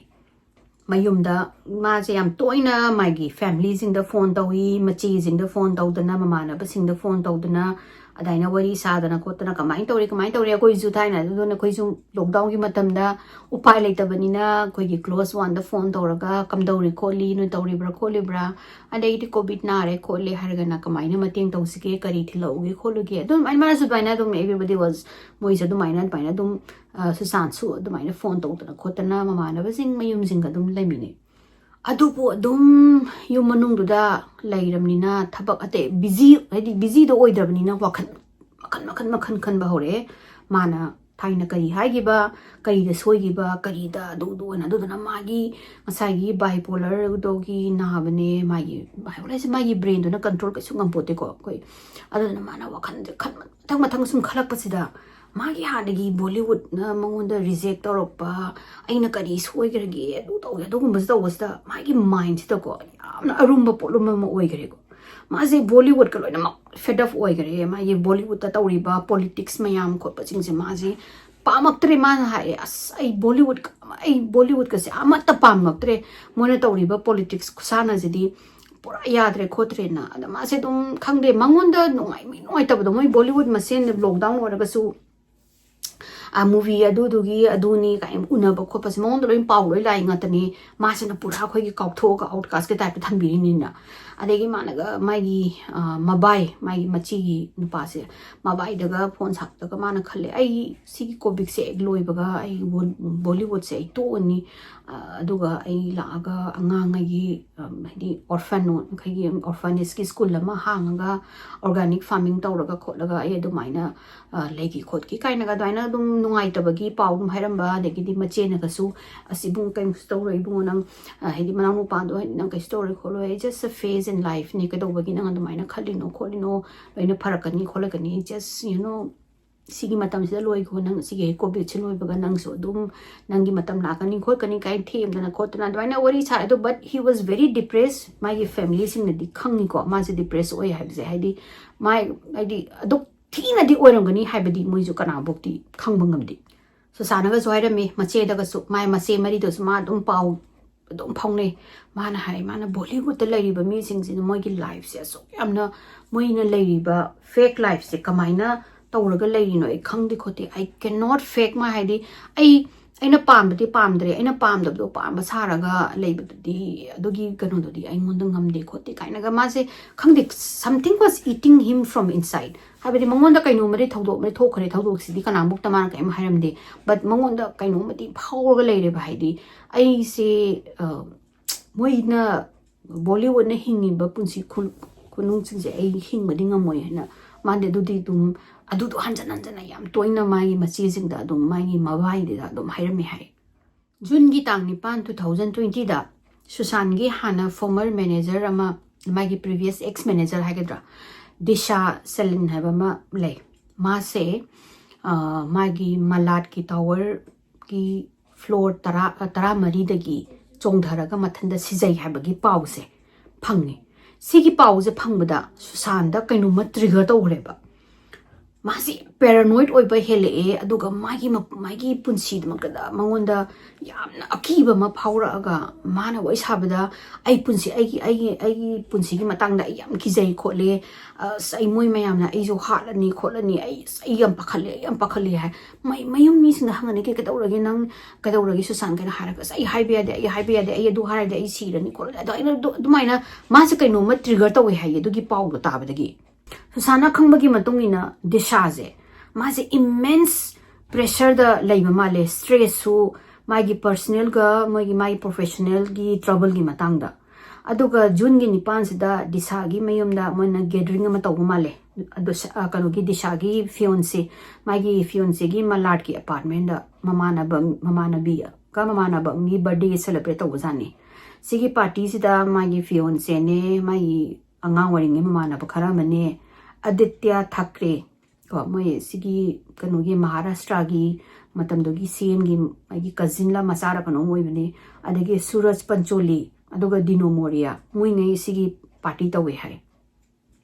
ꯃꯌꯨꯝꯗ ꯃꯥꯁꯦ ꯌꯥꯝ ꯇꯣꯏꯅ ꯃꯥꯒꯤ ꯐꯦꯃꯤꯂꯤꯁꯤꯡꯗ ꯐꯣꯟ ꯇꯧꯏ, ꯃꯆꯦꯁꯤꯡꯗ ꯐꯣꯟ ꯇꯧꯗꯅ, ꯃꯃꯥꯟꯅꯕꯁꯤꯡꯗ ꯐꯣꯟ ꯇꯧꯗꯅ, ꯑꯗꯨꯃꯥꯏꯅ ꯋꯥꯔꯤ ꯁꯥꯗꯅ ꯈꯣꯠꯇꯅ, "ꯀꯃꯥꯏꯅ ꯇꯧꯔꯤ, ꯀꯃꯥꯏꯅ ꯇꯧꯔꯤ?" ꯑꯩꯈꯣꯏꯁꯨ ꯊꯥꯏꯅ ꯑꯗꯨꯅ ꯑꯩꯈꯣꯏꯁꯨ ꯂꯣꯛꯗꯥꯎꯟꯒꯤ ꯃꯇꯝꯗ ꯎꯄꯥꯏ ꯂꯩꯇꯕꯅꯤꯅ ꯑꯩꯈꯣꯏꯒꯤ ꯀ꯭ꯂꯣꯁ ꯋꯥꯟꯗ ꯐꯣꯟ ꯇꯧꯔꯒ, "ꯀꯝꯗꯧꯔꯤ ꯈꯣꯠꯂꯤ, ꯅꯣꯏ ꯇꯧꯔꯤꯕ꯭ꯔꯥ ꯈꯣꯠꯂꯤꯕ꯭ꯔꯥ?" ꯑꯗꯩꯗꯤ ꯀꯣꯚꯤꯗ ꯅꯥꯔꯦ ꯈꯣꯠꯂꯦ ꯍꯥꯏꯔꯒꯅ ꯀꯃꯥꯏꯅ ꯃꯇꯦꯡ ꯇꯧꯁꯤꯒꯦ, ꯀꯔꯤ ꯊꯤꯜꯂꯛꯎꯒꯦ ꯈꯣꯠꯂꯨꯒꯦ, ꯑꯗꯨꯝ ꯑꯩ ꯃꯥꯅꯁꯨ ꯑꯗꯨꯃꯥꯏꯅ ꯑꯗꯨꯝ everybody was, ꯃꯣꯏꯁꯨ ꯑꯗꯨꯃꯥꯏꯅ, ꯑꯗꯨꯃꯥꯏꯅ ꯑꯗꯨꯝ, ꯑ, ꯁꯨꯁꯥꯟꯁꯨ ꯑꯗꯨꯃꯥꯏꯅ ꯐꯣꯟ ꯇꯧꯗꯅ ꯈꯣꯠꯇꯅ ꯃꯃꯥꯟꯅꯕꯁꯤꯡ ꯃꯌꯨꯝꯁꯤꯡꯒ ꯑꯗꯨꯝ ꯂꯩꯃꯤꯟꯅꯩ꯫ ꯑꯗꯨꯕꯨ ꯑꯗꯨꯝ ꯌꯨꯝ ꯃꯅꯨꯡꯗꯨꯗ ꯂꯩꯔꯕꯅꯤꯅ ꯊꯕꯛ ꯑꯇꯩ ꯕꯤꯖꯤ, ꯍꯥꯏꯗꯤ ꯕꯤꯖꯤꯗꯣ ꯑꯣꯏꯗ꯭ꯔꯕꯅꯤꯅ ꯋꯥꯈꯜ ꯃꯈꯜ, ꯃꯈꯜ, ꯃꯈꯜ ꯈꯟꯕ ꯍꯧꯔꯛꯑꯦ꯫ ꯃꯥꯅ ꯊꯥꯏꯅ ꯀꯔꯤ ꯍꯥꯏꯈꯤꯕ, ꯀꯔꯤꯗ ꯁꯣꯏꯈꯤꯕ, ꯀꯔꯤꯗ ꯑꯗꯨꯗꯣꯅ, ꯑꯗꯨꯗꯨꯅ ꯃꯥꯒꯤ ꯉꯁꯥꯏꯒꯤ ꯕꯥꯏꯄꯣꯂꯔꯗꯣꯒꯤ ꯅꯥꯕꯅꯦ, ꯃꯥꯒꯤ ꯕꯥꯏꯄꯣꯂꯔꯁꯦ ꯃꯥꯒꯤ ꯕ꯭ꯔꯦꯟꯗꯨꯅ ꯀꯟꯇ꯭ꯔꯣꯜ ꯀꯩꯁꯨ ꯉꯝꯄꯣꯠꯇꯦꯀꯣ ꯑꯩꯈꯣꯏ꯫ ꯑꯗꯨꯗꯨꯅ ꯃꯥꯅ ꯋꯥꯈꯜꯁꯦ ꯈꯟꯕ ꯃꯊꯪ ꯃꯊꯪ ꯁꯨꯝ ꯈꯜꯂꯛꯄꯁꯤꯗ ꯃꯥꯒꯤ ꯍꯥꯟꯅꯒꯤ ꯕꯣꯂꯤꯋꯨꯗꯅ ꯃꯉꯣꯟꯗ ꯔꯤꯖꯦꯛ ꯇꯧꯔꯛꯄ, ꯑꯩꯅ ꯀꯔꯤ ꯁꯣꯏꯈ꯭ꯔꯒꯦ, ꯑꯗꯨ ꯇꯧꯋꯦ, ꯑꯗꯨꯒꯨꯝꯕꯁꯦ ꯇꯧꯕꯁꯤꯗ ꯃꯥꯒꯤ ꯃꯥꯏꯟꯁꯤꯗꯀꯣ ꯌꯥꯝꯅ ꯑꯔꯨꯝꯕ ꯄꯣꯠꯂꯨꯝ ꯑꯃ ꯑꯣꯏꯈ꯭ꯔꯦꯀꯣ꯫ ꯃꯥꯁꯦ ꯕꯣꯂꯤꯋꯨꯗꯀ ꯂꯣꯏꯅꯃꯛ fed up ꯑꯣꯏꯈꯔꯦ꯫ ꯃꯥꯒꯤ ꯕꯣꯂꯤꯋꯨꯗꯇ ꯇꯧꯔꯤꯕ ꯄꯣꯂꯤꯇꯤꯛꯁ ꯃꯌꯥꯝ ꯈꯣꯠꯄꯁꯤꯡꯁꯦ ꯃꯥꯁꯦ ꯄꯥꯝꯃꯛꯇ꯭ꯔꯦ꯫ ꯃꯥꯅ ꯍꯥꯏꯔꯦ, "ꯑꯁ, ꯑꯩ ꯕꯣꯂꯤꯋꯨꯗ, ꯑꯩ ꯕꯣꯂꯤꯋꯨꯗꯀꯁꯦ ꯑꯃꯠꯇ ꯄꯥꯝꯃꯛꯇ꯭ꯔꯦ꯫ ꯃꯣꯏꯅ ꯇꯧꯔꯤꯕ ꯄꯣꯂꯤꯇꯤꯛꯁ ꯈꯨꯁꯥꯟꯅꯁꯤꯗꯤ ꯄꯨꯔꯥ ꯌꯥꯗ꯭ꯔꯦ ꯈꯣꯠꯇ꯭ꯔꯦꯅ"꯫ ꯑꯗ ꯃꯥꯁꯦ ꯑꯗꯨꯝ, ꯈꯪꯗꯦ, ꯃꯉꯣꯟꯗ ꯅꯨꯡꯉꯥꯏ ꯅꯨꯡꯉꯥꯏꯇꯕꯗꯣ, ꯃꯣꯏ ꯕꯣꯂꯤꯋꯨꯗ ꯃꯁꯦꯟ ꯂꯣꯛꯗꯥꯎꯟ ꯑꯣꯏꯔꯒꯁꯨ ꯃꯨꯚꯤ ꯑꯗꯨꯗꯨꯒꯤ ꯑꯗꯨꯅꯤ ꯀꯥꯏꯅ ꯎꯅꯕ ꯈꯣꯠꯄꯁꯦ ꯃꯉꯣꯟꯗ ꯂꯣꯏ ꯄꯥꯎ ꯂꯣꯏ ꯂꯥꯛꯏ ꯉꯥꯛꯇꯅꯤ꯫ ꯃꯥꯁꯤꯅ ꯄꯨꯔꯥ ꯑꯩꯈꯣꯏꯒꯤ ꯀꯥꯎꯊꯣꯛꯑꯒ ꯑꯥꯎꯠꯀꯥꯁꯀꯤ ꯇꯥꯏꯞꯇ ꯊꯝꯕꯤꯔꯤꯅꯤꯅ꯫ ꯑꯗꯒꯤ ꯃꯥꯅꯒ ꯃꯥꯒꯤ, ꯑ, ꯃꯕꯥꯏ, ꯃꯥꯒꯤ ꯃꯆꯤꯒꯤ ꯅꯨꯄꯥꯁꯦ, ꯃꯕꯥꯏꯗꯒ ꯐꯣꯟ ꯁꯥꯞꯇꯒ ꯃꯥꯅ ꯈꯜꯂꯦ, "ꯑꯩ ꯁꯤꯒꯤ ꯀꯣꯚꯤꯗꯁꯦ ꯍꯦꯛ ꯂꯣꯏꯕꯒ ꯑꯩ ꯕꯣ-, ꯕꯣꯂꯤꯋꯨꯗꯁꯦ ꯑꯩ ꯇꯣꯛꯑꯅꯤ꯫ ꯑ, ꯑꯗꯨꯒ ꯑꯩ ꯂꯥꯛꯑꯒ ꯑꯉꯥꯡ ꯑꯩꯒꯤ, ꯑ, ꯍꯥꯏꯗꯤ ꯑꯣꯔꯐꯟ, ꯑꯩꯈꯣꯏꯒꯤ ꯑꯣꯔꯐꯅꯦꯖꯀꯤ ꯁ꯭ꯀꯨꯜ ꯑꯃ ꯍꯥꯡꯉꯒ ꯑꯣꯔꯒꯥꯅꯤꯛ ꯐꯥꯔꯃꯤꯡ ꯇꯧꯔꯒ ꯈꯣꯠꯂꯒ ꯑꯩ ꯑꯗꯨꯃꯥꯏꯅ, ꯑ, ꯂꯩꯈꯤ ꯈꯣꯠꯈꯤ" ꯀꯥꯏꯅꯒ ꯑꯗꯨꯃꯥꯏꯅ ꯑꯗꯨꯝ ꯅꯨꯡꯉꯥꯏꯇꯕꯒꯤ ꯄꯥꯎ ꯑꯗꯨꯝ ꯍꯥꯏꯔꯝꯕ꯫ ꯑꯗꯒꯤꯗꯤ ꯃꯆꯦꯅꯒꯁꯨ, "ꯑꯁ ꯏꯕꯨꯡ, ꯀꯩꯁꯨ ꯇꯧꯔꯣꯏ ꯏꯕꯨꯡꯉꯣ, ꯅꯪ, ꯑ, ꯍꯥꯏꯗꯤ ꯃꯅꯥꯎ ꯅꯨꯄꯥꯗꯣ ꯅꯪ ꯀꯩꯁꯨ ꯇꯧꯔꯣꯏ ꯈꯣꯠꯂꯣꯏ, just a phase in life ꯅꯦ, ꯀꯩꯗꯧꯕꯒꯤ ꯅꯪ ꯑꯗꯨꯃꯥꯏꯅ ꯈꯜꯂꯤꯅꯣ ꯈꯣꯠꯂꯤꯅꯣ, ꯂꯣꯏꯅ ꯐꯔꯛꯀꯅꯤ ꯈꯣꯠꯂꯛꯀꯅꯤ, just, you know, ꯁꯤꯒꯤ ꯃꯇꯝꯁꯤꯗ ꯂꯣꯏꯈꯣ, ꯅꯪ ꯁꯤꯒꯤ ꯀꯣꯚꯤꯗꯁꯤ ꯂꯣꯏꯕꯒ ꯅꯪꯁꯨ ꯑꯗꯨꯝ ꯅꯪꯒꯤ ꯃꯇꯝ ꯂꯥꯛꯀꯅꯤ ꯈꯣꯠꯀꯅꯤ" ꯀꯥꯏꯅ ꯊꯦꯝꯗꯅ ꯈꯣꯠꯇꯅ ꯑꯗꯨꯃꯥꯏꯅ ꯋꯥꯔꯤ ꯁꯥꯏ꯫ ꯑꯗꯣ, but he was very depressed꯫ ꯃꯥꯒꯤ ꯐꯦꯃꯤꯂꯤꯁꯤꯡꯅꯗꯤ ꯈꯪꯉꯤꯀꯣ ꯃꯥꯁꯦ ꯗꯤꯄ꯭ꯔꯦꯁ ꯑꯣꯏ ꯍꯥꯏꯕꯁꯦ, ꯍꯥꯏꯗꯤ ꯃꯥꯏ, ꯍꯥꯏꯗꯤ ꯑꯗꯨꯛ ꯊꯤꯅꯗꯤ ꯑꯣꯏꯔꯝꯒꯅꯤ ꯍꯥꯏꯕꯗꯤ ꯃꯣꯏꯁꯨ ꯀꯅꯥꯐꯧꯗꯤ ꯈꯪꯕ ꯉꯝꯗꯦ꯫ ꯁꯨꯁꯥꯅꯒꯁꯨ ꯍꯥꯏꯔꯝꯃꯤ, ꯃꯆꯦꯗꯒꯁꯨ, ꯃꯥꯏ ꯃꯆꯦ ꯃꯔꯤꯗꯨꯁꯨ ꯃꯥ ꯑꯗꯨꯝ ꯄꯥꯎ ꯑꯗꯨꯝ ꯐꯥꯎꯅꯩ꯫ ꯃꯥꯅ ꯍꯥꯏ, ꯃꯥꯅ ꯕꯣꯂꯤꯋꯨꯗꯇ ꯂꯩꯔꯤꯕ ꯃꯤꯁꯤꯡꯁꯤꯅ ꯃꯣꯏꯒꯤ ꯂꯥꯏꯐꯁꯦ ꯑꯁꯨꯛ ꯌꯥꯝꯅ, ꯃꯣꯏꯅ ꯂꯩꯔꯤꯕ ꯐꯦꯛ ꯂꯥꯏꯐꯁꯦ ꯀꯃꯥꯏꯅ ꯇꯧꯔꯒ ꯂꯩꯔꯤꯅꯣ ꯑꯩ ꯈꯪꯗꯦ ꯈꯣꯠꯇꯦ꯫ I cannot fake꯫ ꯃꯥ ꯍꯥꯏꯗꯤ, ꯑꯩ, ꯑꯩꯅ ꯄꯥꯝꯕꯗꯤ ꯄꯥꯝꯗ꯭ꯔꯦ, ꯑꯩꯅ ꯄꯥꯝꯗꯕꯗꯣ ꯄꯥꯝꯕ ꯁꯥꯔꯒ ꯂꯩꯕꯗꯨꯗꯤ, ꯑꯗꯨꯒꯤ ꯀꯩꯅꯣꯗꯨꯗꯤ ꯑꯩꯉꯣꯟꯗ ꯉꯝꯗꯦ ꯈꯣꯠꯇꯦ ꯀꯥꯏꯅꯒ ꯃꯥꯁꯦ, ꯈꯪꯗꯦ, something was eating him from inside꯫ ꯍꯥꯏꯕꯗꯤ ꯃꯉꯣꯟꯗ ꯀꯩꯅꯣꯝꯃꯗꯤ ꯊꯧꯗꯣꯛ ꯑꯃꯗꯤ ꯊꯣꯛꯈ꯭ꯔꯦ, ꯊꯧꯗꯣꯛꯁꯤꯗꯤ ꯀꯅꯥꯃꯨꯛꯇ ꯃꯥꯅ ꯀꯔꯤꯝ ꯍꯥꯏꯔꯝꯗꯦ꯫ But ꯃꯉꯣꯟꯗ ꯀꯩꯅꯣꯝꯃꯗꯤ ꯐꯥꯎꯔꯒ ꯂꯩꯔꯦꯕ, ꯍꯥꯏꯗꯤ ꯑꯩꯁꯦ, ꯑ, ꯃꯣꯏꯅ ꯕꯣꯂꯤꯋꯨꯗꯅ ꯍꯤꯡꯉꯤꯕ ꯄꯨꯟꯁꯤ ꯈꯨ-, ꯈꯨꯅꯨꯡꯁꯤꯡꯁꯦ ꯑꯩ ꯍꯤꯡꯕꯗꯤ ꯉꯝꯃꯣꯏ ꯍꯥꯏꯅ ꯃꯥꯗꯤ ꯑꯗꯨꯗꯤ ꯑꯗꯨꯝ, ꯑꯗꯨꯗꯣ ꯍꯟꯖꯟ ꯍꯟꯖꯟꯅ ꯌꯥꯝ ꯇꯣꯏꯅ ꯃꯥꯒꯤ ꯃꯆꯦꯁꯤꯡꯗ ꯑꯗꯨꯝ, ꯃꯥꯒꯤ ꯃꯕꯥꯏꯗꯨꯗ ꯑꯗꯨꯝ ꯍꯥꯏꯔꯝꯃꯦ ꯍꯥꯏ꯫ ꯖꯨꯟꯒꯤ ꯇꯥꯡ ꯅꯤꯄꯥꯟ, two thousand twenty ꯗ ꯁꯨꯁꯥꯟꯒꯤ ꯍꯥꯟꯅ ꯐꯣꯔꯃꯔ ꯃꯦꯅꯦꯖꯔ ꯑꯃ, ꯃꯥꯒꯤ ꯄ꯭ꯔꯤꯚꯤꯌꯁ ꯑꯦꯛꯁ ꯃꯦꯅꯦꯖꯔ ꯍꯥꯏꯒꯗ꯭ꯔꯥ, ꯗꯤꯁꯥ ꯁꯦꯂꯤꯟ ꯍꯥꯏꯕ ꯑꯃ ꯂꯩ꯫ ꯃꯥꯁꯦ, ꯑ, ꯃꯥꯒꯤ ꯃꯂꯥꯠꯀꯤ ꯇꯥꯋꯔꯒꯤ ꯐ꯭ꯂꯣꯔ ꯇꯔꯥ, ꯑ, ꯇꯔꯥꯃꯔꯤꯗꯒꯤ ꯆꯣꯡꯊꯔꯒ ꯃꯊꯟꯇ ꯁꯤꯖꯩ ꯍꯥꯏꯕꯒꯤ ꯄꯥꯎꯁꯦ ꯐꯪꯉꯤ꯫ ꯁꯤꯒꯤ ꯄꯥꯎꯁꯦ ꯐꯪꯕꯗ ꯁꯨꯁꯥꯟꯗ ꯀꯩꯅꯣꯝꯃ ꯇ꯭ꯔꯤꯒꯔ ꯇꯧꯈ꯭ꯔꯦꯕ꯫ ꯃꯥꯁꯤ ꯄꯦꯔꯥꯅꯣꯏꯗ ꯑꯣꯏꯕ ꯍꯦꯜꯂꯛꯑꯦ, ꯑꯗꯨꯒ ꯃꯥꯒꯤ ꯃ- ꯃꯥꯒꯤ ꯄꯨꯟꯁꯤꯗꯃꯛꯇꯗ ꯃꯉꯣꯟꯗ ꯌꯥꯝꯅ ꯑꯀꯤꯕ ꯑꯃ ꯐꯥꯎꯔꯛꯑꯒ, ꯃꯥꯅ ꯋꯥꯔꯤ ꯁꯥꯕꯗ, "ꯑꯩ ꯄꯨꯟꯁꯤ, ꯑꯩꯒꯤ ꯑꯩꯒꯤ ꯑꯩꯒꯤ ꯄꯨꯟꯁꯤꯒꯤ ꯃꯇꯥꯡꯗ ꯑꯩ ꯌꯥꯝ ꯀꯤꯖꯩ ꯈꯣꯠꯂꯦ, ꯑꯁ, ꯑꯩ, ꯃꯣꯏ ꯃꯌꯥꯝꯅ ꯑꯩꯁꯨ ꯍꯥꯠꯂꯅꯤ ꯈꯣꯠꯂꯅꯤ, ꯑꯩ, ꯑꯁ, ꯑꯩ ꯌꯥꯝ ꯄꯥꯈꯠꯂꯦ, ꯑꯩ ꯌꯥꯝ ꯄꯥꯈꯠꯂꯦ" ꯍꯥꯏ꯫ ꯃꯩ- ꯃꯌꯨꯝ ꯃꯤꯁꯤꯡꯅ ꯍꯪꯉꯅꯤ, "ꯀꯩ- ꯀꯩꯗꯧꯔꯒꯦ ꯅꯪ, ꯀꯩꯗꯧꯔꯒꯦ ꯁꯨꯁꯥꯟ?" ꯀꯩꯅꯣ ꯍꯥꯏꯔꯒ, "ꯑꯁ, ꯑꯩ ꯍꯥꯏꯕ ꯌꯥꯗꯦ, ꯑꯩ ꯍꯥꯏꯕ ꯌꯥꯗꯦ, ꯑꯩ ꯑꯗꯨ ꯍꯥꯏꯔꯗꯤ ꯑꯩ ꯁꯤꯔꯅꯤ ꯈꯣꯠꯂꯅꯤ", ꯑꯗꯣ ꯑꯩꯅ ꯑꯗꯨ- ꯑꯗꯨꯃꯥꯏꯅ ꯃꯥꯁꯦ ꯀꯩꯅꯣꯝꯃ ꯇ꯭ꯔꯤꯒꯔ ꯇꯧꯋꯦ ꯍꯥꯏꯌꯦ ꯑꯗꯨꯒꯤ ꯄꯥꯎꯗꯣ ꯇꯥꯕꯗꯒꯤ꯫ ꯁꯨꯁꯥꯟꯅ ꯈꯪꯕꯒꯤ ꯃꯇꯨꯡ ꯏꯟꯅ ꯗꯤꯁꯥꯁꯦ, ꯃꯥꯁꯦ ꯏꯃꯦꯟꯁ ꯄ꯭ꯔꯦꯁꯔꯗ ꯂꯩꯕ ꯃꯥꯜꯂꯦ, ꯁ꯭ꯇ꯭ꯔꯦꯁꯁꯨ, ꯃꯥꯒꯤ ꯄꯔꯁꯅꯦꯜꯒ ꯃꯣꯏꯒꯤ, ꯃꯥꯒꯤ ꯄ꯭ꯔꯣꯐꯦꯁꯅꯦꯜꯒꯤ ꯇ꯭ꯔꯕꯜꯒꯤ ꯃꯇꯥꯡꯗ꯫ ꯑꯗꯨꯒ ꯖꯨꯟꯒꯤ ꯅꯤꯄꯥꯟꯁꯤꯗ ꯗꯤꯁꯥꯒꯤ ꯃꯌꯨꯝꯗ ꯃꯣꯏꯅ ꯒꯦꯗꯔꯤꯡ ꯑꯃ ꯇꯧꯕ ꯃꯥꯜꯂꯦ꯫ ꯑꯗꯣ ꯁ- ꯑ, ꯀꯩꯅꯣꯒꯤ, ꯗꯤꯁꯥꯒꯤ ꯐꯤꯌꯣꯟꯁꯦ, ꯃꯥꯒꯤ ꯐꯤꯌꯣꯟꯁꯦꯒꯤ ꯃꯂꯥꯠꯀꯤ ꯑꯄꯥꯔꯠꯃꯦꯟꯗ ꯃꯃꯥꯟꯅꯕ, ꯃꯃꯥꯟꯅꯕꯤꯒ ꯃꯃꯥꯟꯅꯕ ꯑꯃꯒꯤ ꯕꯔꯊꯗꯦ ꯁꯦꯂꯦꯕ꯭ꯔꯦꯠ ꯇꯧꯕꯖꯥꯠꯅꯤ꯫ ꯁꯤꯒꯤ ꯄꯥꯔꯇꯤꯁꯤꯗ ꯃꯥꯒꯤ ꯐꯤꯌꯣꯟꯁꯦꯅꯦ, ꯃꯥꯒꯤ ꯑꯉꯥꯡ ꯑꯣꯏꯔꯤꯉꯩ ꯃꯃꯥꯟꯅꯕ ꯈꯔ ꯑꯃꯅꯦ, ꯑꯗꯤꯇ꯭ꯌ ꯊꯥꯀ꯭ꯔꯦ, ꯀꯣ, ꯃꯣꯏ ꯁꯤꯒꯤ ꯀꯩꯅꯣꯒꯤ ꯃꯍꯥꯔꯥꯁꯇ꯭ꯔꯥꯒꯤ ꯃꯇꯝꯗꯨꯒꯤ ꯁꯤ ꯑꯦꯝꯒꯤ ꯃꯥꯒꯤ ꯀꯖꯤꯟꯂ ꯃꯆꯥꯔ ꯀꯩꯅꯣꯝ ꯑꯣꯏꯕꯅꯤ, ꯑꯗꯒꯤ ꯁꯨꯔꯖ ꯄꯟꯆꯣꯂꯤ, ꯑꯗꯨꯒ ꯗꯤꯅꯣ ꯃꯣꯔꯤꯌꯥ, ꯃꯣꯏꯉꯩ ꯁꯤꯒꯤ ꯄꯥꯔꯇꯤ ꯇꯧꯋꯦ ꯍꯥꯏ꯫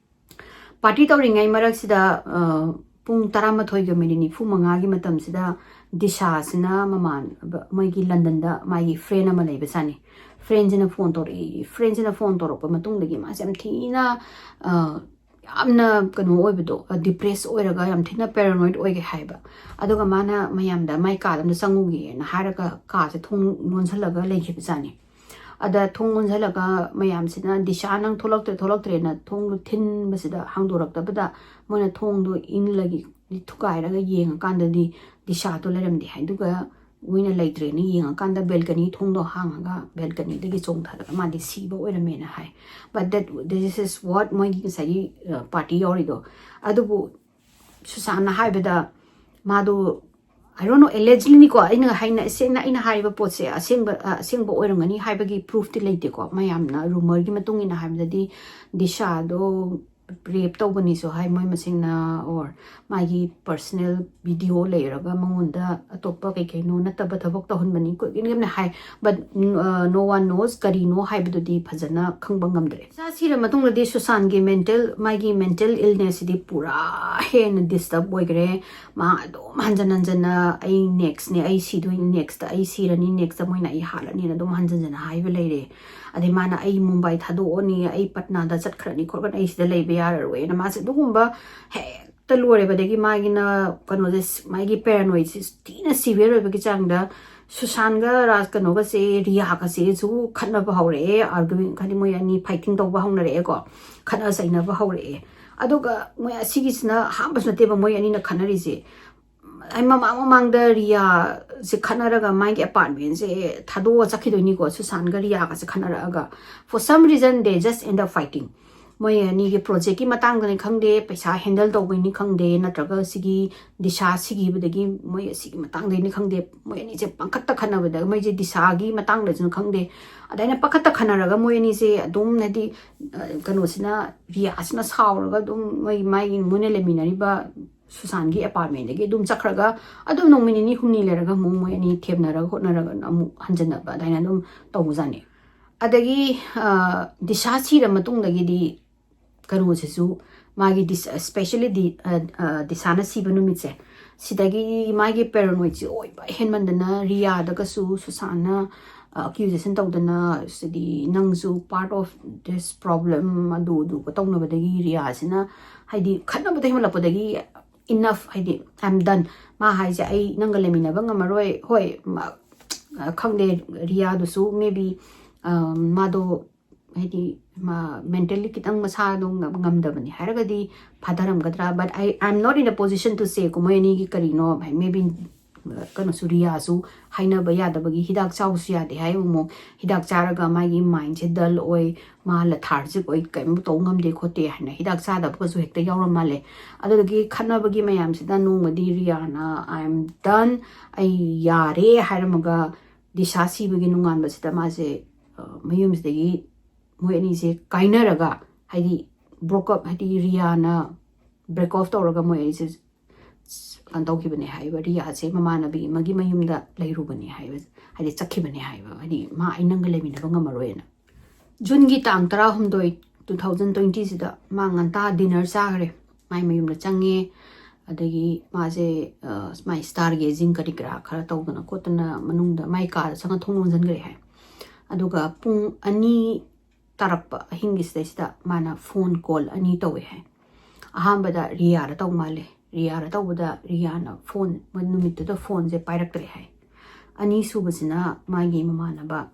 ꯄꯥꯔꯇꯤ ꯇꯧꯔꯤꯉꯩ ꯃꯔꯛꯁꯤꯗ, ꯑ, ꯄꯨꯡ ꯇꯔꯥꯃꯥꯊꯣꯏꯒ ꯃꯤꯅꯤꯠ ꯅꯤꯐꯨ ꯃꯉꯥꯒꯤ ꯃꯇꯝꯁꯤꯗ ꯗꯤꯁꯥꯁꯤꯅ ꯃꯃꯥꯟ-, ꯃꯣꯏꯒꯤ ꯂꯟꯗꯟꯗ ꯃꯥꯒꯤ ꯐ꯭ꯔꯦꯟ ꯑꯃ ꯂꯩꯕꯖꯥꯠꯅꯤ꯫ ꯐ꯭ꯔꯦꯟꯁꯤꯅ ꯐꯣꯟ ꯇꯧꯔꯛꯏ꯫ ꯐ꯭ꯔꯦꯟꯁꯤꯅ ꯐꯣꯟ ꯇꯧꯔꯛꯄ ꯃꯇꯨꯡꯗꯒꯤ ꯃꯥꯁꯦ ꯌꯥꯝ ꯊꯤꯅ, ꯑ, ꯌꯥꯝꯅ ꯀꯩꯅꯣ ꯑꯣꯏꯕꯗꯣ, ꯑ, ꯗꯤꯄ꯭ꯔꯦꯁ ꯑꯣꯏꯔꯒ ꯌꯥꯝ ꯊꯤꯅ ꯄꯦꯔꯥꯅꯣꯏꯗ ꯑꯣꯏꯒꯦ ꯍꯥꯏꯕ꯫ ꯑꯗꯨꯒ ꯃꯥꯅ ꯃꯌꯥꯝꯗ ꯃꯥꯏ ꯀꯥꯗ ꯑꯝꯇ ꯆꯪꯉꯨꯒꯦꯅ ꯍꯥꯏꯔꯒ ꯀꯥꯁꯦ ꯊꯣꯡ ꯂꯣꯟꯁꯤꯜꯂꯒ ꯂꯩꯈꯤꯕꯖꯥꯠꯅꯤ꯫ ꯑꯗ ꯊꯣꯡ ꯂꯣꯟꯁꯤꯜꯂꯒ ꯃꯌꯥꯝꯁꯤꯅ, "ꯗꯤꯁꯥ, ꯅꯪ ꯊꯣꯛꯂꯛꯇ꯭ꯔꯦ, ꯊꯣꯛꯂꯛꯇ꯭ꯔꯦꯅ" ꯊꯣꯡꯗꯣ ꯊꯤꯟꯕꯁꯤꯗ, ꯍꯥꯡꯗꯣꯔꯛꯇꯕꯗ ꯃꯣꯏꯅ ꯊꯣꯡꯗꯣ ꯏꯟꯂꯒ ꯊꯨꯒꯥꯏꯔꯒ ꯌꯦꯡꯉꯀꯥꯟꯗꯗꯤ ꯗꯤꯁꯥꯗꯣ ꯂꯩꯔꯝꯗꯦ ꯍꯥꯏ꯫ ꯑꯗꯨꯒ ꯃꯣꯏꯅ ꯂꯩꯇ꯭ꯔꯦꯅ ꯌꯦꯡꯉꯀꯥꯟꯗ ꯕꯦꯜꯀꯅꯤ ꯊꯣꯡꯗꯣ ꯍꯥꯡꯉꯒ ꯕꯦꯜꯀꯅꯤꯗꯒꯤ ꯆꯣꯡꯊꯔꯒ ꯃꯥꯗꯤ ꯁꯤꯕ ꯑꯣꯏꯔꯝꯃꯦꯅ ꯍꯥꯏ꯫ But that, this is what ꯃꯣꯏꯒꯤ ꯉꯁꯥꯏꯒꯤ, ꯑ, ꯄꯥꯔꯇꯤ ꯌꯥꯎꯔꯤꯗꯣ꯫ ꯑꯗꯨꯕꯨ ꯁꯨꯁꯥꯟꯅ ꯍꯥꯏꯕꯗ ꯃꯥꯗꯣ, I don't know, allegedly ꯅꯤꯀꯣ, ꯑꯩꯅ ꯍꯥꯏꯅ, ꯁꯦꯡꯅ ꯑꯩꯅ ꯍꯥꯏꯔꯤꯕ ꯄꯣꯠꯁꯦ ꯑꯁꯦꯡꯕ, ꯑ, ꯑꯁꯦꯡꯕ ꯑꯣꯏꯔꯝꯒꯅꯤ ꯍꯥꯏꯕꯒꯤ ꯄ꯭ꯔꯨꯐꯇꯤ ꯂꯩꯇꯦꯀꯣ꯫ ꯃꯌꯥꯝꯅ ꯔꯨꯃꯔꯒꯤ ꯃꯇꯨꯡ ꯏꯟꯅ ꯍꯥꯏꯕꯗꯗꯤ ꯗꯤꯁꯥꯗꯣ ꯔꯦꯞ ꯇꯧꯕꯅꯤꯁꯨ ꯍꯥꯏ ꯃꯣꯏ ꯃꯁꯤꯡꯅ, ꯑꯣꯔ ꯃꯥꯒꯤ ꯄꯔꯁꯅꯦꯜ ꯚꯤꯗꯤꯑꯣ ꯂꯩꯔꯒ ꯃꯉꯣꯟꯗ ꯑꯇꯣꯞꯄ ꯀꯩ ꯀꯩꯅꯣ ꯅꯠꯇꯕ ꯊꯕꯛ ꯇꯧꯍꯟꯕꯅꯤ ꯈꯣꯠꯀꯅꯤ ꯍꯥꯏ꯫ But no one knows ꯀꯔꯤꯅꯣ ꯍꯥꯏꯕꯗꯨꯗꯤ ꯐꯖꯅ ꯈꯪꯕ ꯉꯝꯗ꯭ꯔꯦ꯫ ꯏꯆꯥ ꯁꯤꯔ ꯃꯇꯨꯡꯗꯗꯤ ꯁꯨꯁꯥꯟꯒꯤ ꯃꯦꯟꯇꯦꯜ, ꯃꯥꯒꯤ ꯃꯦꯟꯇꯦꯜ ꯏꯜꯅꯦꯁꯁꯤꯗꯤ ꯄꯨꯔꯥ ꯍꯦꯟꯅ ꯗꯤꯁꯇꯔꯕ ꯑꯣꯏꯈ꯭ꯔꯦ꯫ ꯃꯥ ꯑꯗꯨꯝ ꯍꯟꯖꯟ ꯍꯟꯖꯟꯅ "ꯑꯩ ꯅꯦꯛꯁꯅꯦ, ꯑꯩ ꯁꯤꯗꯣꯏꯅꯤ, ꯅꯦꯛꯁꯇ ꯑꯩ ꯁꯤꯔꯅꯤ, ꯅꯦꯛꯁꯇ ꯃꯣꯏꯅ ꯑꯩ ꯍꯥꯠꯂꯅꯤꯅ" ꯑꯗꯨꯝ ꯍꯟꯖꯟ ꯍꯟꯖꯟꯅ ꯍꯥꯏꯕ ꯂꯩꯔꯦ꯫ ꯑꯗꯩ ꯃꯥꯅ "ꯑꯩ ꯃꯨꯝꯕꯥꯏ ꯊꯥꯗꯣꯛꯑꯅꯤ, ꯑꯩ ꯄꯠꯅꯥꯗ ꯆꯠꯈ꯭ꯔꯅꯤ ꯈꯣꯠꯈ꯭ꯔꯅꯤ, ꯑꯩ ꯁꯤꯗ ꯂꯩꯕ ꯌꯥꯔꯔꯣꯏꯅ" ꯃꯥꯁꯦ ꯑꯗꯨꯒꯨꯝꯕ ꯍꯦꯛꯇ ꯂꯣꯏꯔꯦꯕ꯫ ꯑꯗꯒꯤ ꯃꯥꯒꯤꯅ ꯀꯩꯅꯣꯁꯦ, ꯃꯥꯒꯤ ꯄꯦꯔꯥꯅꯣꯏꯗꯁꯤ ꯊꯤꯅ ꯁꯤꯚꯤꯌꯔ ꯑꯣꯏꯕꯒꯤ ꯆꯥꯡꯗ ꯁꯨꯁꯥꯟꯒ ꯔꯥꯖ ꯀꯩꯅꯣꯒꯁꯦ, ꯔꯤꯌꯥꯒꯁꯦꯁꯨ ꯈꯠꯅꯕ ꯍꯧꯔꯛꯑꯦ, ꯑꯥꯔꯒꯨꯃꯦꯟ ꯍꯥꯏꯗꯤ ꯃꯣꯏ ꯑꯅꯤ ꯐꯥꯏꯇꯤꯡ ꯇꯧꯕ ꯍꯧꯅꯔꯛꯑꯦꯀꯣ, ꯈꯠꯅ ꯆꯩꯅꯕ ꯍꯧꯔꯛꯑꯦ꯫ ꯑꯗꯨꯒ ꯃꯣꯏ ꯑꯁꯤꯒꯤꯁꯤꯅ ꯑꯍꯥꯟꯕꯁꯨ ꯅꯠꯇꯦꯕ ꯃꯣꯏ ꯑꯅꯤꯅ ꯈꯠꯅꯔꯤꯁꯦ꯫ ꯑꯩ ꯃꯃꯥꯡ ꯃꯃꯥꯡꯗ ꯔꯤꯌꯥꯁꯦ ꯈꯠꯅꯔꯒ ꯃꯥꯒꯤ ꯑꯦꯄꯥꯔꯠꯃꯦꯟꯁꯦ ꯊꯥꯗꯣꯛꯑ ꯆꯠꯈꯤꯗꯣꯏꯅꯤꯀꯣ, ꯁꯨꯁꯥꯟꯒ ꯔꯤꯌꯥꯒꯁꯦ ꯈꯠꯅꯔꯛꯑꯒ꯫ For some reason they just end up fighting. ꯃꯣꯏ ꯑꯅꯤꯒꯤ ꯄ꯭ꯔꯣꯖꯦꯛꯀꯤ ꯃꯇꯥꯡꯗꯅꯤ ꯈꯪꯗꯦ, ꯄꯩꯁꯥ ꯍꯦꯟꯗꯜ ꯇꯧꯕꯩꯅꯤ ꯈꯪꯗꯦ, ꯅꯠꯇ꯭ꯔꯒ ꯁꯤꯒꯤ ꯗꯤꯁꯥ ꯁꯤꯈꯤꯕꯗꯒꯤ ꯃꯣꯏ ꯑꯁꯤꯒꯤ ꯃꯇꯥꯡꯗꯩꯅꯤ ꯈꯪꯗꯦ, ꯃꯣꯏ ꯑꯅꯤꯁꯦ ꯄꯪꯈꯠꯇ ꯈꯠꯅꯕꯗ, ꯃꯣꯏꯁꯦ ꯗꯤꯁꯥꯒꯤ ꯃꯇꯥꯡꯗꯁꯨ ꯈꯪꯗꯦ, ꯑꯗꯨꯃꯥꯏꯅ ꯄꯪꯈꯠꯇ ꯈꯠꯅꯔꯒ ꯃꯣꯏ ꯑꯅꯤꯁꯦ ꯑꯗꯨꯝ ꯍꯥꯏꯗꯤ, ꯑ, ꯀꯩꯅꯣꯁꯤꯅ, ꯔꯤꯌꯥꯁꯤꯅ ꯁꯥꯎꯔꯒ ꯑꯗꯨꯝ ꯃꯣꯏ, ꯃꯥꯒꯤ, ꯃꯣꯏꯅ ꯂꯩꯃꯤꯟꯅꯔꯤꯕ ꯁꯨꯁꯥꯟꯒꯤ ꯑꯦꯄꯥꯔꯠꯃꯦꯟꯗꯒꯤ ꯑꯗꯨꯝ ꯆꯠꯈ꯭ꯔꯒ ꯑꯗꯨꯝ ꯅꯣꯡꯃ ꯅꯤꯅꯤ ꯍꯨꯝꯅꯤ ꯂꯩꯔꯒ ꯑꯃꯨꯛ ꯃꯣꯏ ꯑꯅꯤ ꯊꯦꯝꯅꯔꯒ ꯈꯣꯠꯅꯔꯒ ꯑꯃꯨꯛ ꯍꯟꯖꯟꯅꯕ ꯑꯗꯨꯃꯥꯏꯅ ꯑꯗꯨꯝ ꯇꯧꯕꯖꯥꯠꯅꯤ꯫ ꯑꯗꯒꯤ, ꯑ, ꯗꯤꯁꯥ ꯁꯤꯔ ꯃꯇꯨꯡꯗꯒꯤꯗꯤ ꯀꯩꯅꯣꯁꯤꯁꯨ ꯃꯥꯒꯤ ꯗꯤꯁ-, especially ꯗꯤ-, ꯑ, ꯑ, ꯗꯤꯁꯥꯅ ꯁꯤꯕ ꯅꯨꯃꯤꯠꯁꯦ, ꯁꯤꯗꯒꯤ ꯃꯥꯒꯤ ꯄꯦꯔꯥꯅꯣꯏꯗꯁꯤ ꯑꯣꯏꯕ ꯍꯦꯟꯃꯟꯗꯅ ꯔꯤꯌꯥꯗꯒꯁꯨ ꯁꯨꯁꯥꯟꯅ, ꯑ, ꯑꯦꯀ꯭ꯌꯨꯖꯦꯁꯟ ꯇꯧꯗꯅ, ꯁꯤꯗꯤ ꯅꯪꯁꯨ part of this problem, ꯑꯗꯨ ꯑꯗꯨꯒ ꯇꯧꯅꯕꯗꯒꯤ ꯔꯤꯌꯥꯁꯤꯅ ꯍꯥꯏꯗꯤ ꯈꯠꯅꯕꯗ ꯍꯦꯟꯃꯜꯂꯛꯄꯗꯒꯤ enough, ꯍꯥꯏꯗꯤ "I'm done", ꯃꯥ ꯍꯥꯏꯁꯦ "ꯑꯩ ꯅꯪꯒ ꯂꯩꯃꯤꯟꯅꯕ ꯉꯝꯃꯔꯣꯏ"꯫ ꯍꯣꯏ, ꯃꯥ, ꯑ, ꯈꯪꯗꯦ, ꯔꯤꯌꯥꯗꯨꯁꯨ maybe, ꯑ, ꯃꯥꯗꯣ ꯍꯥꯏꯗꯤ ꯃꯥ ꯃꯦꯟꯇꯦꯜꯂꯤ ꯈꯤꯇꯪ ꯃꯁꯥꯗꯣ ꯉꯝ-, ꯉꯝꯗꯕꯅꯤ ꯍꯥꯏꯔꯒꯗꯤ ꯐꯥꯊꯔꯝꯒꯗ꯭ꯔꯥ? But I, I'm not in a position to say ꯀꯣ, ꯃꯣꯏ ꯑꯅꯤꯒꯤ ꯀꯔꯤꯅꯣ, maybe, ꯑ, ꯀꯩꯅꯣꯁꯨ, ꯔꯤꯌꯥꯁꯨ ꯍꯥꯏꯅꯕ ꯌꯥꯗꯕꯒꯤ ꯍꯤꯗꯥꯛ ꯆꯥꯎꯁꯨ ꯌꯥꯗꯦ ꯍꯥꯏ꯫ ꯑꯃꯨꯛ ꯍꯤꯗꯥꯛ ꯆꯥꯔꯒ ꯃꯥꯒꯤ ꯃꯥꯏꯟꯁꯦ ꯗꯜ ꯑꯣꯏ, ꯃꯥ ꯂꯊꯥꯔꯖꯤꯛ ꯑꯣꯏ, ꯀꯔꯤꯝ ꯇꯧ ꯉꯝꯗꯦ ꯈꯣꯠꯇꯦ ꯍꯥꯏꯅ ꯍꯤꯗꯥꯛ ꯆꯥꯗꯕꯒꯁꯨ ꯍꯦꯛꯇ ꯌꯥꯎꯔ ꯃꯥꯜꯂꯦ꯫ ꯑꯗꯨꯗꯒꯤ ꯈꯠꯅꯕꯒꯤ ꯃꯌꯥꯝꯁꯤꯗ ꯅꯣꯡꯃꯗꯤ ꯔꯤꯌꯥꯅ "I'm done, ꯑꯩ ꯌꯥꯔꯦ" ꯍꯥꯏꯔꯝꯃꯒ ꯗꯤꯁꯥ ꯁꯤꯕꯒꯤ ꯅꯣꯡꯉꯥꯟꯕꯁꯤꯗ ꯃꯥꯁꯦ, ꯑ, ꯃꯌꯨꯝꯁꯤꯗꯒꯤ ꯃꯣꯏ ꯑꯅꯤꯁꯦ ꯀꯥꯏꯅꯔꯒ, ꯍꯥꯏꯗꯤ broke up, ꯍꯥꯏꯗꯤ ꯔꯤꯌꯥꯅ break off ꯇꯧꯔꯒ ꯃꯣꯏ ꯑꯩꯁꯦ ꯀꯩꯅꯣ ꯇꯧꯈꯤꯕꯅꯦ ꯍꯥꯏꯕ, ꯔꯤꯌꯥꯁꯦ ꯃꯃꯥꯟꯅꯕꯤ ꯑꯃꯒꯤ ꯃꯌꯨꯝꯗ ꯂꯩꯔꯨꯕꯅꯦ ꯍꯥꯏꯕ, ꯍꯥꯏꯗꯤ ꯆꯠꯈꯤꯕꯅꯦ ꯍꯥꯏꯕ, ꯍꯥꯏꯗꯤ ꯃꯥ ꯑꯩ ꯅꯪꯒ ꯂꯩꯃꯤꯟꯅꯕ ꯉꯝꯃꯔꯣꯏꯅ꯫ ꯖꯨꯟꯒꯤ ꯇꯥꯡ ꯇꯔꯥꯍꯨꯝꯗꯣꯏ, two thousand twenty ꯁꯤꯗ ꯃꯥ ꯉꯟꯇꯥ dinner ꯆꯥꯈ꯭ꯔꯦ, ꯃꯥꯏ ꯃꯌꯨꯝꯗ ꯆꯪꯉꯦ꯫ ꯑꯗꯒꯤ ꯃꯥꯁꯦ ꯃꯥꯏ star gazing ꯀꯔꯤ ꯀꯔꯥ ꯈꯔ ꯇꯧꯗꯅ ꯈꯣꯠꯇꯅ ꯃꯅꯨꯡꯗ ꯃꯥꯏ ꯀꯥꯗ ꯆꯪꯉ ꯊꯣꯡ ꯂꯣꯟꯁꯤꯟꯈ꯭ꯔꯦ ꯍꯥꯏ꯫ ꯑꯗꯨꯒ ꯄꯨꯡ ꯑꯅꯤ ꯇꯥꯔꯛꯄ ꯑꯍꯤꯡꯒꯤ ꯁꯤꯗꯩꯁꯤꯗ ꯃꯥꯅ phone call ꯑꯅꯤ ꯇꯧꯋꯦ ꯍꯥꯏ꯫ ꯑꯍꯥꯟꯕꯗ ꯔꯤꯌꯥꯗ ꯇꯧ ꯃꯥꯜꯂꯦ꯫ ꯔꯤꯌꯥꯗ ꯇꯧꯕꯗ ꯔꯤꯌꯥꯅ phone, ꯅꯨꯃꯤꯠꯇꯨꯗ phoneꯁꯦ ꯄꯥꯏꯔꯛꯇ꯭ꯔꯦ ꯍꯥꯏ꯫ ꯑꯅꯤꯁꯨꯕꯁꯤꯅ ꯃꯥꯒꯤ ꯃꯃꯥꯟꯅꯕ,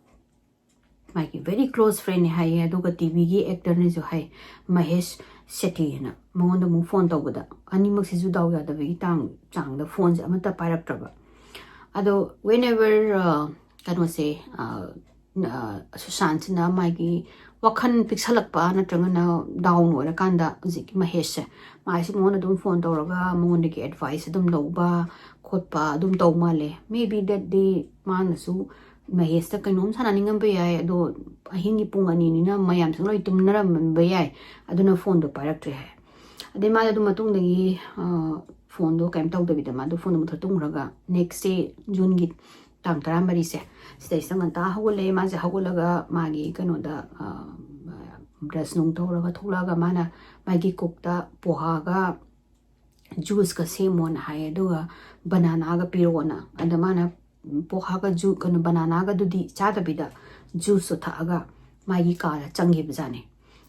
ꯃꯥꯒꯤ very close friendꯅꯦ ꯍꯥꯏꯌꯦ, ꯑꯗꯨꯒ TVꯒꯤ actorꯅꯦꯁꯨ ꯍꯥꯏ, ꯃꯍꯦꯁ ꯁꯦꯇꯤꯅ꯫ ꯃꯉꯣꯟꯗ ꯑꯃꯨꯛ phone ꯇꯧꯕꯗ ꯑꯅꯤꯃꯛꯁꯤꯁꯨ ꯗꯥꯎ ꯌꯥꯗꯕꯒꯤ ꯇꯥꯡ-, ꯆꯥꯡꯗ phoneꯁꯦ ꯑꯃꯠꯇ ꯄꯥꯏꯔꯛꯇ꯭ꯔꯕ꯫ ꯑꯗꯣ whenever, ꯑ, ꯀꯩꯅꯣꯁꯦ, ꯑ, ꯑ, ꯁꯨꯁꯥꯟꯁꯤꯅ ꯃꯥꯒꯤ ꯋꯥꯈꯜ ꯄꯤꯛꯁꯜꯂꯛꯄ ꯅꯠꯇ꯭ꯔꯒꯅ down ꯑꯣꯏꯔꯀꯥꯟꯗ ꯍꯧꯖꯤꯛꯀꯤ ꯃꯍꯦꯁꯁꯦ, ꯃꯥꯁꯤ ꯃꯉꯣꯟꯗ ꯑꯗꯨꯝ phone ꯇꯧꯔꯒ ꯃꯉꯣꯟꯗꯒꯤ advice ꯑꯗꯨꯝ ꯂꯧꯕ ꯈꯣꯠꯄ ꯑꯗꯨꯝ ꯇꯧ ꯃꯥꯜꯂꯦ꯫ Maybe that day ꯃꯥꯅꯁꯨ ꯃꯍꯦꯁꯇ ꯀꯩꯅꯣꯝ ꯁꯥꯟꯅꯅꯤꯡꯉꯝꯕ ꯌꯥꯏ, ꯑꯗꯣ ꯑꯍꯤꯡꯒꯤ ꯄꯨꯡ ꯑꯅꯤꯅꯤꯅ ꯃꯌꯥꯝꯁꯤꯡ ꯂꯣꯏ ꯇꯨꯝꯅꯔꯝꯕ ꯌꯥꯏ, ꯑꯗꯨꯅ phoneꯗꯣ ꯄꯥꯏꯔꯛꯇ꯭ꯔꯦ ꯍꯥꯏ꯫ ꯑꯗꯩ ꯃꯥꯗꯤ ꯑꯗꯨ ꯃꯇꯨꯡꯗꯒꯤ, ꯑ, phoneꯗꯣ ꯀꯩꯝ ꯇꯧꯗꯕꯤꯗ ꯃꯥꯗꯣ phoneꯗꯣ ꯃꯨꯊꯠ ꯇꯨꯝꯈ꯭ꯔꯒ next day ꯖꯨꯟꯒꯤ ꯇꯥꯡ ꯇꯔꯥꯃꯔꯤꯁꯦ ꯁꯤꯗꯩꯁꯤꯗ ꯉꯟꯇꯥ ꯍꯧꯒꯠꯂꯛꯑꯦ꯫ ꯃꯥꯁꯦ ꯍꯧꯒꯠꯂꯒ ꯃꯥꯒꯤ ꯀꯩꯅꯣꯗ, ꯑ, brush ꯅꯨꯡ ꯇꯧꯔꯒ ꯊꯣꯛꯂꯛꯑꯒ ꯃꯥꯅ ꯃꯥꯒꯤ cookꯇ ꯄꯣꯍꯥꯒ juiceꯀ ꯁꯦꯝꯃꯣꯅ ꯍꯥꯏꯌꯦ, ꯑꯗꯨꯒ bananaꯒ ꯄꯤꯔꯛꯑꯣꯅ꯫ ꯑꯗ ꯃꯥꯅ ꯄꯣꯍꯥꯒ ju-, ꯀꯩꯅꯣ, bananaꯒꯗꯨꯗꯤ ꯆꯥꯗꯕꯤꯗ juiceꯇꯣ ꯊꯛꯑꯒ ꯃꯥꯒꯤ ꯀꯥꯗ ꯆꯪꯈꯤꯕꯖꯥꯠꯅꯤ꯫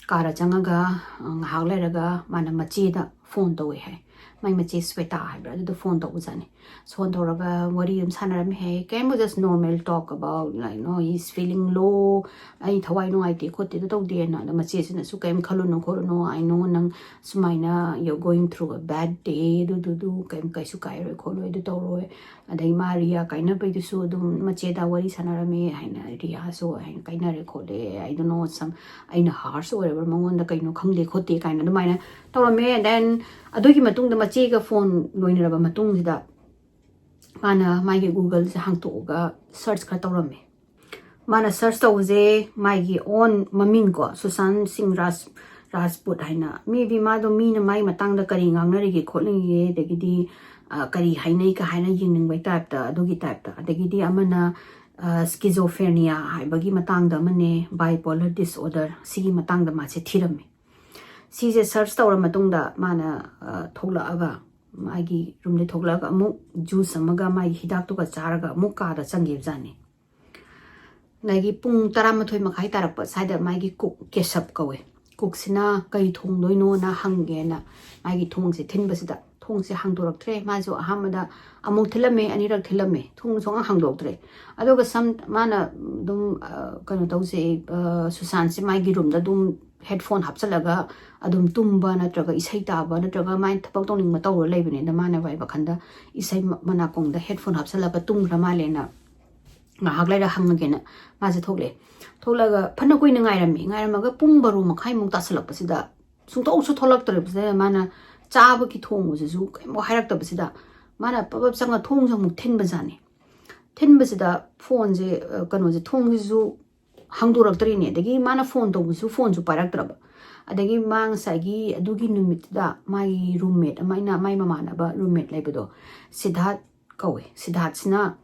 ꯀꯥꯗ ꯆꯪꯉꯒ, ꯑ, ꯉꯥꯏꯍꯥꯛ ꯂꯩꯔꯒ ꯃꯥꯅ ꯃꯆꯦꯗ phone ꯇꯧꯋꯦ ꯍꯥꯏ꯫ ꯃꯥꯏ ꯃꯆꯦ ꯁ꯭ꯋꯦꯇꯥ ꯍꯥꯏꯕ꯭ꯔꯥ, ꯑꯗꯨꯗ phone ꯇꯧꯕꯖꯥꯠꯅꯤ꯫ Phone ꯇꯧꯔꯒ ꯋꯥꯔꯤ ꯑꯗꯨꯝ ꯁꯥꯟꯅꯔꯝꯃꯦ ꯍꯥꯏ꯫ ꯀꯩꯝꯕꯨ, just normal talk about, like, no, he's feeling low, ꯑꯩ ꯊꯋꯥꯏ ꯅꯨꯡꯉꯥꯏꯇꯦ ꯈꯣꯠꯇꯦ ꯑꯗꯨ ꯇꯧꯗꯦꯅ꯫ ꯑꯗ ꯃꯆꯦꯁꯤꯅꯁꯨ ꯀꯩꯝ ꯈꯜꯂꯨꯅꯨ ꯈꯣꯠꯂꯨꯅꯨ, I know ꯅꯪ ꯁꯨꯃꯥꯏꯅ you're going through a bad day, ꯑꯗꯨꯗꯨꯗꯨ ꯀꯩꯝ, ꯀꯩꯁꯨ ꯀꯥꯏꯔꯣꯏ ꯈꯣꯠꯂꯣꯏ, ꯑꯗꯨ ꯇꯧꯔꯣꯏ꯫ ꯑꯗꯩ ꯃꯥ ꯔꯤꯌꯥ ꯀꯥꯏꯅꯕꯩꯗꯨꯁꯨ ꯑꯗꯨꯝ ꯃꯆꯦꯗ ꯋꯥꯔꯤ ꯁꯥꯟꯅꯔꯝꯃꯦ ꯍꯥꯏꯅ, ꯔꯤꯌꯥꯁꯨ ꯍꯥꯏꯅ ꯀꯥꯏꯅꯔꯦ ꯈꯣꯠꯂꯦ, I don't know, some, ꯑꯩꯅ harsh ꯑꯣꯏꯔꯕ꯭ꯔꯥ, ꯃꯉꯣꯟꯗ ꯀꯩꯅꯣ ꯈꯪꯗꯦ ꯈꯣꯠꯇꯦ ꯀꯥꯏꯅ ꯑꯗꯨꯃꯥꯏꯅ ꯇꯧꯔꯝꯃꯦ꯫ Then ꯑꯗꯨꯒꯤ ꯃꯇꯨꯡꯗ ꯃꯆꯦꯒ phone ꯂꯣꯏꯅꯔꯕ ꯃꯇꯨꯡꯁꯤꯗ ꯃꯥꯅ ꯃꯥꯒꯤ Googleꯁꯦ ꯍꯥꯡꯇꯣꯛꯑꯒ search ꯈꯔ ꯇꯧꯔꯝꯃꯦ꯫ ꯃꯥꯅ search ꯇꯧꯕꯁꯦ ꯃꯥꯒꯤ own ꯃꯃꯤꯡ ꯀꯣ, ꯁꯨꯁꯥꯟ ꯁꯤꯡ ꯔꯥꯖ-, ꯔꯥꯖꯄꯨꯠ ꯍꯥꯏꯅ, maybe ꯃꯥꯗꯣ ꯃꯤꯅ ꯃꯥꯒꯤ ꯃꯇꯥꯡꯗ ꯀꯔꯤ ꯉꯥꯡꯅꯔꯤꯒꯦ ꯈꯣꯠꯂꯤꯒꯦ, ꯑꯗꯒꯤꯗꯤ ꯑ, ꯀꯔꯤ ꯍꯥꯏꯅꯩꯒ ꯍꯥꯏꯅ ꯌꯦꯡꯅꯤꯡꯕꯩ ꯇꯥꯏꯞꯇ, ꯑꯗꯨꯒꯤ ꯇꯥꯏꯞꯇ꯫ ꯑꯗꯒꯤꯗꯤ ꯑꯃꯅ ꯁ꯭ꯀꯤꯖꯣꯐ꯭ꯔꯦꯅꯤꯌꯥ ꯍꯥꯏꯕꯒꯤ ꯃꯇꯥꯡꯗ ꯑꯃꯅꯦ, ꯕꯥꯏꯄꯣꯂꯔ ꯗꯤꯁꯑꯣꯔꯗꯔ, ꯁꯤꯒꯤ ꯃꯇꯥꯡꯗ ꯃꯥꯁꯦ ꯊꯤꯔꯝꯃꯤ꯫ ꯁꯤꯁꯦ ꯁꯔꯆ ꯇꯧꯔ ꯃꯇꯨꯡꯗ ꯃꯥꯅ ꯑ, ꯊꯣꯛꯂꯛꯑꯒ, ꯃꯥꯒꯤ ꯔꯨꯝꯗꯒꯤ ꯊꯣꯛꯂꯛꯑꯒ ꯑꯃꯨꯛ ꯖꯨꯁ ꯑꯃꯒ ꯃꯥꯒꯤ ꯍꯤꯗꯥꯛꯇꯨꯒ ꯆꯥꯔꯒ ꯑꯃꯨꯛ ꯀꯥꯗ ꯆꯪꯈꯤꯕꯖꯥꯠꯅꯤ꯫ ꯑꯗꯒꯤ ꯄꯨꯡ ꯇꯔꯥꯃꯥꯊꯣꯏ ꯃꯈꯥꯏ ꯇꯥꯔꯛꯄ ꯁ꯭ꯋꯥꯏꯗ ꯃꯥꯒꯤ ꯀꯨꯛ, ꯀꯦꯁꯞ ꯀꯧꯋꯦ, ꯀꯨꯛꯁꯤꯅ ꯀꯩ ꯊꯣꯡꯗꯣꯏꯅꯣꯅ ꯍꯪꯒꯦꯅ ꯃꯥꯒꯤ ꯊꯣꯡꯁꯦ ꯊꯤꯟꯕꯁꯤꯗ, ꯊꯣꯡꯁꯦ ꯍꯥꯡꯗꯣꯔꯛꯇ꯭ꯔꯦ꯫ ꯃꯥꯁꯨ ꯑꯍꯥꯟꯕꯗ ꯑꯃꯨꯛ ꯊꯤꯜꯂꯝꯃꯦ, ꯑꯅꯤꯔꯛ ꯊꯤꯜꯂꯝꯃꯦ, ꯊꯣꯡ ꯁꯨꯡꯍꯥꯡ ꯍꯥꯡꯗꯣꯛꯇ꯭ꯔꯦ꯫ ꯑꯗꯨꯒ ꯁꯝ ꯃꯥꯅ ꯑꯗꯨꯝ ꯑ, ꯀꯩꯅꯣ ꯇꯧꯁꯦ, ꯑ, ꯁꯨꯁꯥꯟꯁꯦ ꯃꯥꯒꯤ ꯔꯨꯝꯗ ꯑꯗꯨꯝ ꯍꯦꯠꯐꯣꯟ ꯍꯥꯞꯆꯤꯜꯂꯒ ꯑꯗꯨꯝ ꯇꯨꯝꯕ ꯅꯠꯇ꯭ꯔꯒ ꯏꯁꯩ ꯇꯥꯕ ꯅꯠꯇ꯭ꯔꯒ ꯃꯥꯏ ꯊꯕꯛ ꯇꯧꯅꯤꯡꯕ ꯇꯧꯔ ꯂꯩꯕꯅꯤꯅ, ꯃꯥꯅ ꯋꯥꯏ ꯋꯥꯈꯟꯗ ꯏꯁꯩ ꯃ-, ꯃꯅꯥꯀꯣꯡꯗ ꯍꯦꯠꯐꯣꯟ ꯍꯥꯞꯆꯤꯜꯂꯒ ꯇꯨꯝꯈ꯭ꯔ ꯃꯥꯜꯂꯦꯅ ꯉꯥꯏꯍꯥꯛ ꯂꯩꯔ ꯍꯪꯉꯒꯦꯅ ꯃꯥꯁꯦ ꯊꯣꯛꯂꯛꯑꯦ꯫ ꯊꯣꯛꯂꯛꯑꯒ ꯐꯅ ꯀꯨꯏꯅ ꯉꯥꯏꯔꯝꯃꯤ꯫ ꯉꯥꯏꯔꯝꯃꯒ ꯄꯨꯡ ꯕꯥꯔꯣ ꯃꯈꯥꯏꯃꯨꯛ ꯇꯥꯁꯜꯂꯛꯄꯁꯤꯗ ꯁꯨꯡꯊꯣꯛꯁꯨ ꯊꯣꯛꯂꯛꯇ꯭ꯔꯕꯁꯤꯗ, ꯃꯥꯅ ꯆꯥꯕꯒꯤ ꯊꯣꯡꯕꯁꯤꯁꯨ ꯀꯩꯝꯐꯥꯎ ꯍꯥꯏꯔꯛꯇꯕꯁꯤꯗ, ꯃꯥꯅ ꯄꯕꯞ ꯆꯪꯉ ꯊꯣꯡꯁꯦ ꯑꯃꯨꯛ ꯊꯤꯟꯕꯖꯥꯠꯅꯤ꯫ ꯊꯤꯟꯕꯁꯤꯗ ꯐꯣꯟꯁꯦ, ꯑ, ꯀꯩꯅꯣꯁꯦ, ꯊꯣꯡꯁꯤꯁꯨ ꯍꯥꯡꯗꯣꯔꯛꯇ꯭ꯔꯤꯅꯦ꯫ ꯑꯗꯒꯤ ꯃꯥꯅ ꯐꯣꯟ ꯇꯧꯕꯁꯨ ꯐꯣꯟꯁꯨ ꯄꯥꯏꯔꯛꯇ꯭ꯔꯕ꯫ ꯑꯗꯒꯤ ꯃꯥ ꯉꯁꯥꯏꯒꯤ ꯑꯗꯨꯒꯤ ꯅꯨꯃꯤꯠꯇꯨꯗ ꯃꯥꯒꯤ ꯔꯨꯝꯃꯦꯠ ꯑꯃ, ꯑꯩꯅ ꯃꯥꯏ ꯃꯃꯥꯟꯅꯕ ꯔꯨꯝꯃꯦꯠ ꯂꯩꯕꯗꯣ, ꯁꯤꯗꯥꯔꯠ ꯀꯧꯋꯦ꯫ ꯁꯤꯗꯥꯔꯠꯁꯤꯅ,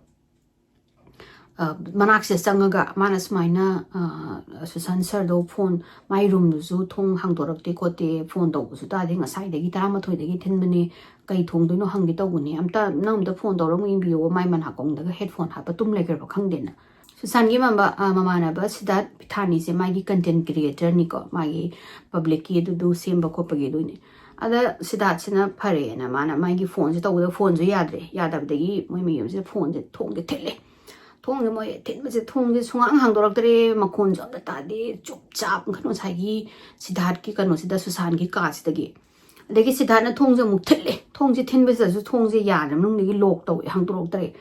ꯑ, ꯃꯅꯥꯛꯁꯤꯗ ꯆꯪꯉꯒ ꯃꯥꯅ ꯁꯨꯃꯥꯏꯅ, ꯑ, ꯁꯨꯁꯥꯟ ꯁꯔꯗꯣ ꯐꯣꯟ, ꯃꯥꯏ ꯔꯨꯝꯗꯨꯁꯨ ꯊꯣꯡ ꯍꯥꯡꯗꯣꯔꯛꯇꯦ ꯈꯣꯠꯇꯦ, ꯐꯣꯟ ꯇꯧꯕꯁꯨ ꯇꯥꯗꯦ, ꯉꯁꯥꯏꯗꯒꯤ ꯇꯔꯥꯃꯥꯊꯣꯏꯗꯒꯤ ꯊꯤꯟꯕꯅꯦ, ꯀꯩ ꯊꯣꯡꯗꯣꯏꯅꯣ ꯍꯪꯒꯦ ꯇꯧꯕꯅꯦ, ꯑꯝꯇ ꯅꯪ ꯑꯝꯇ ꯐꯣꯟ ꯇꯧꯔ ꯑꯃꯨꯛ ꯌꯦꯡꯕꯤꯌꯣ, ꯃꯥꯏ ꯃꯅꯥꯀꯣꯡꯗꯒ ꯍꯦꯠꯐꯣꯟ ꯍꯥꯞꯄ ꯇꯨꯝ ꯂꯩꯈ꯭ꯔꯕ ꯈꯪꯗꯦꯅ꯫ ꯁꯨꯁꯥꯟꯒꯤ ꯃꯝꯕ-, ꯑ, ꯃꯃꯥꯟꯅꯕ ꯁꯤꯗꯥꯔꯠ ꯄꯤꯊꯥꯅꯤꯁꯦ ꯃꯥꯒꯤ ꯀꯟꯇꯦꯟ ꯀ꯭ꯔꯤꯌꯦꯇꯔꯅꯤꯀꯣ, ꯃꯥꯒꯤ ꯄꯕ꯭ꯂꯤꯛꯀꯤ ꯑꯗꯨꯗꯨ ꯁꯦꯝꯕ ꯈꯣꯠꯄꯒꯤ ꯑꯗꯨꯅꯤ꯫ ꯑꯗ ꯁꯤꯗꯥꯔꯠꯁꯤꯅ ꯐꯔꯦꯅ ꯃꯥꯅ ꯃꯥꯒꯤ ꯐꯣꯟꯁꯦ ꯇꯧꯕꯗ ꯐꯣꯟꯁꯨ ꯌꯥꯗ꯭ꯔꯦ꯫ ꯌꯥꯗꯕꯗꯒꯤ ꯃꯣꯏ ꯃꯌꯨꯝꯁꯤꯗ ꯐꯣꯟꯁꯦ ꯊꯣꯡꯁꯦ ꯊꯤꯜꯂꯦ꯫ ꯊꯣꯡꯁꯦ ꯃꯣꯏ ꯊꯤꯟꯕꯁꯦ ꯊꯣꯡꯁꯦ ꯁꯨꯡꯍꯥꯡ ꯍꯥꯡꯗꯣꯔꯛꯇ꯭ꯔꯦ, ꯃꯈꯣꯟꯁꯨ ꯑꯝꯇ ꯇꯥꯗꯦ, ꯆꯨꯞ ꯆꯥꯞ ꯀꯩꯅꯣ ꯉꯁꯥꯏꯒꯤ ꯁꯤꯗꯥꯔꯠꯀꯤ ꯀꯩꯅꯣꯁꯤꯗ, ꯁꯨꯁꯥꯟꯒꯤ ꯀꯥꯁꯤꯗꯒꯤ꯫ ꯑꯗꯒꯤ ꯁꯤꯗꯥꯔꯠꯅ ꯊꯣꯡꯁꯦ ꯑꯃꯨꯛ ꯊꯤꯜꯂꯦ꯫ ꯊꯣꯡꯁꯦ ꯊꯤꯟꯕꯁꯤꯗꯁꯨ ꯊꯣꯡꯁꯦ ꯌꯥꯗ꯭ꯔꯦ, ꯃꯅꯨꯡꯗꯒꯤ ꯂꯣꯛ ꯇꯧꯋꯦ, ꯍꯥꯡꯗꯣꯔꯛꯇ꯭ꯔꯦ꯫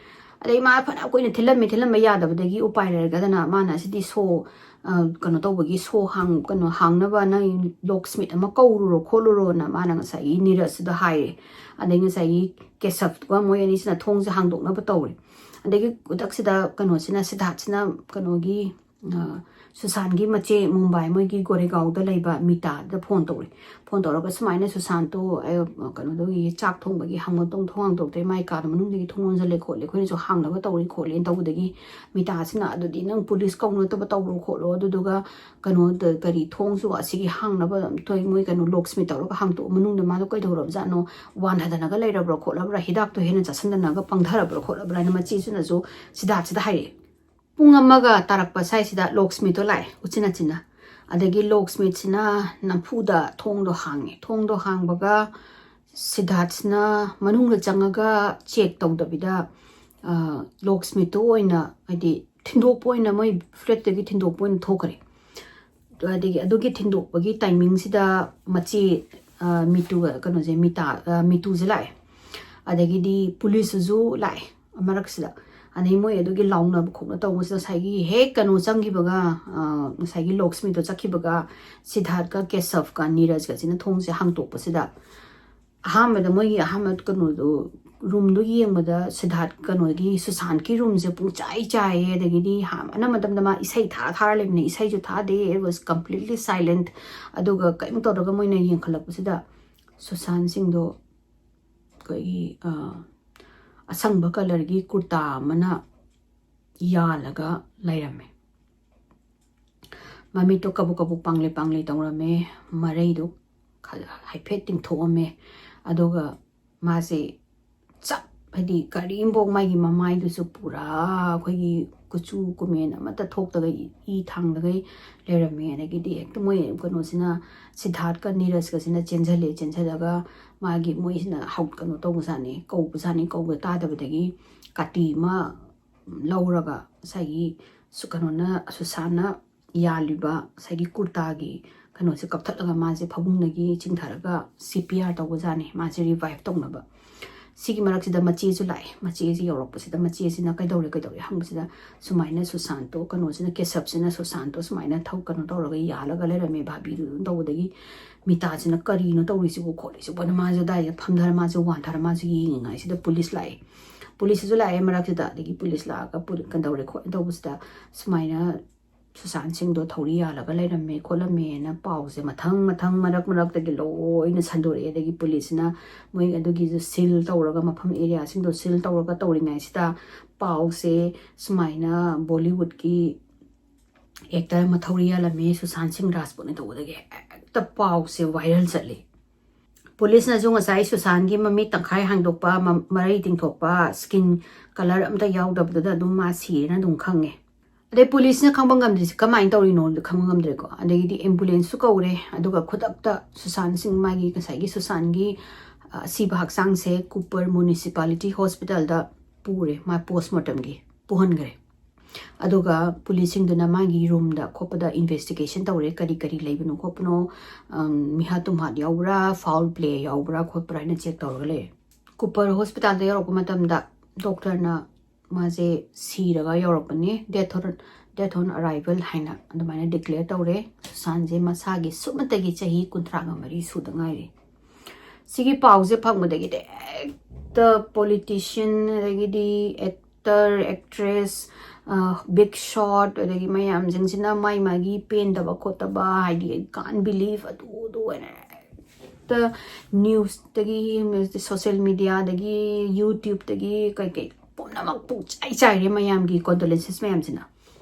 ꯑꯗꯩ ꯃꯥ ꯐꯅ ꯀꯨꯏꯅ ꯊꯤꯜꯂꯝꯃꯦ, ꯊꯤꯜꯂꯝꯕ ꯌꯥꯗꯕꯗꯒꯤ ꯎꯄꯥꯏ ꯂꯩꯔꯒꯗꯅ ꯃꯥꯅ ꯁꯤꯗꯤ ꯁꯣ, ꯑ, ꯀꯩꯅꯣ ꯇꯧꯕꯒꯤ ꯁꯣ ꯍꯥꯡ-, ꯀꯩꯅꯣ ꯍꯥꯡꯅꯕ ꯅꯪ ꯂꯣꯛ ꯁ꯭ꯃꯤꯠ ꯑꯃ ꯀꯧꯔꯨꯔꯣ ꯈꯣꯠꯂꯨꯔꯣꯅ ꯃꯥꯅ ꯉꯁꯥꯏꯒꯤ ꯅꯤꯔꯖꯁꯤꯗ ꯍꯥꯏꯔꯦ꯫ ꯑꯗꯩ ꯉꯁꯥꯏꯒꯤ ꯀꯦꯁꯞꯇꯨꯒ ꯃꯣꯏ ꯑꯅꯤꯁꯤꯅ ꯊꯣꯡꯁꯦ ꯍꯥꯡꯗꯣꯛꯅꯕ ꯇꯧꯔꯦ꯫ ꯑꯗꯒꯤ ꯈꯨꯗꯛꯁꯤꯗ ꯀꯩꯅꯣꯁꯤꯅ, ꯁꯤꯗꯥꯔꯠꯁꯤꯅ ꯀꯩꯅꯣꯒꯤ ꯁꯨꯁꯥꯟꯒꯤ ꯃꯆꯦ ꯃꯨꯝꯕꯥꯏ ꯃꯣꯏꯒꯤ ꯒꯣꯔꯦꯒꯥꯎꯗ ꯂꯩꯕ ꯃꯤꯇꯥꯗ ꯐꯣꯟ ꯇꯧꯔꯦ꯫ ꯐꯣꯟ ꯇꯧꯔꯒ ꯁꯨꯃꯥꯏꯅ ꯁꯨꯁꯥꯟꯇꯣ, ꯑꯩ, ꯀꯩꯅꯣꯗꯒꯤ ꯆꯥꯛ ꯊꯣꯡꯕꯒꯤ ꯍꯪꯕ ꯊꯣꯡ ꯍꯥꯡꯗꯣꯛꯇ꯭ꯔꯦ, ꯃꯥꯏ ꯀꯥꯗ ꯃꯅꯨꯡꯗꯒꯤ ꯊꯣꯡ ꯂꯣꯟꯁꯤꯜꯂꯦ ꯈꯣꯠꯂꯦ, ꯑꯩꯈꯣꯏꯅꯁꯨ ꯍꯥꯡꯅꯕ ꯇꯧꯔꯤ ꯈꯣꯠꯂꯦꯅ ꯇꯧꯕꯗꯒꯤ ꯃꯤꯇꯥꯁꯤꯅ ꯑꯗꯨꯗꯤ ꯅꯪ ꯄꯨꯂꯤꯁ ꯀꯧꯅ ꯅꯠꯇꯕ ꯇꯧꯔꯣ ꯈꯣꯠꯂꯣ, ꯑꯗꯨꯗꯨꯒ ꯀꯩꯅꯣ ꯀꯔꯤ ꯊꯣꯡꯁꯨ ꯑꯁꯤꯒꯤ ꯍꯥꯡꯅꯕ ꯑꯝꯇ ꯃꯣꯏ ꯀꯩꯅꯣ ꯂꯣꯛꯁꯃꯤꯠ ꯇꯧꯔꯒ ꯍꯥꯡꯇꯣꯛꯑꯣ, ꯃꯅꯨꯡꯗ ꯃꯥꯗꯣ ꯀꯩꯗꯧꯔꯕꯖꯥꯠꯅꯣ, ꯋꯥꯟꯊꯗꯅꯒ ꯂꯩꯔꯕ꯭ꯔꯥ ꯈꯣꯠꯂꯕ꯭ꯔꯥ, ꯍꯤꯗꯥꯛꯇꯣ ꯍꯦꯟꯅ ꯆꯥꯁꯤꯟꯗꯅꯒ ꯄꯪꯊꯔꯕ꯭ꯔꯥ ꯈꯣꯠꯂꯕ꯭ꯔꯥ ꯍꯥꯏꯅ ꯃꯆꯦꯁꯤꯅꯁꯨ ꯁꯤꯗꯥꯠꯁꯤꯗ ꯍꯥꯏꯔꯛꯑꯦ꯫ ꯄꯨꯡ ꯑꯃꯒ ꯇꯥꯔꯛꯄ ꯁ꯭ꯋꯥꯏꯁꯤꯗ ꯂꯣꯛꯁꯃꯤꯠꯇꯣ ꯂꯥꯛꯑꯦ ꯎꯆꯤꯟ ꯅꯥꯆꯤꯟꯅ꯫ ꯑꯗꯒꯤ ꯂꯣꯛꯁꯃꯤꯠꯁꯤꯅ ꯅꯝꯐꯨꯗ ꯊꯣꯡꯗꯣ ꯍꯥꯡꯉꯦ꯫ ꯊꯣꯡꯗꯣ ꯍꯥꯡꯕꯒ ꯁꯤꯗꯥꯠꯁꯤꯅ ꯃꯅꯨꯡꯗ ꯆꯪꯉꯒ ꯆꯦꯛ ꯇꯧꯗꯕꯤꯗ ꯂꯣꯛꯁꯃꯤꯠꯇꯣ ꯑꯣꯏꯅ, ꯍꯥꯏꯗꯤ ꯊꯤꯟꯗꯣꯛꯄ ꯑꯣꯏꯅ, ꯃꯣꯏ ꯐ꯭ꯂꯦꯠꯇꯒꯤ ꯊꯤꯟꯗꯣꯛꯄ ꯑꯣꯏꯅ ꯊꯣꯛꯈ꯭ꯔꯦ꯫ ꯑꯗꯒꯤ ꯑꯗꯨꯒꯤ ꯊꯤꯟꯗꯣꯛꯄꯒꯤ ꯇꯥꯏꯃꯤꯡꯁꯤꯗ ꯃꯆꯦ ꯃꯤꯇꯨꯒ ꯀꯩꯅꯣꯁꯦ ꯃꯤꯇꯥ ꯃꯤꯇꯨꯁꯦ ꯂꯥꯛꯑꯦ꯫ ꯑꯗꯒꯤꯗꯤ ꯄꯨꯂꯤꯁꯁꯤꯁꯨ ꯂꯥꯛꯑꯦ ꯃꯔꯛꯁꯤꯗ꯫ ꯑꯗꯩ ꯃꯣꯏ ꯑꯗꯨꯒꯤ ꯂꯥꯎꯅꯕ ꯈꯣꯠꯅ ꯇꯧꯕꯁꯤꯗ ꯉꯁꯥꯏꯒꯤ ꯍꯦꯛ ꯀꯩꯅꯣ ꯆꯪꯈꯤꯕꯒ, ꯉꯁꯥꯏꯒꯤ ꯂꯣꯛꯁꯃꯤꯠꯇꯣ ꯆꯠꯈꯤꯕꯒ ꯁꯤꯗꯥꯔꯠꯀ ꯀꯦꯁꯕꯀ ꯅꯤꯔꯖꯀꯁꯤꯅ ꯊꯣꯡꯁꯦ ꯍꯥꯡꯇꯣꯛꯄꯁꯤꯗ, ꯑꯍꯥꯟꯕꯗ ꯃꯣꯏꯒꯤ ꯑꯍꯥꯟꯕ ꯀꯩꯅꯣꯗꯣ, ꯔꯨꯝꯗꯣ ꯌꯦꯡꯕꯗ ꯁꯤꯗꯥꯔꯠ ꯀꯩꯅꯣꯒꯤ ꯁꯨꯁꯥꯟꯠꯀꯤ ꯔꯨꯝꯁꯦ ꯄꯨꯡꯆꯥꯏ ꯆꯥꯏꯌꯦ꯫ ꯑꯗꯒꯤꯗꯤ ꯑꯅꯝꯕ ꯃꯇꯝꯗ ꯃꯥ ꯏꯁꯩ ꯊꯥꯔ ꯊꯥꯔ ꯂꯩꯕꯅꯦ, ꯏꯁꯩꯁꯨ ꯊꯥꯗꯦ, it was completely silent꯫ ꯑꯗꯨꯒ ꯀꯔꯤꯝ ꯇꯧꯔꯒ ꯃꯣꯏꯅ ꯌꯦꯡꯈꯠꯂꯛꯄꯁꯤꯗ ꯁꯨꯁꯥꯟꯠ ꯁꯤꯡꯗꯣ ꯑꯩꯈꯣꯏꯒꯤ ꯑꯁꯪꯕ ꯀꯂꯔꯒꯤ ꯀꯨꯔꯇꯥ ꯑꯃꯅ ꯌꯥꯜꯂꯒ ꯂꯩꯔꯝꯃꯦ꯫ ꯃꯃꯤꯠꯇꯣ ꯀꯕꯨꯛ ꯀꯕꯨꯛ ꯄꯥꯡꯂꯤ ꯄꯥꯡꯂꯤ ꯇꯧꯔꯝꯃꯦ꯫ ꯃꯔꯩꯗꯣ ꯍꯥꯏꯐꯦꯠ ꯇꯤꯡꯊꯣꯛꯑꯝꯃꯦ꯫ ꯑꯗꯨꯒ ꯃꯥꯁꯦ ꯆꯞ, ꯍꯥꯏꯗꯤ ꯀꯔꯤꯝꯐꯥꯎ ꯃꯥꯒꯤ ꯃꯃꯥꯏꯗꯨꯁꯨ ꯄꯨꯔꯥ ꯑꯩꯈꯣꯏꯒꯤ ꯀꯨꯆꯨ ꯀꯨꯃꯦꯟ ꯑꯃꯠꯇ ꯊꯣꯛꯇꯒꯩ ꯏ ꯊꯥꯡꯗꯒꯩ ꯂꯩꯔꯝꯃꯦ꯫ ꯑꯗꯒꯤꯗꯤ ꯍꯦꯛꯇ ꯃꯣꯏ ꯀꯩꯅꯣꯁꯤꯅ ꯁꯤꯗꯥꯔꯠꯀ ꯅꯤꯔꯖꯀꯁꯤꯅ ꯆꯦꯟꯁꯤꯜꯂꯦ꯫ ꯆꯦꯟꯁꯤꯜꯂꯒ ꯃꯥꯒꯤ ꯃꯣꯏꯁꯤꯅ ꯀꯩꯅꯣ ꯇꯧꯕꯖꯥꯠꯅꯤ, ꯀꯧꯕꯖꯥꯠꯅꯤ꯫ ꯀꯧꯕ ꯇꯥꯗꯕꯗꯒꯤ ꯀꯥꯇꯤ ꯑꯃ ꯂꯧꯔꯒ ꯉꯁꯥꯏꯒꯤ ꯀꯩꯅꯣꯅ, ꯁꯨꯁꯥꯟꯅ ꯌꯥꯜꯂꯤꯕ ꯉꯁꯥꯏꯒꯤ ꯀꯨꯔꯇꯥꯒꯤ ꯀꯩꯅꯣꯁꯦ ꯀꯛꯊꯠꯂꯒ ꯃꯥꯁꯦ ꯐꯃꯨꯡꯗꯒꯤ ꯆꯤꯡꯊꯔꯒ ꯁꯤ ꯄꯤ ꯑꯥꯔ ꯇꯧꯕꯖꯥꯠꯅꯤ, ꯃꯥꯁꯦ ꯔꯤꯚꯥꯏꯞ ꯇꯧꯅꯕ꯫ ꯁꯤꯒꯤ ꯃꯔꯛꯁꯤꯗ ꯃꯆꯦꯁꯨ ꯂꯥꯛꯑꯦ꯫ ꯃꯆꯦꯁꯤ ꯌꯧꯔꯛꯄꯁꯤꯗ ꯃꯆꯦꯁꯤꯅ "ꯀꯩꯗꯧꯔꯦ, ꯀꯩꯗꯧꯔꯦ?" ꯍꯪꯕꯁꯤꯗ ꯁꯨꯃꯥꯏꯅ ꯁꯨꯁꯥꯟꯇꯣ, ꯀꯩꯅꯣꯁꯤꯅ, ꯀꯦꯁꯕꯁꯤꯅ ꯁꯨꯁꯥꯟꯇꯣ ꯁꯨꯃꯥꯏꯅ ꯊꯧ-, ꯀꯩꯅꯣ ꯇꯧꯔꯒ ꯌꯥꯜꯂꯒ ꯂꯩꯔꯝꯃꯦ, ꯚꯥꯕꯤꯗꯨ ꯑꯗꯨꯝ ꯇꯧꯕꯗꯒꯤ ꯃꯤꯇꯥꯁꯤꯅ "ꯀꯔꯤꯅꯣ ꯇꯧꯔꯤꯁꯤꯕꯨ ꯈꯣꯠꯂꯤꯁꯤꯕꯨ?" ꯑꯗꯨ ꯃꯥꯁꯦ ꯑꯗꯥꯏꯗ ꯐꯝꯊꯔ ꯃꯥꯁꯦ ꯋꯥꯟꯊꯔ ꯃꯥꯁꯦ ꯌꯦꯡꯉꯤꯉꯩꯁꯤꯗ ꯄꯨꯂꯤꯁ ꯂꯥꯛꯑꯦ꯫ ꯄꯨꯂꯤꯁꯁꯤꯁꯨ ꯂꯥꯛꯑꯦ ꯃꯔꯛꯁꯤꯗ꯫ ꯑꯗꯒꯤ ꯄꯨꯂꯤꯁ ꯂꯥꯛꯑꯒ ꯄꯨꯂꯤ-, ꯀꯩꯗꯧꯔꯦ ꯈꯣꯠꯂꯦ ꯇꯧꯕꯁꯤꯗ ꯁꯨꯃꯥꯏꯅ ꯁꯨꯁꯥꯟ ꯁꯤꯡꯗꯣ ꯊꯧꯔꯤ ꯌꯥꯜꯂꯒ ꯂꯩꯔꯝꯃꯦ ꯈꯣꯠꯂꯝꯃꯦꯅ ꯄꯥꯎꯁꯦ ꯃꯊꯪ ꯃꯊꯪ ꯃꯔꯛ ꯃꯔꯛꯇꯒꯤ ꯂꯣꯏꯅ ꯁꯟꯗꯣꯔꯛꯑꯦ꯫ ꯑꯗꯒꯤ ꯄꯨꯂꯤꯁꯅ ꯃꯣꯏ ꯑꯗꯨꯒꯤꯁꯨ ꯁꯤꯜ ꯇꯧꯔꯒ, ꯃꯐꯝ ꯑꯦꯔꯤꯌꯥꯁꯤꯡꯗꯣ ꯁꯤꯜ ꯇꯧꯔꯒ ꯇꯧꯔꯤꯉꯩꯁꯤꯗ ꯄꯥꯎꯁꯦ ꯁꯨꯃꯥꯏꯅ ꯕꯣꯂꯤꯋꯨꯗꯀꯤ ꯑꯦꯛꯇꯔ ꯑꯃ ꯊꯧꯔꯤ ꯌꯥꯜꯂꯝꯃꯦ ꯁꯨꯁꯥꯟ ꯁꯤꯡ ꯔꯥꯖꯄꯨꯠꯅ ꯇꯧꯕꯗꯒꯤ ꯍꯦꯛꯇ ꯄꯥꯎꯁꯦ ꯚꯥꯏꯔꯦꯜ ꯆꯠꯂꯤ꯫ ꯄꯨꯂꯤꯁꯅꯁꯨ ꯉꯁꯥꯏ ꯁꯨꯁꯥꯟꯒꯤ ꯃꯃꯤꯠ ꯇꯪꯈꯥꯏ ꯍꯥꯡꯗꯣꯛꯄ, ꯃ-, ꯃꯔꯩ ꯇꯤꯡꯊꯣꯛꯄ, ꯁ꯭ꯀꯤꯟ ꯀꯂꯔ ꯑꯝꯇ ꯌꯥꯎꯗꯕꯗꯨꯗ ꯑꯗꯨꯝ ꯃꯥ ꯁꯤꯔꯦꯅ ꯑꯗꯨꯝ ꯈꯪꯉꯦ꯫ ꯑꯗꯩ ꯄꯨꯂꯤꯁꯅ ꯈꯪꯕ ꯉꯝꯗ꯭ꯔꯤꯁꯦ ꯀꯃꯥꯏꯅ ꯇꯧꯔꯤꯅꯣ ꯈꯪꯕ ꯉꯝꯗ꯭ꯔꯦꯀꯣ꯫ ꯑꯗꯒꯤꯗꯤ ꯑꯦꯝꯕꯨꯂꯦꯟꯁꯁꯨ ꯀꯧꯔꯦ, ꯑꯗꯨꯒ ꯈꯨꯗꯛꯇ ꯁꯨꯁꯥꯟ ꯁꯤꯡ, ꯃꯥꯒꯤ ꯉꯁꯥꯏꯒꯤ ꯁꯨꯁꯥꯟꯒꯤ, ꯑ, ꯑꯁꯤꯕ ꯍꯛꯆꯥꯡꯁꯦ ꯀꯨꯄꯔ ꯃꯨꯅꯤꯁꯤꯄꯥꯂꯤꯇꯤ ꯍꯣꯁꯄꯤꯇꯥꯜꯗ ꯄꯨꯔꯦ, ꯃꯥ ꯄꯣꯁꯃꯣꯔꯇꯝꯒꯤ ꯄꯨꯍꯟꯈ꯭ꯔꯦ꯫ ꯑꯗꯨꯒ ꯄꯨꯂꯤꯁꯁꯤꯡꯗꯨꯅ ꯃꯥꯒꯤ ꯔꯨꯝꯗ ꯈꯣꯠꯄꯗ ꯏꯟꯚꯦꯁꯇꯤꯒꯦꯁꯟ ꯇꯧꯔꯦ, ꯀꯔꯤ ꯀꯔꯤ ꯂꯩꯕꯅꯣ ꯈꯣꯠꯄꯅꯣ, ꯑꯝ, ꯃꯤꯍꯥꯠ ꯇꯨꯝꯍꯥꯠ ꯌꯥꯎꯕ꯭ꯔꯥ, ꯐꯥꯎꯜ ꯄ꯭ꯂꯦ ꯌꯥꯎꯕ꯭ꯔꯥ ꯈꯣꯠꯄ꯭ꯔꯥ ꯍꯥꯏꯅ ꯆꯦꯛ ꯇꯧꯔꯒ ꯂꯩꯔꯦ꯫ ꯀꯨꯄꯔ ꯍꯣꯁꯄꯤꯇꯥꯜꯗ ꯌꯧꯔꯛꯄ ꯃꯇꯝꯗ ꯗꯣꯛꯇꯔꯅ ꯃꯥꯁꯦ ꯁꯤꯔꯒ ꯌꯧꯔꯛꯄꯅꯤ, death on, death on arrival ꯍꯥꯏꯅ ꯑꯗꯨꯃꯥꯏꯅ ꯗꯤꯀ꯭ꯂꯦꯌꯔ ꯇꯧꯔꯦ꯫ ꯁꯨꯁꯥꯟꯁꯦ ꯃꯁꯥꯒꯤ ꯁꯨꯞꯅꯇꯒꯤ ꯆꯍꯤ ꯀꯨꯟꯊ꯭ꯔꯥꯒ ꯃꯔꯤ ꯁꯨꯗ ꯉꯥꯏꯔꯤ꯫ ꯁꯤꯒꯤ ꯄꯥꯎꯁꯦ ꯐꯪꯕꯗꯒꯤꯗꯤ ꯍꯦꯛꯇ ꯄꯣꯂꯤꯇꯤꯁꯤꯌꯟ, ꯑꯗꯒꯤꯗꯤ ꯑꯦꯛꯇꯔ, ꯑꯦꯛꯇ꯭ꯔꯦꯁ, ꯕꯤꯛ ꯁꯣꯠ, ꯑꯗꯒꯤ ꯃꯌꯥꯝꯁꯤꯡꯁꯤꯅ ꯃꯥꯏ ꯃꯥꯒꯤ ꯄꯦꯟꯗꯕ ꯈꯣꯠꯇꯕ, ꯍꯥꯏꯗꯤ, "I can't believe" ꯑꯗꯨ ꯑꯗꯨ ꯑꯣꯏꯅ ꯍꯦꯛꯇ ꯅ꯭ꯌꯨꯁꯇꯒꯤ, ꯁꯣꯁꯦꯜ ꯃꯤꯗꯤꯌꯥꯗꯒꯤ, ꯌꯨꯇ꯭ꯌꯨꯕꯇꯒꯤ, ꯀꯩꯀꯩ ꯄꯨꯝꯅꯃꯛ ꯄꯨꯡꯆꯥꯏ ꯆꯥꯏꯔꯦ ꯃꯌꯥꯝꯒꯤ ꯀꯣꯟꯗꯣꯂꯦꯟꯁꯦꯁ ꯃꯌꯥꯝꯁꯤꯅ꯫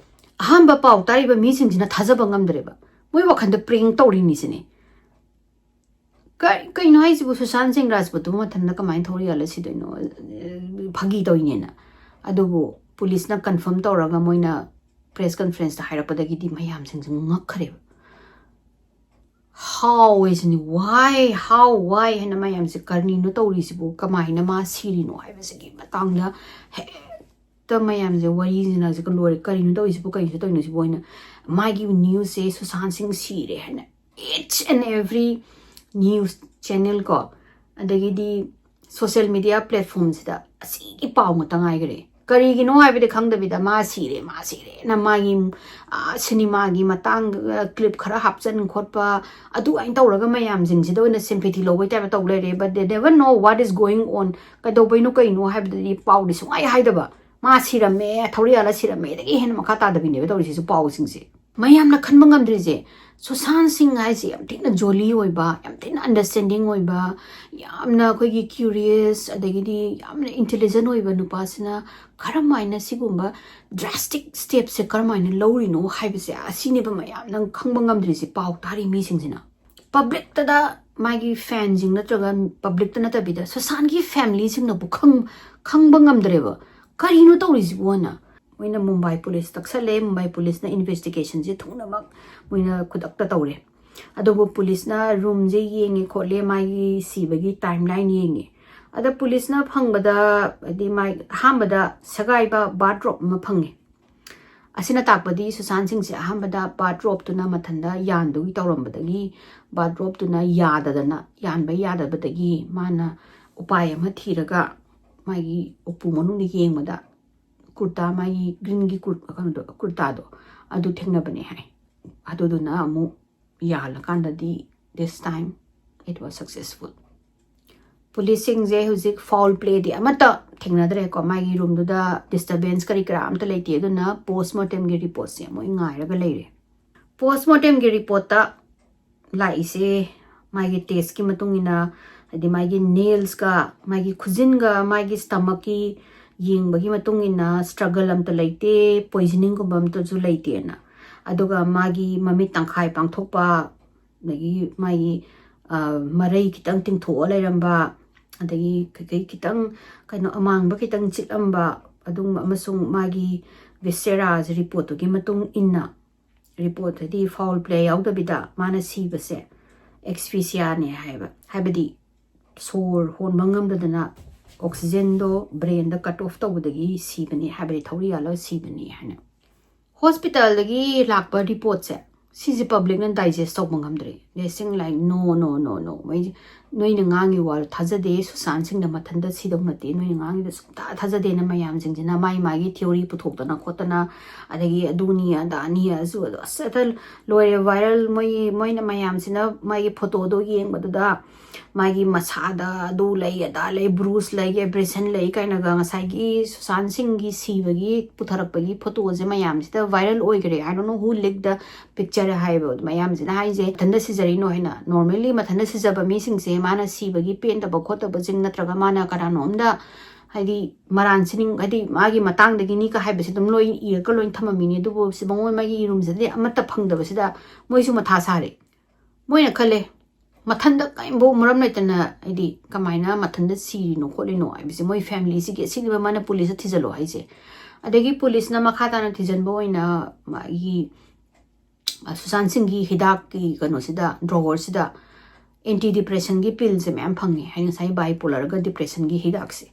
ꯑꯍꯥꯟꯕ ꯄꯥꯎ ꯇꯥꯔꯤꯕ ꯃꯤꯁꯤꯡꯁꯤꯅ ꯊꯥꯖꯕ ꯉꯝꯗ꯭ꯔꯦꯕ, ꯃꯣꯏ ꯋꯥꯈꯟꯗ ꯄ꯭ꯔꯦꯡ ꯇꯧꯔꯤꯅꯤ ꯁꯤꯅꯤ꯫ ꯀ-, ꯀꯩꯅꯣ ꯍꯥꯏꯁꯤꯕꯨ? ꯁꯨꯁꯥꯟ ꯁꯤꯡ ꯔꯥꯖꯄꯨꯠꯇꯨꯕꯨ ꯃꯊꯟꯇ ꯀꯃꯥꯏꯅ ꯊꯧꯔꯤ ꯌꯥꯜꯂ ꯁꯤꯗꯣꯏꯅꯣ? ꯐꯥꯒꯤ ꯇꯧꯔꯤꯅꯦꯅ꯫ ꯑꯗꯨꯕꯨ ꯄꯨꯂꯤꯁꯅ ꯀꯟꯐꯥꯔꯝ ꯇꯧꯔꯒ ꯃꯣꯏꯅ ꯄ꯭ꯔꯦꯁ ꯀꯟꯐꯔꯦꯟꯁꯇ ꯍꯥꯏꯔꯛꯄꯗꯒꯤꯗꯤ ꯃꯌꯥꯝꯁꯤꯡꯁꯦ ꯉꯛꯈ꯭ꯔꯦꯕ꯫ How ꯍꯥꯏꯁꯤꯅꯤ, why, how, why ꯍꯥꯏꯅ ꯃꯌꯥꯝꯁꯦ ꯀꯔꯤꯅꯣ ꯇꯧꯔꯤꯁꯤꯕꯨ, ꯀꯃꯥꯏꯅ ꯃꯥ ꯁꯤꯔꯤꯅꯣ ꯍꯥꯏꯕꯁꯤꯒꯤ ꯃꯇꯥꯡꯗ ꯍꯦꯛꯇ ꯃꯌꯥꯝꯁꯦ ꯋꯥꯔꯤꯁꯤꯅ ꯍꯧꯖꯤꯛ ꯂꯣꯏꯔꯦ꯫ ꯀꯔꯤꯅꯣ ꯇꯧꯔꯤꯁꯤꯕꯨ, ꯀꯔꯤꯅꯣ ꯇꯧꯔꯤꯅꯣ ꯁꯤꯕꯨ ꯍꯥꯏꯅ? ꯃꯥꯒꯤ ꯅ꯭ꯌꯨꯁꯁꯦ ꯁꯨꯁꯥꯟ ꯁꯤꯡ ꯁꯤꯔꯦ ꯍꯥꯏꯅ each and every news channel ꯀꯣ, ꯑꯗꯒꯤꯗꯤ ꯁꯣꯁꯦꯜ ꯃꯤꯗꯤꯌꯥ ꯄ꯭ꯂꯦꯠꯐꯣꯝꯁꯤꯗ ꯑꯁꯤꯒꯤ ꯄꯥꯎ ꯉꯥꯛꯇ ꯉꯥꯏꯈꯔꯦ꯫ ꯀꯔꯤꯒꯤꯅꯣ ꯍꯥꯏꯕꯗꯤ ꯈꯪꯗꯕꯤꯗ ꯃꯥ ꯁꯤꯔꯦ, ꯃꯥ ꯁꯤꯔꯦꯅ ꯃꯥꯒꯤ, ꯑ, ꯁꯤꯅꯦꯃꯥꯒꯤ ꯃꯇꯥꯡꯗ ꯀ꯭ꯂꯤꯞ ꯈꯔ ꯍꯥꯞꯆꯤꯟ ꯈꯣꯠꯄ, ꯑꯗꯨꯃꯥꯏꯅ ꯇꯧꯔꯒ ꯃꯌꯥꯝꯁꯤꯡꯁꯤꯗ ꯑꯣꯏꯅ ꯁꯤꯝꯄꯦꯊꯤ ꯂꯧꯕꯩ ꯇꯥꯏꯞꯇ ꯇꯧ ꯂꯩꯔꯦ꯫ But they never know what is going on. ꯀꯩꯗꯧꯕꯩꯅꯣ, ꯀꯩꯅꯣ ꯍꯥꯏꯕꯗꯨꯗꯤ ꯄꯥꯎꯗꯤ ꯁꯨꯡꯍꯥꯏ ꯍꯥꯏꯗꯕ꯫ ꯃꯥ ꯁꯤꯔꯝꯃꯦ, ꯊꯧꯔꯤ ꯌꯥꯜꯂ ꯁꯤꯔꯝꯃꯦꯗꯒꯤ ꯍꯦꯟꯅ ꯃꯈꯥ ꯇꯥꯗꯕꯤꯅꯦꯕ ꯇꯧꯔꯤꯁꯤꯁꯨ ꯄꯥꯎꯁꯤꯡꯁꯦ꯫ ꯃꯌꯥꯝꯅ ꯈꯟꯕ ꯉꯝꯗ꯭ꯔꯤꯁꯦ, ꯁꯨꯁꯥꯟ ꯁꯤꯡ ꯍꯥꯏꯁꯦ ꯌꯥꯝ ꯊꯤꯅ ꯖꯣꯂꯤ ꯑꯣꯏꯕ, ꯌꯥꯝ ꯊꯤꯅ ꯑꯟꯗꯔꯁ꯭ꯇꯦꯟꯗꯤꯡ ꯑꯣꯏꯕ, ꯌꯥꯝꯅ ꯑꯩꯈꯣꯏꯒꯤ ꯀ꯭ꯌꯨꯔꯤꯌꯁ, ꯑꯗꯒꯤꯗꯤ ꯌꯥꯝꯅ ꯏꯟꯇꯦꯂꯤꯖꯦꯟ ꯑꯣꯏꯕ ꯅꯨꯄꯥꯁꯤꯅ ꯀꯔꯝ ꯍꯥꯏꯅ ꯁꯤꯒꯨꯝꯕ ꯗ꯭ꯔꯥꯁꯇꯤꯛ ꯁ꯭ꯇꯦꯞꯁꯦ ꯀꯔꯝ ꯍꯥꯏꯅ ꯂꯧꯔꯤꯅꯣ ꯍꯥꯏꯕꯁꯦ, ꯑꯁꯤꯅꯦꯕ ꯃꯌꯥꯝꯅ ꯈꯪꯕ ꯉꯝꯗ꯭ꯔꯤꯁꯦ, ꯄꯥꯎ ꯇꯥꯔꯤ ꯃꯤꯁꯤꯡꯁꯤꯅ꯫ ꯄꯕ꯭ꯂꯤꯛꯇꯗ ꯃꯥꯒꯤ ꯐꯦꯟꯁꯤꯡ ꯅꯠꯇ꯭ꯔꯒ ꯄꯕ꯭ꯂꯤꯛꯇ ꯅꯠꯇꯕꯤꯗ ꯁꯨꯁꯥꯟꯒꯤ ꯐꯦꯃꯤꯂꯤꯁꯤꯡꯅꯕꯨ ꯈꯪ-, ꯈꯪꯕ ꯉꯝꯗ꯭ꯔꯦꯕ꯫ ꯀꯔꯤꯅꯣ ꯇꯧꯔꯤꯁꯤꯕꯣꯅ? ꯃꯣꯏꯅ ꯃꯨꯝꯕꯥꯏ ꯄꯨꯂꯤꯁ ꯇꯛꯁꯜꯂꯦ, ꯃꯨꯝꯕꯥꯏ ꯄꯨꯂꯤꯁꯅ ꯏꯟꯚꯦꯁꯇꯤꯒꯦꯁꯟꯁꯦ ꯊꯨꯅꯃꯛ ꯃꯣꯏꯅ ꯈꯨꯗꯛꯇ ꯇꯧꯔꯦ꯫ ꯑꯗꯨꯕꯨ ꯄꯨꯂꯤꯁꯅ ꯔꯨꯝꯁꯦ ꯌꯦꯡꯉꯦ ꯈꯣꯠꯂꯦ, ꯃꯥꯒꯤ ꯁꯤꯕꯒꯤ ꯇꯥꯏꯝ ꯂꯥꯏꯟ ꯌꯦꯡꯉꯦ꯫ ꯑꯗ ꯄꯨꯂꯤꯁꯅ ꯐꯪꯕꯗ, ꯍꯥꯏꯗꯤ ꯃꯥꯏ ꯑꯍꯥꯟꯕꯗ ꯁꯦꯒꯥꯏꯕ ꯕꯥꯔꯠ ꯔꯣꯞ ꯑꯃ ꯐꯪꯉꯦ꯫ ꯑꯁꯤꯅ ꯇꯥꯛꯄꯗꯤ ꯁꯨꯁꯥꯟ ꯁꯤꯡꯁꯦ ꯑꯍꯥꯟꯕꯗ ꯕꯥꯔꯠ ꯔꯣꯞꯇꯨꯅ ꯃꯊꯟꯇ ꯌꯥꯟꯗꯨꯒꯤ ꯇꯧꯔꯝꯕꯗꯒꯤ, ꯕꯥꯔꯠ ꯔꯣꯞꯇꯨꯅ ꯌꯥꯗꯗꯅ, ꯌꯥꯟꯕ ꯌꯥꯗꯕꯗꯒꯤ ꯃꯥꯅ ꯎꯄꯥꯏ ꯑꯃ ꯊꯤꯔꯒ ꯃꯥꯒꯤ ꯎꯄꯨ ꯃꯅꯨꯡꯗ ꯌꯦꯡꯕꯗ ꯀꯨꯔꯇꯥ, ꯃꯥꯒꯤ ꯒ꯭ꯔꯤꯟꯒꯤ ꯀꯨꯔ-, ꯀꯩꯅꯣꯗꯣ, ꯀꯨꯔꯇꯥꯗꯣ ꯑꯗꯨ ꯊꯦꯡꯅꯕꯅꯦ ꯍꯥꯏ꯫ ꯑꯗꯨꯗꯨꯅ ꯑꯃꯨꯛ ꯌꯥꯜꯂꯀꯥꯟꯗꯗꯤ this time it was successful꯫ ꯄꯨꯂꯤꯁꯁꯤꯡꯁꯦ ꯍꯧꯖꯤꯛ ꯐꯥꯎꯜ ꯄ꯭ꯂꯦꯗꯤ ꯑꯃꯠꯇ ꯊꯦꯡꯅꯗ꯭ꯔꯦꯀꯣ꯫ ꯃꯥꯒꯤ ꯔꯨꯝꯗꯨꯗ ꯗꯤꯁꯇꯔꯕꯦꯟꯁ ꯀꯔꯤ ꯀꯔꯥ ꯑꯝꯇ ꯂꯩꯇꯦ꯫ ꯑꯗꯨꯅ ꯄꯣꯁꯃꯣꯔꯇꯦꯝꯒꯤ ꯔꯤꯄꯣꯔꯠꯁꯦ ꯃꯣꯏ ꯉꯥꯏꯔꯒ ꯂꯩꯔꯦ꯫ ꯄꯣꯁꯃꯣꯔꯇꯦꯝꯒꯤ ꯔꯤꯄꯣꯔꯠꯇ ꯂꯥꯛꯏꯁꯦ ꯃꯥꯒꯤ ꯇꯦꯁꯀꯤ ꯃꯇꯨꯡ ꯏꯟꯅ, ꯍꯥꯏꯗꯤ ꯃꯥꯒꯤ ꯅꯦꯜꯁꯀ, ꯃꯥꯒꯤ ꯈꯨꯖꯤꯟꯒ, ꯃꯥꯒꯤ ꯁ꯭ꯇꯃꯛꯀꯤ ꯌꯦꯡꯕꯒꯤ ꯃꯇꯨꯡ ꯏꯟꯅ ꯁ꯭ꯇ꯭ꯔꯒꯜ ꯑꯝꯇ ꯂꯩꯇꯦ, ꯄꯣꯏꯖꯅꯤꯡꯒꯨꯝꯕ ꯑꯝꯇꯁꯨ ꯂꯩꯇꯦꯅ꯫ ꯑꯗꯨꯒ ꯃꯥꯒꯤ ꯃꯃꯤꯠ ꯇꯪꯈꯥꯏ ꯄꯥꯡꯊꯣꯛꯄ, ꯑꯗꯒꯤ ꯃꯥꯒꯤ, ꯑ, ꯃꯔꯩ ꯈꯤꯇꯪ ꯇꯤꯡꯊꯣꯛꯑ ꯂꯩꯔꯝꯕ, ꯑꯗꯒꯤ ꯀꯩꯀꯩ ꯈꯤꯇꯪ, ꯀꯩꯅꯣ, ꯑꯃꯥꯡꯕ ꯈꯤꯇꯪ ꯆꯤꯛꯂꯝꯕ, ꯑꯗꯨꯒꯨꯝꯕ, ꯑꯃꯁꯨꯡ ꯃꯥꯒꯤ ꯚꯤꯁꯦꯔꯥꯁ ꯔꯤꯄꯣꯔꯠꯇꯨꯒꯤ ꯃꯇꯨꯡ ꯏꯟꯅ, ꯔꯤꯄꯣꯔꯠꯇꯗꯤ ꯐꯥꯎꯜ ꯄ꯭ꯂꯦ ꯌꯥꯎꯗꯕꯤꯗ ꯃꯥꯅ ꯁꯤꯕꯁꯦ ꯑꯦꯛꯁꯐꯤꯁꯤꯌꯥꯅꯦ ꯍꯥꯏꯕ, ꯍꯥꯏꯕꯗꯤ ꯁꯣꯔ ꯍꯣꯟꯕ ꯉꯝꯗꯗꯅ ꯑꯣꯛꯁꯤꯖꯦꯟꯗꯣ ꯕ꯭ꯔꯦꯟꯗ ꯀꯠ ꯑꯣꯐ ꯇꯧꯕꯗꯒꯤ ꯁꯤꯕꯅꯤ ꯍꯥꯏꯕꯗꯤ, ꯊꯧꯔꯤ ꯌꯥꯜꯂꯒ ꯁꯤꯕꯅꯤ ꯍꯥꯏꯅ꯫ ꯍꯣꯁꯄꯤꯇꯥꯜꯗꯒꯤ ꯂꯥꯛꯄ ꯔꯤꯄꯣꯔꯠꯁꯦ ꯁꯤꯁꯦ ꯄꯕ꯭ꯂꯤꯛꯅ ꯗꯥꯏꯖꯦꯁ ꯇꯧꯕ ꯉꯝꯗ꯭ꯔꯦ꯫ They saying like, "No, no, no, no, ꯃꯣꯏ ꯅꯣꯏꯅ ꯉꯥꯡꯉꯤ ꯋꯥꯗꯣ ꯊꯥꯖꯗꯦ, ꯁꯨꯁꯥꯟ ꯁꯤꯡꯗ ꯃꯊꯟꯇ ꯁꯤꯗꯧ ꯅꯠꯇꯦ, ꯅꯣꯏꯅ ꯉꯥꯡꯉꯤꯗꯣ ꯁꯨꯡꯊꯥ ꯊꯥꯖꯗꯦꯅ ꯃꯌꯥꯝꯁꯤꯡꯁꯤꯅ ꯃꯥꯏ ꯃꯥꯒꯤ theory ꯄꯨꯊꯣꯛꯇꯅ ꯈꯣꯠꯇꯅ, ꯑꯗꯒꯤ ꯑꯗꯨꯅꯤ ꯑꯗꯥꯅꯤ ꯑꯗꯨ ꯑꯗꯨ ꯑꯁ ꯑꯇ ꯂꯣꯏꯔꯦ viral꯫ ꯃꯣꯏ ꯃꯣꯏꯅ ꯃꯌꯥꯝꯁꯤꯅ ꯃꯥꯒꯤ photoꯗꯣ ꯌꯦꯡꯕꯗꯨꯗ ꯃꯥꯒꯤ ꯃꯁꯥꯗ ꯑꯗꯨ ꯂꯩ ꯑꯗꯥ ꯂꯩ, bruise ꯂꯩ, abrasion ꯂꯩ ꯀꯥꯏꯅꯒ ꯉꯁꯥꯏꯒꯤ ꯁꯨꯁꯥꯟ ꯁꯤꯡꯒꯤ ꯁꯤꯕꯒꯤ ꯄꯨꯊꯔꯛꯄꯒꯤ photoꯁꯦ ꯃꯌꯥꯝꯁꯤꯗ viral ꯑꯣꯏꯈ꯭ꯔꯦ꯫ I don't know who leaked the picture ꯍꯥꯏꯕ ꯃꯌꯥꯝꯁꯤꯅ ꯍꯥꯏꯁꯦ꯫ ꯃꯊꯟꯇ ꯁꯤꯖꯔꯤꯅꯣ ꯍꯥꯏꯅ, normally ꯃꯊꯟꯇ ꯁꯤꯖꯕ ꯃꯤꯁꯤꯡꯁꯦ ꯃꯥꯅ ꯁꯤꯕꯒꯤ ꯄꯦꯟꯗꯕ ꯈꯣꯠꯇꯕꯁꯤꯡ ꯅꯠꯇ꯭ꯔꯒ ꯃꯥꯅ ꯀꯅꯥꯅꯣꯝꯗ ꯍꯥꯏꯗꯤ ꯃꯔꯥꯟ ꯁꯤꯅꯤꯡ ꯍꯥꯏꯗꯤ ꯃꯥꯒꯤ ꯃꯇꯥꯡꯗꯒꯤꯅꯤ ꯀ ꯍꯥꯏꯕꯁꯦ ꯑꯗꯨꯝ ꯂꯣꯏ ꯏꯔꯒ ꯂꯣꯏ ꯊꯝꯃꯝꯃꯤꯅꯤ꯫ ꯑꯗꯨꯕꯨ ꯁꯤꯕꯪꯉꯣꯟ ꯃꯥꯒꯤ ꯏꯔꯨꯝꯁꯤꯗꯗꯤ ꯑꯃꯠꯇ ꯐꯪꯗꯕꯁꯤꯗ ꯃꯣꯏꯁꯨ ꯃꯊꯥ ꯁꯥꯔꯦ꯫ ꯃꯣꯏꯅ ꯈꯜꯂꯦ, ꯃꯊꯟꯇ ꯀꯔꯤꯝꯐꯥꯎ ꯃꯔꯝ ꯂꯩꯇꯅ ꯍꯥꯏꯗꯤ ꯀꯃꯥꯏꯅ ꯃꯊꯟꯇ ꯁꯤꯔꯤꯅꯣ ꯈꯣꯠꯂꯤꯅꯣ ꯍꯥꯏꯕꯁꯦ ꯃꯣꯏ familyꯁꯤꯒꯤ ꯑꯁꯤꯒꯤ ꯃꯥꯅ policeꯇ ꯊꯤꯖꯤꯜꯂꯣ ꯍꯥꯏꯁꯦ꯫ ꯑꯗꯒꯤ policeꯅ ꯃꯈꯥ ꯇꯥꯅ ꯊꯤꯖꯤꯟꯕ ꯑꯣꯏꯅ ꯃꯥꯒꯤ ꯁꯨꯁꯥꯟ ꯁꯤꯡꯒꯤ ꯍꯤꯗꯥꯛꯀꯤ ꯀꯩꯅꯣꯁꯤꯗ, drawerꯁꯤꯗ anti depressionꯒꯤ pillꯁꯦ ꯃꯌꯥꯝ ꯐꯪꯉꯦ ꯍꯥꯏ, ꯉꯁꯥꯏ bipolarꯒ depressionꯒꯤ ꯍꯤꯗꯥꯛꯁꯦ꯫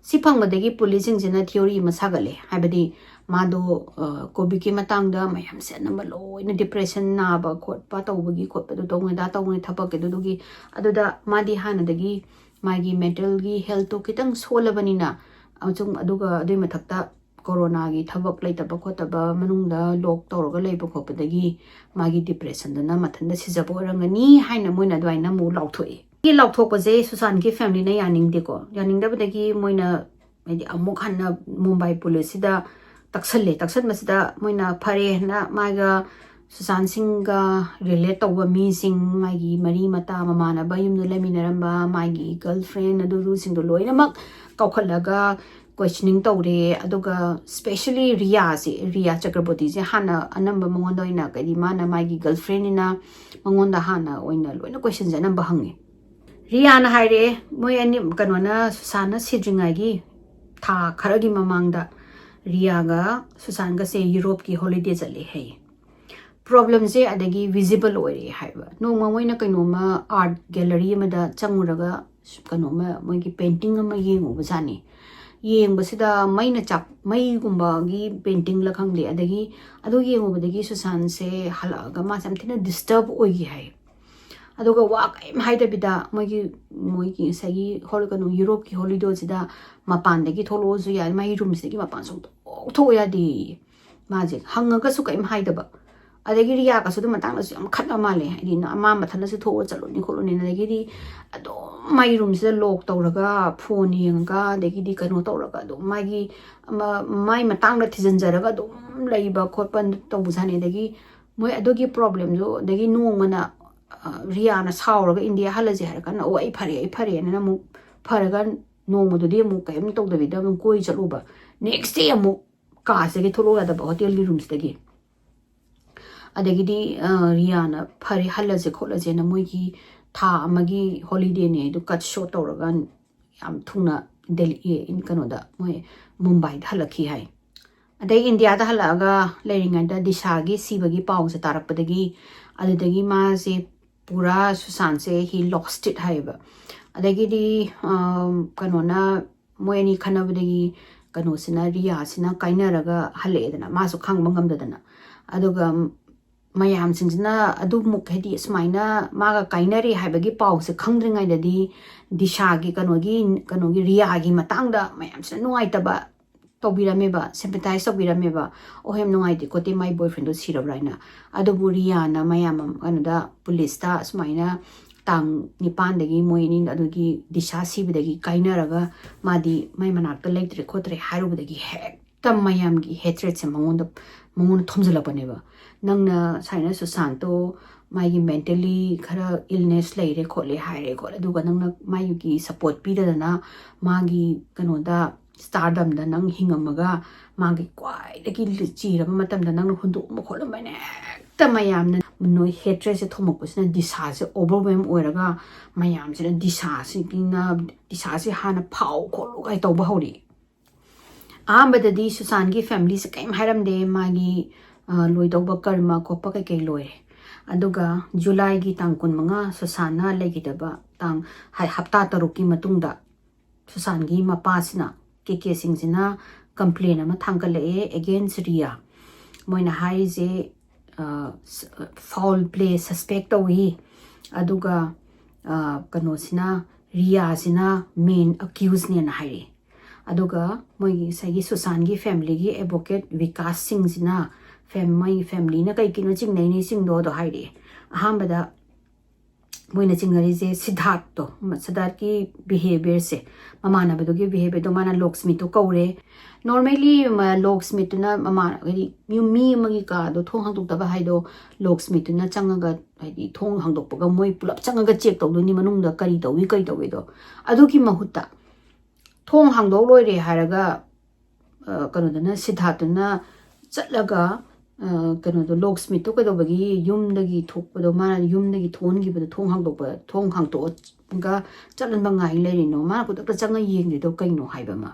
ꯁꯤ ꯐꯪꯕꯗꯒꯤ policeꯁꯤꯡꯁꯤꯅ theory ꯑꯃ ꯁꯥꯒꯠꯂꯦ, ꯍꯥꯏꯕꯗꯤ ꯃꯥꯗꯣ COVIDꯀꯤ ꯃꯇꯥꯡꯗ ꯃꯌꯥꯝꯁꯦ ꯑꯅꯝꯕ ꯂꯣꯏꯅ depression ꯅꯥꯕ ꯈꯣꯠꯄ ꯇꯧꯕꯒꯤ ꯈꯣꯠꯄꯗꯣ ꯇꯧꯅꯤꯗꯥ ꯇꯧꯅꯤ ꯊꯕꯛꯀꯤꯗꯨꯗꯨꯒꯤ꯫ ꯑꯗꯨꯗ ꯃꯥꯗꯤ ꯍꯥꯟꯅꯗꯒꯤ ꯃꯥꯒꯤ mentalꯒꯤ healthꯇꯣ ꯈꯤꯇꯪ ꯁꯣꯜꯂꯕꯅꯤꯅ, ꯑꯃꯁꯨꯡ ꯑꯗꯨꯒ ꯑꯗꯨꯒꯤ ꯃꯊꯛꯇ coronaꯒꯤ ꯊꯕꯛ ꯂꯩꯇꯕ ꯈꯣꯠꯇꯕ ꯃꯅꯨꯡꯗ lock ꯇꯧꯔꯒ ꯂꯩꯕ ꯈꯣꯠꯄꯗꯒꯤ ꯃꯥꯒꯤ depressionꯗꯨꯅ ꯃꯊꯟꯇ ꯁꯤꯖꯕ ꯑꯣꯏꯔꯝꯒꯅꯤ ꯍꯥꯏꯅ ꯃꯣꯏꯅ ꯑꯗꯨꯃꯥꯏꯅ ꯑꯃꯨꯛ ꯂꯥꯎꯊꯣꯛꯑꯦ꯫ ꯁꯤ ꯂꯥꯎꯊꯣꯛꯄꯁꯦ ꯁꯨꯁꯥꯟꯒꯤ familyꯅ ꯌꯥꯅꯤꯡꯗꯦꯀꯣ꯫ ꯌꯥꯅꯤꯡꯗꯕꯗꯒꯤ ꯃꯣꯏꯅ ꯍꯥꯏꯗꯤ ꯑꯃꯨꯛ ꯍꯟꯅ ꯃꯨꯝꯕꯥꯏ policeꯁꯤꯗ ꯇꯛꯁꯜꯂꯦ꯫ ꯇꯛꯁꯟꯕꯁꯤꯗ ꯃꯣꯏꯅ ꯐꯔꯦ ꯍꯥꯏꯅ ꯃꯥꯒ ꯁꯨꯁꯥꯟ ꯁꯤꯡꯒ relate ꯇꯧꯕ ꯃꯤꯁꯤꯡ, ꯃꯥꯒꯤ ꯃꯔꯤ ꯃꯇꯥ, ꯃꯃꯥꯟꯅꯕ, ꯌꯨꯝꯗ ꯂꯩꯃꯤꯟꯅꯔꯝꯕ ꯃꯥꯒꯤ girlfriend ꯑꯗꯨꯗꯨꯁꯤꯡꯗꯣ ꯂꯣꯏꯅꯃꯛ ꯀꯧꯈꯠꯂꯒ questioning ꯇꯧꯔꯦ꯫ ꯑꯗꯨꯒ specially ꯔꯤꯌꯥꯁꯦ, ꯔꯤꯌꯥ ꯆꯀ꯭ꯔꯕꯣꯇꯤꯁꯦ ꯍꯥꯟꯅ ꯑꯅꯝꯕ ꯃꯉꯣꯟꯗ ꯑꯣꯏꯅ ꯀꯩꯗꯤ ꯃꯥꯅ ꯃꯥꯒꯤ girlfriendꯅꯤꯅ ꯃꯉꯣꯟꯗ ꯍꯥꯟꯅ ꯑꯣꯏꯅ ꯂꯣꯏꯅ questionꯁꯦ ꯑꯅꯝꯕ ꯍꯪꯉꯦ꯫ ꯔꯤꯌꯥꯅ ꯍꯥꯏꯔꯦ, ꯃꯣꯏ ꯑꯅꯤ ꯀꯩꯅꯣꯅ ꯁꯨꯁꯥꯟꯅ ꯁꯤꯗ꯭ꯔꯤꯉꯩꯒꯤ ꯊꯥ ꯈꯔꯒꯤ ꯃꯃꯥꯡꯗ ꯔꯤꯌꯥꯒ ꯁꯨꯁꯥꯟꯒꯁꯦ ꯌꯨꯔꯣꯞꯀꯤ holiday ꯆꯠꯂꯦ ꯍꯥꯏꯌꯦ꯫ Problemꯁꯦ ꯑꯗꯒꯤ visible ꯑꯣꯏꯔꯛꯑꯦ ꯍꯥꯏꯕ꯫ ꯅꯣꯡꯃ ꯃꯣꯏꯅ ꯀꯩꯅꯣꯝꯃ art gallery ꯑꯃꯗ ꯆꯪꯉꯨꯔꯒ ꯀꯩꯅꯣꯝꯃ ꯃꯣꯏꯒꯤ painting ꯑꯃ ꯌꯦꯡꯉꯨꯕꯖꯥꯠꯅꯤ꯫ ꯌꯦꯡꯕꯁꯤꯗ ꯃꯩꯅ ꯆꯥꯛ ꯃꯩꯒꯨꯝꯕꯒꯤ paintingꯂ ꯈꯪꯗꯦ꯫ ꯑꯗꯒꯤ ꯑꯗꯨ ꯌꯦꯡꯉꯨꯕꯗꯒꯤ ꯁꯨꯁꯥꯟꯁꯦ ꯍꯜꯂꯛꯑꯒ ꯃꯥꯁꯦ ꯌꯥꯝ ꯊꯤꯅ disturb ꯑꯣꯏꯈꯤ ꯍꯥꯏ꯫ ꯑꯗꯨꯒ ꯋꯥ ꯀꯔꯤꯝ ꯍꯥꯏꯗꯕꯤꯗ ꯃꯣꯏꯒꯤ ꯃꯣꯏꯒꯤ ꯉꯁꯥꯏꯒꯤ ꯍꯣꯜ ꯀꯩꯅꯣ ꯌꯨꯔꯣꯞꯀꯤ ꯍꯣꯂꯤꯗꯦꯁꯤꯗ ꯃꯄꯥꯟꯗꯒꯤ ꯊꯣꯛꯂꯛꯑꯁꯨ ꯌꯥꯏ, ꯃꯥꯒꯤ ꯔꯨꯝꯁꯤꯗꯒꯤ ꯃꯄꯥꯟ ꯁꯨꯡꯊꯣꯛ ꯊꯣꯛꯑꯣ ꯌꯥꯗꯦ꯫ ꯃꯥꯁꯦ ꯍꯪꯉꯒꯁꯨ ꯀꯔꯤꯝ ꯍꯥꯏꯗꯕ꯫ ꯑꯗꯒꯤ ꯔꯤꯌꯥꯒꯁꯨ ꯑꯗꯨꯝ ꯃꯇꯥꯡꯗꯁꯨ ꯌꯥꯝ ꯈꯠꯅ ꯃꯥꯜꯂꯦ, ꯍꯥꯏꯗꯤ ꯃꯥ ꯃꯊꯟꯇꯁꯨ ꯊꯣꯛꯑ ꯆꯠꯂꯨꯅꯤ ꯈꯣꯠꯂꯨꯅꯤ꯫ ꯑꯗꯒꯤꯗꯤ ꯑꯗꯨꯝ ꯃꯥꯒꯤ ꯔꯨꯝꯁꯤꯗ ꯂꯣꯛ ꯇꯧꯔꯒ ꯐꯣꯟ ꯌꯦꯡꯉꯒ ꯑꯗꯒꯤꯗꯤ ꯀꯩꯅꯣ ꯇꯧꯔꯒ ꯑꯗꯨꯝ ꯃꯥꯒꯤ ꯑꯃ ꯃꯥꯏ ꯃꯇꯥꯡꯗ ꯊꯤꯖꯤꯟꯖꯔꯒ ꯑꯗꯨꯝ ꯂꯩꯕ ꯈꯣꯠꯄ ꯇꯧꯕꯖꯥꯠꯅꯤ꯫ ꯑꯗꯒꯤ ꯃꯣꯏ ꯑꯗꯨꯒꯤ ꯄ꯭ꯔꯣꯕ꯭ꯂꯦꯝꯗꯣ ꯑꯗꯒꯤ ꯅꯣꯡꯃꯅ ꯑ, ꯔꯤꯌꯥꯅ ꯁꯥꯎꯔꯒ ꯏꯟꯗꯤꯌꯥ ꯍꯜꯂꯁꯦ ꯍꯥꯏꯔ ꯀꯥꯟꯗ, "ꯑꯣ, ꯑꯩ ꯐꯔꯦ, ꯑꯩ ꯐꯔꯦꯅ" ꯑꯃꯨꯛ ꯐꯔꯒ ꯅꯣꯡꯃꯗꯨꯗꯤ ꯑꯃꯨꯛ ꯀꯔꯤꯝ ꯇꯧꯗꯕꯤꯗ ꯑꯗꯨꯝ ꯀꯣꯏ ꯆꯠꯂꯨꯕ꯫ ꯅꯦꯛꯁ ꯗꯦ ꯑꯃꯨꯛ ꯀꯥꯁꯤꯗꯒꯤ ꯊꯣꯛꯂꯛꯑꯣ ꯌꯥꯗꯕ ꯍꯣꯇꯦꯜꯒꯤ ꯔꯨꯝꯁꯤꯗꯒꯤ꯫ ꯑꯗꯒꯤꯗꯤ ꯑ, ꯔꯤꯌꯥꯅ ꯐꯔꯦ ꯍꯜꯂꯁꯦ ꯈꯣꯠꯂꯁꯦꯅ ꯃꯣꯏꯒꯤ ꯊꯥ ꯑꯃꯒꯤ ꯍꯣꯂꯤꯗꯦꯅꯦ ꯑꯗꯨ ꯀꯠ ꯁꯣ ꯇꯧꯔꯒ ꯌꯥꯝ ꯊꯨꯅ ꯗꯦꯜꯂꯤ ꯀꯩꯅꯣꯗ ꯃꯣꯏ ꯃꯨꯝꯕꯥꯏꯗ ꯍꯜꯂꯛꯈꯤ ꯍꯥꯏ꯫ ꯑꯗꯩ ꯏꯟꯗꯤꯌꯥꯗ ꯍꯜꯂꯛꯑꯒ ꯂꯩꯔꯤꯉꯩꯗ ꯗꯤꯁꯥꯒꯤ ꯁꯤꯕꯒꯤ ꯄꯥꯎꯁꯦ ꯇꯥꯔꯛꯄꯗꯒꯤ ꯑꯗꯨꯗꯒꯤ ꯃꯥꯁꯦ ꯄꯨꯔꯥ ꯁꯨꯁꯥꯟꯁꯦ he lost it ꯍꯥꯏꯌꯦꯕ꯫ ꯑꯗꯒꯤꯗꯤ ꯑꯝ, ꯀꯩꯅꯣꯅ ꯃꯣꯏ ꯑꯅꯤ ꯈꯟꯅꯕꯗꯒꯤ ꯀꯩꯅꯣꯁꯤꯅ ꯔꯤꯌꯥꯁꯤꯅ ꯀꯥꯏꯅꯔꯒ ꯍꯜꯂꯛꯑꯦꯗꯅ, ꯃꯥꯁꯨ ꯈꯥꯡꯕ ꯉꯝꯗꯗꯅ꯫ ꯑꯗꯨꯒ ꯃꯌꯥꯝꯁꯤꯡꯁꯤꯅ ꯑꯗꯨꯃꯨꯛ ꯍꯥꯏꯗꯤ ꯁꯨꯃꯥꯏꯅ ꯃꯥꯒ ꯀꯥꯏꯅꯔꯦ ꯍꯥꯏꯕꯒꯤ ꯄꯥꯎꯁꯦ ꯈꯪꯗ꯭ꯔꯤꯉꯩꯗꯗꯤ ꯗꯤꯁꯥꯒꯤ ꯀꯩꯅꯣꯒꯤ ꯀꯩꯅꯣꯒꯤ ꯔꯤꯌꯥꯒꯤ ꯃꯇꯥꯡꯗ ꯃꯌꯥꯝꯁꯤꯅ ꯅꯨꯡꯉꯥꯏꯇꯕ ꯇꯧꯕꯤꯔꯝꯃꯦꯕ, ꯁꯤꯝꯄꯦꯊꯥꯏꯁ ꯇꯧꯕꯤꯔꯝꯃꯦꯕ꯫ "ꯑꯣ, ꯌꯥꯝ ꯅꯨꯡꯉꯥꯏꯇꯦ ꯈꯣꯠꯇꯦ, ꯃꯥꯏ ꯕꯣꯏꯐ꯭ꯔꯦꯟꯗꯣ ꯁꯤꯔꯕ꯭ꯔꯥ?" ꯍꯥꯏꯅ꯫ ꯑꯗꯨꯕꯨ ꯔꯤꯌꯥꯅ ꯃꯌꯥꯝ ꯑꯃ ꯀꯩꯅꯣꯗ ꯄꯨꯂꯤꯁꯇ ꯁꯨꯃꯥꯏꯅ ꯇꯥꯡ ꯅꯤꯄꯥꯟꯗꯒꯤ ꯃꯣꯏ ꯑꯅꯤ ꯑꯗꯨꯒꯤ ꯗꯤꯁꯥ ꯁꯤꯕꯗꯒꯤ ꯀꯥꯏꯅꯔꯒ ꯃꯥꯗꯤ ꯃꯥꯏ ꯃꯅꯥꯛꯇ ꯂꯩꯇ꯭ꯔꯦ ꯈꯣꯠꯇ꯭ꯔꯦ ꯍꯥꯏꯔꯨꯕꯗꯒꯤ ꯍꯦꯛꯇ ꯃꯌꯥꯝꯒꯤ ꯍꯦꯇ꯭ꯔꯦꯠꯁꯦ ꯃꯉꯣꯟꯗ ꯃꯉꯣꯟꯗ ꯊꯣꯝꯖꯤꯜꯂꯛꯄꯅꯦꯕ꯫ "ꯅꯪꯅ ꯁꯨꯃꯥꯏꯅ ꯁꯨꯁꯥꯟꯇꯣ ꯃꯥꯒꯤ ꯃꯦꯟꯇꯦꯜꯂꯤ ꯈꯔ ꯏꯜꯅꯦꯁ ꯂꯩꯔꯦ ꯈꯣꯠꯂꯦ ꯍꯥꯏꯔꯦ ꯈꯣꯠꯂꯦ, ꯑꯗꯨꯒ ꯅꯪꯅ ꯃꯥꯒꯤ ꯁꯞꯄꯣꯔꯠ ꯄꯤꯗꯗꯅ ꯃꯥꯒꯤ ꯀꯩꯅꯣꯗ ꯁ꯭ꯇꯥꯔꯗꯝꯗ ꯅꯪ ꯍꯤꯡꯉꯝꯃꯒ ꯃꯥꯒꯤ ꯈ꯭ꯋꯥꯏꯗꯒꯤ ꯂꯤ-, ꯆꯤꯔꯕ ꯃꯇꯝꯗ ꯅꯪꯅ ꯍꯨꯟꯗꯣꯛꯑꯝꯕ ꯈꯣꯠꯂꯝꯕꯅ ꯍꯦꯛꯇ ꯃꯌꯥꯝꯅ ꯅꯣꯏ ꯍꯦꯇ꯭ꯔꯦꯠꯁꯦ ꯊꯣꯝꯃꯛꯄꯁꯤꯅ ꯗꯤꯁꯥꯁꯦ ꯑꯣꯚꯔꯋꯦꯜꯝ ꯑꯣꯏꯔꯒ ꯃꯌꯥꯝꯁꯤꯅ ꯗꯤꯁꯥꯁꯤꯒꯤꯅ ꯗꯤꯁꯥꯁꯦ ꯍꯥꯟꯅ ꯐꯥꯎ ꯈꯣꯠꯂꯨ" ꯀꯥꯏ ꯇꯧꯕ ꯍꯧꯔꯛꯑꯦ꯫ ꯑꯍꯥꯟꯕꯗꯗꯤ ꯁꯨꯁꯥꯟꯒꯤ ꯐꯦꯃꯤꯂꯤꯁꯦ ꯀꯔꯤꯝ ꯍꯥꯏꯔꯝꯗꯦ, ꯃꯥꯒꯤ ꯑ, ꯂꯣꯏꯗꯧꯕ ꯀꯔꯃ ꯈꯣꯠꯄ ꯀꯩꯀꯩ ꯂꯣꯏꯔꯦ꯫ ꯑꯗꯨꯒ ꯖꯨꯂꯥꯏꯒꯤ ꯇꯥꯡ ꯀꯨꯟꯃꯉꯥ ꯁꯨꯁꯥꯟꯅ ꯂꯩꯈꯤꯗꯕ ꯇꯥꯡ ꯍꯥꯏ-, ꯍꯞꯇꯥ ꯇꯔꯨꯛꯀꯤ ꯃꯇꯨꯡꯗ ꯁꯨꯁꯥꯟꯒꯤ ꯃꯄꯥꯁꯤꯅ, ꯀꯦ ꯀꯦ ꯁꯤꯡꯁꯤꯅ ꯀꯝꯄ꯭ꯂꯦꯟ ꯑꯃ ꯊꯥꯡꯒꯠꯂꯛꯑꯦ ꯑꯦꯒꯦꯟꯁ ꯔꯤꯌꯥ꯫ ꯃꯣꯏꯅ ꯍꯥꯏꯔꯤꯁꯦ, ꯑ, ꯁ-, ꯐꯥꯎꯜ ꯄ꯭ꯂꯦ ꯁꯁꯄꯦꯛ ꯇꯧꯏ꯫ ꯑꯗꯨꯒ ꯀꯩꯅꯣꯁꯤꯅ, ꯔꯤꯌꯥꯁꯤꯅ ꯃꯦꯟ ꯑꯀ꯭ꯌꯨꯁꯅꯦꯅ ꯍꯥꯏꯔꯛꯑꯦ꯫ ꯑꯗꯨꯒ ꯃꯣꯏꯒꯤ ꯉꯁꯥꯏꯒꯤ ꯁꯨꯁꯥꯟꯒꯤ ꯐꯦꯃꯤꯂꯤꯒꯤ ꯑꯦꯗꯚꯣꯀꯦꯠ ꯕꯤꯀꯥꯁ ꯁꯤꯡꯁꯤꯅ ꯐꯦꯝ ꯃꯣꯏꯒꯤ ꯐꯦꯃꯤꯂꯤꯅ ꯀꯩꯒꯤꯅꯣ ꯆꯤꯡꯅꯩꯅꯤꯁꯤꯡꯗꯣ ꯑꯗꯣ ꯍꯥꯏꯔꯛꯑꯦ꯫ ꯑꯍꯥꯟꯕꯗ ꯃꯣꯏꯅ ꯆꯤꯡꯅꯔꯤꯁꯦ ꯁꯤꯗꯥꯔꯠꯇꯣ, ꯁꯤꯗꯥꯔꯠꯀꯤ ꯕꯤꯍꯦꯕꯤꯌꯔꯁꯦ, ꯃꯃꯥꯟꯅꯕꯗꯨꯒꯤ ꯕꯤꯍꯦꯕꯤꯌꯔꯗꯣ, ꯃꯥꯅ ꯂꯣꯛꯁꯃꯤꯠꯇꯣ ꯀꯧꯔꯦ꯫ ꯅꯣꯔꯃꯦꯂꯤ ꯂꯣꯛꯁꯃꯤꯠꯇꯨꯅ ꯃꯃꯥꯟ ꯍꯥꯏꯗꯤ ꯌꯨꯝ ꯃꯤ ꯑꯃꯒꯤ ꯀꯥꯗꯣ ꯊꯣꯡ ꯍꯥꯡꯗꯣꯛꯇꯕ ꯍꯥꯏꯗꯣ, ꯂꯣꯛꯁꯃꯤꯠꯇꯨꯅ ꯆꯪꯉꯒ ꯍꯥꯏꯗꯤ ꯊꯣꯡ ꯍꯥꯡꯗꯣꯛꯄꯒ ꯃꯣꯏ ꯄꯨꯂꯞ ꯆꯪꯉꯒ ꯆꯦꯛ ꯇꯧꯗꯣꯏꯅꯤ ꯃꯅꯨꯡꯗ ꯀꯔꯤ ꯇꯧꯏ ꯀꯔꯤ ꯇꯧꯏꯗꯣ꯫ ꯑꯗꯨꯒꯤ ꯃꯍꯨꯠꯇ ꯊꯣꯡ ꯍꯥꯡꯗꯣꯛ ꯂꯣꯏꯔꯦ ꯍꯥꯏꯔꯒ ꯀꯩꯅꯣꯗꯨꯅ, ꯁꯤꯗꯥꯔꯠꯇꯨꯅ ꯆꯠꯂꯒ ꯀꯩꯅꯣꯗꯣ, ꯂꯣꯛꯁꯃꯤꯠꯇꯣ ꯀꯩꯗꯧꯕꯒꯤ ꯌꯨꯝꯗꯒꯤ ꯊꯣꯛꯄꯗꯣ, ꯃꯥꯅ ꯌꯨꯝꯗꯒꯤ ꯊꯣꯛꯍꯟꯈꯤꯕꯗꯣ, ꯊꯣꯡ ꯍꯥꯡꯗꯣꯛꯄ, ꯊꯣꯡ ꯍꯥꯡꯇꯣꯛꯑꯒ ꯆꯠꯍꯟꯕ ꯉꯥꯏ ꯂꯩꯔꯤꯅꯣ? ꯃꯥꯅ ꯈꯨꯗꯛꯇ ꯆꯪꯉ ꯌꯦꯡꯗ꯭ꯔꯤꯗꯣ ꯀꯩꯅꯣ ꯍꯥꯏꯕ ꯑꯃ꯫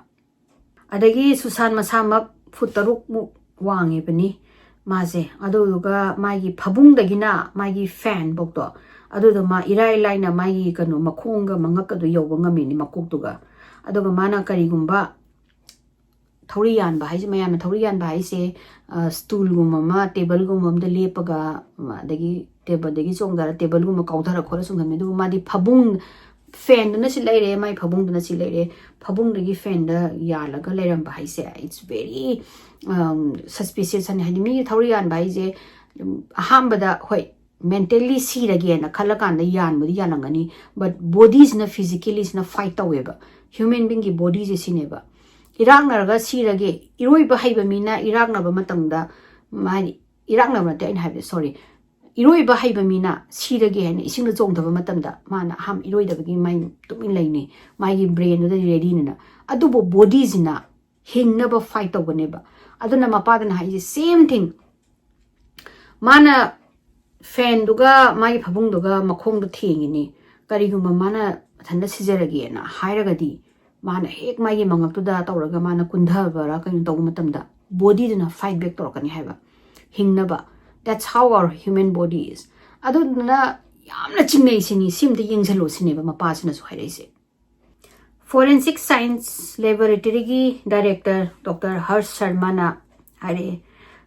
ꯑꯗꯒꯤ ꯁꯨꯁꯥꯟ ꯃꯁꯥꯃꯛ ꯐꯨꯠ ꯇꯔꯨꯛꯃꯨꯛ ꯋꯥꯡꯉꯤꯕꯅꯤ ꯃꯥꯁꯦ꯫ ꯑꯗꯨꯗꯨꯒ ꯃꯥꯒꯤ ꯐꯕꯨꯡꯗꯒꯤꯅ ꯃꯥꯒꯤ ꯐꯦꯟꯐꯧꯗꯣ, ꯑꯗꯨꯗꯣ ꯃꯥ ꯏꯔꯥꯏ ꯂꯥꯏꯅ ꯃꯥꯒꯤ ꯀꯩꯅꯣ ꯃꯈꯣꯡꯒ ꯃꯉꯛꯀꯗꯣ ꯌꯧꯕ ꯉꯝꯃꯤꯅꯤ, ꯃꯀꯣꯛꯇꯨꯒ꯫ ꯑꯗꯨꯒ ꯃꯥꯅ ꯀꯔꯤꯒꯨꯝꯕ ꯊꯧꯔꯤ ꯌꯥꯟꯕ ꯍꯥꯏꯁꯦ, ꯃꯌꯥꯝꯅ ꯊꯧꯔꯤ ꯌꯥꯟꯕ ꯍꯥꯏꯁꯦ, ꯁ꯭ꯇꯨꯜꯒꯨꯝꯕ ꯑꯃ, ꯇꯦꯕꯜꯒꯨꯝꯕ ꯑꯃꯗ ꯂꯦꯞꯄꯒ, ꯑꯗꯒꯤ ꯇꯦꯕꯜꯗꯒꯤ ꯆꯣꯡꯊꯔ ꯇꯦꯕꯜꯒꯨꯝꯕ ꯀꯥꯎꯊꯔ ꯈꯣꯠꯂ ꯆꯣꯡꯊꯔꯝꯃꯤ꯫ ꯑꯗꯨꯕꯨ ꯃꯥꯗꯤ ꯐꯕꯨꯡ, ꯐꯦꯟꯗꯨꯅ ꯁꯤ ꯂꯩꯔꯦ, ꯃꯥꯏ ꯐꯕꯨꯡꯗꯨꯅ ꯁꯤ ꯂꯩꯔꯦ, ꯐꯕꯨꯡꯗꯒꯤ ꯐꯦꯟꯗ ꯌꯥꯜꯂꯒ ꯂꯩꯔꯝꯕ ꯍꯥꯏꯁꯦ, it's very suspicious ꯍꯥꯏꯅ꯫ ꯍꯥꯏꯗꯤ ꯃꯤꯒꯤ ꯊꯧꯔꯤ ꯌꯥꯟꯕ ꯍꯥꯏꯁꯦ, ꯑꯍꯥꯟꯕꯗ ꯍꯣꯏ, ꯃꯦꯟꯇꯦꯜꯂꯤ ꯁꯤꯔꯒꯦꯅ ꯈꯜꯂꯀꯥꯟꯗ ꯌꯥꯟꯕꯗꯤ ꯌꯥꯜꯂꯝꯒꯅꯤ, but ꯕꯣꯗꯤꯁꯤꯅ, ꯐꯤꯖꯤꯀꯦꯂꯤꯁꯤꯅ ꯐꯥꯏꯠ ꯇꯧꯋꯦꯕ꯫ ꯍ꯭ꯌꯨꯃꯦꯟ ꯕꯤꯡꯒꯤ ꯕꯣꯗꯤꯁꯦ ꯁꯤꯅꯦꯕ꯫ ꯏꯔꯥꯛꯅꯔꯒ ꯁꯤꯔꯒꯦ, ꯏꯔꯣꯏꯕ ꯍꯩꯕ ꯃꯤꯅ ꯏꯔꯥꯛꯅꯕ ꯃꯇꯝꯗ, ꯍꯥꯏꯗꯤ ꯏꯔꯥꯛꯅꯕ ꯅꯠꯇꯦ ꯑꯩꯅ ꯍꯥꯏꯕꯗꯤ, ꯁꯣꯔꯤ, ꯏꯔꯣꯏꯕ ꯍꯩꯕ ꯃꯤꯅ ꯁꯤꯔꯒꯦ ꯍꯥꯏꯅ ꯏꯁꯤꯡꯗ ꯆꯣꯡꯊꯕ ꯃꯇꯝꯗ ꯃꯥꯅ ꯑꯍꯥꯟꯕ ꯏꯔꯣꯏꯗꯕꯒꯤ ꯃꯥꯏ ꯇꯨꯃꯤꯟ ꯂꯩꯅꯤ, ꯃꯥꯒꯤ ꯕ꯭ꯔꯦꯟꯗꯨꯗꯗꯤ ꯔꯦꯗꯤꯅꯤꯅ꯫ ꯑꯗꯨꯕꯨ ꯕꯣꯗꯤꯁꯤꯅ ꯍꯤꯡꯅꯕ ꯐꯥꯏꯠ ꯇꯧꯒꯅꯦꯕ꯫ ꯑꯗꯨꯅ ꯃꯄꯥꯗꯨꯅ ꯍꯥꯏꯁꯦ same thing꯫ ꯃꯥꯅ ꯐꯦꯟꯗꯨꯒ ꯃꯥꯒꯤ ꯐꯕꯨꯡꯗꯨꯒ ꯃꯈꯣꯡꯗꯣ ꯊꯦꯡꯉꯤꯅꯤ, ꯀꯔꯤꯒꯨꯝꯕ ꯃꯥꯅ ꯃꯊꯟꯇ ꯁꯤꯖꯔꯒꯦꯅ ꯍꯥꯏꯔꯒꯗꯤ, ꯃꯥꯅ ꯍꯦꯛ ꯃꯥꯒꯤ ꯃꯉꯛꯇꯨꯗ ꯇꯧꯔꯒ ꯃꯥꯅ ꯀꯨꯟꯊꯕꯔꯥ ꯀꯩꯅꯣ ꯇꯧꯕ ꯃꯇꯝꯗ, ꯕꯣꯗꯤꯗꯨꯅ ꯐꯥꯏꯠ ꯕꯦꯛ ꯇꯧꯔꯛꯀꯅꯤ ꯍꯥꯏꯕ, ꯍꯤꯡꯅꯕ꯫ That's how our human body is. ꯑꯗꯨꯗꯨꯅ ꯌꯥꯝꯅ ꯆꯤꯡꯅꯩ ꯁꯤꯅꯤ, ꯁꯤ ꯑꯝꯇ ꯌꯦꯡꯁꯜꯂꯣ ꯁꯤꯅꯦꯕ ꯃꯄꯥꯁꯤꯅꯁꯨ ꯍꯥꯏꯔꯛꯏꯁꯦ꯫ Forensic Science Laboratoryꯒꯤ director Doctor ꯍꯔꯁ ꯁꯔꯃꯅ ꯍꯥꯏꯔꯛꯑꯦ,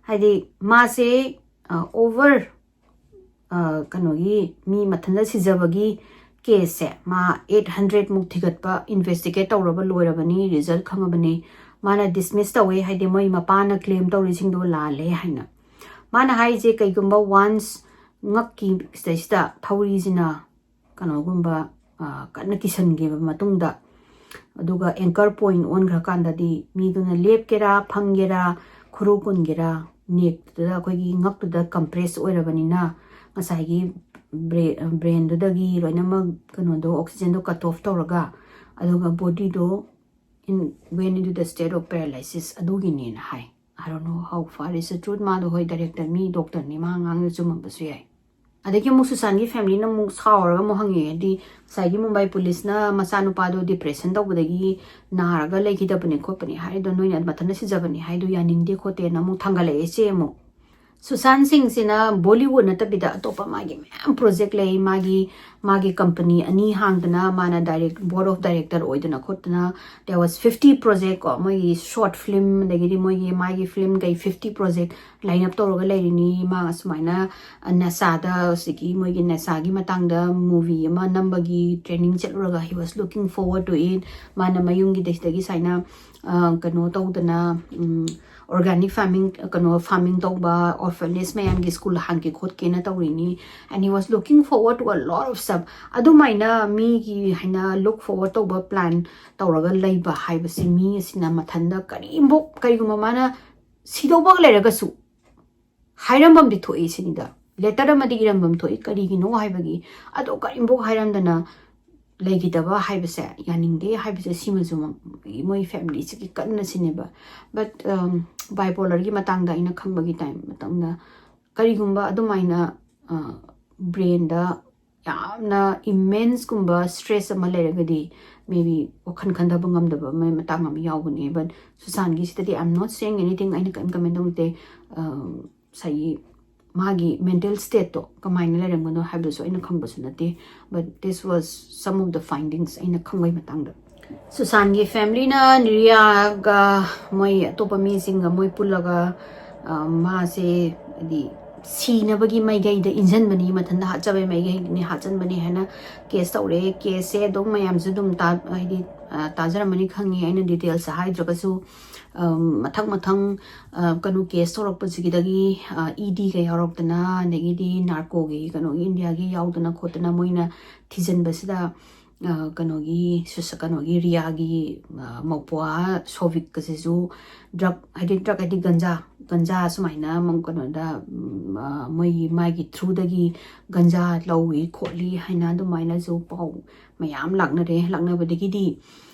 ꯍꯥꯏꯗꯤ ꯃꯥꯁꯦ ꯑꯣꯚꯔ ꯀꯩꯅꯣꯒꯤ ꯃꯤ ꯃꯊꯟꯇ ꯁꯤꯖꯕꯒꯤ ꯀꯦꯁꯁꯦ ꯃꯥ ꯑꯩꯠ ꯍꯟꯗ꯭ꯔꯦꯗꯃꯨꯛ ꯊꯤꯒꯠꯄ ꯏꯟꯚꯦꯁꯇꯤꯒꯦꯠ ꯇꯧꯔꯕ ꯂꯣꯏꯔꯕꯅꯤ, ꯔꯤꯖꯜ ꯈꯪꯉꯕꯅꯤ꯫ ꯃꯥꯅ ꯗꯤꯁꯃꯤꯁ ꯇꯧꯋꯦ, ꯍꯥꯏꯗꯤ ꯃꯣꯏ ꯃꯄꯥꯅ ꯀ꯭ꯂꯦꯝ ꯇꯧꯔꯤꯁꯤꯡꯗꯣ ꯂꯥꯜꯂꯦ ꯍꯥꯏꯅ꯫ ꯃꯥꯅ ꯍꯥꯏꯔꯤꯁꯦ ꯀꯩꯒꯨꯝꯕ ꯋꯥꯟꯁ ꯉꯛꯀꯤ ꯁꯤꯗꯩꯁꯤꯗ ꯊꯧꯔꯤꯁꯤꯅ ꯀꯩꯅꯣꯒꯨꯝꯕ ꯀꯟꯅ ꯀꯤꯁꯟꯈꯤꯕ ꯃꯇꯨꯡꯗ, ꯑꯗꯨꯒ ꯑꯦꯡꯀꯔ ꯄꯣꯏꯟ ꯑꯣꯟꯈ꯭ꯔꯀꯥꯟꯗꯗꯤ ꯃꯤꯗꯨꯅ ꯂꯦꯞꯀꯦꯔꯥ, ꯐꯝꯒꯦꯔꯥ, ꯈꯨꯔꯨ ꯀꯨꯟꯒꯦꯔꯥ, ꯅꯦꯛꯇꯨꯗ, ꯑꯩꯈꯣꯏꯒꯤ ꯉꯛꯇꯨꯗ ꯀꯝꯄ꯭ꯔꯦꯁ ꯑꯣꯏꯔꯕꯅꯤꯅ ꯉꯁꯥꯏꯒꯤ ꯕ꯭ꯔꯦꯟꯗꯨꯗꯒꯤ ꯂꯣꯏꯅꯃꯛ ꯀꯩꯅꯣꯗꯣ, ꯑꯣꯛꯁꯤꯖꯦꯟꯗꯣ ꯀꯠ ꯑꯣꯐ ꯇꯧꯔꯒ, ꯑꯗꯨꯒ ꯕꯣꯗꯤꯗꯣ in went into the state of paralysis ꯑꯗꯨꯒꯤꯅꯦꯅ high. I don't know how far is the truth. ꯃꯥꯗꯣ ꯍꯣꯏ ꯗꯥꯏꯔꯦꯛꯇꯔ, ꯃꯤ ꯗꯣꯛꯇꯔꯅꯤ, ꯃꯥ ꯉꯥꯡꯉꯤꯗꯣ ꯆꯨꯝꯃꯝꯕꯁꯨ ꯌꯥꯏ꯫ ꯑꯗꯒꯤ ꯑꯃꯨꯛ ꯁꯨꯁꯥꯟꯒꯤ ꯐꯦꯃꯤꯂꯤꯅ ꯑꯃꯨꯛ ꯁꯥꯎꯔꯒ ꯑꯃꯨꯛ ꯍꯪꯉꯛꯑꯦ, ꯍꯥꯏꯗꯤ ꯉꯁꯥꯏꯒꯤ ꯃꯨꯝꯕꯥꯏ ꯄꯨꯂꯤꯁꯅ ꯃꯆꯥꯅꯨꯄꯥꯗꯣ ꯗꯤꯄ꯭ꯔꯦꯁꯟ ꯇꯧꯕꯗꯒꯤ ꯅꯥꯔꯒ ꯂꯩꯈꯤꯗꯕꯅꯦ ꯈꯣꯠꯄꯅꯦ ꯍꯥꯏꯗꯣ, ꯅꯣꯏꯅ ꯃꯊꯟꯇ ꯁꯤꯖꯕꯅꯦ ꯍꯥꯏꯗꯣ ꯌꯥꯅꯤꯡꯗꯦ ꯈꯣꯠꯇꯦꯅ ꯑꯃꯨꯛ ꯊꯥꯡꯒꯠꯂꯛꯑꯦ ꯆꯦ ꯑꯃꯨꯛ꯫ ꯁꯨꯁꯥꯟ ꯁꯤꯡꯁꯤꯅ ꯕꯣꯂꯤꯋꯨꯗ ꯅꯠꯇꯕꯤꯗ ꯑꯇꯣꯞꯄ ꯃꯥꯒꯤ ꯃꯌꯥꯝ ꯄ꯭ꯔꯣꯖꯦꯛ ꯂꯩ꯫ ꯃꯥꯒꯤ ꯃꯥꯒꯤ ꯀꯝꯄꯅꯤ ꯑꯅꯤ ꯍꯥꯡꯗꯅ, ꯃꯥꯅ ꯗꯥꯏꯔꯦꯛ ꯕꯣꯔꯗ ꯑꯣꯐ ꯗꯥꯏꯔꯦꯛꯇꯔ ꯑꯣꯏꯗꯅ ꯈꯣꯠꯇꯅ, there was fifty project ꯀꯣ, ꯃꯣꯏꯒꯤ ꯁꯣꯔꯠ ꯐꯤꯂꯝ, ꯑꯗꯒꯤꯗꯤ ꯃꯣꯏꯒꯤ ꯃꯥꯒꯤ ꯐꯤꯂꯝ ꯀꯩ ꯐꯤꯐꯇꯤ ꯄ꯭ꯔꯣꯖꯦꯛ ꯂꯥꯏꯟ ꯑꯞ ꯇꯧꯔꯒ ꯂꯩꯔꯤꯅꯤ꯫ ꯃꯥ ꯑꯁꯨꯃꯥꯏꯅ ꯅꯁꯥꯗ, ꯍꯧꯖꯤꯛꯀꯤ ꯃꯣꯏꯒꯤ ꯅꯁꯥꯒꯤ ꯃꯇꯥꯡꯗ ꯃꯨꯚꯤ ꯑꯃ ꯅꯝꯕꯒꯤ ꯇ꯭ꯔꯦꯅꯤꯡ ꯆꯠꯂꯨꯔꯒ he was looking forward to it꯫ ꯃꯥꯅ ꯃꯌꯨꯝꯒꯤꯗ ꯁꯤꯗꯒꯤ ꯁꯨꯃꯥꯏꯅ ꯀꯩꯅꯣ ꯇꯧꯗꯅ, ꯑꯣꯔꯒꯥꯅꯤꯛ ꯐꯥꯔꯃꯤꯡ, ꯀꯩꯅꯣ ꯐꯥꯔꯃꯤꯡ ꯇꯧꯕ, ꯑꯣꯔꯐꯅꯦꯖ ꯃꯌꯥꯝꯒꯤ ꯁ꯭ꯀꯨꯜ ꯍꯥꯡꯒꯦ ꯈꯣꯠꯀꯦꯅ ꯇꯧꯔꯤꯅꯤ꯫ And he was looking forward to a lot of stuff. ꯑꯗꯨꯃꯥꯏꯅ ꯃꯤꯒꯤ ꯍꯥꯏꯅ ꯂꯨꯛ ꯐꯣꯔꯋꯥꯔꯗ ꯇꯧꯕ ꯄ꯭ꯂꯥꯟ ꯇꯧꯔꯒ ꯂꯩꯕ ꯍꯥꯏꯕꯁꯤ, ꯃꯤ ꯑꯁꯤꯅ ꯃꯊꯟꯇ ꯀꯔꯤꯝꯐꯧ, ꯀꯔꯤꯒꯨꯝꯕ ꯃꯥꯅ ꯁꯤꯗꯧꯕ ꯂꯩꯔꯒꯁꯨ ꯍꯥꯏꯔꯝꯐꯝꯗꯤ ꯊꯣꯛꯏ ꯁꯤꯅꯤꯗ꯫ ꯂꯦꯇꯔ ꯑꯃꯗꯤ ꯏꯔꯝꯐꯝ ꯊꯣꯛꯏ꯫ ꯀꯔꯤꯒꯤꯅꯣ ꯍꯥꯏꯕꯒꯤ, ꯑꯗꯣ ꯀꯔꯤꯝꯐꯧ ꯍꯥꯏꯔꯝꯗꯅ ꯂꯩꯈꯤꯗꯕ ꯍꯥꯏꯕꯁꯦ, ꯌꯥꯅꯤꯡꯗꯦ ꯍꯥꯏꯕꯁꯦ, ꯁꯤꯃꯁꯨ ꯃꯣꯏ ꯐꯦꯃꯤꯂꯤꯁꯤꯒꯤ ꯀꯟꯅ ꯁꯤꯅꯦꯕ꯫ ꯕꯠ ꯕꯥꯏꯄꯣꯂꯔꯒꯤ ꯃꯇꯥꯡꯗ ꯑꯩꯅ ꯈꯪꯕꯒꯤ ꯇꯥꯏꯝ ꯃꯇꯝꯗ, ꯀꯔꯤꯒꯨꯝꯕ ꯑꯗꯨꯃꯥꯏꯅ ꯕ꯭ꯔꯦꯟꯗ ꯌꯥꯝꯅ ꯏꯃꯦꯟꯁꯀꯨꯝꯕ ꯁ꯭ꯇ꯭ꯔꯦꯁ ꯑꯃ ꯂꯩꯔꯒꯗꯤ, ꯃꯦꯕꯤ ꯋꯥꯈꯜ ꯈꯟꯊꯕ ꯉꯝꯗꯕ ꯑꯃ, ꯃꯇꯥꯡ ꯑꯃ ꯌꯥꯎꯕꯅꯦ꯫ ꯕꯠ ꯁꯨꯁꯥꯟꯒꯤꯁꯤꯗꯗꯤ, I am not saying anything, ꯑꯩꯅ ꯀꯔꯤꯝ ꯀꯃꯦꯟ ꯇꯧꯗꯦ꯫ ꯉꯁꯥꯏꯒꯤ ꯃꯥꯒꯤ ꯃꯦꯟꯇꯦꯜ ꯁ꯭ꯇꯦꯠꯇꯣ ꯀꯃꯥꯏꯅ ꯂꯩꯔꯝꯒꯅꯣ ꯍꯥꯏꯕꯗꯨꯁꯨ ꯑꯩꯅ ꯈꯪꯕꯁꯨ ꯅꯠꯇꯦ꯫ But this was some of the findings ꯑꯩꯅ ꯈꯪꯕꯒꯤ ꯃꯇꯥꯡꯗ꯫ ꯁꯨꯁꯥꯟꯒꯤ ꯐꯦꯃꯤꯂꯤꯅ ꯅꯤꯔꯤꯌꯥꯒ ꯃꯣꯏ ꯑꯇꯣꯞꯄ ꯃꯤꯁꯤꯡꯒ ꯃꯣꯏ ꯄꯨꯜꯂꯒ, ꯑ, ꯃꯥꯁꯦ ꯍꯥꯏꯗꯤ ꯁꯤꯅꯕꯒꯤ ꯃꯥꯏꯀꯩꯗ ꯏꯟꯖꯟꯕꯅꯤ, ꯃꯊꯟꯇ ꯍꯥꯠꯆꯕꯩ ꯃꯥꯏꯀꯩꯅꯤ, ꯍꯥꯠꯆꯟꯕꯅꯤ ꯍꯥꯏꯅ ꯀꯦꯁ ꯇꯧꯔꯦ꯫ ꯀꯦꯁꯁꯦ ꯑꯗꯨꯝ ꯃꯌꯥꯝꯁꯨ ꯑꯗꯨꯝ ꯇꯥ-, ꯍꯥꯏꯗꯤ, ꯑ, ꯇꯥꯖꯔꯝꯃꯅꯤ ꯈꯪꯉꯤ, ꯑꯩꯅ ꯗꯤꯇꯦꯜꯁ ꯍꯥꯏꯗ꯭ꯔꯒꯁꯨ, ꯑ, ꯃꯊꯪ ꯃꯊꯪ, ꯑ, ꯀꯩꯅꯣ, ꯀꯦꯁ ꯇꯧꯔꯛꯄꯁꯤꯗꯒꯤ, ꯑ, ꯏ ꯗꯤꯒ ꯌꯥꯎꯔꯛꯇꯅ, ꯑꯗꯒꯤꯗꯤ ꯅꯥꯔꯀꯣꯒꯤ, ꯀꯩꯅꯣꯒꯤ, ꯏꯟꯗꯤꯌꯥꯒꯤ ꯌꯥꯎꯗꯅ ꯈꯣꯠꯇꯅ ꯃꯣꯏꯅ ꯊꯤꯖꯤꯟꯕꯁꯤꯗ, ꯑ, ꯀꯩꯅꯣꯒꯤ, ꯁꯨꯁ-, ꯀꯩꯅꯣꯒꯤ ꯔꯤꯌꯥꯒꯤ, ꯑ, ꯃꯧꯄ꯭ꯋꯥ ꯁꯣꯚꯤꯛꯀꯁꯤꯁꯨ ꯗ꯭ꯔꯛ, ꯍꯥꯏꯗꯤ ꯗ꯭ꯔꯛ ꯍꯥꯏꯗꯤ ꯒꯟꯖꯥ, ꯒꯟꯖꯥ ꯁꯨꯃꯥꯏꯅ ꯃ-, ꯀꯩꯅꯣꯗ, ꯎꯝ, ꯑ, ꯃꯣꯏꯒꯤ, ꯃꯥꯒꯤ ꯊ꯭ꯔꯨꯗꯒꯤ ꯒꯟꯖꯥ ꯂꯧꯏ ꯈꯣꯠꯂꯤ ꯍꯥꯏꯅ ꯑꯗꯨꯃꯥꯏꯅꯁꯨ ꯄꯥꯎ ꯃꯌꯥꯝ ꯂꯥꯛꯅꯔꯦ꯫ ꯂꯥꯛꯅꯕꯗꯒꯤꯗꯤ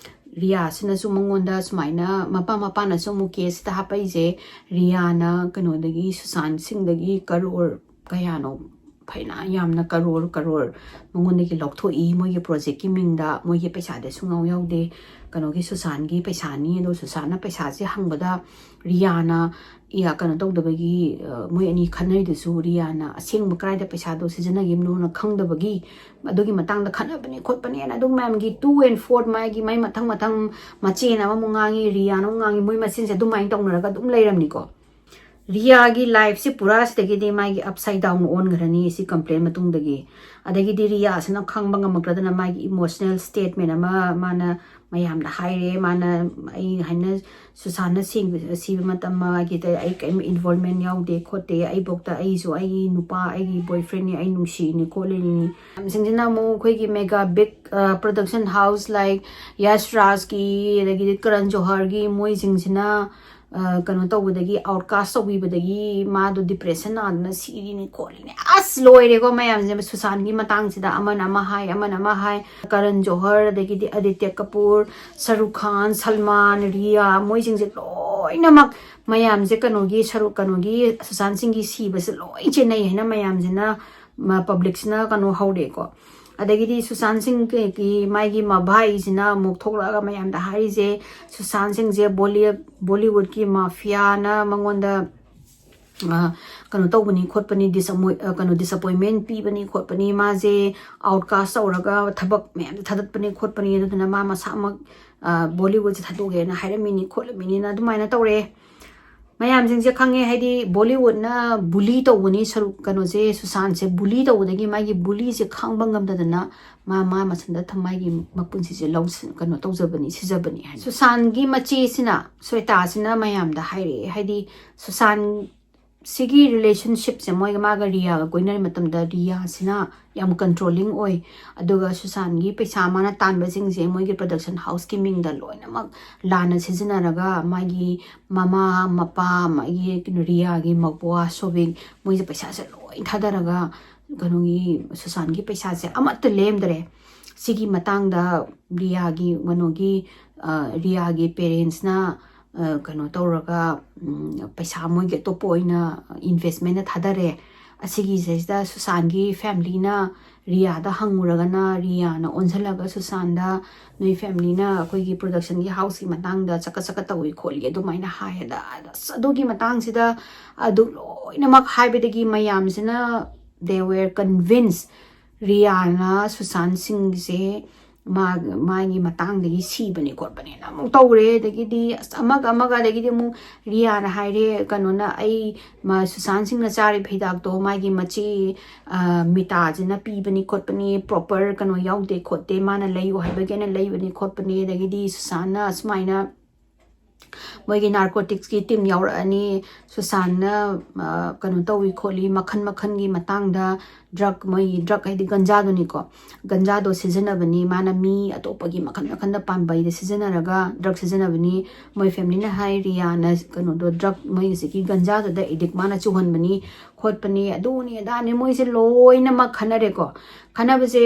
ꯔꯤꯌꯥꯁꯤꯅꯁꯨ ꯃꯉꯣꯟꯗ ꯁꯨꯃꯥꯏꯅ, ꯃꯄꯥ ꯃꯄꯥꯅꯁꯨ ꯑꯃꯨꯛ ꯀꯦꯁꯁꯤꯗ ꯍꯥꯞꯄꯛꯏꯁꯦ, ꯔꯤꯌꯥꯅ ꯀꯩꯅꯣꯗꯒꯤ, ꯁꯨꯁꯥꯟ ꯁꯤꯡꯗꯒꯤ ꯀꯔꯣꯔ ꯀꯌꯥꯅꯣ, ꯐꯩꯅꯥ ꯌꯥꯝꯅ ꯀꯔꯣꯔ ꯀꯔꯣꯔ ꯃꯉꯣꯟꯗꯒꯤ ꯂꯧꯊꯣꯛꯏ, ꯃꯣꯏꯒꯤ ꯄ꯭ꯔꯣꯖꯦꯛꯀꯤ ꯃꯤꯡꯗ꯫ ꯃꯣꯏꯒꯤ ꯄꯩꯁꯥꯗꯤ ꯁꯨꯡꯌꯥꯎ ꯌꯥꯎꯗꯦ, ꯀꯩꯅꯣꯒꯤ, ꯁꯨꯁꯥꯟꯒꯤ ꯄꯩꯁꯥꯅꯤ꯫ ꯑꯗꯣ ꯁꯨꯁꯥꯟꯅ ꯄꯩꯁꯥꯁꯦ ꯍꯪꯕꯗ ꯔꯤꯌꯥꯅ, ꯏꯌꯥ, ꯀꯩꯅꯣ ꯇꯧꯗꯕꯒꯤ, ꯑ, ꯃꯣꯏ ꯑꯅꯤ ꯈꯠꯅꯔꯤꯗꯨꯁꯨ ꯔꯤꯌꯥꯅ ꯑꯁꯦꯡꯕ ꯀꯗꯥꯏꯗ ꯄꯩꯁꯥꯗꯣ ꯁꯤꯖꯤꯟꯅꯈꯤꯕꯅꯣꯅ ꯈꯪꯗꯕꯒꯤ, ꯑꯗꯨꯒꯤ ꯃꯇꯥꯡꯗ ꯈꯠꯅꯕꯅꯤ ꯈꯣꯠꯄꯅꯦꯅ ꯑꯗꯨꯝ ꯃꯌꯥꯝꯒꯤ two and four, ꯃꯥꯒꯤ, ꯃꯥꯏ ꯃꯊꯪ ꯃꯊꯪ ꯃꯆꯦꯅ ꯑꯃꯃꯨꯛ ꯉꯥꯡꯉꯤ, ꯔꯤꯌꯥꯅ ꯑꯃꯨꯛ ꯉꯥꯡꯉꯤ, ꯃꯣꯏ ꯃꯁꯦꯟꯁꯦ ꯑꯗꯨꯃꯥꯏꯅ ꯇꯧꯅꯔꯒ ꯑꯗꯨꯝ ꯂꯩꯔꯝꯅꯤꯀꯣ꯫ ꯔꯤꯌꯥꯒꯤ ꯂꯥꯏꯐꯁꯤ ꯄꯨꯔꯥ ꯁꯤꯗꯒꯤꯗꯤ ꯃꯥꯒꯤ ꯑꯞꯁꯥꯏꯠ ꯗꯥꯎꯟ ꯑꯣꯟꯈ꯭ꯔꯅꯤ ꯁꯤ ꯀꯝꯄ꯭ꯂꯦꯟ ꯃꯇꯨꯡꯗꯒꯤ꯫ ꯑꯗꯒꯤꯗꯤ ꯔꯤꯌꯥꯁꯤꯅ ꯈꯥꯡꯕ ꯉꯝꯃꯛꯇꯗꯅ ꯃꯥꯒꯤ ꯏꯃꯣꯁꯅꯦꯜ ꯁ꯭ꯇꯦꯠꯃꯦꯟ ꯑꯃ ꯃꯥꯅ ꯃꯌꯥꯝꯗ ꯍꯥꯏꯔꯦ꯫ ꯃꯥꯅ, "ꯑꯩ ꯍꯥꯏꯅ ꯁꯨꯁꯥꯟꯅ ꯁꯤꯕ, ꯁꯤꯕ ꯃꯇꯝ ꯃꯥꯒꯤꯗ ꯑꯩ ꯀꯔꯤꯝ ꯏꯟꯚꯣꯜꯃꯦꯟ ꯌꯥꯎꯗꯦ ꯈꯣꯠꯇꯦ, ꯑꯩꯕꯣꯛꯇ ꯑꯩꯁꯨ ꯑꯩꯒꯤ ꯅꯨꯄꯥ, ꯑꯩꯒꯤ ꯕꯣꯏꯐ꯭ꯔꯦꯟꯅꯤ, ꯑꯩ ꯅꯨꯡꯁꯤꯅꯤ ꯈꯣꯠꯂꯤꯅꯤ"꯫ ꯃꯌꯥꯝꯁꯤꯡꯁꯤꯅ ꯑꯃꯨꯛ ꯑꯩꯈꯣꯏꯒꯤ ꯃꯦꯒꯥ ꯕꯤꯛ, ꯑ, ꯄ꯭ꯔꯗꯛꯁꯟ ꯍꯥꯎꯁ ꯂꯥꯏꯛ ꯌꯥꯁ ꯔꯥꯖꯀꯤ, ꯑꯗꯒꯤꯗꯤ ꯀꯔꯟ ꯖꯣꯍꯔꯒꯤ ꯃꯣꯏꯁꯤꯡꯁꯤꯅ, ꯑ, ꯀꯩꯅꯣ ꯇꯧꯕꯗꯒꯤ, ꯑꯥꯎꯠꯀꯥꯁ ꯇꯧꯕꯤꯕꯗꯒꯤ ꯃꯥꯗꯣ ꯗꯤꯄ꯭ꯔꯦꯁꯟ ꯅꯥꯗꯅ ꯁꯤꯔꯤꯅꯤ ꯈꯣꯠꯂꯤꯅꯤ꯫ ꯑꯁ, ꯂꯣꯏꯔꯦꯀꯣ ꯃꯌꯥꯝꯁꯦ꯫ ꯁꯨꯁꯥꯟꯒꯤ ꯃꯇꯥꯡꯁꯤꯗ ꯑꯃꯅ ꯑꯃ ꯍꯥꯏ, ꯑꯃꯅ ꯑꯃ ꯍꯥꯏ꯫ ꯀꯔꯟ ꯖꯣꯍꯔ, ꯑꯗꯒꯤꯗꯤ ꯑꯗꯤꯇ꯭ꯌ ꯀꯄꯨꯔ, ꯁꯔꯨꯈ ꯈꯥꯟ, ꯁꯜꯃꯥꯟ, ꯔꯤꯌꯥ, ꯃꯣꯏꯁꯤꯡꯁꯦ ꯂꯣꯏꯅꯃꯛ ꯃꯌꯥꯝꯁꯦ ꯀꯩꯅꯣꯒꯤ, ꯁꯔꯨꯛ, ꯀꯩꯅꯣꯒꯤ, ꯁꯨꯁꯥꯟ ꯁꯤꯡꯒꯤ ꯁꯤꯕꯁꯦ ꯂꯣꯏ ꯆꯦꯟꯅꯩ ꯍꯥꯏꯅ ꯃꯌꯥꯝꯁꯤꯅ, ꯃ-, ꯄꯕ꯭ꯂꯤꯛꯁꯤꯅ ꯀꯩꯅꯣ ꯍꯧꯔꯦꯀꯣ꯫ ꯑꯗꯒꯤꯗꯤ ꯁꯨꯁꯥꯟ ꯁꯤꯡꯒꯤ ꯃꯥꯒꯤ ꯃꯚꯥꯏꯁꯤꯅ ꯑꯃꯨꯛ ꯊꯣꯛꯂꯛꯑꯒ ꯃꯌꯥꯝꯗ ꯍꯥꯏꯔꯤꯁꯦ, ꯁꯨꯁꯥꯟ ꯁꯤꯡꯁꯦ ꯕꯣꯂꯤ-, ꯕꯣꯂꯤꯋꯨꯗꯀꯤ ꯃꯥꯐꯤꯌꯥꯅ ꯃꯉꯣꯟꯗ, ꯑ, ꯀꯩꯅꯣ ꯇꯧꯕꯅꯤ ꯈꯣꯠꯄꯅꯤ, ꯗꯤꯁꯑꯃꯣꯏ-, ꯑ, ꯀꯩꯅꯣ, ꯗꯤꯁꯑꯄꯣꯏꯟꯃꯦꯟ ꯄꯤꯕꯅꯤ ꯈꯣꯠꯄꯅꯤ, ꯃꯥꯁꯦ ꯑꯥꯎꯠꯀꯥꯁ ꯇꯧꯔꯒ ꯊꯕꯛ ꯃꯌꯥꯝꯗ ꯊꯥꯗꯠꯄꯅꯤ ꯈꯣꯠꯄꯅꯤ, ꯑꯗꯨꯗꯨꯅ ꯃꯥ ꯃꯁꯥꯃꯛ, ꯑ, ꯕꯣꯂꯤꯋꯨꯗꯁꯦ ꯊꯥꯗꯣꯛꯑꯒꯦꯅ ꯍꯥꯏꯔꯝꯃꯤꯅꯤ ꯈꯣꯠꯂꯝꯃꯤꯅꯤꯅ ꯑꯗꯨꯃꯥꯏꯅ ꯇꯧꯔꯦ꯫ ꯃꯌꯥꯝꯁꯤꯡꯁꯦ ꯈꯪꯉꯦ, ꯍꯥꯏꯗꯤ ꯕꯣꯂꯤꯋꯨꯗꯅ ꯕꯨꯂꯤ ꯇꯧꯕꯅꯤ, ꯁꯔꯨꯛ ꯀꯩꯅꯣꯁꯦ, ꯁꯨꯁꯥꯟꯁꯦ ꯕꯨꯂꯤ ꯇꯧꯕꯗꯒꯤ ꯃꯥꯒꯤ ꯕꯨꯂꯤꯁꯦ ꯈꯥꯡꯕ ꯉꯝꯗꯗꯅ ꯃꯥ ꯃꯥ ꯃꯊꯟꯇ ꯊ- ꯃꯥꯒꯤ ꯃꯄꯨꯟꯁꯤꯁꯦ ꯂꯧ ꯀꯩꯅꯣ ꯇꯧꯖꯕꯅꯤ, ꯁꯤꯖꯕꯅꯤ ꯍꯥꯏꯅ ꯁꯨꯁꯥꯟꯒꯤ ꯃꯆꯦꯁꯤꯅ, ꯁ꯭ꯋꯦꯇꯥꯁꯤꯅ ꯃꯌꯥꯝꯗ ꯍꯥꯏꯔꯛꯑꯦ꯫ ꯍꯥꯏꯗꯤ ꯁꯨꯁꯥꯟ ꯁꯤꯒꯤ ꯔꯤꯂꯦꯁꯟꯁꯤꯞꯁꯦ ꯃꯣꯏꯒ ꯃꯥꯒ ꯔꯤꯌꯥꯒ ꯀꯣꯏꯅꯔꯤ ꯃꯇꯝꯗ ꯔꯤꯌꯥꯁꯤꯅ ꯌꯥꯝ ꯀꯟꯇ꯭ꯔꯣꯂꯤꯡ ꯑꯣꯏ꯫ ꯑꯗꯨꯒ ꯁꯨꯁꯥꯟꯒꯤ ꯄꯩꯁꯥ ꯃꯥꯅ ꯇꯥꯟꯕꯁꯤꯡꯁꯦ ꯃꯣꯏꯒꯤ ꯄ꯭ꯔꯗꯛꯁꯟ ꯍꯥꯎꯁꯀꯤ ꯃꯤꯡꯗ ꯂꯣꯏꯅꯃꯛ ꯂꯥꯟꯅ ꯁꯤꯖꯤꯟꯅꯔꯒ ꯃꯥꯒꯤ ꯃꯃꯥ, ꯃꯥꯒꯤ ꯀꯩꯅꯣ ꯔꯤꯌꯥꯒꯤ ꯃꯧꯄ꯭ꯋꯥ ꯁꯣꯕꯤꯛ, ꯃꯣꯏꯁꯦ ꯄꯩꯁꯥꯁꯦ ꯂꯣꯏ ꯊꯥꯗꯔꯒ ꯀꯩꯅꯣꯒꯤ ꯁꯨꯁꯥꯟꯒꯤ ꯄꯩꯁꯥꯁꯦ ꯑꯃꯠꯇ ꯂꯦꯝꯗ꯭ꯔꯦ꯫ ꯁꯤꯒꯤ ꯃꯇꯥꯡꯗ ꯔꯤꯌꯥꯒꯤ ꯀꯩꯅꯣꯒꯤ ꯔꯤꯌꯥꯒꯤ ꯄꯦꯔꯦꯟꯁꯅ ꯀꯩꯅꯣ ꯇꯧꯔꯒ ꯄꯩꯁꯥ ꯃꯣꯏꯒꯤ ꯑꯇꯣꯞꯄ ꯑꯣꯏꯅ ꯏꯟꯚꯦꯁꯃꯦꯟꯗ ꯊꯥꯗꯔꯦ꯫ ꯑꯁꯤꯒꯤꯁꯤꯗ ꯁꯨꯁꯥꯟꯒꯤ ꯐꯦꯃꯤꯂꯤꯅ ꯔꯤꯌꯥꯗ ꯍꯪꯉꯨꯔꯒꯅ ꯔꯤꯌꯥꯅ ꯑꯣꯟꯁꯤꯜꯂꯒ ꯁꯨꯁꯥꯟꯗ ꯅꯣꯏ ꯐꯦꯃꯤꯂꯤꯅ ꯑꯩꯈꯣꯏꯒꯤ ꯄ꯭ꯔꯗꯛꯁꯟꯒꯤ ꯍꯥꯎꯁꯀꯤ ꯃꯇꯥꯡꯗ ꯆꯀꯠ ꯆꯀꯠ ꯇꯧꯏ ꯈꯣꯠꯂꯤ ꯑꯗꯨꯃꯥꯏꯅ ꯍꯥꯏꯌꯦꯗ꯫ ꯑꯁ, ꯑꯗꯨꯒꯤ ꯃꯇꯥꯡꯁꯤꯗ ꯑꯗꯨ ꯂꯣꯏꯅꯃꯛ ꯍꯥꯏꯕꯗꯒꯤ ꯃꯌꯥꯝꯁꯤꯅ they were convinced Riyana Susan ꯁꯤꯡꯁꯦ ꯃꯥ ꯃꯥꯒꯤ ꯃꯇꯥꯡꯗꯒꯤ ꯁꯤꯕꯅꯦ ꯈꯣꯠꯄꯅꯦꯅ ꯑꯃꯨꯛ ꯇꯧꯔꯦ꯫ ꯑꯗꯒꯤꯗꯤ ꯑꯁ ꯑꯃꯒ ꯑꯃꯒ, ꯑꯗꯒꯤꯗꯤ ꯑꯃꯨꯛ ꯔꯤꯌꯥꯅ ꯍꯥꯏꯔꯦ, ꯀꯩꯅꯣꯅ, ꯑꯩ ꯃꯥ ꯁꯨꯁꯥꯟ ꯁꯤꯡꯅ ꯆꯥꯔꯤꯕ ꯍꯤꯗꯥꯛꯇꯣ ꯃꯥꯒꯤ ꯃꯆꯦ ꯃꯤꯇꯥꯁꯤꯅ ꯄꯤꯕꯅꯤ ꯈꯣꯠꯄꯅꯤ, ꯄ꯭ꯔꯣꯄꯔ ꯀꯩꯅꯣ ꯌꯥꯎꯗꯦ ꯈꯣꯠꯇꯦ, ꯃꯥꯅ ꯂꯩꯌꯨ ꯍꯥꯏꯕꯒꯤ ꯑꯩꯅ ꯂꯩꯕꯅꯤ ꯈꯣꯠꯄꯅꯤ꯫ ꯑꯗꯒꯤꯗꯤ ꯁꯨꯁꯥꯟꯅ ꯑꯁꯨꯃꯥꯏꯅ ꯃꯣꯏꯒꯤ ꯅꯥꯔꯀꯣꯇꯤꯛꯁꯀꯤ ꯇꯤꯝ ꯌꯥꯎꯔꯛꯑꯅꯤ, ꯁꯨꯁꯥꯟꯅ ꯀꯩꯅꯣ ꯇꯧꯏ ꯈꯣꯠꯂꯤ, ꯃꯈꯜ ꯃꯈꯜꯒꯤ ꯃꯇꯥꯡꯗ ꯗ꯭ꯔꯛ, ꯃꯣꯏꯒꯤ ꯗ꯭ꯔꯛ ꯍꯥꯏꯗꯤ ꯒꯟꯖꯥꯗꯨꯅꯤꯀꯣ, ꯒꯟꯖꯥꯗꯣ ꯁꯤꯖꯤꯟꯅꯕꯅꯤ, ꯃꯥꯅ ꯃꯤ ꯑꯇꯣꯞꯄꯒꯤ ꯃꯈꯜ ꯃꯈꯜꯗ ꯄꯥꯝꯕꯩꯗ ꯁꯤꯖꯤꯟꯅꯔꯒ ꯗ꯭ꯔꯛ ꯁꯤꯖꯤꯟꯅꯕꯅꯤ꯫ ꯃꯣꯏ ꯐꯦꯃꯤꯂꯤꯅ ꯍꯥꯏ ꯔꯤꯌꯥꯅ ꯀꯩꯅꯣꯗꯣ, ꯗ꯭ꯔꯛ ꯃꯣꯏꯒꯤꯁꯤꯒꯤ ꯒꯟꯖꯥꯗꯨꯗ ꯑꯦꯗꯤꯛ ꯃꯥꯅ ꯆꯨꯍꯟꯕꯅꯤ ꯈꯣꯠꯄꯅꯤ, ꯑꯗꯨꯅꯤ ꯑꯗꯥꯅꯤ, ꯃꯣꯏꯁꯦ ꯂꯣꯏꯅꯃꯛ ꯈꯟꯅꯔꯦꯀꯣ꯫ ꯈꯟꯅꯕꯁꯦ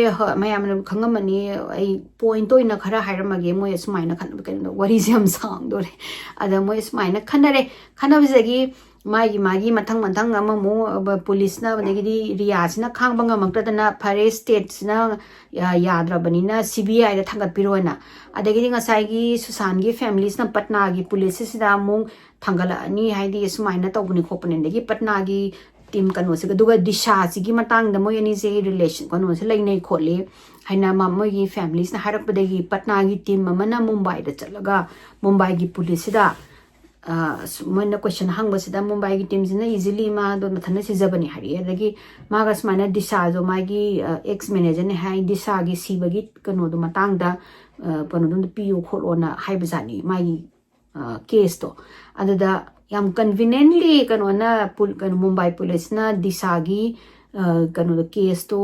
ꯃꯌꯥꯝꯅ ꯈꯪꯉꯝꯃꯅꯤ꯫ ꯑꯩ ꯄꯣꯏꯟꯠ ꯑꯣꯏꯅ ꯈꯔ ꯍꯥꯏꯔꯝꯃꯒꯦ꯫ ꯃꯣꯏ ꯑꯁꯨꯃꯥꯏꯅ ꯈꯟꯅꯕ, ꯀꯩꯅꯣ, ꯋꯥꯔꯤꯁꯦ ꯌꯥꯝ ꯁꯥꯡꯗꯣꯔꯦ꯫ ꯑꯗ ꯃꯣꯏ ꯑꯁꯨꯃꯥꯏꯅ ꯈꯟꯅꯔꯦ꯫ ꯈꯟꯅꯕꯁꯤꯗꯒꯤ ꯃꯥꯒꯤ ꯃꯥꯒꯤ ꯃꯊꯪ ꯃꯊꯪ ꯑꯃꯃꯨꯛ ꯄꯨꯂꯤꯁꯅ, ꯑꯗꯒꯤꯗꯤ ꯔꯤꯌꯥꯁꯤꯅ ꯈꯥꯡꯕ ꯉꯝꯃꯛꯇꯗꯅ ꯐꯔꯦ, ꯁ꯭ꯇꯦꯠꯁꯤꯅ ꯌꯥꯗ꯭ꯔꯕꯅꯤꯅ ꯁꯤ ꯕꯤ ꯑꯥꯏꯗ ꯊꯥꯡꯒꯠꯄꯤꯔꯣꯅ꯫ ꯑꯗꯒꯤꯗꯤ ꯉꯁꯥꯏꯒꯤ ꯁꯨꯁꯥꯟꯒꯤ ꯐꯦꯃꯤꯂꯤꯁꯤꯅ ꯄꯠꯅꯥꯒꯤ ꯄꯨꯂꯤꯁꯁꯤꯗ ꯑꯃꯨꯛ ꯊꯥꯡꯒꯠꯂꯛꯑꯅꯤ, ꯍꯥꯏꯗꯤ ꯁꯨꯃꯥꯏꯅ ꯇꯧꯕꯅꯤ ꯈꯣꯠꯄꯅꯤ꯫ ꯑꯗꯒꯤ ꯄꯠꯅꯥꯒꯤ ꯇꯤꯝ ꯀꯩꯅꯣꯁꯤꯒ, ꯑꯗꯨꯒ ꯗꯤꯁꯥꯁꯤꯒꯤ ꯃꯇꯥꯡꯗ ꯃꯣꯏ ꯑꯅꯤꯁꯦ ꯔꯤꯂꯦꯁꯟ ꯀꯩꯅꯣꯁꯦ ꯂꯩꯅꯩ ꯈꯣꯠꯂꯤ ꯍꯥꯏꯅ ꯃ- ꯃꯣꯏꯒꯤ ꯐꯦꯃꯤꯂꯤꯁꯅ ꯍꯥꯏꯔꯛꯄꯗꯒꯤ ꯄꯠꯅꯥꯒꯤ ꯇꯤꯝ ꯑꯃꯅ ꯃꯨꯝꯕꯥꯏꯗ ꯆꯠꯂꯒ ꯃꯨꯝꯕꯥꯏꯒꯤ ꯄꯨꯂꯤꯁꯁꯤꯗ ꯑ, ꯑꯁ, ꯃꯣꯏꯅ ꯀꯣꯏꯁꯟ ꯍꯪꯕꯁꯤꯗ ꯃꯨꯝꯕꯥꯏꯒꯤ ꯇꯤꯝꯁꯤꯅ ꯏꯖꯤꯂꯤ ꯃꯥꯗꯣ ꯃꯊꯟꯇ ꯁꯤꯖꯕꯅꯤ ꯍꯥꯏꯔꯛꯑꯦ꯫ ꯑꯗꯒꯤ ꯃꯥꯒ ꯁꯨꯃꯥꯏꯅ ꯗꯤꯁꯥꯗꯣ ꯃꯥꯒꯤ ꯑꯦꯛꯁ ꯃꯦꯅꯦꯖꯔꯅꯦ ꯍꯥꯏ, ꯗꯤꯁꯥꯒꯤ ꯁꯤꯕꯒꯤ ꯀꯩꯅꯣꯗꯣ ꯃꯇꯥꯡꯗ ꯑ, ꯀꯩꯅꯣꯗꯣ ꯑꯝꯇ ꯄꯤꯌꯨ ꯈꯣꯠꯂꯣꯅ ꯍꯥꯏꯕꯖꯥꯠꯅꯤ ꯃꯥꯒꯤ ꯀꯦꯁꯇꯣ꯫ ꯑꯗꯨꯗ ꯌꯥꯝ ꯀꯟꯚꯤꯅꯦꯟꯂꯤ ꯀꯩꯅꯣꯅ ꯄꯨ- ꯀꯩꯅꯣ ꯃꯨꯝꯕꯥꯏ ꯄꯨꯂꯤꯁꯅ ꯗꯤꯁꯥꯒꯤ ꯑ, ꯀꯩꯅꯣꯗꯣ ꯀꯦꯁꯇꯣ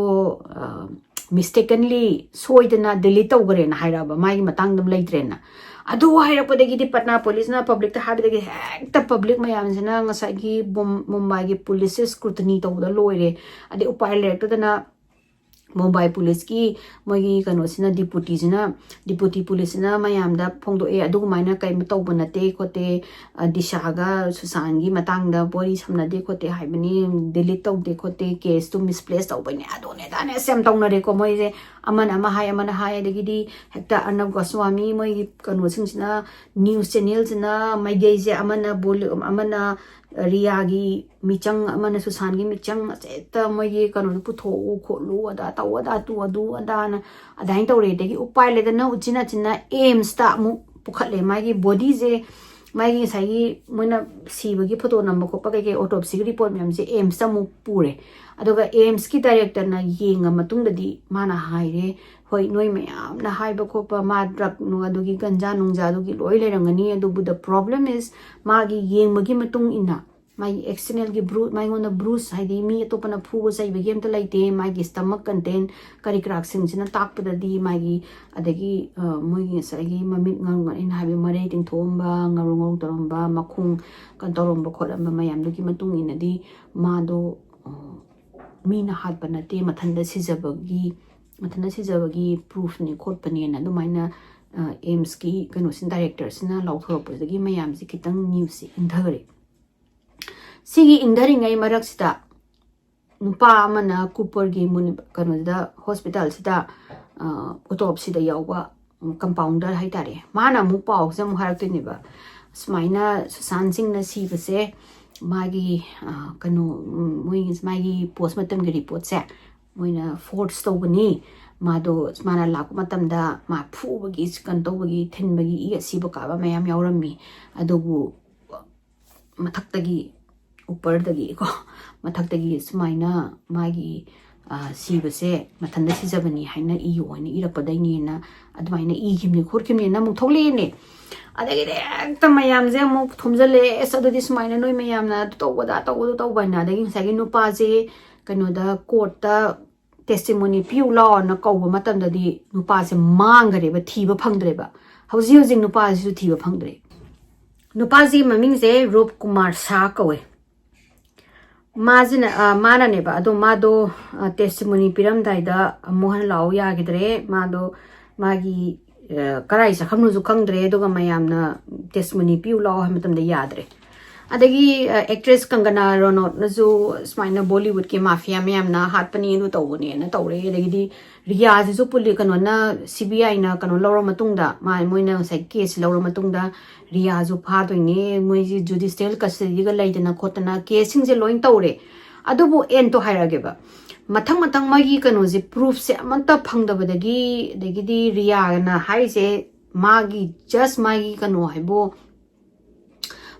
ꯃꯤꯁꯇꯦꯀꯟꯂꯤ ꯁꯣꯏꯗꯅ ꯗꯤꯂꯤꯠ ꯇꯧꯈ꯭ꯔꯦꯅ ꯍꯥꯏꯔꯛꯑꯕ, ꯃꯥꯒꯤ ꯃꯇꯥꯡꯗ ꯂꯩꯇ꯭ꯔꯦꯅ꯫ ꯑꯗꯨ ꯍꯥꯏꯔꯛꯄꯗꯒꯤꯗꯤ ꯄꯠꯅꯥ ꯄꯨꯂꯤꯁꯅ ꯄꯕ꯭ꯂꯤꯛꯇ ꯍꯥꯏꯕꯗꯒꯤ ꯍꯦꯛꯇ ꯄꯕ꯭ꯂꯤꯛ ꯃꯌꯥꯝꯁꯤꯅ ꯉꯁꯥꯏꯒꯤ ꯕꯨꯝ- ꯃꯨꯝꯕꯥꯏꯒꯤ ꯄꯨꯂꯤꯁꯁꯦ ꯁ꯭ꯀ꯭ꯔꯨꯇꯤꯅꯤ ꯇꯧꯕꯗ ꯂꯣꯏꯔꯦ꯫ ꯑꯗꯩ ꯎꯄꯥꯏ ꯂꯩꯔꯛꯇꯗꯅ ꯃꯨꯝꯕꯥꯏ ꯄꯨꯂꯤꯁꯀꯤ ꯃꯣꯏꯒꯤ ꯀꯩꯅꯣꯁꯤꯅ, ꯗꯤꯄꯨꯇꯤꯁꯤꯅ, ꯗꯤꯄꯨꯇꯤ ꯄꯨꯂꯤꯁꯁꯤꯅ ꯃꯌꯥꯝꯗ ꯐꯣꯡꯗꯣꯛꯑꯦ, ꯑꯗꯨꯒꯨꯝꯃꯥꯏꯅ ꯀꯩꯝ ꯇꯧꯕ ꯅꯠꯇꯦ ꯈꯣꯠꯇꯦ, ꯑ, ꯗꯤꯁꯥꯒ ꯁꯨꯁꯥꯟꯒꯤ ꯃꯇꯥꯡꯗ ꯋꯥꯔꯤ ꯁꯝꯅꯗꯦ ꯈꯣꯠꯇꯦ ꯍꯥꯏꯕꯅꯤ, ꯗꯤꯂꯤꯠ ꯇꯧꯗꯦ ꯈꯣꯠꯇꯦ, ꯀꯦꯁꯇꯨ ꯃꯤꯁꯄ꯭ꯂꯦꯁ ꯇꯧꯕꯩꯅꯦ, ꯑꯗꯨꯅꯦ ꯑꯗꯥꯅꯦ ꯑꯁ ꯌꯥꯝ ꯇꯧꯅꯔꯦꯀꯣ ꯃꯣꯏꯁꯦ꯫ ꯑꯃꯅ ꯑꯃ ꯍꯥꯏ, ꯑꯃꯅ ꯍꯥꯏ, ꯑꯗꯒꯤꯗꯤ ꯍꯦꯛꯇ ꯑꯔꯅꯕ ꯒꯣꯁ꯭ꯋꯥꯃꯤ ꯃꯣꯏꯒꯤ ꯀꯩꯅꯣꯁꯤꯡꯁꯤꯅ, ꯅ꯭ꯌꯨꯁ ꯆꯦꯅꯦꯜꯁꯤꯅ ꯃꯥꯏꯀꯩꯁꯦ ꯑꯃꯅ ꯕꯣꯂꯤ-, ꯑꯃꯅ ꯔꯤꯌꯥꯒꯤ ꯃꯤꯆꯪ, ꯑꯃꯅ ꯁꯨꯁꯥꯟꯒꯤ ꯃꯤꯆꯪ, ꯍꯦꯛꯇ ꯃꯣꯏꯒꯤ ꯀꯩꯅꯣꯗꯣ ꯄꯨꯊꯣꯛꯎ ꯈꯣꯠꯂꯨ, ꯑꯗꯥ ꯇꯧ, ꯑꯗꯥ ꯇꯨ, ꯑꯗꯨ ꯑꯗꯥꯅ ꯑꯗꯥꯏꯅ ꯇꯧꯔꯦ꯫ ꯑꯗꯒꯤ ꯎꯄꯥꯏ ꯂꯩꯇꯅ ꯎꯆꯤꯟ ꯅꯥꯆꯤꯟꯅ ꯑꯦꯝꯁꯇ ꯑꯃꯨꯛ ꯄꯨꯈꯠꯂꯦ꯫ ꯃꯥꯒꯤ ꯕꯣꯗꯤꯁꯦ, ꯃꯥꯒꯤ ꯉꯁꯥꯏꯒꯤ ꯃꯣꯏꯅ ꯁꯤꯕꯒꯤ ꯐꯣꯇꯣ ꯅꯝꯕ ꯈꯣꯠꯄ ꯀꯩꯀꯩ ꯑꯣꯇꯣꯞꯁꯤꯒꯤ ꯔꯤꯄꯣꯔꯠ ꯃꯌꯥꯝꯁꯦ ꯑꯦꯝꯁꯇ ꯑꯃꯨꯛ ꯄꯨꯔꯦ꯫ ꯑꯗꯨꯒ ꯑꯦꯝꯁꯀꯤ ꯗꯥꯏꯔꯦꯛꯇꯔꯅ ꯌꯦꯡꯉ ꯃꯇꯨꯡꯗꯗꯤ ꯃꯥꯅ ꯍꯥꯏꯔꯦ, "ꯍꯣꯏ, ꯅꯣꯏ ꯃꯌꯥꯝꯅ ꯍꯥꯏꯕ ꯈꯣꯠꯄ, ꯃꯥ ꯗ꯭ꯔꯒ ꯅꯨꯡ ꯑꯗꯨꯒꯤ ꯒꯟꯖꯥ ꯅꯨꯡꯖꯥꯗꯨꯒꯤ ꯂꯣꯏ ꯂꯩꯔꯝꯒꯅꯤ, ꯑꯗꯨꯕꯨ the problem is ꯃꯥꯒꯤ ꯌꯦꯡꯕꯒꯤ ꯃꯇꯨꯡ ꯏꯟꯅ ꯃꯥꯒꯤ ꯑꯦꯛꯁꯇꯔꯅꯦꯜꯒꯤ ꯕ꯭ꯔꯨ-, ꯃꯉꯣꯟꯗ ꯕ꯭ꯔꯨꯁ, ꯍꯥꯏꯗꯤ ꯃꯤ ꯑꯇꯣꯞꯄꯅ ꯐꯨꯕ ꯆꯩꯕꯒꯤ ꯑꯝꯇ ꯂꯩꯇꯦ꯫ ꯃꯥꯒꯤ ꯁ꯭ꯇꯃꯛ ꯀꯟꯇꯦꯟ ꯀꯔꯤ ꯀꯔꯥꯛꯁꯤꯡꯁꯤꯅ ꯇꯥꯛꯄꯗꯗꯤ ꯃꯥꯒꯤ, ꯑꯗꯒꯤ, ꯑ, ꯃꯣꯏꯒꯤ ꯉꯁꯥꯏꯒꯤ ꯃꯃꯤꯠ ꯉꯥꯡ-, ꯑꯩꯅ ꯍꯥꯏꯕ ꯃꯔꯩ ꯇꯤꯡꯊꯣꯛꯑꯝꯕ, ꯉꯥꯔꯨ ꯉꯥꯔꯨ ꯇꯧꯔꯝꯕ, ꯃꯈꯣꯡ ꯀꯩꯅꯣ ꯇꯧꯔꯝꯕ ꯈꯣꯠꯂꯝꯕ ꯃꯌꯥꯝꯗꯨꯒꯤ ꯃꯇꯨꯡ ꯏꯟꯅꯗꯤ ꯃꯥꯗꯣ, ꯑ, ꯃꯤꯅ ꯍꯥꯠꯄ ꯅꯠꯇꯦ, ꯃꯊꯟꯇ ꯁꯤꯖꯕꯒꯤ, ꯃꯊꯟꯇ ꯁꯤꯖꯕꯒꯤ ꯄ꯭ꯔꯨꯐꯅꯦ ꯈꯣꯠꯄꯅꯦꯅ ꯑꯗꯨꯃꯥꯏꯅ, ꯑ, ꯑꯦꯝꯁꯀꯤ ꯀꯩꯅꯣꯁꯤꯅ, ꯗꯥꯏꯔꯦꯛꯇꯔꯁꯤꯅ ꯂꯥꯎꯊꯣꯔꯛꯄꯗꯒꯤ ꯃꯌꯥꯝꯁꯦ ꯈꯤꯇꯪ ꯅ꯭ꯌꯨꯁꯁꯦ ꯏꯪꯊꯈ꯭ꯔꯦ꯫ ꯁꯤꯒꯤ ꯏꯪꯊꯔꯤꯉꯩ ꯃꯔꯛꯁꯤꯗ ꯅꯨꯄꯥ ꯑꯃꯅ ꯀꯨꯄꯔꯒꯤ ꯃꯨꯅꯤ-, ꯀꯩꯅꯣꯗ, ꯍꯣꯁꯄꯤꯇꯥꯜꯁꯤꯗ, ꯑ, ꯑꯣꯇꯣꯞꯁꯤꯗ ꯌꯥꯎꯕ ꯀꯝꯄꯥꯎꯟꯗꯔ ꯍꯥꯏꯇꯥꯔꯦ, ꯃꯥꯅ ꯑꯃꯨꯛ ꯄꯥꯎꯁꯦ ꯑꯃꯨꯛ ꯍꯥꯏꯔꯛꯇꯣꯏꯅꯦꯕ, "ꯁꯨꯃꯥꯏꯅ ꯁꯨꯁꯥꯟ ꯁꯤꯡꯅ ꯁꯤꯕꯁꯦ ꯃꯥꯒꯤ, ꯑ, ꯀꯩꯅꯣ, ꯎꯝ, ꯃꯣꯏꯒꯤ, ꯃꯥꯒꯤ ꯄꯣꯁꯃꯣꯔꯇꯦꯝꯒꯤ ꯔꯤꯄꯣꯔꯠꯁꯦ ꯃꯣꯏꯅ ꯐꯣꯔꯖ ꯇꯧꯕꯅꯤ, ꯃꯥꯗꯣ, ꯃꯥꯅ ꯂꯥꯛꯄ ꯃꯇꯝꯗ ꯃꯥ ꯐꯨꯕꯒꯤ, ꯀꯩꯅꯣ ꯇꯧꯕꯒꯤ, ꯊꯤꯟꯕꯒꯤ, ꯏ ꯑꯁꯤꯕ ꯀꯥꯕ ꯃꯌꯥꯝ ꯌꯥꯎꯔꯝꯃꯤ, ꯑꯗꯨꯕꯨ ꯃꯊꯛꯇꯒꯤ, ꯎꯄꯔꯗꯒꯤ ꯀꯣ, ꯃꯊꯛꯇꯒꯤ ꯁꯨꯃꯥꯏꯅ ꯃꯥꯒꯤ, ꯑ, ꯁꯤꯕꯁꯦ ꯃꯊꯟꯇ ꯁꯤꯖꯕꯅꯤ ꯍꯥꯏꯅ ꯏꯌꯨ ꯍꯥꯏꯅ ꯏꯔꯛꯄꯗꯩꯅꯦꯅ ꯑꯗꯨꯃꯥꯏꯅ ꯏꯈꯤꯕꯅꯤ ꯈꯣꯠꯈꯤꯕꯅꯤꯅ ꯑꯃꯨꯛ ꯊꯣꯛꯂꯛꯑꯦꯅꯦ꯫ ꯑꯗꯒꯤꯗꯤ ꯍꯦꯛꯇ ꯃꯌꯥꯝꯁꯦ ꯑꯃꯨꯛ ꯊꯣꯝꯖꯤꯜꯂꯛꯑꯦ, "ꯑꯁ, ꯑꯗꯨꯗꯤ ꯁꯨꯃꯥꯏꯅ ꯅꯣꯏ ꯃꯌꯥꯝꯅ ꯑꯗꯨ ꯇꯧꯕꯗ ꯇꯧꯕꯗꯣ ꯇꯧꯕ" ꯍꯥꯏꯅ꯫ ꯑꯗꯒꯤ ꯉꯁꯥꯏꯒꯤ ꯅꯨꯄꯥꯁꯦ ꯀꯩꯅꯣꯗ, ꯀꯣꯔꯠꯇ testimony ꯄꯤꯌꯨ ꯂꯥꯎꯅ ꯀꯧꯕ ꯃꯇꯝꯗꯗꯤ ꯅꯨꯄꯥꯁꯦ ꯃꯥꯡꯈꯔꯦꯕ, ꯊꯤꯕ ꯐꯪꯗ꯭ꯔꯦꯕ꯫ ꯍꯧꯖꯤꯛ ꯍꯧꯖꯤꯛ ꯅꯨꯄꯥꯁꯤꯁꯨ ꯊꯤꯕ ꯐꯪꯗ꯭ꯔꯦ꯫ ꯅꯨꯄꯥꯁꯤ ꯃꯃꯤꯡꯁꯦ ꯔꯨꯞ ꯀꯨꯃꯥꯔ ꯁꯥ ꯀꯧꯋꯦ꯫ ꯃꯥꯁꯤꯅ, ꯑ, ꯃꯥꯅꯅꯦꯕ, ꯑꯗꯣ ꯃꯥꯗꯣ, ꯑ, testimony ꯄꯤꯔꯝꯗꯥꯏꯗ ꯑꯃꯨꯛ ꯍꯟꯅ ꯂꯥꯛꯑꯣ ꯌꯥꯈꯤꯗ꯭ꯔꯦ꯫ ꯃꯥꯗꯣ ꯃꯥꯒꯤ, ꯑ, ꯀꯔꯥꯏ ꯆꯠꯈ꯭ꯔꯕꯅꯣꯁꯨ ꯈꯪꯗ꯭ꯔꯦ꯫ ꯑꯗꯨꯒ ꯃꯌꯥꯝꯅ testimony ꯄꯤꯌꯨ ꯂꯥꯛꯑꯣ ꯍꯥꯏꯕ ꯃꯇꯝꯗ ꯌꯥꯗ꯭ꯔꯦ꯫ ꯑꯗꯒꯤ, ꯑ, actress ꯀꯪꯒꯅꯥ ꯔꯅꯧꯠꯅꯁꯨ ꯁꯨꯃꯥꯏꯅ ꯕꯣꯂꯤꯋꯨꯗꯀꯤ ꯃꯥꯐꯤꯌꯥ ꯃꯌꯥꯝꯅ ꯍꯥꯠꯄꯅꯤ, ꯑꯗꯨ ꯇꯧꯕꯅꯦꯅ ꯇꯧꯔꯦ꯫ ꯑꯗꯒꯤꯗꯤ ꯔꯤꯌꯥꯁꯤꯁꯨ ꯄꯨꯂꯤ-, ꯀꯩꯅꯣꯅ, CBIꯅ ꯀꯩꯅꯣ ꯂꯧꯔ ꯃꯇꯨꯡꯗ, ꯃꯥ, ꯃꯣꯏꯅ ꯉꯁꯥꯏ case ꯂꯧꯔ ꯃꯇꯨꯡꯗ ꯔꯤꯌꯥꯁꯨ ꯐꯥꯗꯣꯏꯅꯦ, ꯃꯣꯏꯁꯤ judicial custodyꯒ ꯂꯩꯗꯅ ꯈꯣꯠꯇꯅ caseꯁꯤꯡꯁꯦ ꯂꯣꯏ ꯇꯧꯔꯦ꯫ ꯑꯗꯨꯕꯨ ꯑꯦꯟꯇꯣ ꯍꯥꯏꯔꯛꯑꯒꯦꯕ, ꯃꯊꯪ ꯃꯊꯪ ꯃꯥꯒꯤ ꯀꯩꯅꯣꯁꯦ, proofꯁꯦ ꯑꯃꯠꯇ ꯐꯪꯗꯕꯗꯒꯤ, ꯑꯗꯒꯤꯗꯤ ꯔꯤꯌꯥꯅ ꯍꯥꯏꯔꯤꯁꯦ ꯃꯥꯒꯤ, just ꯃꯥꯒꯤ ꯀꯩꯅꯣ ꯍꯥꯏꯕꯨ,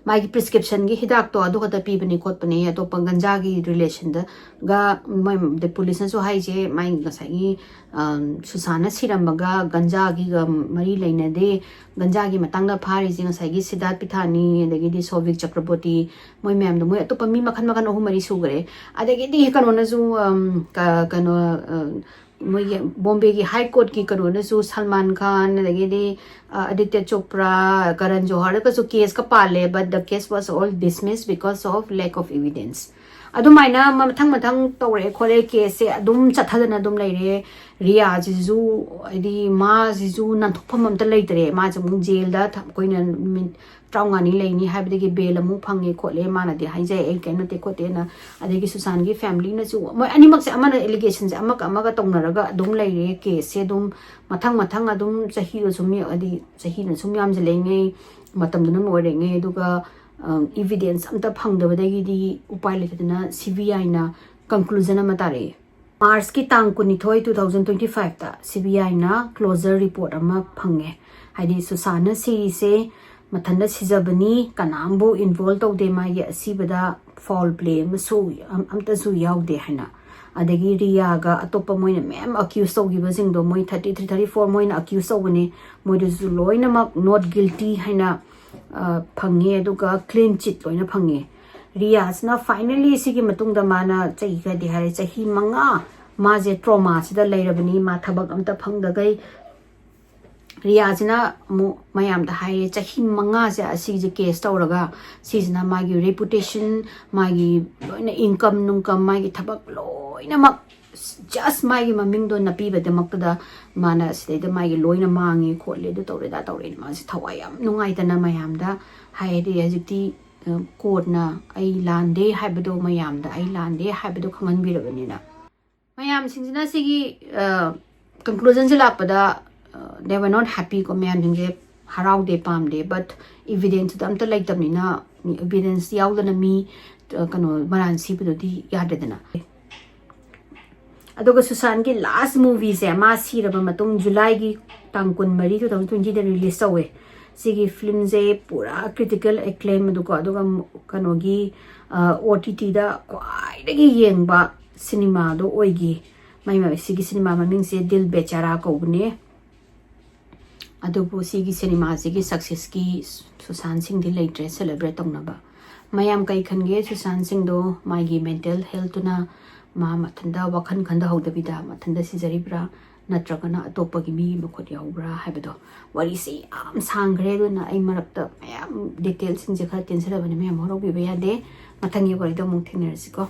ꯃꯥꯒꯤ prescriptionꯒꯤ ꯍꯤꯗꯥꯛꯇꯣ ꯑꯗꯨ ꯈꯛꯇ ꯄꯤꯕꯅꯤ ꯈꯣꯠꯄꯅꯤ, ꯑꯇꯣꯞꯄ ꯒꯟꯖꯥꯒꯤ relationꯗꯒ ꯃꯣꯏ, ꯑꯗꯩ policeꯅꯁꯨ ꯍꯥꯏꯁꯦ, ꯃꯥꯏ ꯉꯁꯥꯏꯒꯤ, ꯑꯝ, ꯁꯨꯁꯥꯟꯅ ꯁꯤꯔꯝꯕꯒ ꯒꯟꯖꯥꯒꯤꯒ ꯃꯔꯤ ꯂꯩꯅꯗꯦ, ꯒꯟꯖꯥꯒꯤ ꯃꯇꯥꯡꯗ ꯐꯥꯔꯤꯁꯦ ꯉꯁꯥꯏꯒꯤ ꯁꯤꯗꯥꯔꯠ ꯄꯤꯊꯥꯅꯤ, ꯑꯗꯒꯤꯗꯤ ꯁꯣꯚꯤꯛ ꯆꯀ꯭ꯔꯕꯣꯔꯇꯤ, ꯃꯣꯏ ꯃꯌꯥꯝꯗꯣ, ꯃꯣꯏ ꯑꯇꯣꯞꯄ ꯃꯤ ꯃꯈꯜ ꯃꯈꯜ ꯑꯍꯨꯝ ꯃꯔꯤ ꯁꯨꯈ꯭ꯔꯦ꯫ ꯑꯗꯒꯤꯗꯤ ꯀꯩꯅꯣꯅꯁꯨ, ꯑꯝ, ꯀ-, ꯀꯩꯅꯣ, ꯑꯝ, ꯃꯣꯏꯒꯤ ꯕꯣꯝꯕꯦꯒꯤ High Courtꯀꯤ ꯀꯩꯅꯣꯅꯁꯨ ꯁꯜꯃꯥꯟ ꯈꯥꯟ, ꯑꯗꯒꯤꯗꯤ, ꯑ, ꯑꯗꯤꯇ꯭ꯌ ꯆꯣꯄ꯭ꯔꯥ, ꯀꯔꯟ ꯖꯣꯍꯔꯒꯁꯨ caseꯀ ꯄꯥꯜꯂꯦ, but the case was all dismissed because of lack of evidence꯫ ꯑꯗꯨꯃꯥꯏꯅ ꯃꯊꯪ ꯃꯊꯪ ꯇꯧꯔꯛꯑꯦ ꯈꯣꯠꯂꯦ, caseꯁꯦ ꯑꯗꯨꯝ ꯆꯠꯊꯗꯅ ꯑꯗꯨꯝ ꯂꯩꯔꯦ꯫ ꯔꯤꯌꯥꯁꯤꯁꯨ, ꯍꯥꯏꯗꯤ, ꯃꯥꯁꯤꯁꯨ ꯅꯥꯟꯊꯣꯛꯐꯝ ꯑꯝꯇ ꯂꯩꯇ꯭ꯔꯦ꯫ ꯃꯥꯁꯦ ꯑꯃꯨꯛ jailꯗ ꯊꯝ-, ꯑꯩꯈꯣꯏꯅ ꯅꯨꯃꯤꯠ ꯇꯔꯥꯃꯉꯥꯅꯤ ꯂꯩꯅꯤ ꯍꯥꯏꯕꯗꯒꯤ bail ꯑꯃꯨꯛ ꯐꯪꯉꯦ ꯈꯣꯠꯂꯦ, ꯃꯥꯅꯗꯤ ꯍꯥꯏꯖꯩ, "ꯑꯩ ꯀꯩꯝ ꯅꯠꯇꯦ ꯈꯣꯠꯇꯦꯅ"꯫ ꯑꯗꯒꯤ ꯁꯨꯁꯥꯟꯒꯤ familyꯅꯁꯨ, ꯃꯣꯏ ꯑꯅꯤꯃꯛꯁꯦ, ꯑꯃꯅ allegationꯁꯦ ꯑꯃꯒ ꯑꯃꯒ ꯇꯧꯅꯔꯒ ꯑꯗꯨꯝ ꯂꯩꯔꯦ꯫ Caseꯁꯦ ꯑꯗꯨꯝ ꯃꯊꯪ ꯃꯊꯪ ꯑꯗꯨꯝ ꯆꯍꯤꯗꯣ ꯁꯨꯝ ꯌꯥ-, ꯍꯥꯏꯗꯤ ꯆꯍꯤꯅ ꯁꯨꯝ ꯌꯥꯝꯁꯤꯜꯂꯛꯏꯉꯩ, ꯃꯇꯝꯗꯨꯅ ꯂꯣꯏꯔꯤꯉꯩ, ꯑꯗꯨꯒ, ꯑꯝ, evidence ꯑꯝꯇ ꯐꯪꯗꯕꯗꯒꯤꯗꯤ ꯎꯄꯥꯏ ꯂꯩꯇꯗꯅ CBIꯅ conclusion ꯑꯃ ꯇꯥꯔꯛꯑꯦ꯫ Marchꯀꯤ ꯇꯥꯡ ꯀꯨꯟꯅꯤꯊꯣꯏ, two thousand twenty fiveꯇ CBIꯅ closure report ꯑꯃ ꯐꯪꯉꯦ꯫ ꯍꯥꯏꯗꯤ ꯁꯨꯁꯥꯟꯅ ꯁꯤꯔꯤꯁꯦ ꯃꯊꯟꯇ ꯁꯤꯖꯕꯅꯤ, ꯀꯅꯥꯝꯕꯨ involve ꯇꯧꯗꯦ ꯃꯥꯒꯤ ꯑꯁꯤꯕꯗ, foul play ꯑꯃꯁꯨ ꯑꯝ- ꯑꯝꯇꯁꯨ ꯌꯥꯎꯗꯦ ꯍꯥꯏꯅ꯫ ꯑꯗꯒꯤ ꯔꯤꯌꯥꯒ ꯑꯇꯣꯞꯄ ꯃꯣꯏꯅ ꯃꯌꯥꯝ accuse ꯇꯧꯈꯤꯕꯁꯤꯡꯗꯣ, ꯃꯣꯏ thirty three thirty four ꯃꯣꯏꯅ accuse ꯇꯧꯕꯅꯤ, ꯃꯣꯏꯗꯨꯁꯨ ꯂꯣꯏꯅꯃꯛ not guilty ꯍꯥꯏꯅ ꯑ, ꯐꯪꯉꯦ, ꯑꯗꯨꯒ clean chit ꯂꯣꯏꯅ ꯐꯪꯉꯦ꯫ ꯔꯤꯌꯥꯁꯤꯅ finally ꯁꯤꯒꯤ ꯃꯇꯨꯡꯗ ꯃꯥꯅ ꯆꯍꯤ ꯈꯔꯗꯤ ꯍꯥꯏꯔꯦ, ꯆꯍꯤ ꯃꯉꯥ ꯃꯥꯁꯦ trauma ꯁꯤꯗ ꯂꯩꯔꯕꯅꯤ, ꯃꯥ ꯊꯕꯛ ꯑꯝꯇ ꯐꯪꯗꯈꯩ꯫ ꯔꯤꯌꯥꯁꯤꯅ ꯑꯃꯨꯛ ꯃꯌꯥꯝꯗ ꯍꯥꯏꯔꯦ, ꯆꯍꯤ ꯃꯉꯥꯁꯦ ꯑꯁꯤꯁꯦ case ꯇꯧꯔꯒ ꯁꯤꯁꯤꯅ ꯃꯥꯒꯤ reputation, ꯃꯥꯒꯤ ꯂꯣꯏꯅ income ꯅꯨꯡꯀꯝ, ꯃꯥꯒꯤ ꯊꯕꯛ ꯂꯣꯏꯅꯃꯛ just ꯃꯥꯒꯤ ꯃꯃꯤꯡꯗꯣ ꯅꯞꯄꯤꯕꯗꯃꯛꯇꯗ ꯃꯥꯅ ꯁꯤꯗꯩꯗ ꯃꯥꯒꯤ ꯂꯣꯏꯅ ꯃꯥꯡꯉꯦ ꯈꯣꯠꯂꯦ, ꯑꯗꯨ ꯇꯧꯔꯦ ꯑꯗꯥ ꯇꯧꯔꯦꯅ ꯃꯥꯁꯦ ꯊꯋꯥꯏ ꯌꯥꯝ ꯅꯨꯡꯉꯥꯏꯇꯅ ꯃꯌꯥꯝꯗ ꯍꯥꯏꯔꯦ꯫ ꯍꯧꯖꯤꯛꯇꯤ ꯑ, court ꯅ ꯑꯩ ꯂꯥꯟꯗꯦ ꯍꯥꯏꯕꯗꯣ ꯃꯌꯥꯝꯗ, ꯑꯩ ꯂꯥꯟꯗꯦ ꯍꯥꯏꯕꯗꯣ ꯈꯪꯍꯟꯕꯤꯔꯕꯅꯤꯅ꯫ ꯃꯌꯥꯝꯁꯤꯡꯁꯤꯅ ꯁꯤꯒꯤ conclusion ꯁꯦ ꯂꯥꯛꯄꯗ they were not happy ꯀꯣ, ꯃꯌꯥꯝꯁꯤꯡꯁꯦ ꯍꯔꯥꯎꯗꯦ, ꯄꯥꯝꯗꯦ꯫ But evidence ꯗ ꯑꯝꯇ ꯂꯩꯇꯕꯅꯤꯅ, evidence ꯌꯥꯎꯗꯅ ꯃꯤ ꯑ, ꯀꯩꯅꯣ ꯃꯔꯥꯟ ꯁꯤꯕꯗꯨꯗꯤ ꯌꯥꯗ꯭ꯔꯦꯗꯅ꯫ ꯑꯗꯨꯒ ꯁꯨꯁꯥꯟꯒꯤ last movie ꯁꯦ ꯃꯥ ꯁꯤꯔꯕ ꯃꯇꯨꯡ July ꯒꯤ ꯇꯥꯡ ꯀꯨꯟꯃꯔꯤ, two thousand twenty ꯗ release ꯇꯧꯋꯦ꯫ ꯁꯤꯒꯤ film ꯁꯦ ꯄꯨꯔꯥ critical acclaim ꯑꯗꯨꯀꯣ, ꯑꯗꯨꯒ ꯀꯩꯅꯣꯒꯤ, ꯑ, O T T ꯗ ꯈ꯭ꯋꯥꯏꯗꯒꯤ ꯌꯦꯡꯕ cinema ꯗꯣ ꯑꯣꯏꯈꯤ꯫ ꯃꯥꯏ ꯃꯥꯏ ꯁꯤꯒꯤ cinema ꯃꯃꯤꯡꯁꯦ ꯗꯤꯜ ꯕꯦꯆꯥꯔꯥ ꯀꯧꯕꯅꯦ꯫ ꯑꯗꯨꯕꯨ ꯁꯤꯒꯤ cinema ꯁꯤꯒꯤ success ꯀꯤ ꯁꯨꯁꯥꯟ ꯁꯤꯡꯗꯤ ꯂꯩꯇ꯭ꯔꯦ celebrate ꯇꯧꯅꯕ꯫ ꯃꯌꯥꯝ ꯀꯩ ꯈꯟꯒꯦ? ꯁꯨꯁꯥꯟ ꯁꯤꯡꯗꯣ ꯃꯥꯒꯤ mental health ꯇꯨꯅ ꯃꯥ ꯃꯊꯟꯇ ꯋꯥꯈꯜ ꯈꯟꯊꯍꯧꯗꯕꯤꯗ ꯃꯊꯟꯇ ꯁꯤꯖꯔꯤꯕ꯭ꯔꯥ, ꯅꯠꯇ꯭ꯔꯒꯅ ꯑꯇꯣꯞꯄꯒꯤ ꯃꯤꯒꯤ ꯃꯈꯨꯠ ꯌꯥꯎꯕ꯭ꯔꯥ ꯍꯥꯏꯕꯗꯣ꯫ ꯋꯥꯔꯤꯁꯤ ꯌꯥꯝ ꯁꯥꯡꯈ꯭ꯔꯦ, ꯑꯗꯨꯅ ꯑꯩ ꯃꯔꯛꯇ ꯃꯌꯥꯝ detail ꯁꯤꯡꯁꯦ ꯈꯔ ꯇꯦꯟꯁꯤꯜꯂꯕꯅꯤ, ꯃꯌꯥꯝ ꯍꯧꯔꯧꯕꯤꯕ ꯌꯥꯗꯦ꯫ ꯃꯊꯪꯒꯤ ꯋꯥꯔꯤꯗ ꯑꯃꯨꯛ ꯊꯦꯡꯅꯔꯁꯤꯀꯣ꯫